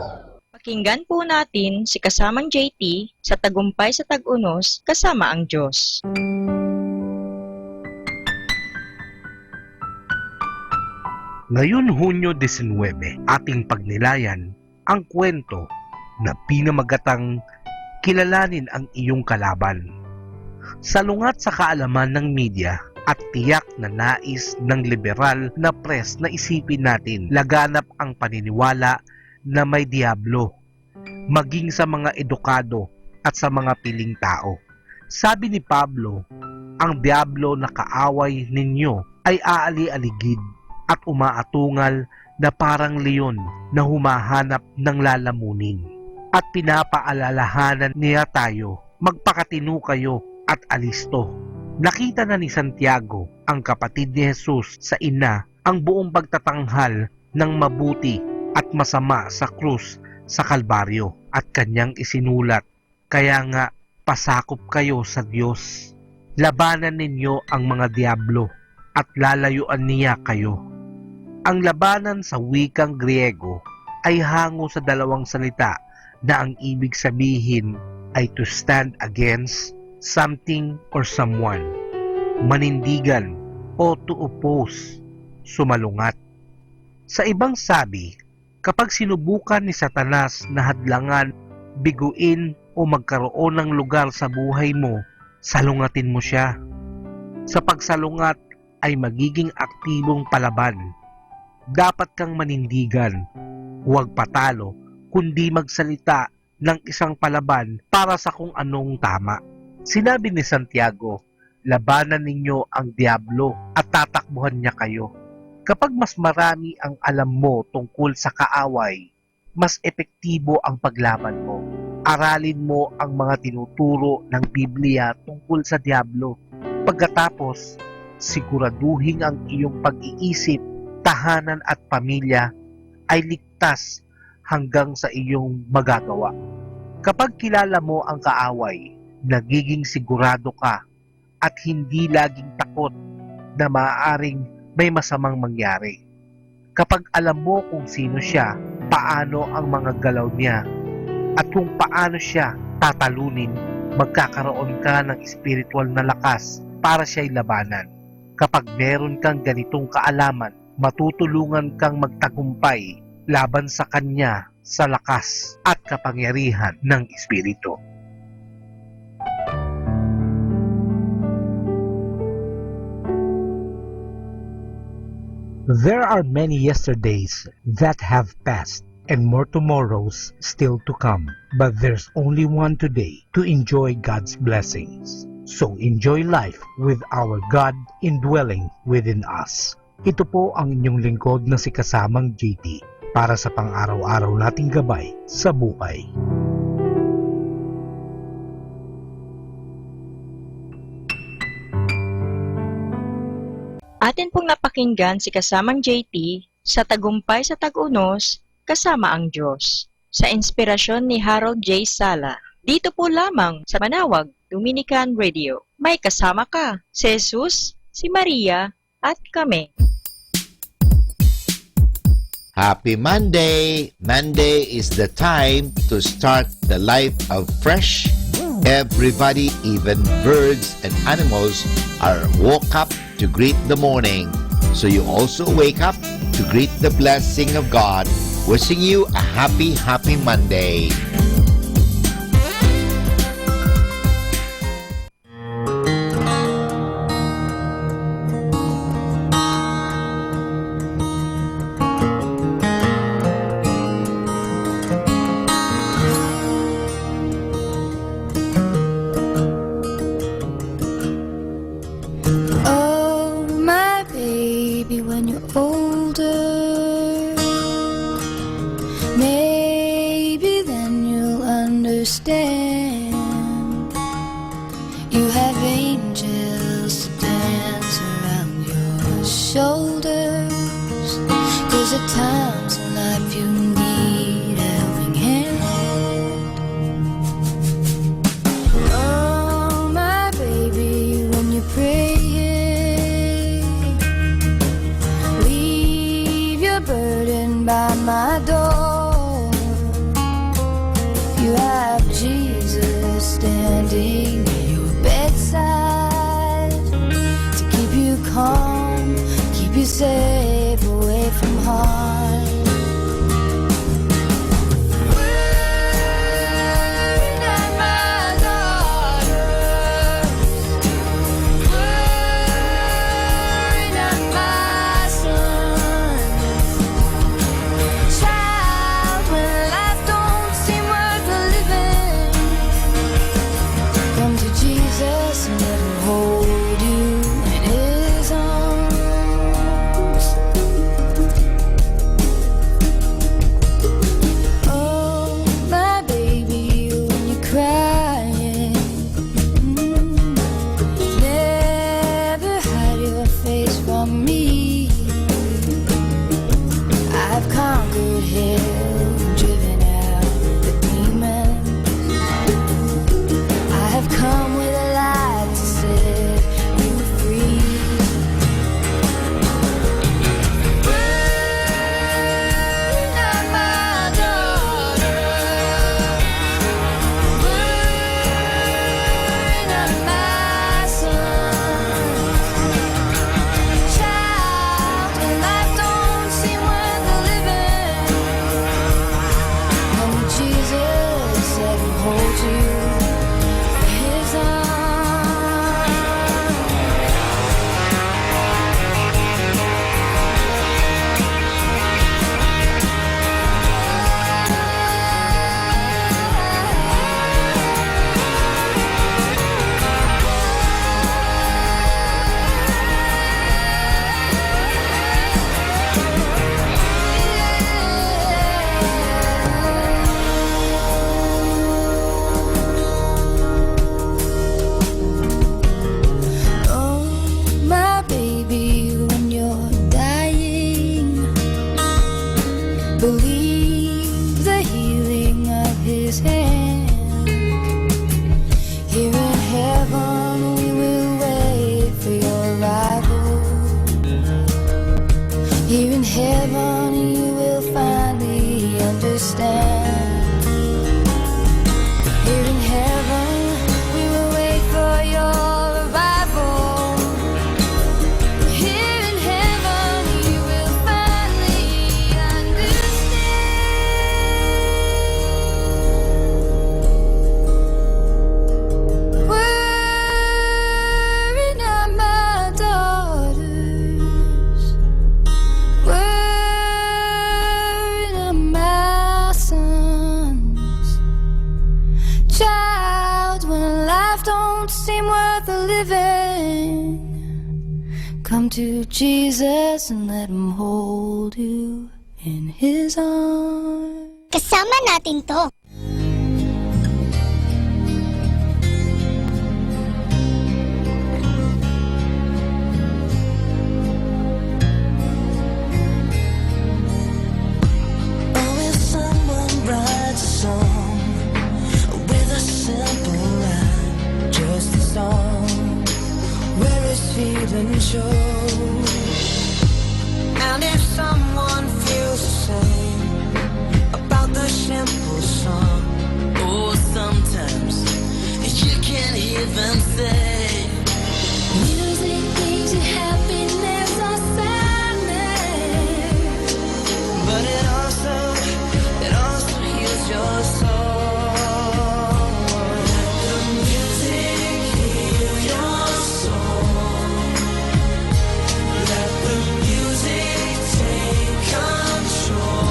Pakinggan po natin si kasamang J T sa Tagumpay sa Tag-unos kasama ang Diyos. Ngayon, Hunyo diecinuebe, ating pagnilayan ang kuwento na pinamagatang Kilalanin ang Iyong Kalaban. Salungat sa kaalaman ng media at tiyak na nais ng liberal na press na isipin natin laganap ang paniniwala na may Diablo, maging sa mga edukado at sa mga piling tao. Sabi ni Pablo, ang Diablo na kaaway ninyo ay aali-aligid at umaatungal na parang leon na humahanap ng lalamunin. At pinapaalalahanan niya tayo Magpakatino kayo at alisto. Nakita na ni Santiago, ang kapatid ni Jesus, sa ina, ang buong pagtatanghal ng mabuti at masama sa krus sa Kalbaryo, at kanyang isinulat, "Kaya nga, pasakop kayo sa Dios. Labanan ninyo ang mga diablo, at lalayuan niya kayo." Ang labanan sa wikang Griego ay hango sa dalawang salita na ang ibig sabihin ay to stand against something or someone, manindigan, o to oppose, sumalungat. Sa ibang sabi, kapag sinubukan ni Satanas na hadlangan, biguin, o magkaroon ng lugar sa buhay mo, salungatin mo siya. Sa pagsalungat ay magiging aktibong palaban. Dapat kang manindigan, huwag patalo, kundi magsalita ng isang palaban para sa kung anong tama. Sinabi ni Santiago, "Labanan ninyo ang Diablo at tatakbuhan niya kayo." Kapag mas marami ang alam mo tungkol sa kaaway, mas epektibo ang paglaban mo. Aralin mo ang mga tinuturo ng Biblia tungkol sa Diablo. Pagkatapos, siguraduhin ang iyong pag-iisip, tahanan at pamilya ay ligtas hanggang sa iyong magagawa. Kapag kilala mo ang kaaway, nagiging sigurado ka at hindi laging takot na maaaring may masamang mangyari. Kapag alam mo kung sino siya, paano ang mga galaw niya, at kung paano siya tatalunin, magkakaroon ka ng espiritual na lakas para siya'y labanan. Kapag meron kang ganitong kaalaman, matutulungan kang magtagumpay laban sa kanya sa lakas at kapangyarihan ng Espiritu. There are many yesterdays that have passed and more tomorrows still to come, but there's only one today to enjoy God's blessings. So enjoy life with our God indwelling within us. Ito po ang inyong lingkod na si Kasamang J T para sa pang-araw-araw nating gabay sa buhay. Atin pong napakinggan si Kasamang J T sa Tagumpay sa Tag-Unos, Kasama ang Diyos, sa inspirasyon ni Harold J. Sala. Dito po lamang sa Manawag Dominican Radio. May kasama ka, si Jesus, si Maria, at kami. Happy Monday! Monday is the time to start the life of fresh. Everybody, even birds and animals, are woke up to greet the morning. So you also wake up to greet the blessing of God. Wishing you a happy, happy Monday. Oh, my baby, when you're older, maybe then you'll understand. You have angels to dance around your shoulders. 'Cause at times in life you need a helping hand. Oh, my baby, when you're praying, leave your burden by my door. You have Jesus standing at your bedside to keep you calm, keep you safe away from harm. Worry not, my daughters. Worry not, my sons. Child, when life don't seem worth living, come to Jesus and let him hold you in his arms. Don't seem worth living. Come to Jesus and let him hold you in his arms. Kasama natin to. Oh, if someone writes a song with a simple line, just a song where his feelings show. And if someone feels the same about the simple song, oh, sometimes you can't even say. Music brings you happiness or sadness. But it also, it also heals your soul. Let the music heal your soul. Let the music take control.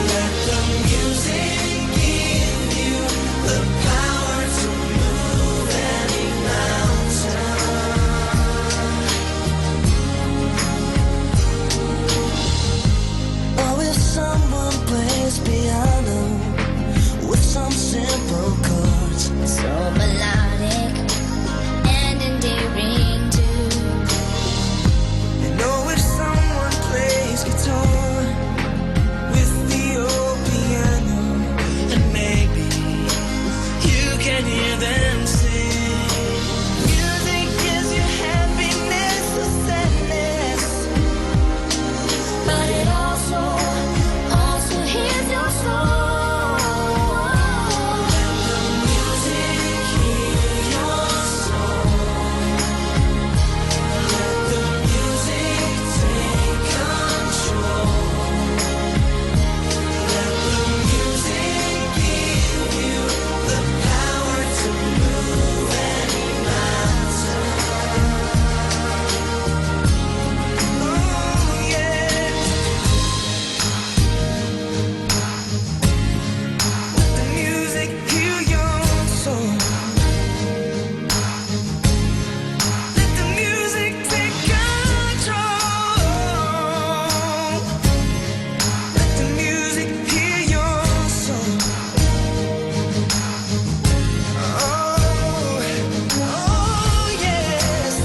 Let the music give you the power to move any mountain. Oh, if someone plays piano with some simple chords, so melodic and endearing too. You know, if someone plays guitar with the old piano, and maybe you can hear them sing. Music gives you happiness or sadness, but it also, also heals your soul. Let the music heal your soul. Let the music take control. Let the music give you the power to move any mountain. Oh, yeah. Let the music heal your soul. Let the music take control. Let the music heal your soul. Oh, oh, yes.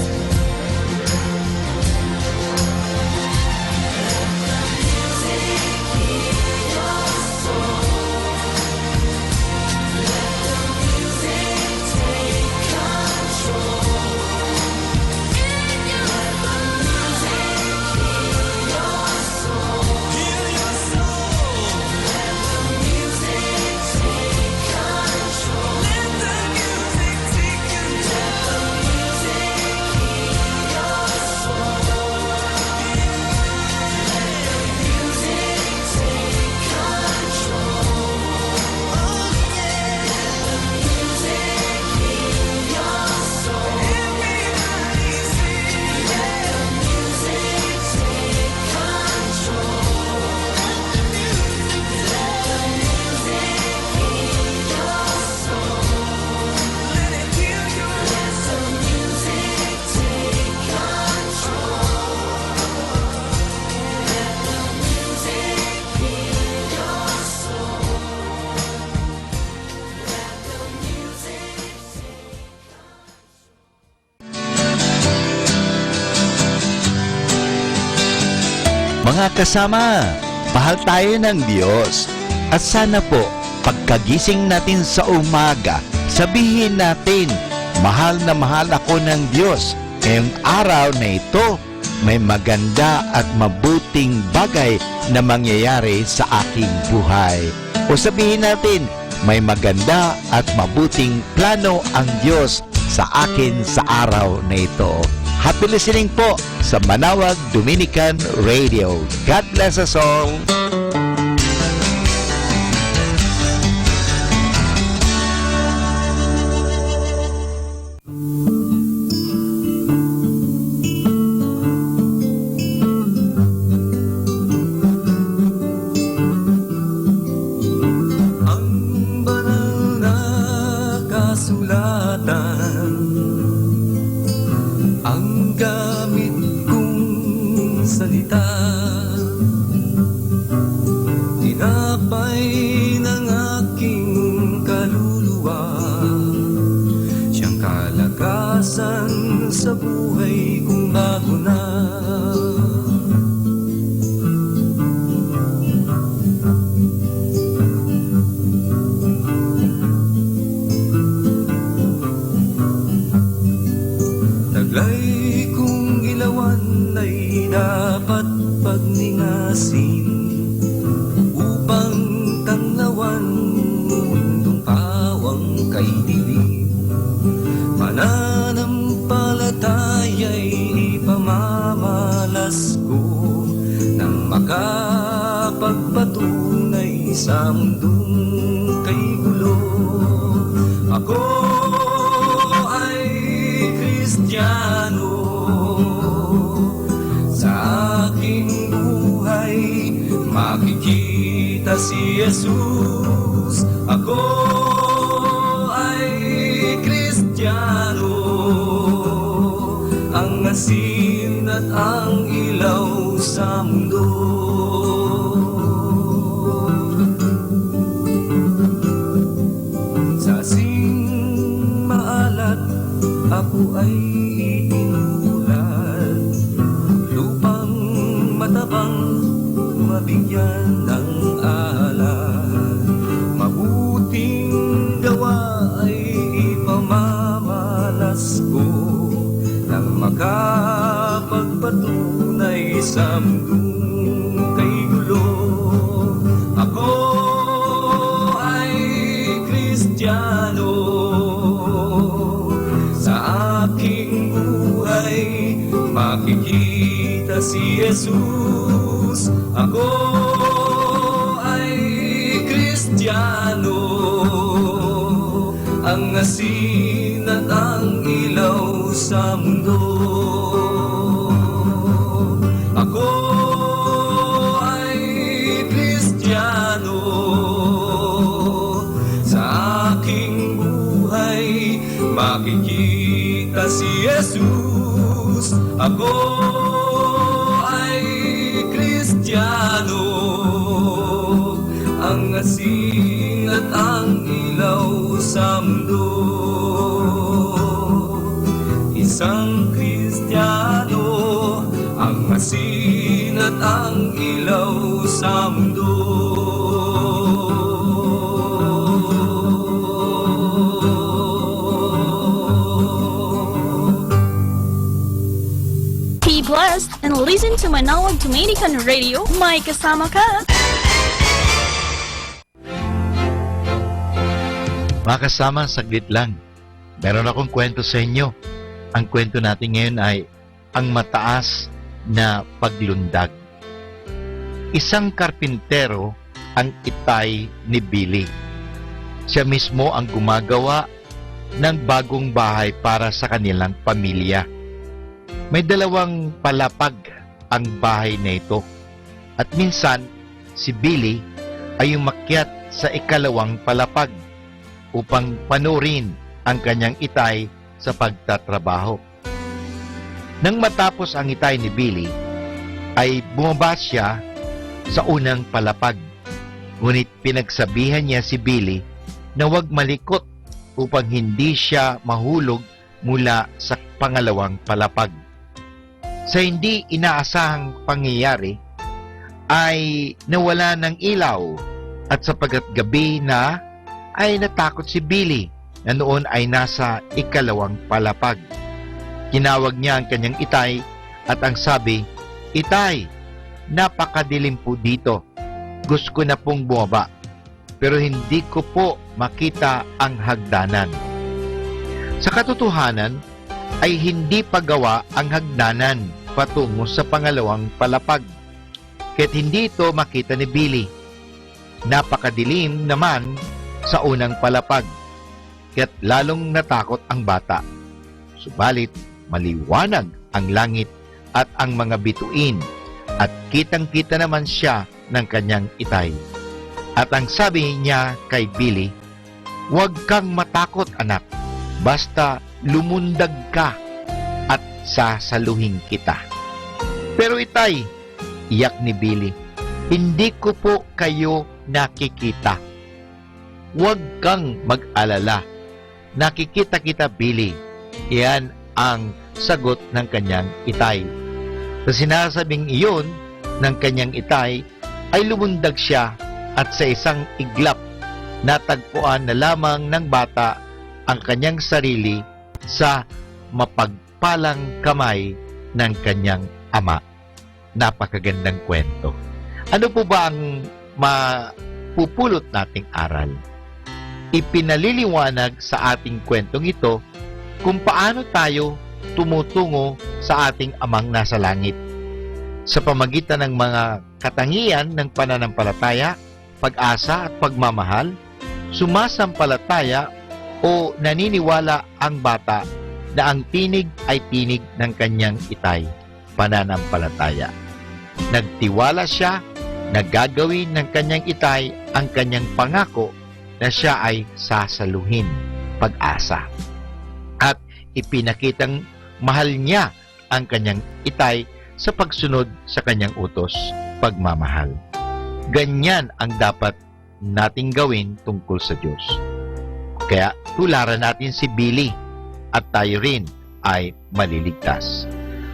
Mga kasama, mahal tayo ng Diyos. At sana po, pagkagising natin sa umaga, sabihin natin, "Mahal na mahal ako ng Diyos. Ngayong araw na ito, may maganda at mabuting bagay na mangyayari sa aking buhay." O sabihin natin, "May maganda at mabuting plano ang Diyos sa akin sa araw na ito." Happy listening po sa Manawag Dominican Radio. God bless us all. sulatan, ang gamit kong salita, tinapay ng aking kaluluwa, siyang kalakasan sa buhay kong bago na. Taglay kong ilawan ay dapat pagningasin, upang tanglawan mundong pawang kay dilim. Pananampalataya'y ipamamalas ko nang makapagpatunay sa mundong kay gulo. Ako ay Kristiyano. Sa aking buhay, makikita si Jesus. Ako ay Kristiyano, ang asin at ang ilaw sa mundo. Sa asin maalat, ako ay itinulad. Lupang matabang, mabigyan ng alat. Mabuting gawa ay ipamamalas ko nang makapagpatunay sa mundong kay gulo. Ako ay Kristiyano. Sa aking buhay, makikita si Jesus. Ako ay Kristiyano, ang asin at ang ilaw sa mundo. Ako ay Kristiyano, sa aking buhay, makikita si Jesus. Ako ay Kristiyano, ang asin at ang ilaw sa mundo. Isang Kristiyano, ang asin at ang ilaw sa mundo. Be blessed and listen to Manaoag Dominican Radio. May kasama ka. Mga kasama, saglit lang. Meron akong kwento sa inyo. Ang kwento natin ngayon ay ang mataas na paglundag. Isang karpintero ang itay ni Billy. Siya mismo ang gumagawa ng bagong bahay para sa kanilang pamilya. May dalawang palapag ang bahay na ito. At minsan, si Billy ay umakyat sa ikalawang palapag upang panoorin ang kanyang itay sa pagtatrabaho. Nang matapos ang itay ni Billy, ay bumaba siya sa unang palapag. Ngunit pinagsabihan niya si Billy na huwag malikot upang hindi siya mahulog mula sa pangalawang palapag. Sa hindi inaasahang pangyayari, ay nawala ng ilaw, at sapagkat gabi na, ay natakot si Billy na noon ay nasa ikalawang palapag. Tinawag niya ang kanyang itay at ang sabi, "Itay, napakadilim po dito. Gusto ko na pong bumaba, pero hindi ko po makita ang hagdanan." Sa katotohanan, ay hindi pa gawa ang hagdanan patungo sa pangalawang palapag, kaya't hindi ito makita ni Billy. Napakadilim naman sa unang palapag, kaya't lalong natakot ang bata. Subalit, maliwanag ang langit at ang mga bituin, at kitang-kita naman siya ng kanyang itay. At ang sabi niya kay Billy, "Huwag kang matakot, anak. Basta lumundag ka at sasaluhin kita." "Pero, itay," iyak ni Billy, "hindi ko po kayo nakikita." "Huwag kang mag-alala. Nakikita kita, Billy." Iyan ang sagot ng kanyang itay. Sa sinasabing iyon ng kanyang itay, ay lumundag siya at sa isang iglap, natagpuan na lamang ng bata ang kanyang sarili sa mapagpalang kamay ng kanyang ama. Napakagandang kuwento. Ano po ba ang mapupulot nating aral? Ipinaliliwanag sa ating kuwentong ito kung paano tayo tumutungo sa ating Amang nasa langit. Sa pamagitan ng mga katangian ng pananampalataya, pag-asa at pagmamahal, sumasampalataya o naniniwala ang bata na ang tinig ay tinig ng kanyang itay, pananampalataya. Nagtiwala siya na gagawin ng kanyang itay ang kanyang pangako na siya ay sasaluhin, pag-asa. At ipinakitang mahal niya ang kanyang itay sa pagsunod sa kanyang utos, pagmamahal. Ganyan ang dapat nating gawin tungkol sa Diyos. Kaya tularan natin si Billy at tayo rin ay maliligtas.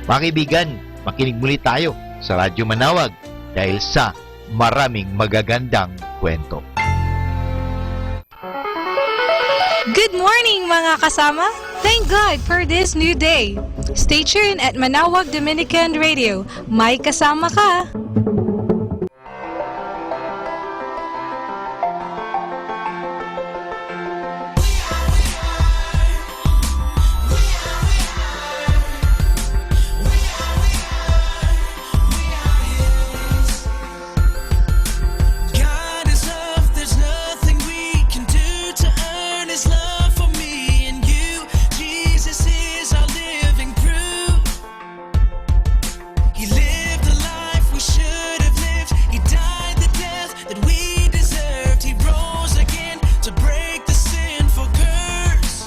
Mga kaibigan, makinig muli tayo sa Radyo Manawag dahil sa maraming magagandang kuwento. Good morning, mga kasama! Thank God for this new day. Stay tuned at Manawag Dominican Radio. May kasama ka! God is love, there's nothing we can do to earn his love for me and you. Jesus is our living proof. He lived the life we should have lived. He died the death that we deserved. He rose again to break the sinful curse.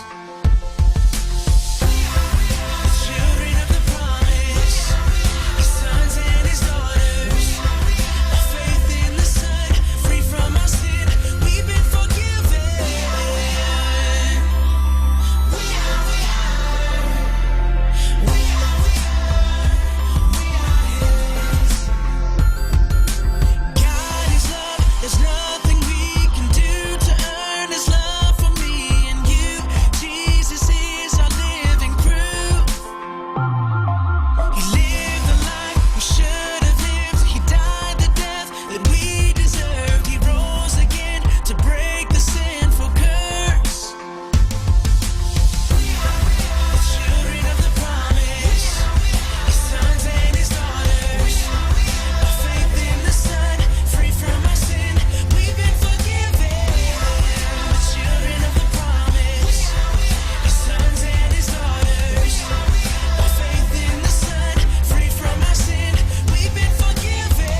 Children of the promise, sons and his daughters, faith in the Son, free from our sin, we've been forgiven. We are, we are, we are, we are, we are his. God is love, there's nothing we can do to earn his love for me and you. Jesus is our living proof. He lived the life we should have lived. He died the death that we deserved. He rose again to break the sinful curse. We are the children of the promise. His sons and his daughters. By faith in the Son, free from our sin, we've been forgiven. The children of the promise. His sons and his daughters. By faith in the Son, free from our sin, we've been forgiven.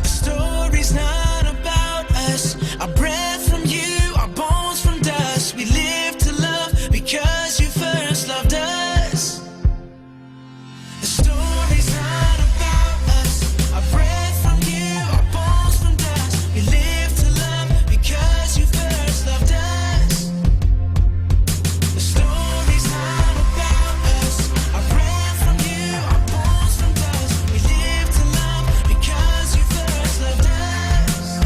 The story's not about us, our breath from you, our bones from dust. We live to love because you first loved us. The story's not about us, our breath from you, our bones from dust. We live to love because you first loved us. The story's not about us, our breath from you, our bones from dust. We live to love because you first loved us.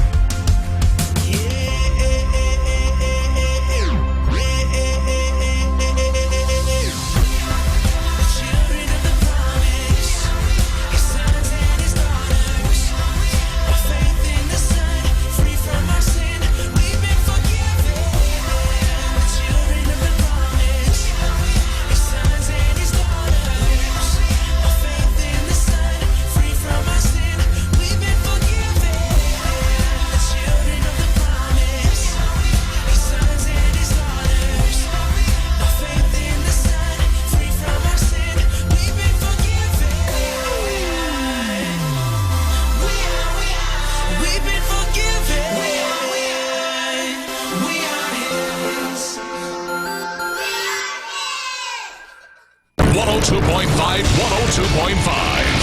Two point five.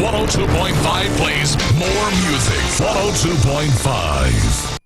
One oh two point five plays more music. One oh two point five.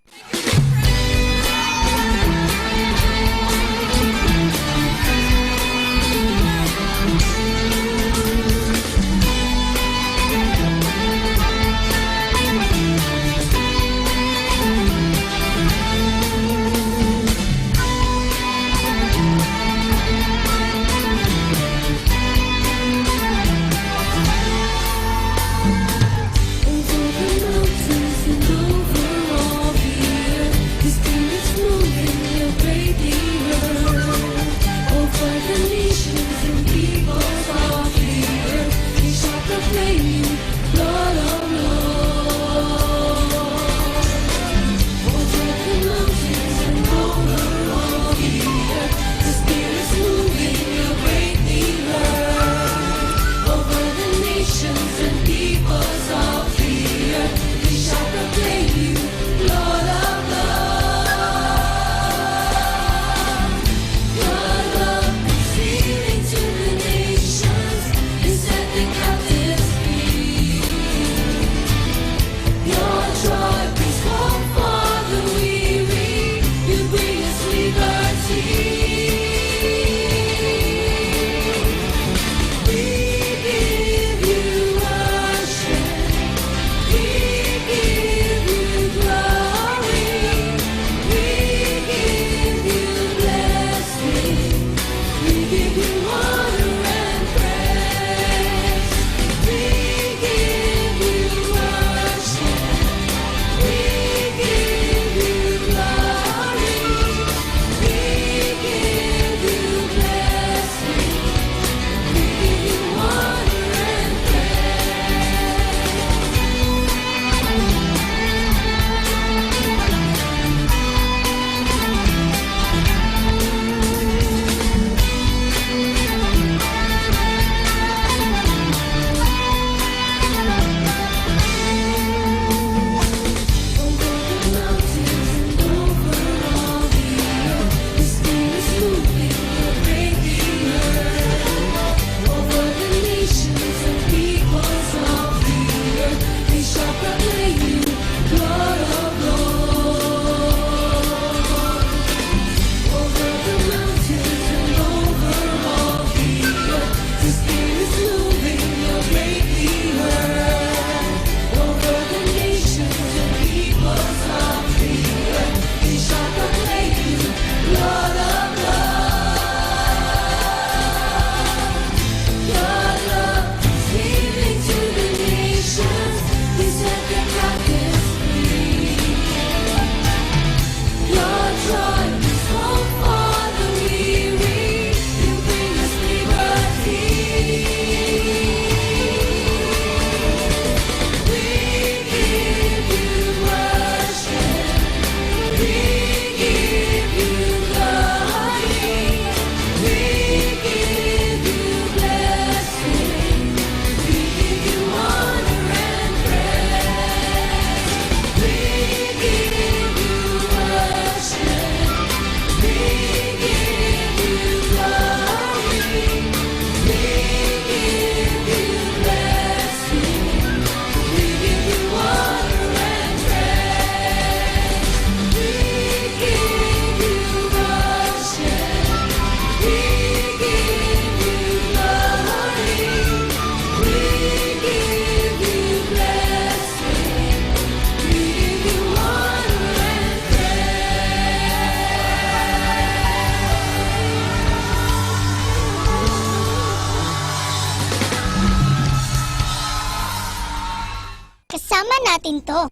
Kasama natin to.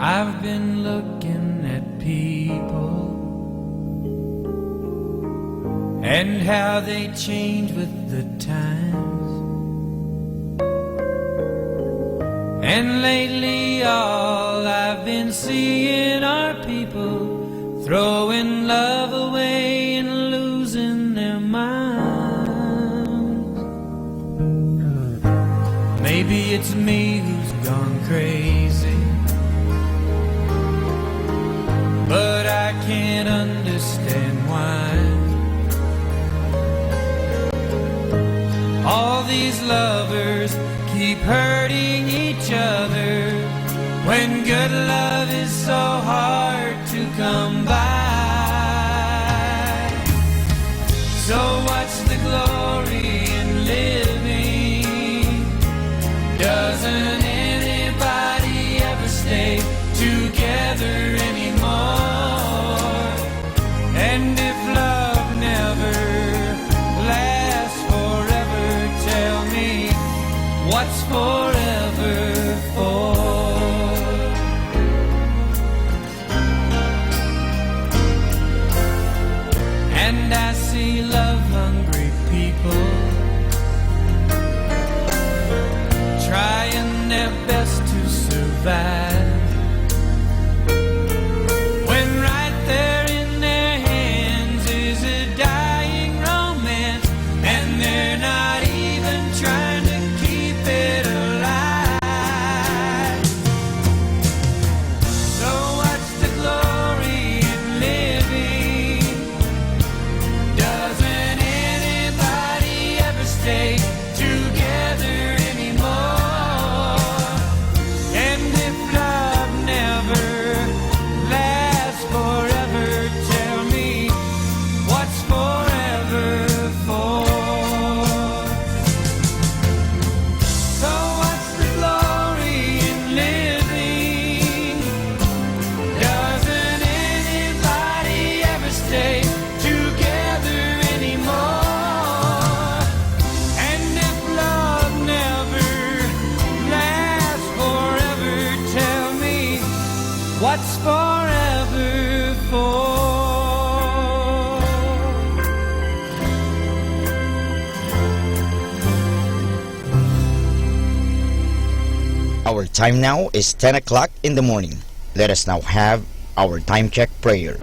I've been looking at people and how they change with the times. And lately, all I've been seeing are people throwing love away and losing their minds. Maybe it's me who's gone crazy, but I can't understand why all these Lovers keep hurting each other when good love is so hard to come by. So what's the glory in living? Doesn't anybody ever stay together anymore? And if love never lasts forever, tell me, what's forever for? And I see love-hungry people trying their best to survive. When right there in their hands is a dying romance, and they're not even trying to keep it alive. So what's the glory in living? Doesn't anybody ever stay together anymore? And if love never lasts forever, tell me, what's forever for? So what's the glory in living? Doesn't anybody ever stay together anymore? And if love never lasts forever, tell me, what's forever for? Our time now is ten o'clock in the morning. Let us now have our time check prayer.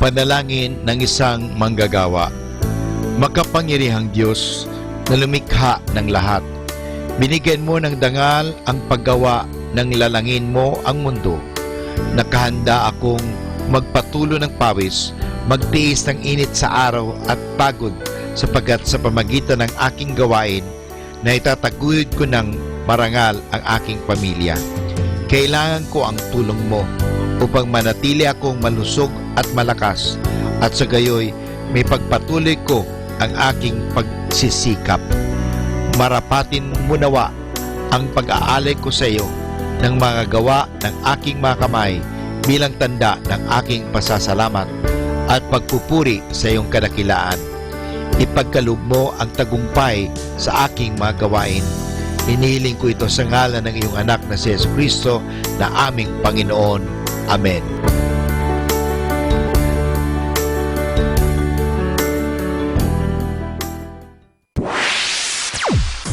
Panalangin ng isang manggagawa. Makapangyarihang Diyos na lumikha ng lahat, binigyan mo ng dangal ang paggawa ng lalangin mo ang mundo. Nakahanda akong magpatulo ng pawis, magtiis ng init sa araw at pagod, sapagkat sa pamagitan ng aking gawain, naitataguyod ko ng marangal ang aking pamilya. Kailangan ko ang tulong mo upang manatili akong malusog at malakas, at sa gayoy maipagpatuloy ko ang aking pagsisikap. Marapatin mo nawa ang pag-aalay ko sa iyo ng mga gawa ng aking mga kamay bilang tanda ng aking pasasalamat at pagpupuri sa iyong kadakilaan. Ipagkaloob mo ang tagumpay sa aking mga gawain. Hinihiling ko ito sa ngalan ng iyong Anak na si Jesu-Cristo na aming Panginoon. Amen.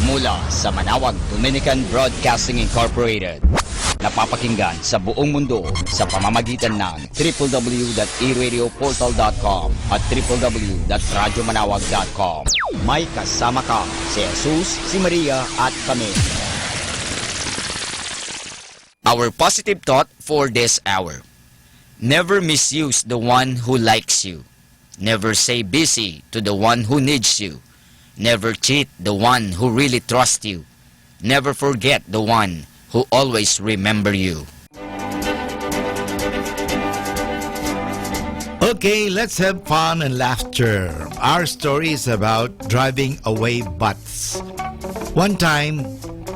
Mula sa Manawag Dominican Broadcasting Incorporated, napapakinggan sa buong mundo sa pamamagitan ng triple w dot e radio portal dot com at triple w dot radyo manawag dot com. May kasama ka, si Jesus, si Maria, at kami. Our positive thought for this hour. Never misuse the one who likes you. Never say busy to the one who needs you. Never cheat the one who really trusts you. Never forget the one who always remember you. Okay, let's have fun and laughter. Our story is about driving away bats. One time,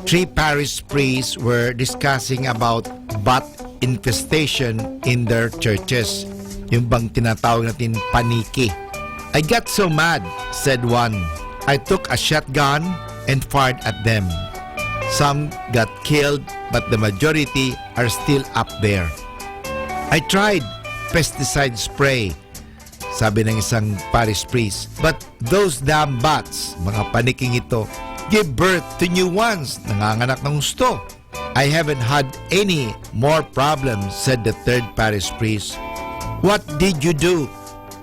three parish priests were discussing about bat infestation in their churches. Yung bang tinatawag natin paniki. "I got so mad," said one. "I took a shotgun and fired at them. Some got killed, but the majority are still up there. I tried pesticide spray," sabi ng isang parish priest, "but those damn bats, mga paniking ito, give birth to new ones, nanganganak ng husto. I haven't had any more problems," said the third parish priest. "What did you do?"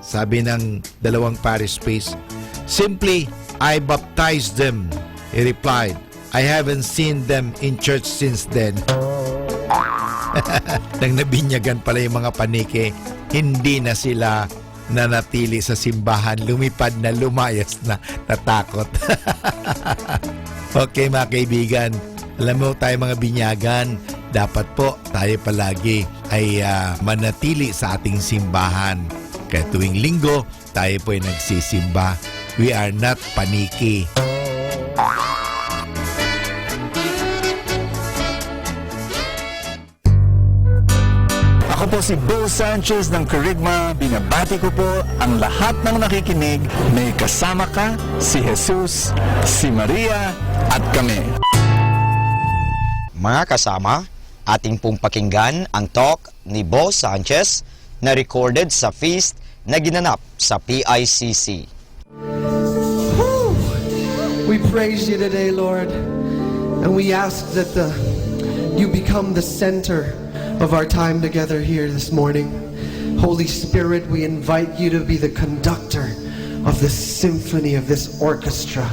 sabi ng dalawang parish priest. "Simply, I baptized them," he replied. "I haven't seen them in church since then." Nang nabinyagan pala yung mga paniki, hindi na sila nanatili sa simbahan, lumipad na, lumayas na, natakot. Okay, mga kaibigan, alam mo tayo, mga binyagan, dapat po tayo palagi ay, ah, manatili sa ating simbahan. Kaya tuwing Linggo, tayo po ay nagsisimba. We are not paniki. Ako po si Bo Sanchez ng Kerygma. Binabati ko po ang lahat ng nakikinig. May kasama ka, si Jesus, si Maria, at kami. Mga kasama, atin pong pakinggan ang talk ni Bo Sanchez na recorded sa feast na ginanap sa P I C C. We praise you today, Lord, and we ask that the, you become the center of our time together here this morning. Holy Spirit, we invite you to be the conductor of this symphony, of this orchestra.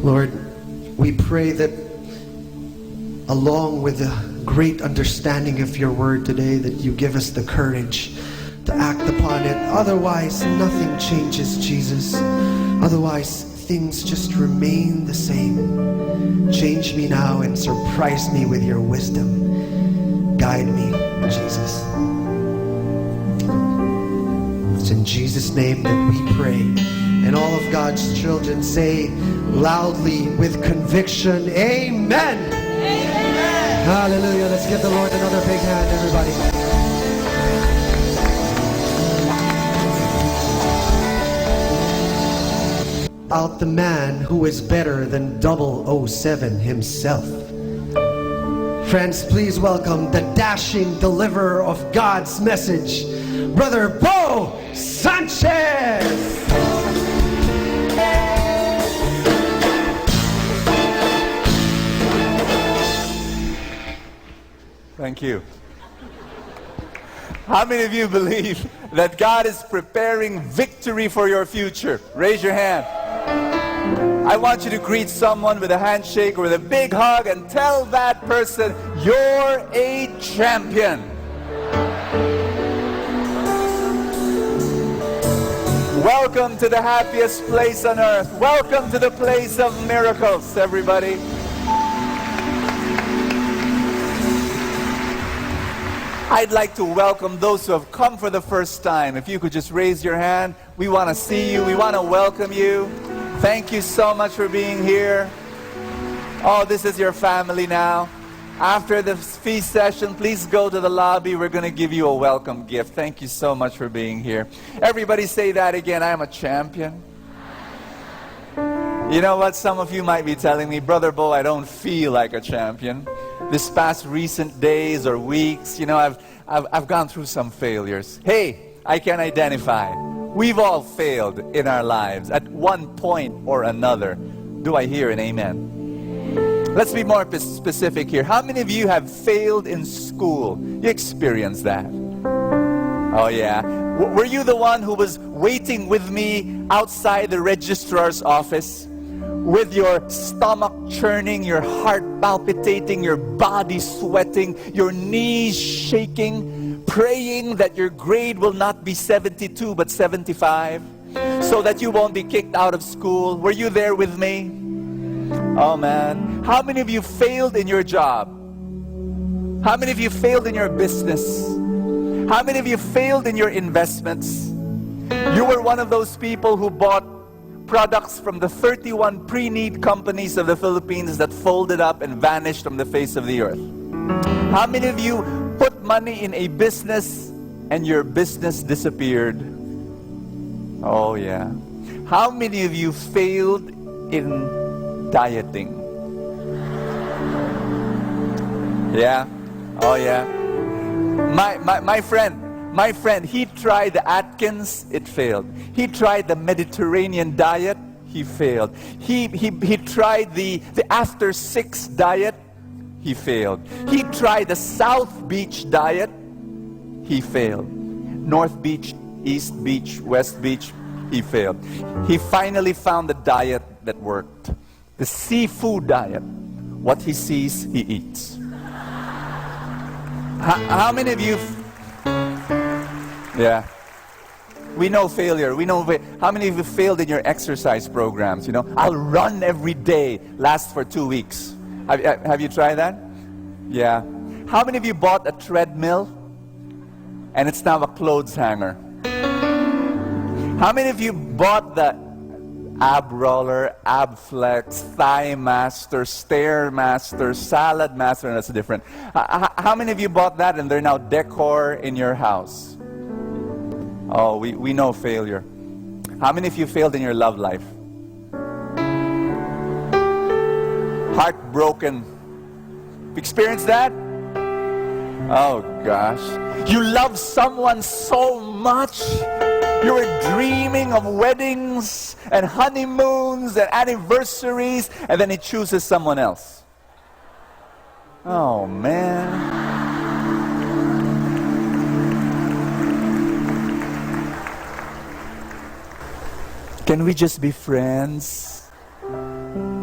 Lord, we pray that along with the great understanding of your word today, that you give us the courage to act upon it. Otherwise, nothing changes, Jesus. Otherwise, things just remain the same. Change me now and surprise me with your wisdom. Guide me, Jesus. It's in Jesus' name that we pray. And all of God's children say loudly with conviction, "Amen." Amen. Hallelujah. Let's give the Lord another big hand, everybody. Out the man who is better than double oh seven himself. Friends, please welcome the dashing deliverer of God's message, Brother Bo Sanchez. Thank you. How many of you believe that God is preparing victory for your future? Raise your hand. I want you to greet someone with a handshake or with a big hug and tell that person, "You're a champion." Welcome to the happiest place on earth. Welcome to the place of miracles, everybody. I'd like to welcome those who have come for the first time. If you could just raise your hand, we want to see you, we want to welcome you. Thank you so much for being here. Oh, this is your family now. After the feast session, please go to the lobby. We're going to give you a welcome gift. Thank you so much for being here. Everybody say that again. "I'm a champion." You know what? Some of you might be telling me, "Brother Bo, I don't feel like a champion. This past recent days or weeks, you know, I've, I've, I've gone through some failures." Hey, I can identify. We've all failed in our lives at one point or another. Do I hear an amen? Let's be more pes- specific here. How many of you have failed in school? You experienced that. Oh, yeah. W- were you the one who was waiting with me outside the registrar's office? With your stomach churning, your heart palpitating, your body sweating, your knees shaking, praying that your grade will not be seventy-two but seventy-five, so that you won't be kicked out of school. Were you there with me? Oh man. How many of you failed in your job? How many of you failed in your business? How many of you failed in your investments? You were one of those people who bought products from the thirty-one pre-need companies of the Philippines that folded up and vanished from the face of the earth. How many of you put money in a business and your business disappeared? Oh, yeah. How many of you failed in dieting? Yeah. Oh, yeah. My, my, my friend, my friend, he tried the Atkins, it failed. He tried the Mediterranean diet, he failed. He, he, he tried the, the after six diet, he failed. He tried the South Beach diet, he failed. North Beach, East Beach, West Beach, he failed. He finally found the diet that worked. The seafood diet. What he sees, he eats. How, how many of you? Yeah. We know failure. We know fa-, how many of you failed in your exercise programs? You know, "I'll run every day," lasts for two weeks. Have, have have you tried that? Yeah. How many of you bought a treadmill and it's now a clothes hanger? How many of you bought the ab roller, ab flex, thigh master, stair master, salad master? That's different. H- h- how many of you bought that and they're now decor in your house? Oh, we, we know failure. How many of you failed in your love life? Heartbroken. Experience that? Oh gosh. You love someone so much. You were dreaming of weddings and honeymoons and anniversaries, and then he chooses someone else. Oh, man. Can we just be friends?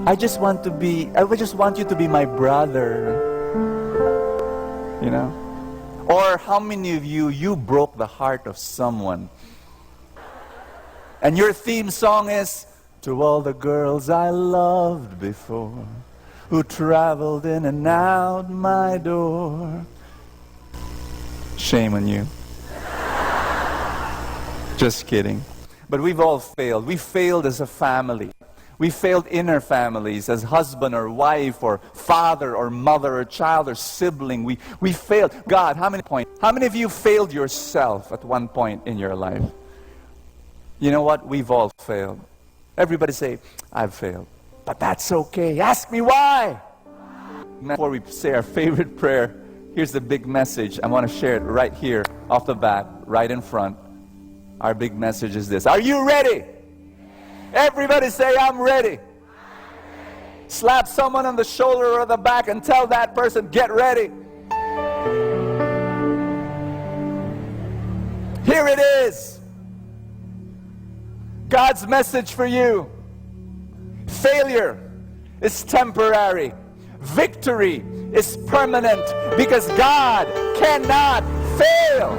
I just want to be, I would just want you to be my brother. You know? Or how many of you, you broke the heart of someone? And your theme song is, "To all the girls I loved before, who traveled in and out my door." Shame on you. Just kidding. But we've all failed. We failed as a family. We failed in our families as husband or wife or father or mother or child or sibling. We, we failed. God, how many point? How many of you failed yourself at one point in your life? You know what? We've all failed. Everybody say, "I've failed." But that's okay. Ask me why. Before we say our favorite prayer, here's the big message. I want to share it right here off the bat, right in front. Our big message is this. Are you ready? Everybody say, "I'm ready." Slap someone on the shoulder or the back and tell that person, "Get ready." Here it is. God's message for you. Failure is temporary. Victory is permanent because God cannot fail.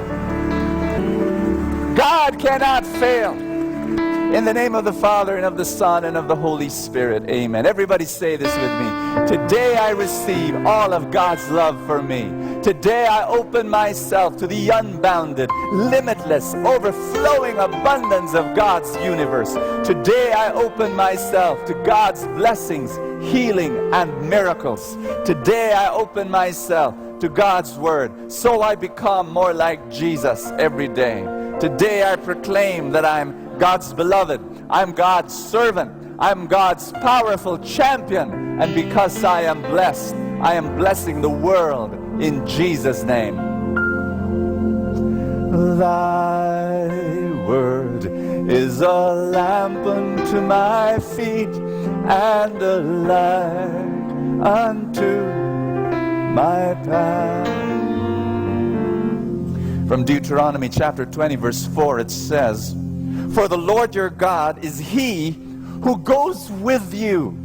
God cannot fail. In the name of the Father, and of the Son, and of the Holy Spirit, amen. Everybody say this with me. Today I receive all of God's love for me. Today I open myself to the unbounded, limitless, overflowing abundance of God's universe. Today I open myself to God's blessings, healing, and miracles. Today I open myself to God's word, so I become more like Jesus every day. Today I proclaim that I'm God's beloved, I'm God's servant, I'm God's powerful champion, and because I am blessed, I am blessing the world in Jesus' name. Thy word is a lamp unto my feet and a light unto my path. From Deuteronomy chapter twenty, verse four, it says, "For the Lord your God is he who goes with you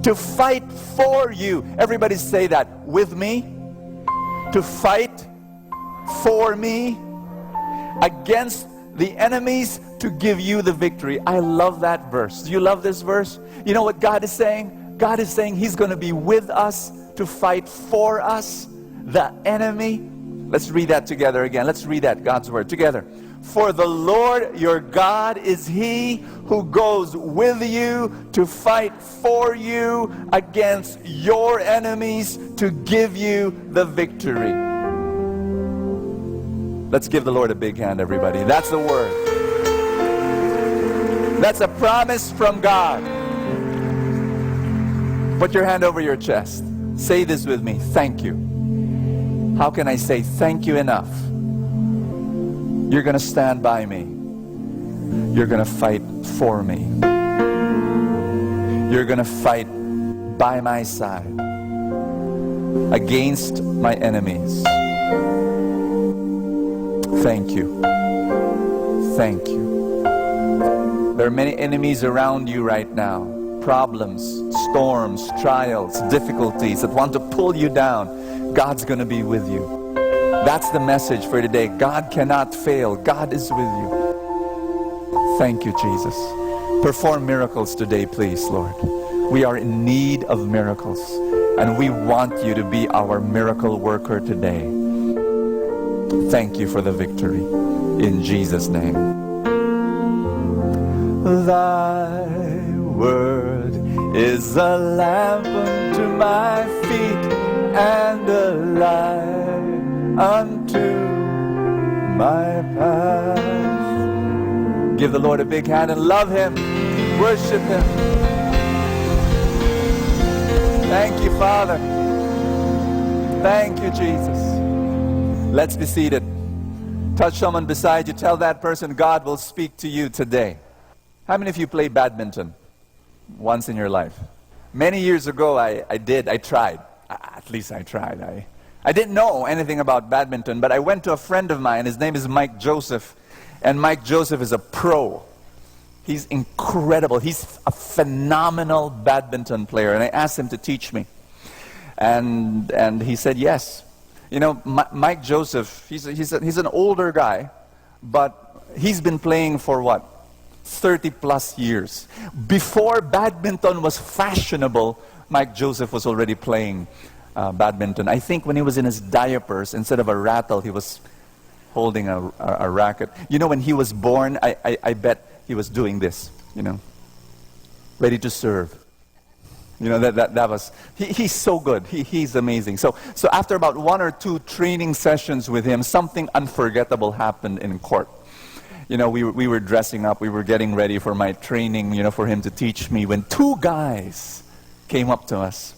to fight for you." Everybody say that with me. "To fight for me against the enemies to give you the victory." I love that verse. Do you love this verse? You know what God is saying? God is saying he's gonna be with us to fight for us, the enemy. Let's read that together again. Let's read that, God's word, together. "For the Lord your God is he who goes with you to fight for you against your enemies to give you the victory." Let's give the Lord a big hand, everybody. That's the word. That's a promise from God. Put your hand over your chest. Say this with me. Thank you. How can I say thank you enough? You're gonna stand by me. You're gonna fight for me. You're gonna fight by my side against my enemies. Thank you. Thank you. There are many enemies around you right now. Problems, storms, trials, difficulties that want to pull you down. God's gonna be with you. That's the message for today. God cannot fail. God is with you. Thank you, Jesus. Perform miracles today, please, Lord. We are in need of miracles, and we want you to be our miracle worker today. Thank you for the victory. In Jesus' name. Thy word is a lamp unto my feet and a light unto my path. Give the Lord a big hand and love Him. Worship Him. Thank you, Father. Thank you, Jesus. Let's be seated. Touch someone beside you. Tell that person, "God will speak to you today." How many of you play badminton once in your life? Many years ago, I, I did. I tried. A- At least I tried. I, I didn't know anything about badminton, but I went to a friend of mine. His name is Mike Joseph. And Mike Joseph is a pro. He's incredible. He's a phenomenal badminton player. And I asked him to teach me. And, and he said yes. You know, Mi- Mike Joseph, he's, he's, a, he's an older guy, but he's been playing for what? thirty plus years. Before badminton was fashionable, Mike Joseph was already playing uh, badminton. I think when he was in his diapers, instead of a rattle, he was holding a, a, a racket. You know, when he was born, I, I, I bet he was doing this, you know, ready to serve. You know, that, that, that was, he, he's so good. He, he's amazing. So, so after about one or two training sessions with him, something unforgettable happened in court. You know, we, we were dressing up. We were getting ready for my training, you know, for him to teach me, when two guys came up to us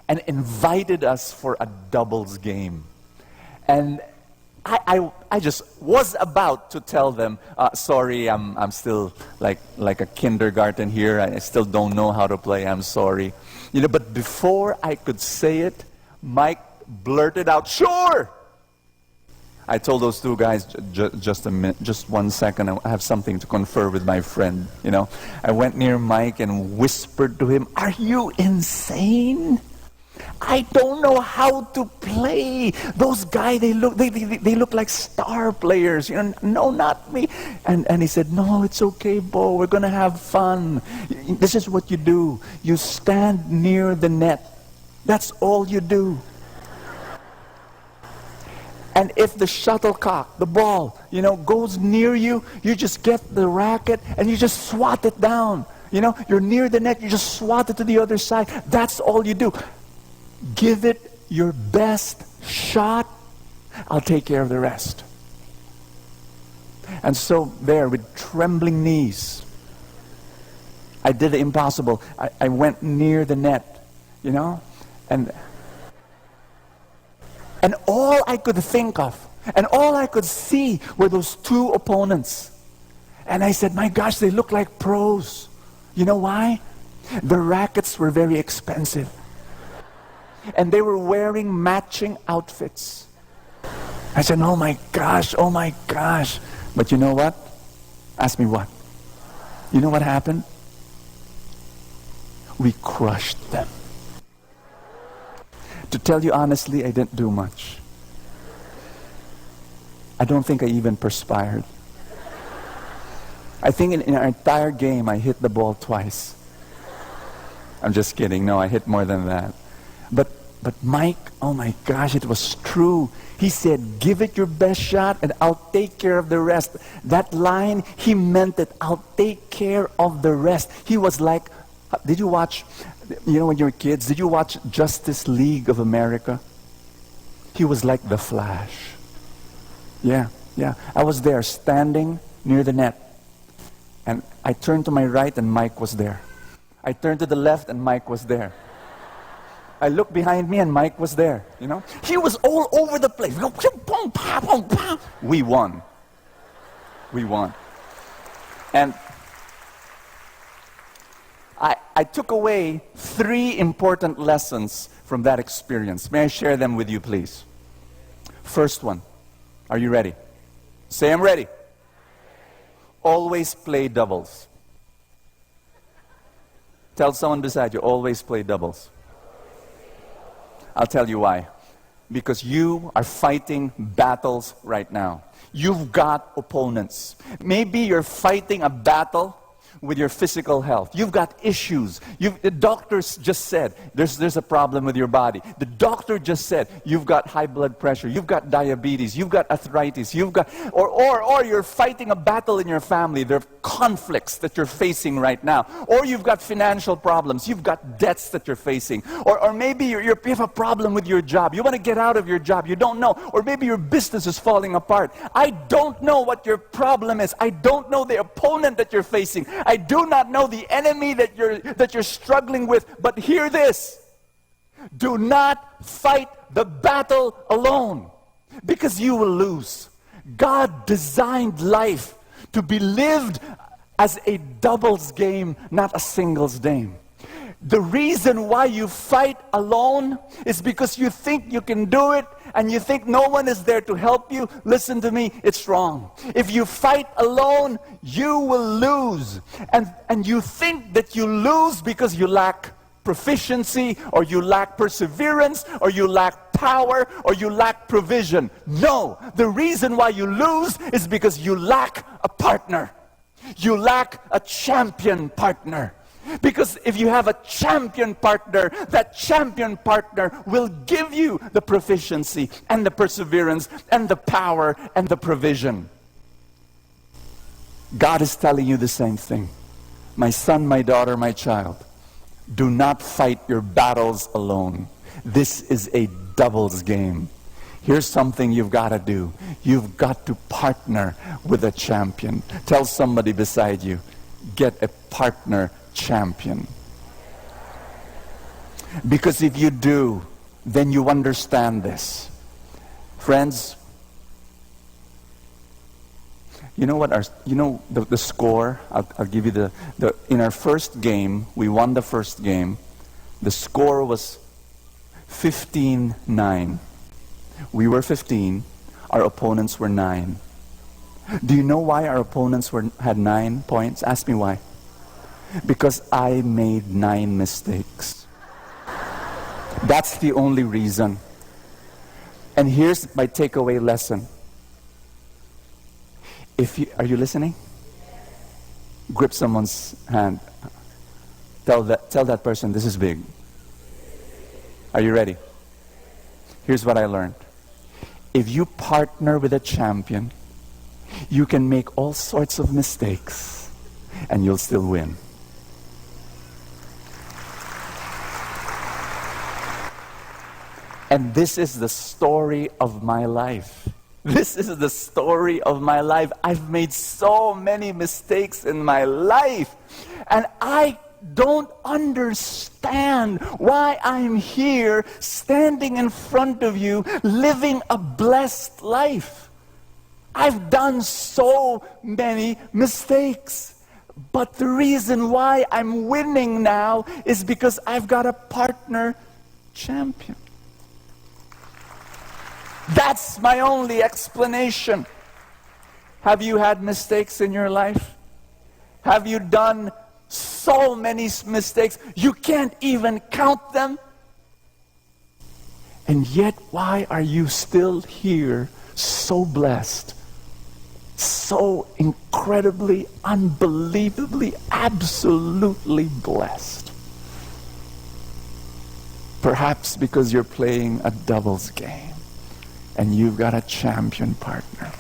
and invited us for a doubles game. And I, I, I just was about to tell them, uh, "Sorry, I'm, I'm still like, like a kindergarten here. I still don't know how to play. I'm sorry." You know, but before I could say it, Mike blurted out, "Sure!" I told those two guys, "Ju- ju- just a minute, just one second. I have something to confer with my friend." You know, I went near Mike and whispered to him, "Are you insane? I don't know how to play. Those guys, they look, they, they, they look like star players. You know, no, not me." And, and he said, "No, it's okay, Bo. We're gonna have fun. This is what you do. You stand near the net. That's all you do. And if the shuttlecock, the ball, you know, goes near you, you just get the racket and you just swat it down. You know, you're near the net, you just swat it to the other side. That's all you do. Give it your best shot. I'll take care of the rest." And so there, with trembling knees, I did the impossible. I, I went near the net, you know, and and all I could think of, and all I could see were those two opponents. And I said, "My gosh, they look like pros." You know why? The rackets were very expensive. And they were wearing matching outfits. I said, "Oh my gosh, oh my gosh." But you know what? Ask me what? You know what happened? We crushed them. To tell you honestly, I didn't do much. I don't think I even perspired. I think in, in our entire game, I hit the ball twice. I'm just kidding. No, I hit more than that. But, but Mike, oh my gosh, it was true. He said, "Give it your best shot and I'll take care of the rest." That line, he meant it. "I'll take care of the rest." He was like, uh, did you watch, you know, when you were kids, did you watch Justice League of America? He was like the Flash. Yeah, yeah. I was there standing near the net. And I turned to my right and Mike was there. I turned to the left and Mike was there. I looked behind me and Mike was there, you know? He was all over the place. Go, pum, pum, pa, pum, pa. We won. We won. And I, I took away three important lessons from that experience. May I share them with you, please? First one. Are you ready? Say, "I'm ready." Always play doubles. Tell someone beside you, "Always play doubles." I'll tell you why. Because you are fighting battles right now. You've got opponents. Maybe you're fighting a battle with your physical health. You've got issues. You've, the doctors just said there's, there's a problem with your body. The doctor just said you've got high blood pressure. You've got diabetes. You've got arthritis. You've got, or, or, or you're fighting a battle in your family. There are conflicts that you're facing right now. Or you've got financial problems. You've got debts that you're facing. Or, or maybe you're, you're, you have a problem with your job. You want to get out of your job. You don't know. Or maybe your business is falling apart. I don't know what your problem is. I don't know the opponent that you're facing. I do not know the enemy that you're, that you're struggling with. But hear this. Do not fight the battle alone, because you will lose. God designed life to be lived as a doubles game, not a singles game. The reason why you fight alone is because you think you can do it and you think no one is there to help you. Listen to me, it's wrong. If you fight alone, you will lose. And, and you think that you lose because you lack proficiency, or you lack perseverance, or you lack power, or you lack provision. No, the reason why you lose is because you lack a partner. You lack a champion partner. Because if you have a champion partner, that champion partner will give you the proficiency and the perseverance and the power and the provision. God is telling you the same thing. My son, my daughter, my child, do not fight your battles alone. This is a doubles game. Here's something you've got to do. You've got to partner with a champion. Tell somebody beside you, "Get a partner champion." Because if you do, then you understand this. Friends, you know what our, you know the, the score? I'll, I'll give you the, the, in our first game, we won the first game. The score was fifteen nine. We were fifteen, our opponents were nine. Do you know why our opponents were, had nine points? Ask me why. Because I made nine mistakes. That's the only reason. And here's my takeaway lesson. If you, are you listening? Grip someone's hand. Tell that, tell that person, "This is big." Are you ready? Here's what I learned. If you partner with a champion, you can make all sorts of mistakes and you'll still win. And this is the story of my life. This is the story of my life. I've made so many mistakes in my life. And I don't understand why I'm here standing in front of you living a blessed life. I've done so many mistakes. But the reason why I'm winning now is because I've got a partner champion. That's my only explanation. Have you had mistakes in your life? Have you done so many s- mistakes you can't even count them? And yet, why are you still here so blessed? So incredibly, unbelievably, absolutely blessed. Perhaps because you're playing a doubles game and you've got a champion partner.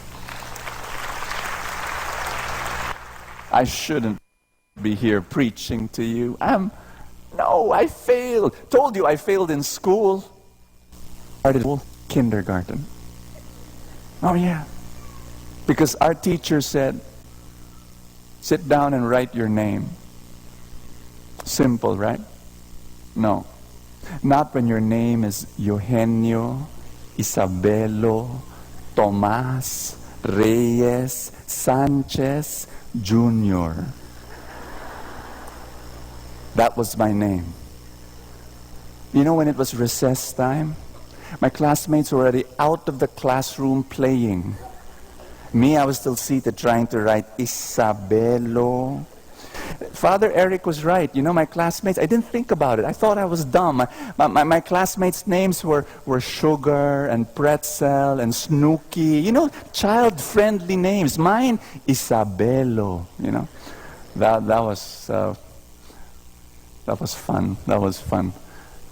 I shouldn't be here preaching to you. I'm, no, I failed. Told you I failed in school. Started school, kindergarten. Oh, yeah. Because our teacher said, "Sit down and write your name." Simple, right? No. Not when your name is Eugenio, Isabelo, Tomas, Reyes, Sanchez, Junior. That was my name. You know, when it was recess time, my classmates were already out of the classroom playing. Me, I was still seated trying to write Isabelo. Father Eric was right. You know, my classmates, I didn't think about it. I thought I was dumb. My, my, my, my classmates' names were, were Sugar and Pretzel and Snooky. You know, child-friendly names. Mine, Isabelo. You know, that, that was, uh, that was fun. That was fun.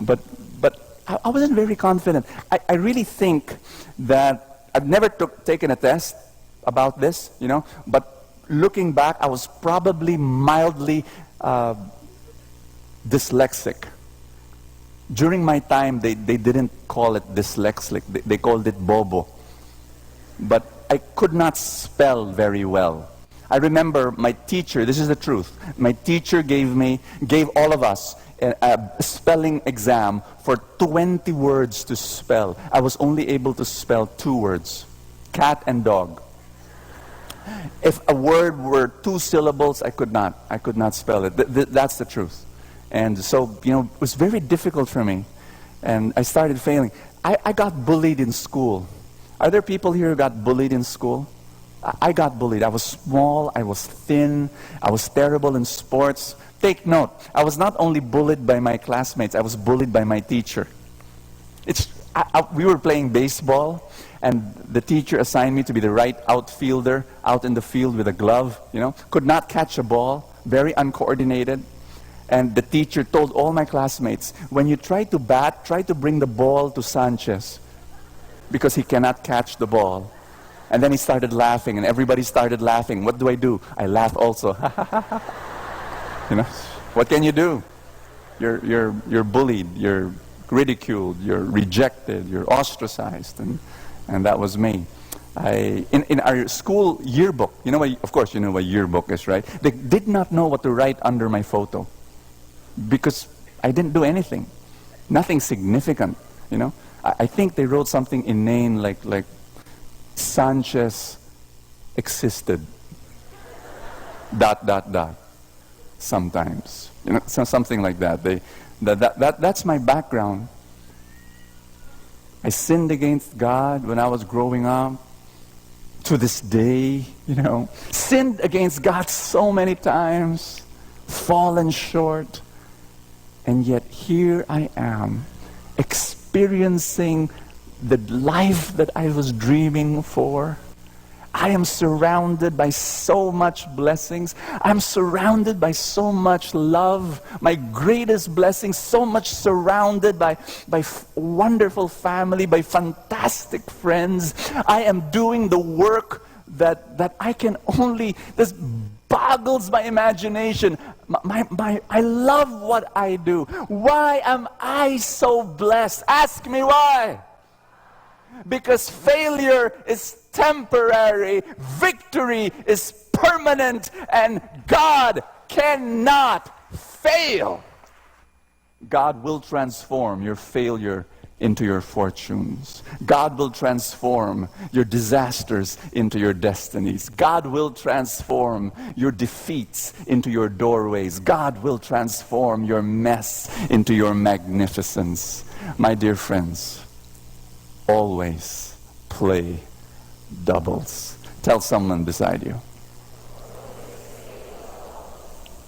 But, but I, I wasn't very confident. I, I really think that I've never took, taken a test about this, you know, but looking back, I was probably mildly, uh, dyslexic. During my time, they, they didn't call it dyslexic. They, they called it bobo. But I could not spell very well. I remember my teacher, this is the truth, my teacher gave me, gave all of us a, a spelling exam for twenty words to spell. I was only able to spell two words, cat and dog. If a word were two syllables, I could not. I could not spell it. Th- th- that's the truth. And so, you know, it was very difficult for me. And I started failing. I, I got bullied in school. Are there people here who got bullied in school? I, I got bullied. I was small, I was thin, I was terrible in sports. Take note, I was not only bullied by my classmates, I was bullied by my teacher. It's, I, I, we were playing baseball, and the teacher assigned me to be the right outfielder out in the field with a glove, you know, could not catch a ball, very uncoordinated. And the teacher told all my classmates, "When you try to bat, try to bring the ball to Sanchez because he cannot catch the ball." And then he started laughing, and everybody started laughing. What do I do? I laugh also. You know, what can you do? You're, you're, you're bullied, you're ridiculed, you're rejected, you're ostracized, and, and that was me. I, in, in our school yearbook, you know what, of course you know what yearbook is, right? They did not know what to write under my photo because I didn't do anything, nothing significant, you know. I, I think they wrote something inane like, like, "Sanchez existed," dot, dot, dot, sometimes. You know, so something like that. They, that, that, that, that's my background. I sinned against God when I was growing up. To this day, you know, sinned against God so many times, fallen short, and yet here I am, experiencing the life that I was dreaming for. I am surrounded by so much blessings. I'm surrounded by so much love. My greatest blessing, so much surrounded by, by f-, wonderful family, by fantastic friends. I am doing the work that, that I can only, this boggles my imagination. My, my, my, I love what I do. Why am I so blessed? Ask me why. Because failure is temporary, victory is permanent, and God cannot fail. God will transform your failure into your fortunes. God will transform your disasters into your destinies. God will transform your defeats into your doorways. God will transform your mess into your magnificence. My dear friends, always play doubles. Tell someone beside you.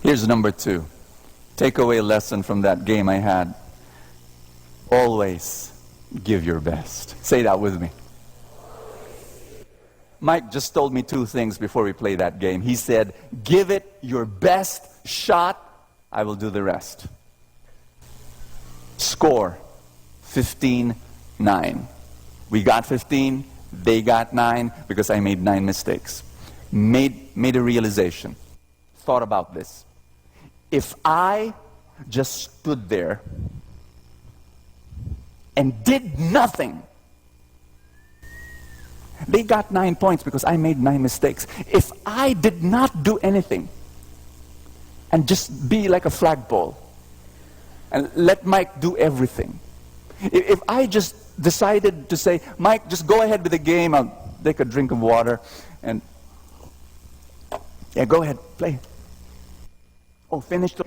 Here's number two. Take away a lesson from that game I had. Always give your best. Say that with me. Mike just told me two things before we play that game. He said, "Give it your best shot, I will do the rest." Score, fifteen nine. We got fifteen, they got nine, because I made nine mistakes. Made, made a realization. Thought about this. If I just stood there and did nothing, they got nine points because I made nine mistakes. If I did not do anything and just be like a flagpole and let Mike do everything, i-, if I just decided to say, "Mike, just go ahead with the game, I'll take a drink of water, and, yeah, go ahead, play." Oh, finish the